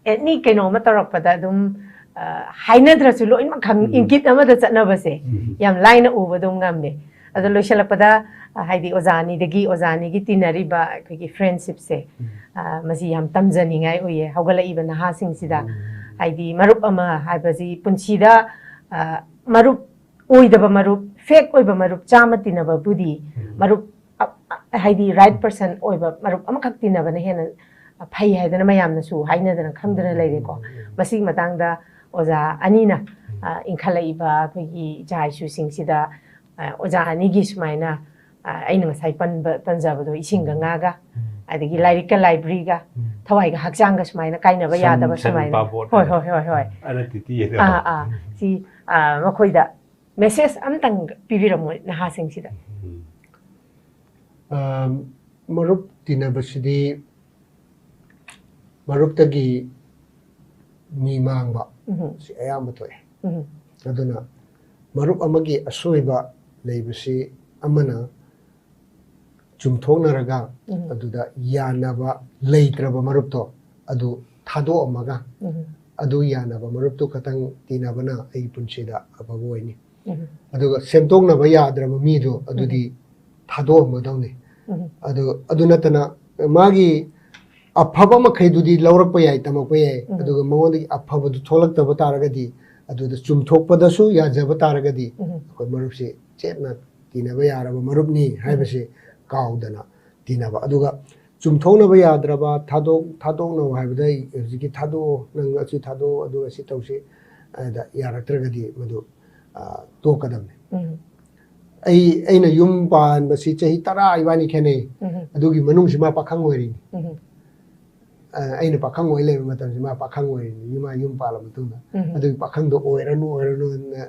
ꯑꯦꯅꯤ ꯀꯩꯅꯣ ꯑꯃ ꯇꯧꯔꯛꯄꯗ ꯑꯗꯨꯝ, ꯑ, ꯍꯥꯏꯅꯗ꯭ꯔꯁꯨ ꯂꯣꯏꯅꯃꯛ ꯈꯪ-, ꯎꯝ꯫ ꯏꯪꯒꯤꯠ ꯑꯃꯗ ꯆꯠꯅꯕꯁꯦ ꯎꯝ꯫ ꯌꯥꯝ ꯂꯥꯏꯅ ꯎꯕ ꯑꯗꯨꯝ ꯉꯝꯃꯦ꯫ ꯑꯗꯣ ꯂꯣꯏꯁꯤꯜꯂꯛꯄꯗ, ꯑ, ꯍꯥꯏꯗꯤ ꯑꯣꯖꯥ ꯑꯅꯤꯗꯒꯤ, ꯑꯣꯖꯥ ꯑꯅꯤꯒꯤ ꯇꯤꯟꯅꯔꯤꯕ ꯑꯩꯈꯣꯏꯒꯤ friendshipꯁꯦ, ꯎꯝ꯫ ꯑ, ꯃꯁꯤ ꯌꯥꯝ ꯇꯝꯖꯅꯤꯡꯉꯥꯏ ꯑꯣꯏꯌꯦ ꯍꯧꯒꯠꯂꯛꯏꯕ ꯅꯍꯥꯁꯤꯡꯁꯤꯗ꯫ ꯎꯝ꯫ ꯍꯥꯏꯗꯤ ꯃꯔꯨꯞ ꯑꯃ ꯍꯥꯏꯕꯁꯤ ꯄꯨꯟꯁꯤꯗ, ꯑ, ꯃꯔꯨꯞ ꯑꯣꯏꯗꯕ ꯃꯔꯨꯞ, fake ꯑꯣꯏꯕ ꯃꯔꯨꯞ ꯆꯥꯝꯃ ꯇꯤꯟꯅꯕꯕꯨꯗꯤ ꯎꯝ꯫ ꯃꯔꯨꯞ ꯑ-, ꯑ-, ꯍꯥꯏꯗꯤ right person ꯑꯣꯏꯕ ꯃꯔꯨꯞ ꯑꯃꯈꯛ ꯇꯤꯟꯅꯕꯅ ꯍꯦꯟꯅ ꯐꯩ ꯍꯥꯏꯗꯅ ꯃꯌꯥꯝꯅꯁꯨ ꯍꯥꯏꯅꯗꯅ ꯈꯪꯗꯅ ꯂꯩꯔꯦꯀꯣ꯫ ꯎꯝ꯫ ꯃꯁꯤꯒꯤ ꯃꯇꯥꯡꯗ ꯑꯣꯖꯥ ꯑꯅꯤꯅ, ꯎꯝ꯫ ꯑ, ꯏꯟꯈꯠꯂꯛꯏꯕ ꯑꯩꯈꯣꯏꯒꯤ ꯏꯆꯥ ꯏꯁꯨꯁꯤꯡꯁꯤꯗ, ꯑ, ꯑꯣꯖꯥ ꯑꯅꯤꯒꯤ ꯁꯨꯃꯥꯏꯅ, ꯑ, ꯑꯩꯅ ꯉꯁꯥꯏ ꯄꯟꯕ, ꯄꯟꯖꯕꯗꯣ, ꯏꯁꯤꯡꯒ ꯎꯝ꯫ ꯉꯥꯒ, ꯎꯝ꯫ ꯑꯗꯒꯤ ꯂꯥꯏꯔꯤꯛꯀ libraryꯒ, ꯎꯝ꯫ ꯊꯋꯥꯏꯒ ꯍꯛꯆꯥꯡꯒ ꯁꯨꯃꯥꯏꯅ ꯀꯥꯏꯅꯕ ꯁꯟ, ꯌꯥꯗꯕ ꯁꯟ ꯁꯨꯃꯥꯏꯅ꯫ ꯄꯥꯕꯣꯠ ꯍꯣꯏ, ꯍꯥꯏꯅ꯫ ꯍꯣꯏ, ꯍꯣꯏ, ꯍꯣꯏ꯫ ꯑꯔꯇꯤꯇꯤ ꯍꯥꯏꯅ꯫ ꯑꯥ, ꯑꯥ꯫ ꯁꯤ, ꯑ, ꯃꯈꯣꯏꯗ message ꯑꯝꯇꯪ ꯄꯤꯕꯤꯔꯝꯃꯣ ꯅꯍꯥꯁꯤꯡꯁꯤꯗ꯫ ꯎꯝ꯫ ꯑ, ꯃꯔꯨꯞ ꯇꯤꯟꯅꯕꯁꯤꯗꯤ ꯃꯔꯨꯞꯇꯒꯤ ꯃꯤ ꯃꯥꯡꯕ ꯎꯝ꯫ ꯁꯤ ꯑꯌꯥꯝꯕ ꯊꯣꯛꯑꯦ꯫ ꯎꯝ꯫ ꯑꯗꯨꯅ ꯃꯔꯨꯞ ꯑꯃꯒꯤ ꯑꯁꯣꯏꯕ ꯂꯩꯕꯁꯤ ꯑꯃꯅ ꯆꯨꯝꯊꯣꯛꯅꯔꯒ ꯎꯝ꯫ ꯑꯗꯨꯗ ꯌꯥꯅꯕ ꯂꯩꯇ꯭ꯔꯕ ꯃꯔꯨꯞꯇꯣ ꯑꯗꯨ ꯊꯥꯗꯣꯛꯑꯝꯃꯒ ꯎꯝ꯫ ꯑꯗꯨ ꯌꯥꯅꯕ ꯃꯔꯨꯞꯇꯨ ꯈꯛꯇꯪ ꯇꯤꯟꯅꯕꯅ ꯑꯩꯒꯤ ꯄꯨꯟꯁꯤꯗ ꯑꯐꯕ ꯑꯣꯏꯅꯤ꯫ ꯎꯝ꯫ ꯑꯗꯨꯒ ꯁꯦꯝꯗꯣꯛꯅꯕ ꯌꯥꯗ꯭ꯔꯕ ꯃꯤꯗꯣ ꯑꯗꯨꯗꯤ ꯎꯝ꯫ ꯊꯥꯗꯣꯛꯑꯝꯒꯗꯧꯅꯤ꯫ ꯎꯝ꯫ ꯑꯗꯨ, ꯑꯗꯨ ꯅꯠꯇꯅ ꯃꯥꯒꯤ ꯑꯐꯕ ꯃꯈꯩꯗꯨꯗꯤ ꯂꯧꯔꯛꯄ ꯌꯥꯏ, ꯇꯝꯃꯛꯄ ꯌꯥꯏ꯫ ꯎꯝ꯫ ꯑꯗꯨꯒ ꯃꯉꯣꯟꯗꯒꯤ ꯑꯐꯕꯗꯨ ꯊꯣꯛꯂꯛꯇꯕ ꯇꯥꯔꯒꯗꯤ, ꯑꯗꯨꯗ ꯆꯨꯝꯊꯣꯛꯄꯗꯁꯨ ꯌꯥꯖꯕ ꯇꯥꯔꯒꯗꯤ, ꯎꯝ꯫ ꯑꯩꯈꯣꯏ ꯃꯔꯨꯞꯁꯤ ꯆꯦꯠꯅ ꯇꯤꯟꯅꯕ ꯌꯥꯔꯕ ꯃꯔꯨꯞꯅꯤ ꯍꯥꯏꯕꯁꯤ ꯀꯥꯎꯗꯅ ꯇꯤꯟꯅꯕ꯫ ꯑꯗꯨꯒ ꯆꯨꯝꯊꯣꯛꯅꯕ ꯌꯥꯗ꯭ꯔꯕ, ꯊꯥꯗꯣꯛ-, ꯊꯥꯗꯣꯛꯅꯧ ꯍꯥꯏꯕꯗ ꯑꯩ ꯍꯧꯖꯤꯛꯀꯤ ꯊꯥꯗꯣꯛꯑꯣ, ꯅꯪ ꯑꯁꯤ ꯊꯥꯗꯣꯛꯑꯣ, ꯑꯗꯨ ꯑꯁꯤ ꯇꯧꯁꯤ, ꯑꯗ ꯌꯥꯔꯛꯇ꯭ꯔꯒꯗꯤ ꯃꯗꯨ, ꯑ, ꯇꯣꯛꯀꯗꯕꯅꯤ꯫ ꯎꯝ꯫ ꯑꯩ, ꯑꯩꯅ ꯌꯨꯝ ꯄꯥꯟꯕꯁꯤ ꯆꯍꯤ ꯇꯔꯥ ꯏꯕꯥꯅꯤ ꯈꯦꯠꯅꯩ꯫ ꯎꯝ꯫ ꯑꯗꯨꯒꯤ ꯃꯅꯨꯡꯁꯤ ꯃꯥ ꯄꯥꯈꯪ ꯑꯣꯏꯔꯤꯅꯤ꯫ ꯎꯝ꯫ ꯑ, ꯑꯩꯅ ꯄꯥꯈꯪ ꯑꯣꯏ ꯂꯩꯕ ꯃꯇꯝꯁꯤ ꯃꯥ ꯄꯥꯈꯪ ꯑꯣꯏꯔꯤꯅꯤ, ꯃꯥ ꯌꯨꯝ ꯄꯥꯜꯂ ꯃꯇꯨꯡꯗ꯫ ꯎꯝ꯫ ꯑꯗꯨꯒꯤ ꯄꯥꯈꯪꯗꯣ ꯑꯣꯏꯔꯅꯨ, ꯑꯣꯏꯔꯅꯨꯅ,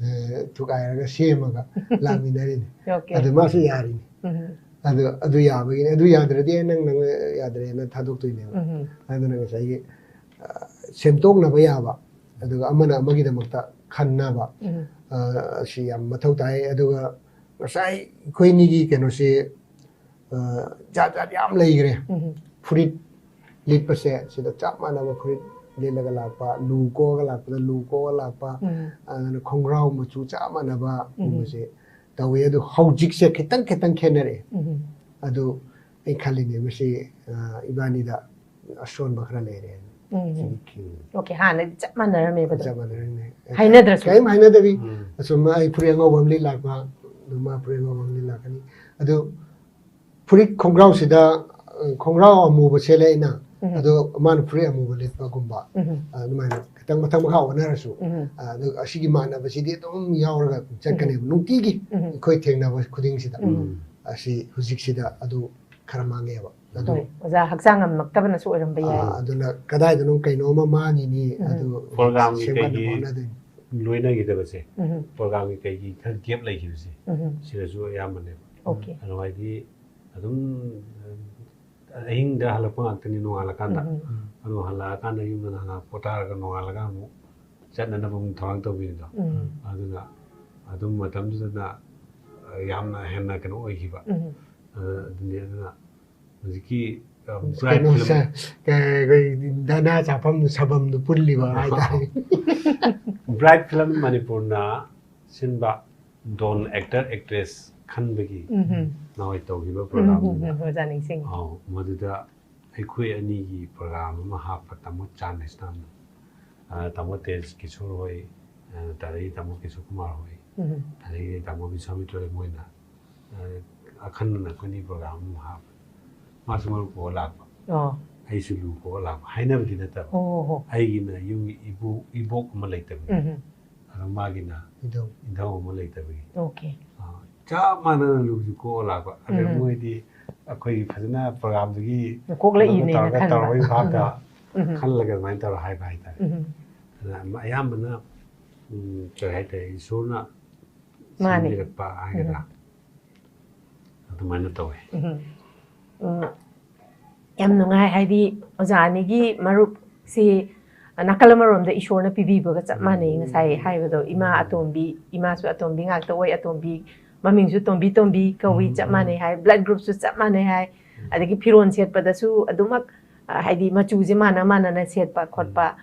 ꯑ, ꯊꯨꯒꯥꯏꯔꯒ ꯁꯦꯝꯃꯒ ꯂꯥꯛꯃꯤꯟꯅꯔꯤꯅꯤ꯫ OK꯫ ꯑꯗꯨ ꯃꯥꯁꯨ ꯌꯥꯔꯤꯅꯤ꯫ ꯎꯝ꯫ ꯑꯗꯨ ꯑꯗꯨ ꯌꯥꯕꯒꯤꯅꯤ꯫ ꯑꯗꯨ ꯌꯥꯗ꯭ꯔꯗꯤ "ꯑꯦ, ꯅꯪ ꯅꯪ ꯌꯥꯗ꯭ꯔꯦꯅ" ꯊꯥꯗꯣꯛꯇꯣꯏꯅꯦꯕ꯫ ꯎꯝ꯫ ꯑꯗꯨꯅ ꯉꯁꯥꯏꯒꯤ ꯑ, ꯁꯦꯝꯗꯣꯛꯅꯕ ꯌꯥꯕ, ꯑꯗꯨꯒ ꯑꯃꯅ ꯑꯃꯒꯤꯗꯃꯛꯇ ꯈꯟꯅꯕ, ꯎꯝ꯫ ꯑ, ꯑꯁꯤ ꯌꯥꯝ ꯃꯊꯧ ꯇꯥꯏ꯫ ꯑꯗꯨꯒ ꯉꯁꯥꯏ ꯑꯩꯈꯣꯏꯅꯤꯒꯤ ꯀꯩꯅꯣꯁꯤ, ꯑ, ꯖꯥꯠ ꯖꯥꯠ ꯌꯥꯝ ꯂꯩꯈ꯭ꯔꯦ꯫ ꯎꯝ꯫ ꯐꯨꯔꯤꯠ ꯂꯤꯠꯄꯁꯦ, ꯁꯤꯗ ꯆꯞ ꯃꯥꯟꯅꯕ ꯐꯨꯔꯤꯠ ꯂꯤꯠꯂꯒ ꯂꯥꯛꯄ, ꯂꯨ ꯀꯣꯛꯑꯒ ꯂꯥꯛꯄꯗ ꯂꯨ ꯀꯣꯛꯑꯒ ꯂꯥꯛꯄ, ꯎꯝ꯫ ꯑꯗꯨꯅ ꯈꯣꯡꯒ꯭ꯔꯥꯎ ꯃꯆꯨ ꯆꯞ ꯃꯥꯟꯅꯕ, ꯎꯝ꯫ ꯒꯨꯝꯕꯁꯦ ꯇꯧꯋꯤ꯫ ꯑꯗꯨ ꯍꯧꯖꯤꯛꯁꯦ ꯈꯤꯇꯪ ꯈꯤꯇꯪ ꯈꯦꯠꯅꯔꯛꯑꯦ꯫ ꯎꯝ꯫ ꯑꯗꯨ ꯑꯩ ꯈꯜꯂꯤꯅꯦ, ꯃꯁꯤ, ꯑ, ꯏꯕꯥꯅꯤꯗ ꯑꯁꯣꯟꯕ ꯈꯔ ꯂꯩꯔꯦ꯫ ꯎꯝ꯫ ꯁꯤꯒꯤ ꯈꯤꯡ-, ꯑꯣꯀꯦ, ꯍꯥꯟꯅꯗꯤ ꯆꯞ ꯃꯥꯟꯅꯔꯝꯃꯦꯕ ꯑꯗꯨꯝ꯫ ꯆꯞ ꯃꯥꯟꯅꯔꯝꯃꯦ꯫ ꯍꯥꯏꯅꯗ꯭ꯔꯁꯨ꯫ ꯀꯔꯤꯝ ꯍꯥꯏꯅꯗꯕꯤ꯫ ꯎꯝ꯫ ꯑꯁꯨꯝ ꯑꯩ ꯐꯨꯔꯤꯠ ꯑꯉꯧꯕ ꯑꯃ ꯂꯤꯠ ꯂꯥꯛꯄ, ꯑꯗꯨ ꯃꯥ ꯐꯨꯔꯤꯠ ꯑꯉꯧꯕ ꯑꯃ ꯂꯤꯠ ꯂꯥꯛꯀꯅꯤ꯫ ꯑꯗꯨ ꯐꯨꯔꯤꯠ ꯈꯣꯡꯒ꯭ꯔꯥꯎꯁꯤꯗ, ꯑ, ꯈꯣꯡꯒ꯭ꯔꯥꯎ ꯑꯃꯨꯕ ꯁꯦꯠꯂꯦ ꯑꯩꯅ, ꯎꯝ꯫ ꯑꯗꯣ ꯃꯥꯅ ꯐꯨꯔꯤꯠ ꯑꯃꯨꯕ ꯂꯤꯠꯄꯒꯨꯝꯕ, ꯎꯝ꯫ ꯑ, ꯑꯗꯨꯃꯥꯏꯅ ꯈꯤꯇꯪ ꯃꯊꯪ ꯃꯈꯥ ꯑꯣꯟꯅꯔꯁꯨ, ꯎꯝ꯫ ꯑ, ꯑꯗꯨ ꯑꯁꯤꯒꯤ ꯃꯥꯟꯅꯕꯁꯤꯗꯤ ꯑꯗꯨꯝ ꯌꯥꯎꯔꯒ ꯆꯠꯀꯅꯦꯕ꯫ ꯎꯝ꯫ ꯅꯨꯡꯇꯤꯒꯤ ꯎꯝ꯫ ꯑꯩꯈꯣꯏ ꯊꯦꯡꯅꯕ ꯈꯨꯗꯤꯡꯁꯤꯗ꯫ ꯎꯝ꯫ ꯑꯁꯤ ꯍꯧꯖꯤꯛꯁꯤꯗ ꯑꯗꯨ ꯈꯔ ꯃꯥꯡꯉꯦꯕ꯫ ꯑꯗꯨ ꯍꯣꯏ, ꯑꯣꯖꯥ ꯍꯛꯆꯥꯡ ꯉꯝꯃꯛꯇꯕꯅꯁꯨ ꯑꯣꯏꯔꯝꯕ ꯌꯥꯏ꯫ ꯑꯥ, ꯑꯗꯨꯅ ꯀꯗꯥꯏꯗꯅꯣ ꯀꯩꯅꯣꯝꯃ ꯃꯥꯡꯉꯤꯅꯤ, ꯎꯝ꯫ ꯑꯗꯨ ꯄ꯭ꯔꯣꯒ꯭ꯔꯥꯝꯒꯤ ꯁꯦꯝꯒꯠꯅꯕ ꯀꯩꯒꯤ ꯍꯣꯠꯅꯗꯣꯏꯅꯤ꯫ ꯂꯣꯏꯅꯈꯤꯗꯕꯁꯦ, ꯎꯝ꯫ ꯄ꯭ꯔꯣꯒ꯭ꯔꯥꯝꯒꯤ ꯀꯩꯒꯤ ꯈꯔ ꯒꯦꯞ ꯂꯩꯈꯤꯕꯁꯦ, ꯎꯝ꯫ ꯁꯤꯅꯁꯨ ꯑꯌꯥꯝꯕꯅꯦꯕ꯫ ꯑꯣꯀꯦ꯫ ꯑꯗꯨ ꯍꯥꯏꯗꯤ ꯑꯗꯨꯝ ꯑꯍꯤꯡꯗ ꯍꯜꯂꯛꯄ ꯉꯥꯛꯇꯅꯤ ꯅꯣꯡꯉꯥꯜꯂꯀꯥꯟꯗ꯫ ꯎꯝ꯫ ꯑꯗꯨ ꯍꯜꯂꯛꯑꯀꯥꯟꯗ ꯌꯨꯝꯗ ꯉꯥꯏꯍꯥꯛ ꯄꯣꯊꯥꯔꯒ ꯅꯣꯡꯉꯥꯜꯂꯒ ꯑꯃꯨꯛ ꯆꯠꯅꯅꯕ ꯑꯃꯨꯛ ꯊꯧꯔꯥꯡ ꯇꯧꯕꯤꯕꯗꯣ꯫ ꯎꯝ꯫ ꯑꯗꯨꯅ ꯑꯗꯨꯝ ꯃꯇꯝꯗꯨꯗꯅ, ꯑ, ꯌꯥꯝꯅ ꯍꯦꯟꯅ ꯀꯩꯅꯣ ꯑꯣꯏꯈꯤꯕ꯫ ꯎꯝ꯫ ꯑ, ꯑꯗꯨꯅꯤ꯫ ꯑꯗꯨꯅ ꯍꯧꯖꯤꯛꯀꯤ, ꯑ, ꯕ꯭ꯔꯥꯏꯠ ꯀꯩꯅꯣ, ꯐꯤꯂꯝ ꯁ-, ꯀ-, ꯀꯩ, ꯙꯅꯥ ꯆꯥꯐꯝ ꯁꯕꯝꯗꯨ ꯄꯨꯜꯂꯤꯕ ꯍꯥꯏꯇꯥꯔꯦ꯫ ꯕ꯭ꯔꯥꯏꯠ ꯐꯤꯂꯝ ꯃꯅꯤꯄꯨꯔꯅ ꯁꯤꯟꯕ ꯗꯣꯟ ꯑꯦꯛꯇꯔ ꯑꯦꯛꯇ꯭ꯔꯦꯁ ꯈꯟꯕꯒꯤ ꯎꯝ꯫ ꯅꯍꯥꯟꯋꯥꯏ ꯇꯧꯈꯤꯕ ꯎꯝ, ꯄ꯭ꯔꯣꯒ꯭ꯔꯥꯝꯗꯨꯗ꯫ ꯎꯝ, ꯑꯣꯖꯥ ꯅꯤꯡꯁꯤꯡꯉꯤ꯫ ꯑꯧ, ꯃꯗꯨꯗ ꯑꯩꯈꯣꯏ ꯑꯅꯤꯒꯤ ꯄ꯭ꯔꯣꯒ꯭ꯔꯥꯝ ꯑꯃ ꯍꯥꯞꯄ ꯇꯥꯃꯣ ꯆꯥꯟ ꯏꯁꯂꯥꯝꯅ꯫ ꯑ, ꯇꯥꯃꯣ ꯇꯦꯖ ꯀꯤꯁꯣꯔ ꯍꯣꯏ, ꯑ, ꯑꯗꯒꯤ ꯇꯥꯃꯣ ꯀꯤꯁꯣꯔ ꯀꯨꯃꯥꯔ ꯍꯣꯏ, ꯎꯝ꯫ ꯑꯗꯒꯤ ꯇꯥꯃꯣ ꯕꯤꯁ꯭ꯋꯥꯃꯤꯇ꯭ꯔ ꯍꯣꯏ ꯃꯣꯏꯅ, ꯑ, ꯑꯈꯟꯅꯅ ꯑꯩꯈꯣꯏꯅꯤ ꯄ꯭ꯔꯣꯒ꯭ꯔꯥꯝ ꯑꯃ ꯍꯥꯞꯄ꯫ ꯃꯥꯁꯨ ꯃꯔꯨꯞ ꯄꯨꯔ ꯂꯥꯛꯄ꯫ ꯑꯣ꯫ ꯑꯩꯁꯨ ꯂꯨ ꯄꯨꯔ ꯂꯥꯛꯄ꯫ ꯍꯥꯏꯅꯕꯗꯤ ꯅꯠꯇꯕ꯫ ꯑꯣ, ꯍꯣ꯫ ꯑꯩꯒꯤꯅ ꯌꯨꯝꯒꯤ ꯏꯕꯣꯛ, ꯏꯕꯣꯛ ꯑꯃ ꯂꯩꯇꯕꯒꯤ꯫ ꯎꯝ꯫ ꯑꯗꯣ ꯃꯥꯒꯤꯅ ꯏꯙꯧ꯫ ꯏꯙꯧ ꯑꯃ ꯂꯩꯇꯕꯒꯤ꯫ ꯑꯣꯀꯦ꯫ ꯑ, ꯆꯞ ꯃꯥꯟꯅꯅ ꯂꯨꯁꯤ ꯀꯣꯛꯑ ꯂꯥꯛꯄ꯫ ꯑꯗ ꯎꯝ꯫ ꯃꯣꯏꯗꯤ ꯑꯩꯈꯣꯏꯒꯤ ꯐꯖꯅ ꯄ꯭ꯔꯣꯒ꯭ꯔꯥꯝꯗꯨꯒꯤ ꯀꯣꯛꯂꯛꯏꯅꯦꯅ ꯇꯧꯔꯒ ꯈꯟꯕ꯫ ꯇꯧꯔꯛꯄꯒꯤ ꯚꯥꯞꯇ ꯎꯝ꯫ ꯈꯜꯂꯒ ꯑꯗꯨꯃꯥꯏꯅ ꯇꯧꯔ ꯍꯥꯏꯕ ꯍꯥꯏꯇꯥꯔꯦ꯫ ꯎꯝ꯫ ꯑꯗꯨꯅ ꯑꯌꯥꯝꯕꯅ, ꯎꯝ, ꯀꯔꯤ ꯍꯥꯏꯇꯥꯔꯦ, ꯏꯁꯣꯔꯅ ꯃꯥꯅꯦ꯫ ꯁꯤꯟꯕꯤꯔꯛꯄ ꯍꯥꯏꯒꯗ꯭ꯔꯥ? ꯎꯝ꯫ ꯑꯗꯨꯃꯥꯏꯅ ꯇꯧꯋꯦ꯫ ꯎꯝ꯫ ꯎꯝ꯫ ꯌꯥꯝ ꯅꯨꯡꯉꯥꯏ, ꯍꯥꯏꯗꯤ ꯑꯣꯖꯥ ꯑꯅꯤꯒꯤ ꯃꯔꯨꯞꯁꯤ ꯅꯥꯀꯜ ꯑꯃꯔꯣꯝꯗ ꯏꯁꯣꯔꯅ ꯄꯤꯕꯤꯕꯒ ꯆꯞ ꯃꯥꯟꯅꯩ꯫ ꯉꯁꯥꯏ ꯍꯥꯏꯕꯗꯣ, ꯏꯃꯥ ꯑꯇꯣꯝꯕꯤ, ꯏꯃꯥꯁꯨ ꯑꯇꯣꯝꯕꯤ ꯉꯥꯛꯇ ꯑꯣꯏ, ꯑꯇꯣꯝꯕꯤ ꯃꯃꯤꯡꯁꯨ ꯇꯣꯝꯕꯤ ꯇꯣꯝꯕꯤ ꯀꯧꯏ, ꯆꯞ ꯃꯥꯟꯅꯩ ꯍꯥꯏ, ꯕ꯭ꯂꯠ ꯒ꯭ꯔꯨꯞꯁꯨ ꯆꯞ ꯃꯥꯟꯅꯩ ꯍꯥꯏ, ꯑꯗꯒꯤ ꯐꯤꯔꯣꯜ ꯁꯦꯠꯄꯗꯁꯨ ꯑꯗꯨꯃꯛ, ꯑ, ꯍꯥꯏꯗꯤ ꯃꯆꯨꯁꯦ ꯃꯥꯟꯅ ꯃꯥꯟꯅꯅ ꯁꯦꯠꯄ ꯈꯣꯠꯄ,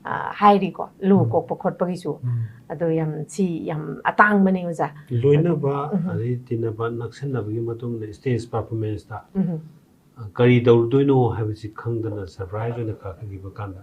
ꯑ, ꯍꯥꯏꯔꯤꯀꯣ, ꯂꯨ ꯀꯣꯛꯄ ꯈꯣꯠꯄꯒꯤꯁꯨ꯫ ꯑꯗꯣ ꯌꯥꯝ, ꯁꯤ ꯌꯥꯝ ꯑꯇꯥꯡꯕꯅꯦ ꯑꯣꯖꯥ꯫ ꯂꯣꯏꯅꯕ, ꯑꯗꯩ ꯇꯤꯟꯅꯕ ꯅꯛꯁꯟꯅꯕꯒꯤ ꯃꯇꯨꯡꯗ ꯁ꯭ꯇꯦꯖ ꯄꯔꯐꯣꯔꯃꯦꯟꯁꯇ ꯎꯝ꯫ ꯀꯔꯤ ꯇꯧꯔꯨꯗꯣꯏꯅꯣ ꯍꯥꯏꯕꯁꯤ ꯈꯪꯗꯅ ꯁꯔꯄ꯭ꯔꯥꯏꯖ ꯑꯣꯏꯅ ꯀꯥꯈꯠꯈꯤꯕ ꯀꯥꯟꯗ,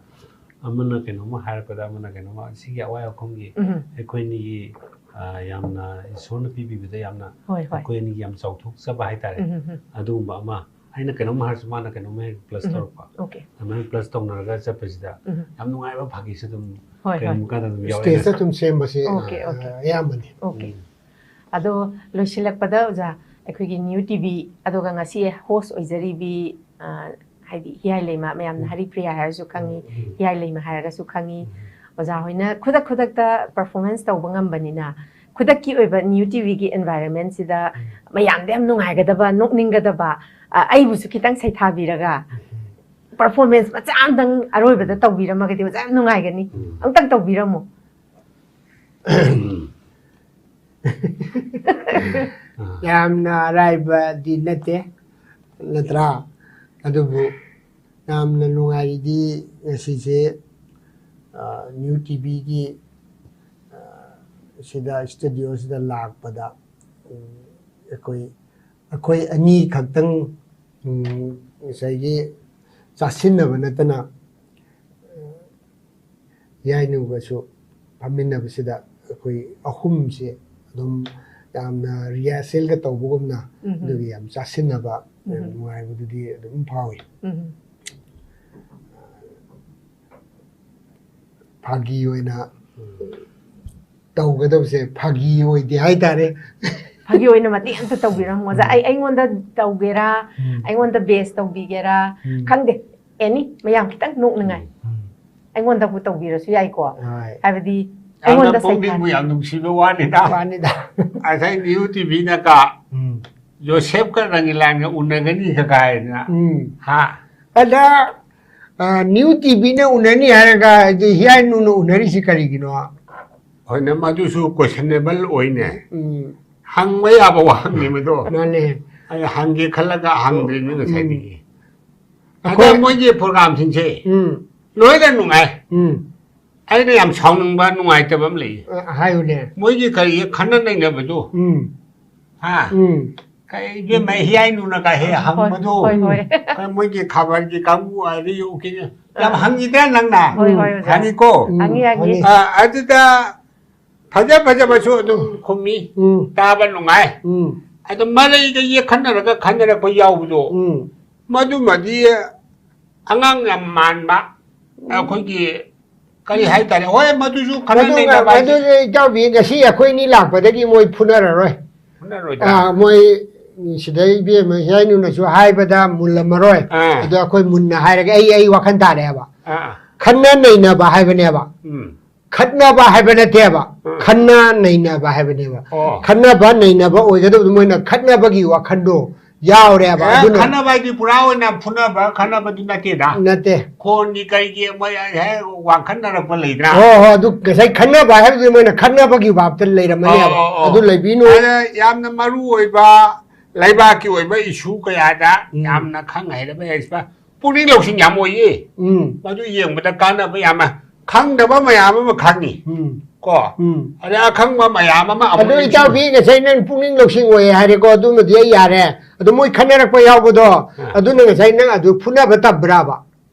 ꯑꯃꯅ ꯀꯩꯅꯣꯝꯃ ꯍꯥꯏꯔꯛꯄꯗ, ꯑꯃꯅ ꯀꯩꯅꯣꯝꯃ, ꯁꯤꯒꯤ ꯑꯋꯥꯏ ꯑꯈꯨꯝꯒꯤ ꯎꯝ꯫ ꯑꯩꯈꯣꯏ ꯑꯅꯤꯒꯤ, ꯑ, ꯌꯥꯝꯅ ꯏꯁꯣꯔꯅ ꯄꯤꯕꯤꯕꯗ ꯌꯥꯝꯅ ꯍꯣꯏ, ꯍꯣꯏ꯫ ꯑꯩꯈꯣꯏ ꯑꯅꯤꯒꯤ ꯌꯥꯝ ꯆꯥꯎꯊꯣꯛꯆꯕ ꯍꯥꯏꯇꯥꯔꯦ꯫ ꯎꯝ, ꯎꯝ, ꯎꯝ꯫ ꯑꯗꯨꯒꯨꯝꯕ ꯑꯃ, ꯑꯩꯅ ꯀꯩꯅꯣꯝꯃ ꯍꯥꯏꯔꯁꯨ ꯃꯥꯅ ꯀꯩꯅꯣꯝꯃ ꯍꯦꯛ ꯄ꯭ꯂꯁ ꯎꯝ꯫ ꯇꯧꯔꯛꯄ, ꯑꯣꯀꯦ꯫ ꯑꯗꯨꯃꯥꯏꯅ ꯄ꯭ꯂꯁ ꯇꯧꯅꯔꯒ ꯆꯠꯄꯁꯤꯗ ꯎꯝ꯫ ꯌꯥꯝ ꯅꯨꯡꯉꯥꯏꯕ ꯐꯥꯒꯤꯁꯨ ꯑꯗꯨꯝ ꯍꯣꯏ, ꯍꯣꯏ꯫ ꯀꯩꯒꯨꯝꯕ ꯀꯥꯟꯗ ꯑꯗꯨꯝ ꯌꯥꯎꯋꯦ꯫ ꯁ꯭ꯇꯦꯖꯇ ꯑꯗꯨꯝ ꯁꯦꯝꯕꯁꯦ ꯑꯣꯀꯦ, ꯑꯣꯀꯦ꯫ ꯑ, ꯑꯌꯥꯝꯕꯅꯤ꯫ ꯑꯣꯀꯦ꯫ ꯑꯗꯣ ꯂꯣꯏꯁꯤꯜꯂꯛꯄꯗ ꯑꯣꯖꯥ, ꯑꯩꯈꯣꯏꯒꯤ ꯅ꯭ꯌꯨ ꯇꯤꯚꯤ, ꯑꯗꯨꯒ ꯉꯁꯤ ꯍꯣꯁ ꯑꯣꯏꯖꯔꯤꯕꯤ, ꯑ, ꯍꯥꯏꯗꯤ ꯍꯤꯌꯥꯏ ꯂꯩꯃ, ꯃꯌꯥꯝꯅ ꯍꯔꯤꯄ꯭ꯔꯤꯌꯥ ꯍꯥꯏꯔꯁꯨ ꯈꯪꯉꯤ, ꯍꯤꯌꯥꯏ ꯂꯩꯃ ꯍꯥꯏꯔꯒꯁꯨ ꯈꯪꯉꯤ꯫ ꯑꯣꯖꯥ ꯍꯣꯏꯅ ꯈꯨꯗꯛ ꯈꯨꯗꯛꯇ ꯄꯔꯐꯣꯔꯃꯦꯟꯁ ꯇꯧꯕ ꯉꯝꯕꯅꯤꯅ, ꯈꯨꯗꯛꯀꯤ ꯑꯣꯏꯕ ꯅ꯭ꯌꯨ ꯇꯤꯚꯤꯒꯤ ꯑꯦꯟꯚꯥꯏꯔꯟꯃꯦꯟꯁꯤꯗ ꯃꯌꯥꯝꯗ ꯌꯥꯝ ꯅꯨꯡꯉꯥꯏꯒꯗꯕ, ꯅꯣꯛꯅꯤꯡꯒꯗꯕ, ꯑ, ꯑꯩꯕꯨꯁꯨ ꯈꯤꯇꯪ ꯁꯩꯊꯥꯕꯤꯔꯒ ꯄꯔꯐꯣꯔꯃꯦꯟꯁ ꯃꯆꯥ ꯑꯃꯇꯪ ꯑꯔꯣꯏꯕꯗ ꯇꯧꯕꯤꯔꯝꯃꯒꯗꯤ ꯑꯣꯖꯥ ꯌꯥꯝ ꯅꯨꯡꯉꯥꯏꯒꯅꯤ꯫ ꯑꯝꯇꯪ ꯇꯧꯕꯤꯔꯝꯃꯣ꯫ ꯌꯥꯝꯅ ꯑꯔꯥꯏꯕꯗꯤ ꯅꯠꯇꯦ, ꯅꯠꯇ꯭ꯔꯥ? ꯑꯗꯨꯕꯨ ꯌꯥꯝꯅ ꯅꯨꯡꯉꯥꯏꯔꯤꯗꯤ ꯉꯁꯤꯁꯦ, ꯑ, ꯅ꯭ꯌꯨ ꯇꯤꯚꯤꯒꯤ, ꯑ, ꯁꯤꯗ ꯁ꯭ꯇꯨꯗꯤꯑꯣꯁꯤꯗ ꯂꯥꯛꯄꯗ, ꯎꯝ, ꯑꯩꯈꯣꯏ, ꯑꯩꯈꯣꯏ ꯑꯅꯤ ꯈꯛꯇꯪ, ꯎꯝ, ꯉꯁꯥꯏꯒꯤ ꯆꯥꯁꯤꯟꯅꯕ ꯅꯠꯇꯅ, ꯌꯥꯏꯅꯨꯒꯁꯨ ꯐꯝꯃꯤꯟꯅꯕꯁꯤꯗ ꯑꯩꯈꯣꯏ ꯑꯍꯨꯝꯁꯦ ꯑꯗꯨꯝ ꯌꯥꯝꯅ ꯔꯤꯍꯔꯁꯦꯜꯒ ꯇꯧꯕꯒꯨꯝꯅ ꯎꯝ꯫ ꯑꯗꯨꯒꯤ ꯌꯥꯝ ꯆꯥꯁꯤꯟꯅꯕ, ꯌꯥꯝ ꯎꯝ꯫ ꯅꯨꯡꯉꯥꯏꯕꯗꯨꯗꯤ ꯑꯗꯨꯝ ꯐꯥꯎꯏ꯫ ꯎꯝ꯫ ꯐꯥꯒꯤ ꯑꯣꯏꯅ ꯇꯧꯒꯗꯕꯁꯦ ꯐꯥꯒꯤ ꯑꯣꯏꯗꯦ ꯍꯥꯏꯇꯥꯔꯦ꯫ ꯐꯥꯒꯤ ꯑꯣꯏꯅ ꯃꯇꯦꯛ ꯑꯝꯇ ꯇꯧꯕꯤꯔꯝꯃꯣ ꯑꯣꯖꯥ꯫ ꯑꯩ, ꯑꯩꯉꯣꯟꯗ ꯇꯧꯒꯦꯔꯥ, ꯎꯝ꯫ ꯑꯩꯉꯣꯟꯗ ꯕꯦꯁ ꯇꯧꯕꯤꯒꯦꯔꯥ, ꯎꯝ꯫ ꯈꯪꯗꯦ, ꯑꯦꯅꯤ, ꯃꯌꯥꯝ ꯈꯤꯇꯪ ꯅꯣꯛꯅꯤꯡꯉꯥꯏ꯫ ꯎꯝ꯫ ꯑꯩꯉꯣꯟꯗꯕꯨ ꯇꯧꯕꯤꯔꯁꯨ ꯌꯥꯏꯀꯣ꯫ ꯍꯣꯏ꯫ ꯍꯥꯏꯕꯗꯤ ꯌꯥꯝꯅ ꯑꯩꯉꯣꯟꯗ ꯄꯨꯛꯅꯤꯡꯕꯨ ꯁꯩꯊꯥ- ꯌꯥꯝ ꯅꯨꯡꯁꯤꯕ ꯋꯥꯅꯤꯗ꯫ ꯋꯥꯅꯤꯗ꯫ ꯉꯁꯥꯏ ꯅ꯭ꯌꯨ ꯇꯤꯚꯤꯅꯀ ꯎꯝ꯫ ꯖꯣꯁꯦꯐꯀ ꯔꯪꯒꯤꯂꯥꯟꯒ ꯎꯅꯒꯅꯤ ꯀꯥꯏꯅ꯫ ꯎꯝ꯫ ꯍꯥ? ꯑꯗ ꯅ꯭ꯌꯨ ꯇꯤꯚꯤꯅ ꯎꯅꯅꯤ ꯍꯥꯏꯔꯒ ꯑꯗꯨ ꯍꯤꯌꯥꯏꯅꯨꯅ ꯎꯅꯔꯤꯁꯤ ꯀꯔꯤꯒꯤꯅꯣ? ꯍꯣꯏꯅꯦ, ꯃꯗꯨꯁꯨ ꯀꯣꯏꯁꯟꯅꯦꯕꯜ ꯑꯣꯏꯅꯦ꯫ ꯎꯝ꯫ ꯍꯪꯕ ꯌꯥꯕ ꯋꯥꯍꯪꯅꯤ ꯃꯗꯣ꯫ ꯃꯥꯅꯦ꯫ ꯑꯩ ꯍꯪꯒꯦ ꯈꯜꯂꯒ ꯍꯪꯗ꯭ꯔꯤꯅꯤ ꯉꯁꯥꯏꯗꯒꯤ꯫ ꯑꯩꯈꯣꯏ ꯑꯗ ꯃꯣꯏꯒꯤ ꯄ꯭ꯔꯣꯒꯥꯝꯁꯤꯡꯁꯦ ꯎꯝ꯫ ꯂꯣꯏꯅ ꯅꯨꯡꯉꯥꯏ꯫ ꯎꯝ꯫ ꯑꯩꯅ ꯌꯥꯝ ꯁꯥꯎꯅꯤꯡꯕ, ꯅꯨꯡꯉꯥꯏꯇꯕ ꯑꯃ ꯂꯩꯌꯦ꯫ ꯑ, ꯍꯥꯏꯌꯨꯅꯦ꯫ ꯃꯣꯏꯒꯤ ꯀꯔꯤ ꯈꯟꯅ ꯅꯩꯅꯕꯗꯣ, ꯎꯝ꯫ ꯍꯥ? ꯎꯝ꯫ ꯀꯩ ꯏꯕꯦꯝꯃ ꯍꯤꯌꯥꯏꯅꯨꯅ ꯀꯥ ꯍꯦꯛ ꯍꯪꯕꯗꯣ꯫ ꯍꯣꯏ, ꯍꯣꯏ꯫ ꯀꯩ ꯃꯣꯏꯒꯤ ꯈꯕꯔꯒꯤ ꯀꯥꯡꯕꯨ ꯍꯥꯏꯗꯤ ꯌꯣꯛꯈꯤꯅꯦ꯫ ꯌꯥꯝ ꯍꯪꯉꯤꯗ ꯅꯪꯅ꯫ ꯍꯣꯏ, ꯍꯣꯏ, ꯑꯣꯖꯥ꯫ ꯍꯪꯉꯤꯀꯣ꯫ ꯎꯝ, ꯍꯪꯉꯤ, ꯍꯪꯉꯤ꯫ ꯍꯪꯉꯤ꯫ ꯑ, ꯑꯗꯨꯗ ꯐꯖ ꯐꯖꯕꯁꯨ ꯑꯗꯨꯝ ꯈꯨꯝꯃꯤ꯫ ꯎꯝ꯫ ꯇꯥꯕ ꯅꯨꯡꯉꯥꯏ꯫ ꯎꯝ꯫ ꯑꯗꯨ ꯃꯔꯩꯗ ꯌꯦꯛꯈꯠꯅꯔꯒ ꯈꯟꯅꯔꯛꯄ ꯌꯥꯎꯕꯗꯣ, ꯎꯝ꯫ ꯃꯗꯨꯃꯗꯤ ꯑꯉꯥꯡ ꯌꯥꯝ ꯃꯥꯟꯕ, ꯑꯩꯈꯣꯏꯒꯤ ꯀꯔꯤ ꯍꯥꯏꯇꯥꯔꯦ, ꯍꯣꯏ, ꯃꯗꯨꯁꯨ ꯈꯟꯅ ꯃꯗꯨ ꯅꯩꯅꯕ ꯍꯥꯏꯁꯦ ꯃꯗꯨꯗꯤ ꯏꯇꯥꯎꯕꯤ ꯉꯁꯤ ꯑꯩꯈꯣꯏ ꯑꯅꯤ ꯂꯥꯛꯄꯗꯒꯤ ꯃꯣꯏ ꯐꯨꯅꯔꯔꯣꯏ꯫ ꯐꯨꯅꯔꯣꯏꯗ꯭ꯔꯥ? ꯑꯥ, ꯃꯣꯏ ꯁꯤꯗꯩ ꯏꯕꯦꯝꯃ ꯍꯤꯌꯥꯏꯅꯨꯅꯁꯨ ꯍꯥꯏꯕꯗ ꯃꯨꯜꯂꯝꯃꯔꯣꯏ꯫ ꯑꯥ꯫ ꯑꯗꯣ ꯑꯩꯈꯣꯏ ꯃꯨꯟꯅ ꯍꯥꯏꯔꯒꯦ, ꯑꯩ ꯑꯩ ꯋꯥꯈꯜ ꯇꯥꯔꯦꯕ꯫ ꯑꯥ, ꯈꯟꯅ ꯅꯩꯅꯕ ꯍꯥꯏꯕꯅꯦꯕ꯫ ꯎꯝ, ꯈꯠꯅꯕ ꯍꯥꯏꯕ ꯅꯠꯇꯦꯕ꯫ ꯎꯝ꯫ ꯈꯟꯅ ꯅꯩꯅꯕ ꯍꯥꯏꯕꯅꯦꯕ꯫ ꯑꯣ꯫ ꯈꯠꯅꯕ ꯅꯩꯅꯕ ꯑꯣꯏꯒꯗꯕꯗꯨ ꯃꯣꯏꯅ ꯈꯠꯅꯕꯒꯤ ꯋꯥꯈꯜꯗꯣ ꯌꯥꯎꯔꯦꯕ꯫ ꯑꯦ, ꯑꯗꯨꯅ ꯈꯠꯅꯕ ꯍꯥꯏꯗꯤ ꯄꯨꯔꯥ ꯑꯣꯏꯅ ꯐꯨꯅꯕ ꯈꯠꯅꯕꯗꯨ ꯅꯠꯇꯦꯗ꯫ ꯅꯠꯇꯦ꯫ ꯈꯣꯟꯒꯤ ꯀꯩꯒꯤ ꯃꯣꯏ ꯍꯦꯛ ꯋꯥꯡꯈꯠꯅꯔꯛꯄ ꯂꯩꯗ꯭ꯔꯥ? ꯍꯣꯏ ꯍꯣꯏ, ꯑꯗꯨ ꯉꯁꯥꯏ ꯈꯠꯅꯕ ꯍꯥꯏꯕꯗꯨ ꯃꯣꯏꯅ ꯈꯠꯅꯕꯒꯤ ꯚꯥꯞꯇ ꯂꯩꯔꯝꯃꯅꯦꯕ꯫ ꯑꯣ, ꯑꯣ, ꯑꯣ꯫ ꯑꯗꯨ ꯂꯩꯕꯤꯅꯨ꯫ ꯑꯗ ꯌꯥꯝꯅ ꯃꯔꯨ ꯑꯣꯏꯕ ꯂꯩꯕꯥꯛꯀꯤ ꯑꯣꯏꯕ ꯏꯁꯨ ꯀꯌꯥꯗ ꯎꯝ꯫ ꯌꯥꯝꯅ ꯈꯪ ꯍꯩꯔꯕ ꯍꯥꯏꯁꯤꯕ ꯄꯨꯛꯅꯤꯡ ꯂꯧꯁꯤꯡ ꯌꯥꯝ ꯑꯣꯏꯌꯦ꯫ ꯎꯝ꯫ ꯃꯗꯨ ꯌꯦꯡꯕꯗ ꯀꯥꯟꯅꯕ ꯌꯥꯝꯅ, ꯈꯪꯗꯕ ꯃꯌꯥꯝ ꯑꯃ ꯈꯪꯉꯤ꯫ ꯎꯝ꯫ ꯀꯣ꯫ ꯎꯝ꯫ ꯑꯗ ꯑꯈꯪꯕ ꯃꯌꯥꯝ ꯑꯃ ꯑꯃꯨꯛ ꯑꯗꯨ ꯅꯤꯡꯁꯤꯡꯉꯤ꯫ ꯏꯇꯥꯎꯕꯤ ꯉꯁꯥꯏ ꯅꯪ ꯄꯨꯛꯅꯤꯡ ꯂꯧꯁꯤꯡ ꯑꯣꯏꯌꯦ ꯍꯥꯏꯔꯦꯀꯣ, ꯑꯗꯨꯃꯗꯤ ꯑꯩ ꯌꯥꯔꯦ꯫ ꯑꯗꯨ ꯃꯣꯏ ꯈꯠꯅꯔꯛꯄ ꯌꯥꯎꯕꯗꯣ, ꯑꯥ꯫ ꯑꯗꯨꯅ ꯉꯁꯥꯏ ꯅꯪ ꯑꯗꯨ ꯐꯨꯅꯕ ꯇꯝꯕ꯭ꯔꯥꯕ?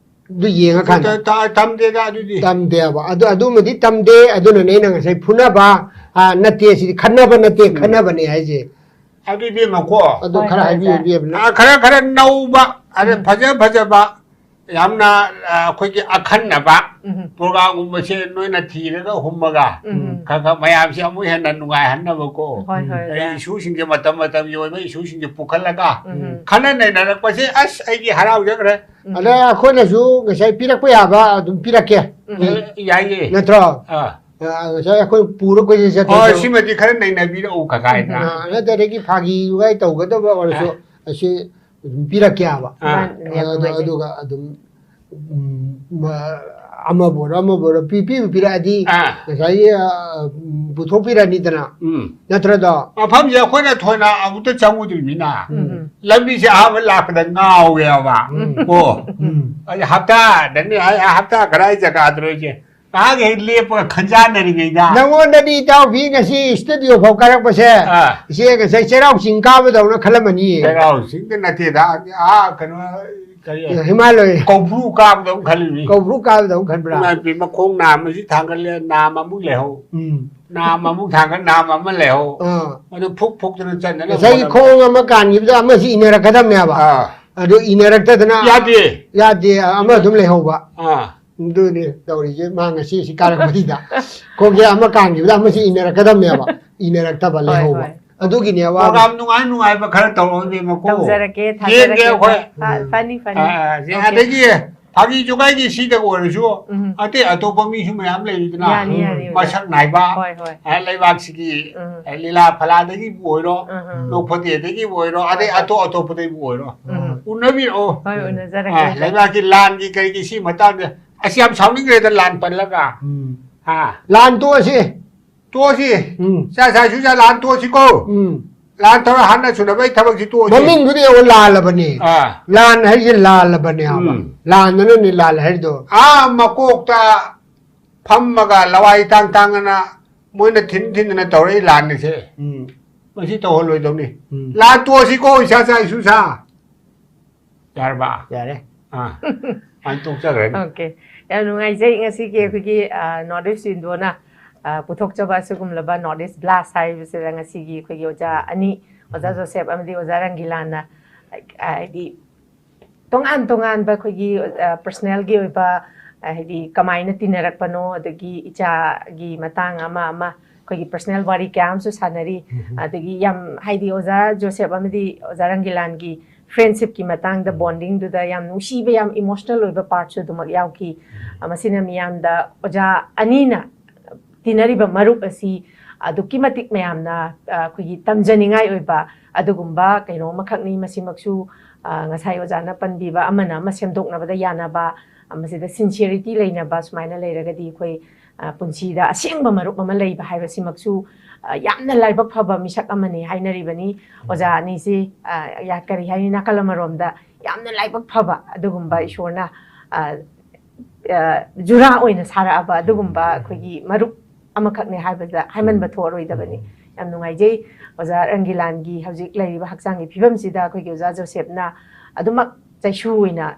ꯑꯗꯨ ꯌꯦꯡꯉꯀꯥꯟꯗ꯫ ꯇ-, ꯇ-, ꯇꯝꯗꯦꯗ ꯑꯗꯨꯗꯤ꯫ ꯇꯝꯗꯦꯕ꯫ ꯑꯗꯨ, ꯑꯗꯨꯃꯗꯤ ꯇꯝꯗꯦ꯫ ꯑꯗꯨꯅꯅꯦ ꯑꯩꯅ ꯉꯁꯥꯏ ꯐꯨꯅꯕ, ꯑꯥ, ꯅꯠꯇꯦ, ꯁꯤꯗꯤ ꯈꯠꯅꯕ ꯅꯠꯇꯦ, ꯈꯠꯅꯕꯅꯦ ꯍꯥꯏꯁꯦ꯫ ꯑꯗꯨ ꯏꯕꯦꯝꯃꯀꯣ꯫ ꯑꯗꯨ ꯍꯣꯏ, ꯈꯔ ꯍꯣꯏ, ꯍꯥꯏꯕꯤꯌꯨ, ꯍꯣꯏ꯫ ꯏꯕꯦꯝꯃꯅ꯫ ꯑ, ꯈꯔ ꯈꯔ ꯅꯧꯕ, ꯑꯗ ꯐꯖ ꯐꯖꯕ, ꯌꯥꯝꯅ, ꯑ, ꯑꯩꯈꯣꯏꯒꯤ ꯑꯈꯟꯅꯕ ꯄ꯭ꯔꯣꯒꯥꯝꯒꯨꯝꯕꯁꯦ ꯅꯣꯏꯅ ꯊꯤꯔꯒ ꯍꯨꯝꯃꯒ ꯎꯝ꯫ ꯈꯔ ꯈꯔ ꯃꯌꯥꯝꯁꯦ ꯑꯃꯨꯛ ꯍꯦꯟꯅ ꯅꯨꯡꯉꯥꯏꯍꯟꯅꯕꯀꯣ꯫ ꯍꯣꯏ, ꯍꯣꯏ, ꯑꯩ ꯑꯣꯖꯥ꯫ ꯏꯁꯨꯁꯤꯡꯁꯦ ꯃꯇꯝ ꯃꯇꯝꯒꯤ ꯑꯣꯏꯕ ꯏꯁꯨꯁꯤꯡꯁꯦ ꯄꯨꯈꯠꯂꯒ ꯎꯝ꯫ ꯈꯟꯅ ꯅꯩꯅꯔꯛꯄꯁꯦ ꯑꯁ ꯑꯩꯗꯤ ꯍꯔꯥꯎꯖꯈ꯭ꯔꯦ꯫ ꯑꯗ ꯑꯩꯈꯣꯏꯅꯁꯨ ꯉꯁꯥꯏ ꯄꯤꯔꯛꯄ ꯌꯥꯕ ꯑꯗꯨꯝ ꯄꯤꯔꯛꯀꯦ꯫ ꯎꯝ꯫ ꯑꯦ, ꯌꯥꯏꯌꯦ꯫ ꯅꯠꯇ꯭ꯔꯣ? ꯑꯥ꯫ ꯑ, ꯉꯁꯥꯏ ꯑꯩꯈꯣꯏ ꯄꯨꯔ ꯑꯩꯈꯣꯏꯁꯦ ꯆꯠꯄ ꯍꯣꯏ, ꯇꯧ- ꯁꯤꯃꯗꯤ ꯈꯔ ꯅꯩꯅꯕꯤꯔꯛꯎ ꯀꯀꯥꯏꯅ꯫ ꯑ, ꯅꯠꯇ꯭ꯔꯗꯒꯤ ꯐꯥꯒꯤ ꯋꯥꯏ ꯇꯧꯒꯗꯕ ꯑꯣꯏꯔꯁꯨ ꯑꯁꯤ ꯑꯗꯨꯝ ꯄꯤꯔꯛꯀꯦ ꯍꯥꯏꯕ꯫ ꯑꯥ꯫ ꯌꯥꯝ ꯑꯗꯨ- ꯅꯨꯡꯉꯥꯏꯖꯩ꯫ ꯑꯗꯨꯒ ꯑꯗꯨꯝ ꯎꯝ, ꯃ- ꯑꯃꯕꯨ ꯑꯣꯏꯔꯣ ꯑꯃꯕꯨ ꯑꯣꯏꯔꯣ ꯄꯤ- ꯄꯤꯕꯨ ꯄꯤꯔꯛꯑꯗꯤ ꯑꯥ꯫ ꯉꯁꯥꯏꯒꯤ ꯑ, ꯄꯨꯊꯣꯛꯄꯤꯔꯛꯑꯅꯤꯗꯅ, ꯎꯝ꯫ ꯅꯠꯇ꯭ꯔꯗꯣ? ꯃꯐꯝꯁꯦ ꯑꯩꯈꯣꯏꯅ ꯊꯣꯏꯅ ꯑꯃꯨꯛꯇ ꯆꯪꯉꯨꯗ꯭ꯔꯤꯕꯅꯤꯅ ꯎꯝ꯫ ꯂꯝꯕꯤꯁꯦ ꯑꯍꯥꯟꯕ ꯂꯥꯛꯄꯗ ꯉꯥꯎꯋꯦꯕ꯫ ꯎꯝ꯫ ꯀꯣ ꯎꯝ꯫ ꯑꯩ ꯍꯞꯇꯥꯗꯅꯤ, ꯑꯩ ꯍꯞꯇꯥ ꯀꯗꯥꯏ ꯖꯒꯥꯗꯅꯣ ꯑꯩꯁꯦ ꯉꯥꯏꯍꯥꯛ ꯍꯦꯛ ꯂꯦꯞꯄꯒ ꯈꯟꯖꯥꯟꯅꯔꯤꯉꯩꯗ꯫ ꯅꯪꯉꯣꯟꯗꯗꯤ ꯏꯇꯥꯎꯕꯤ ꯉꯁꯤ ꯁ꯭ꯇꯨꯗꯤꯑꯣ ꯐꯥꯎ ꯀꯥꯔꯛꯄꯁꯦ ꯑꯥ꯫ ꯏꯆꯦ ꯉꯁꯥꯏ ꯆꯩꯔꯥꯎ ꯆꯤꯡ ꯀꯥꯕꯗꯧꯅ ꯈꯜꯂꯝꯃꯅꯤꯌꯦ꯫ ꯆꯩꯔꯥꯎ ꯆꯤꯡꯗ ꯅꯠꯇꯦꯗ, ꯑꯥ ꯀꯩꯅꯣ ꯀꯔꯤ ꯍꯤꯃꯥꯂꯣꯏ ꯀꯧꯕ꯭ꯔꯨ ꯀꯥꯕꯗꯧ ꯈꯜꯂꯤꯅꯤ꯫ ꯀꯧꯕ꯭ꯔꯨ ꯀꯥꯕꯗꯧ ꯈꯟꯕ꯭ꯔꯥ? ꯏꯃꯥ ꯏꯕꯦꯝꯃ, ꯃꯈꯣꯡ ꯅꯥꯝꯃꯁꯤ ꯊꯥꯡꯒꯠꯂꯦ, ꯅꯥꯝ ꯑꯃꯨꯛ ꯂꯩꯍꯧ꯫ ꯎꯝ꯫ ꯅꯥꯝ ꯑꯃꯨꯛ ꯊꯥꯡꯒꯠ, ꯅꯥꯝ ꯑꯃ ꯂꯩꯍꯧ꯫ ꯑꯥ꯫ ꯑꯗꯨ ꯐꯨꯛ ꯐꯨꯛꯇꯅ ꯆꯠꯅꯅꯕ ꯉꯁꯥꯏꯒꯤ ꯍꯣꯠꯅꯕ꯫ ꯈꯣꯡ ꯑꯃ ꯀꯥꯟꯈꯤꯕꯗ ꯑꯃꯁꯤ ꯏꯟꯅꯔꯛꯀꯗꯕꯅꯦꯕ꯫ ꯑꯥ꯫ ꯑꯗꯨ ꯏꯟꯅꯔꯛꯇꯗꯅ ꯌꯥꯗꯦ꯫ ꯌꯥꯗꯦ, ꯑꯃ ꯑꯗꯨꯝ ꯂꯩꯍꯧꯕ꯫ ꯑꯥ꯫ ꯑꯗꯨꯅꯤ ꯇꯧꯔꯤꯁꯦ ꯃꯥ ꯉꯁꯤ ꯁꯤ ꯀꯥꯔꯛꯄꯁꯤꯗ꯫ ꯈꯣꯡꯁꯦ ꯑꯃ ꯀꯥꯟꯈꯤꯕꯗ ꯑꯃꯁꯤ ꯏꯟꯅꯔꯛꯀꯗꯕꯅꯦꯕ꯫ ꯏꯟꯅꯔꯛꯇꯕ ꯍꯣꯏ, ꯂꯩꯍꯧꯕ꯫ ꯍꯣꯏ꯫ ꯑꯗꯨꯒꯤꯅꯦ ꯑꯋꯥꯕ꯫ ꯄ꯭ꯔꯣꯒ꯭ꯔꯥꯝ ꯅꯨꯡꯉꯥꯏ ꯅꯨꯡꯉꯥꯏꯕ ꯈꯔ ꯇꯧꯔꯛꯑꯣꯅꯦ ꯃꯈꯣ꯫ ꯇꯧꯖꯔꯛꯀꯦ, ꯌꯦꯡꯒꯦ ꯊꯥꯖꯔꯛꯀꯦ꯫ ꯑꯩꯈꯣꯏ꯫ ꯐ- ꯐꯅꯤ ꯐꯅꯤ꯫ ꯑꯥ, ꯁꯤ Okay. ꯑꯗꯒꯤ ꯐꯥꯒꯤ ꯖꯨꯒꯥꯏꯒꯤ ꯁꯤꯗ ꯑꯣꯏꯔꯁꯨ ꯎꯝ꯫ ꯑꯇꯩ ꯑꯇꯣꯞꯄ ꯃꯤꯁꯨ ꯃꯌꯥꯝ ꯂꯩꯔꯤꯗꯅ꯫ ꯌꯥꯅꯤ, ꯌꯥꯅꯤ, ꯑꯣꯖꯥ꯫ ꯃꯁꯛ ꯅꯥꯏꯕ꯫ ꯍꯣꯏ, ꯍꯣꯏ꯫ ꯑ, ꯂꯩꯕꯥꯛꯁꯤꯒꯤ ꯎꯝ꯫ ꯑ, ꯂꯤꯂꯥ ꯐꯂꯥꯗꯒꯤꯕꯨ ꯑꯣꯏꯔꯣ, ꯎꯝ꯫ ꯅꯣꯛꯐꯗꯦꯗꯒꯤꯕꯨ ꯑꯣꯏꯔꯣ, ꯑꯗꯩ ꯑꯇꯣꯞ ꯑꯇꯣꯞꯄꯗꯒꯤꯕꯨ ꯑꯣꯏꯔꯣ꯫ ꯎꯝ꯫ ꯎꯅꯕꯤꯔꯛꯑꯣ꯫ ꯍꯣꯏ, ꯑ, ꯎꯅꯖꯔꯛꯀꯦ꯫ ꯂꯩꯕꯥꯛꯀꯤ ꯂꯥꯟꯒꯤ ꯀꯔꯤꯒꯤ ꯁꯤ ꯃꯇꯥꯡꯗ ꯑꯁ ꯌꯥꯝ ꯁꯥꯎꯅꯤꯡꯈ꯭ꯔꯦꯗ ꯂꯥꯟ ꯄꯜꯂꯒ꯫ ꯎꯝ꯫ ꯍꯥ? ꯂꯥꯟ ꯇꯣꯛꯑꯁꯤ꯫ ꯇꯣꯛꯑꯁꯤ꯫ ꯎꯝ꯫ ꯆꯥ ꯆꯥ ꯁꯨ ꯆꯥ ꯂꯥꯟ ꯇꯣꯛꯑꯁꯤꯀꯣ꯫ ꯎꯝ꯫ ꯂꯥꯟ ꯇꯧꯔ ꯍꯥꯟꯅ ꯁꯨꯅꯕꯩ ꯊꯕꯛꯁꯤ ꯇꯣꯛꯑꯁꯤ꯫ ꯃꯃꯤꯡꯗꯨꯗꯤ ꯑꯃꯨꯛ ꯂꯥꯜꯂꯕꯅꯦ꯫ ꯑꯥ꯫ ꯂꯥꯟ ꯍꯥꯏꯁꯦ ꯂꯥꯜꯂꯕꯅꯦ ꯍꯥꯏꯕ꯫ ꯎꯝ꯫ ꯂꯥꯟꯗꯅꯅꯦ ꯂꯥꯜ ꯍꯥꯏꯔꯤꯗꯣ꯫ ꯑꯥ ꯃꯀꯣꯛꯇ ꯐꯝꯃꯒ ꯂꯋꯥꯏ ꯇꯥꯡ ꯇꯥꯡꯉꯅ ꯃꯣꯏꯅ ꯊꯤꯟ ꯊꯤꯟꯗꯅ ꯇꯧꯔꯛꯏ ꯂꯥꯟꯅꯤꯁꯦ꯫ ꯎꯝ꯫ ꯃꯁꯤ ꯇꯧꯍꯜꯂꯣꯏꯗꯧꯅꯤ꯫ ꯎꯝ꯫ ꯂꯥꯟ ꯇꯣꯛꯑꯁꯤꯀꯣ ꯏꯁꯥ ꯆꯥ ꯏꯁꯨ ꯁꯥ꯫ ꯌꯥꯔꯕ? ꯌꯥꯔꯦ꯫ ꯑꯥ꯫ ꯑꯗꯨꯃꯥꯏꯅ ꯇꯣꯛꯆꯈ꯭ꯔꯅꯤ꯫ Okay. ꯌꯥꯝ ꯅꯨꯡꯉꯥꯏꯖꯩ ꯉꯁꯤꯒꯤ ꯑꯩꯈꯣꯏꯒꯤ, ꯑ, North East Window ꯅ, ꯑ, ꯄꯨꯊꯣꯛꯆꯕ ꯑꯁꯤꯒꯨꯝꯂꯕ North East Blast ꯍꯥꯏꯔꯤꯕꯁꯤꯗ ꯉꯁꯤꯒꯤ ꯑꯩꯈꯣꯏꯒꯤ ꯑꯣꯖꯥ ꯑꯅꯤ, ꯑꯣꯖꯥ ꯖꯣꯁꯦꯐ ꯑꯃꯗꯤ ꯑꯣꯖꯥ ꯔꯪꯒꯤꯂꯥꯟꯅ, ꯑ, ꯍꯥꯏꯗꯤ ꯇꯣꯉꯥꯟ ꯇꯣꯉꯥꯟꯕ ꯑꯩꯈꯣꯏꯒꯤ, ꯑ, personal ꯒꯤ ꯑꯣꯏꯕ, ꯑ, ꯍꯥꯏꯗꯤ ꯀꯃꯥꯏꯅ ꯇꯤꯟꯅꯔꯛꯄꯅꯣ, ꯑꯗꯒꯤ ꯏꯆꯥꯒꯤ ꯃꯇꯥꯡ ꯑꯃ ꯑꯃ ꯑꯩꯈꯣꯏꯒꯤ personal ꯋꯥꯔꯤ ꯀꯌꯥ ꯑꯃꯁꯨ ꯁꯥꯟꯅꯔꯤ꯫ ꯑꯗꯒꯤ ꯌꯥꯝ ꯍꯥꯏꯗꯤ ꯑꯣꯖꯥ ꯖꯣꯁꯦꯐ ꯑꯃꯗꯤ ꯑꯣꯖꯥ ꯔꯪꯒꯤꯂꯥꯟꯒꯤ friendship ꯀꯤ ꯃꯇꯥꯡꯗ bonding ꯗꯨꯗ ꯌꯥꯝ ꯅꯨꯡꯁꯤꯕ, ꯌꯥꯝ emotional ꯑꯣꯏꯕ part ꯁꯨ ꯑꯗꯨꯃꯛ ꯌꯥꯎꯈꯤ꯫ ꯑ, ꯃꯁꯤꯅ ꯃꯤꯌꯥꯝꯗ ꯑꯣꯖꯥ ꯑꯅꯤꯅ ꯇꯤꯟꯅꯔꯤꯕ ꯃꯔꯨꯞ ꯑꯁꯤ ꯑꯗꯨꯛꯀꯤ ꯃꯇꯤꯛ ꯃꯌꯥꯝꯅ, ꯑ, ꯑꯩꯈꯣꯏꯒꯤ ꯇꯝꯖꯅꯤꯡꯉꯥꯏ ꯑꯣꯏꯕ ꯑꯗꯨꯒꯨꯝꯕ ꯀꯩꯅꯣ ꯑꯃꯈꯛꯅꯤ꯫ ꯃꯁꯤꯃꯛꯁꯨ, ꯑ, ꯉꯁꯥꯏ ꯑꯣꯖꯥꯅ ꯄꯟꯕꯤꯕ ꯑꯃꯅ ꯑꯃ ꯁꯦꯝꯗꯣꯛꯅꯕꯗ ꯌꯥꯅꯕ, ꯑ, ꯃꯁꯤꯗ sincerity ꯂꯩꯅꯕ ꯁꯨꯃꯥꯏꯅ ꯂꯩꯔꯒꯗꯤ ꯑꯩꯈꯣꯏ, ꯑ, ꯄꯨꯟꯁꯤꯗ ꯑꯁꯦꯡꯕ ꯃꯔꯨꯞ ꯑꯃ ꯂꯩꯕ ꯍꯥꯏꯕꯁꯤꯃꯛꯁꯨ, ꯑ, ꯌꯥꯝꯅ ꯂꯥꯏꯕꯛ ꯐꯕ ꯃꯤꯁꯛ ꯑꯃꯅꯤ ꯍꯥꯏꯅꯔꯤꯕꯅꯤ꯫ ꯑꯣꯖꯥ ꯑꯅꯤꯁꯤ, ꯑ, ꯌꯥ-, ꯀꯔꯤ ꯍꯥꯏꯅꯤ, ꯅꯥꯀꯜ ꯑꯃꯔꯣꯝꯗ ꯌꯥꯝꯅ ꯂꯥꯏꯕꯛ ꯐꯕ ꯑꯗꯨꯒꯨꯝꯕ ꯏꯁꯣꯔꯅ, ꯑ, ꯑ, ꯖꯨꯔꯥ ꯑꯣꯏꯅ ꯁꯥꯔꯛꯑꯕ ꯑꯗꯨꯒꯨꯝꯕ ꯑꯩꯈꯣꯏꯒꯤ ꯃꯔꯨꯞ ꯑꯃꯈꯛꯅꯦ ꯍꯥꯏꯕꯗ ꯍꯥꯏꯃꯟꯕ ꯊꯣꯛꯑꯔꯣꯏꯗꯕꯅꯤ꯫ ꯌꯥꯝ ꯅꯨꯡꯉꯥꯏꯖꯩ꯫ ꯑꯣꯖꯥ ꯔꯪꯒꯤꯂꯥꯟꯒꯤ ꯍꯧꯖꯤꯛ ꯂꯩꯔꯤꯕ ꯍꯛꯆꯥꯡꯒꯤ ꯐꯤꯕꯝꯁꯤꯗ ꯑꯩꯈꯣꯏꯒꯤ ꯑꯣꯖꯥ ꯖꯣꯁꯦꯞꯅ ꯑꯗꯨꯃꯛ ꯆꯩꯁꯨ ꯑꯣꯏꯅ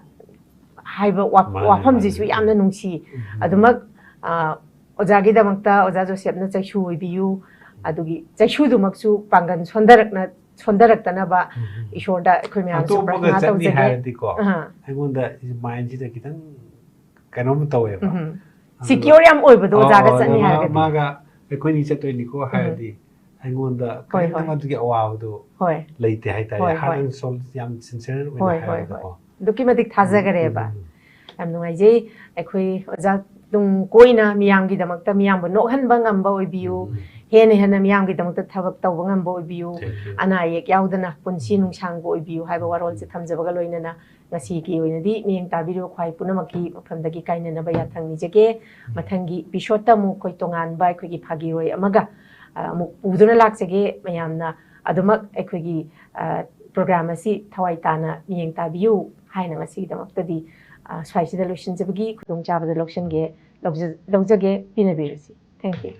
ꯍꯥꯏꯕ ꯋꯥ-, ꯃꯥꯅꯦ, ꯋꯥꯐꯝꯁꯤꯁꯨ ꯃꯥꯅꯦ꯫ ꯌꯥꯝꯅ ꯅꯨꯡꯁꯤ꯫ ꯎꯝ꯫ ꯑꯗꯨꯃꯛ, ꯑ, ꯑꯣꯖꯥꯒꯤꯗꯃꯛꯇ ꯑꯣꯖꯥ ꯖꯣꯁꯦꯞꯅ ꯆꯩꯁꯨ ꯑꯣꯏꯕꯤꯌꯨ, ꯑꯗꯨꯒꯤ ꯆꯩꯁꯨꯗꯨꯃꯛꯁꯨ ꯄꯥꯡꯒꯜ ꯁꯣꯟꯊꯔꯛꯅ-, ꯁꯣꯟꯊꯔꯛꯇꯅꯕ ꯎꯝ꯫ ꯏꯁꯣꯔꯗ ꯑꯩꯈꯣꯏ ꯃꯌꯥꯝꯁꯨ ꯑꯇꯣꯞꯄꯒ ꯄ꯭ꯔꯊꯅꯥ ꯆꯠꯅꯤ ꯇꯧꯖꯒꯦ꯫ ꯍꯥꯏꯔꯗꯤꯀꯣ, ꯑꯍꯥ꯫ ꯑꯩꯉꯣꯟꯗ mindꯁꯤꯗ ꯈꯤꯇꯪ ꯀꯩꯅꯣꯝ ꯇꯧꯋꯦꯕ꯫ ꯎꯝ꯫ ꯑꯗꯨꯒ Secure ꯌꯥꯝ ꯑꯣꯏꯕꯗꯣ ꯑꯣ, ꯑꯣꯖꯥꯒ ꯑꯣ, ꯆꯠꯅꯤ ꯃꯥ-, ꯍꯥꯏꯔꯒꯗꯤ꯫ ꯃꯥꯒ ꯑꯩꯈꯣꯏꯅꯤ ꯆꯠꯇꯣꯏꯅꯤꯀꯣ ꯎꯝ꯫ ꯍꯥꯏꯔꯗꯤ ꯑꯩꯉꯣꯟꯗ ꯍꯣꯏ, ꯀꯔꯤꯝꯇ ꯍꯣꯏ꯫ ꯑꯗꯨꯒꯤ ꯑꯋꯥꯕꯗꯣ ꯍꯣꯏ꯫ ꯂꯩꯇꯦ ꯍꯥꯏꯇꯥꯔꯦ꯫ ꯍꯣꯏ, ꯍꯣꯏ꯫ Heart and soul ꯌꯥꯝ sincere ꯑꯣꯏꯅ ꯍꯣꯏ, ꯍꯣꯏ, ꯍꯥꯏꯕꯗꯀꯣ꯫ ꯍꯣꯏ꯫ ꯑꯗꯨꯛꯀꯤ ꯃꯇꯤꯛ ꯊꯥꯖꯈꯔꯦꯕ꯫ ꯎꯝ, ꯎꯝ, ꯎꯝ꯫ ꯌꯥꯝ ꯅꯨꯡꯉꯥꯏꯖꯩ꯫ ꯑꯩꯈꯣꯏ ꯑꯣꯖꯥ ꯇꯨꯡ ꯀꯣꯏꯅ ꯃꯤꯌꯥꯝꯒꯤꯗꯃꯛꯇ ꯃꯤꯌꯥꯝꯕꯨ ꯅꯣꯛꯍꯟꯕ ꯉꯝꯕ ꯑꯣꯏꯕꯤꯌꯨ꯫ ꯎꯝ, ꯎꯝ꯫ ꯍꯦꯟꯅ ꯍꯦꯟꯅ ꯃꯤꯌꯥꯝꯒꯤꯗꯃꯛꯇ ꯊꯕꯛ ꯇꯧꯕ ꯉꯝꯕ ꯑꯣꯏꯕꯤꯌꯨ꯫ Thank you꯫ ꯑꯅꯥ ꯑꯌꯦꯛ ꯌꯥꯎꯗꯅ ꯄꯨꯟꯁꯤ ꯎꯝ꯫ ꯅꯨꯡꯁꯥꯡꯕ ꯑꯣꯏꯕꯤꯌꯨ ꯍꯥꯏꯕ ꯋꯥꯔꯣꯜꯁꯦ ꯊꯝꯖꯕꯒ ꯂꯣꯏꯅꯅ ꯉꯁꯤꯒꯤ ꯑꯣꯏꯅꯗꯤ ꯃꯤꯠꯌꯦꯡ ꯇꯥꯕꯤꯔꯤꯕ ꯈ꯭ꯋꯥꯏ ꯄꯨꯝꯅꯃꯛꯀꯤ ꯃꯐꯝꯗꯒꯤ ꯀꯥꯏꯅꯅꯕ ꯌꯥꯊꯪ ꯅꯤꯖꯒꯦ꯫ ꯃꯊꯪꯒꯤ episodeꯇ ꯑꯃꯨꯛ ꯑꯩꯈꯣꯏ ꯇꯣꯉꯥꯟꯕ ꯑꯩꯈꯣꯏꯒꯤ ꯐꯥꯒꯤꯔꯣꯏ ꯑꯃꯒ, ꯑ, ꯑꯃꯨꯛ ꯄꯨꯗꯨꯅ ꯂꯥꯛꯆꯒꯦ꯫ ꯃꯌꯥꯝꯅ ꯑꯗꯨꯃꯛ ꯑꯩꯈꯣꯏꯒꯤ, ꯑ, program ꯑꯁꯤ ꯊꯋꯥꯏ ꯇꯥꯅ ꯃꯤꯠꯌꯦꯡ ꯇꯥꯕꯤꯌꯨ ꯍꯥꯏꯅ ꯉꯁꯤꯒꯤꯗꯃꯛꯇꯗꯤ, ꯑ, ꯁ꯭ꯋꯥꯏꯁꯤꯗ ꯂꯣꯏꯁꯤꯟꯖꯕꯒꯤ ꯈꯨꯗꯣꯡꯆꯥꯕꯗ ꯂꯧꯁꯤꯟꯒꯦ, ꯂꯧꯖ-, ꯂꯧꯖꯒꯦ, ꯄꯤꯅꯕꯤꯔꯁꯤ꯫ Thank you꯫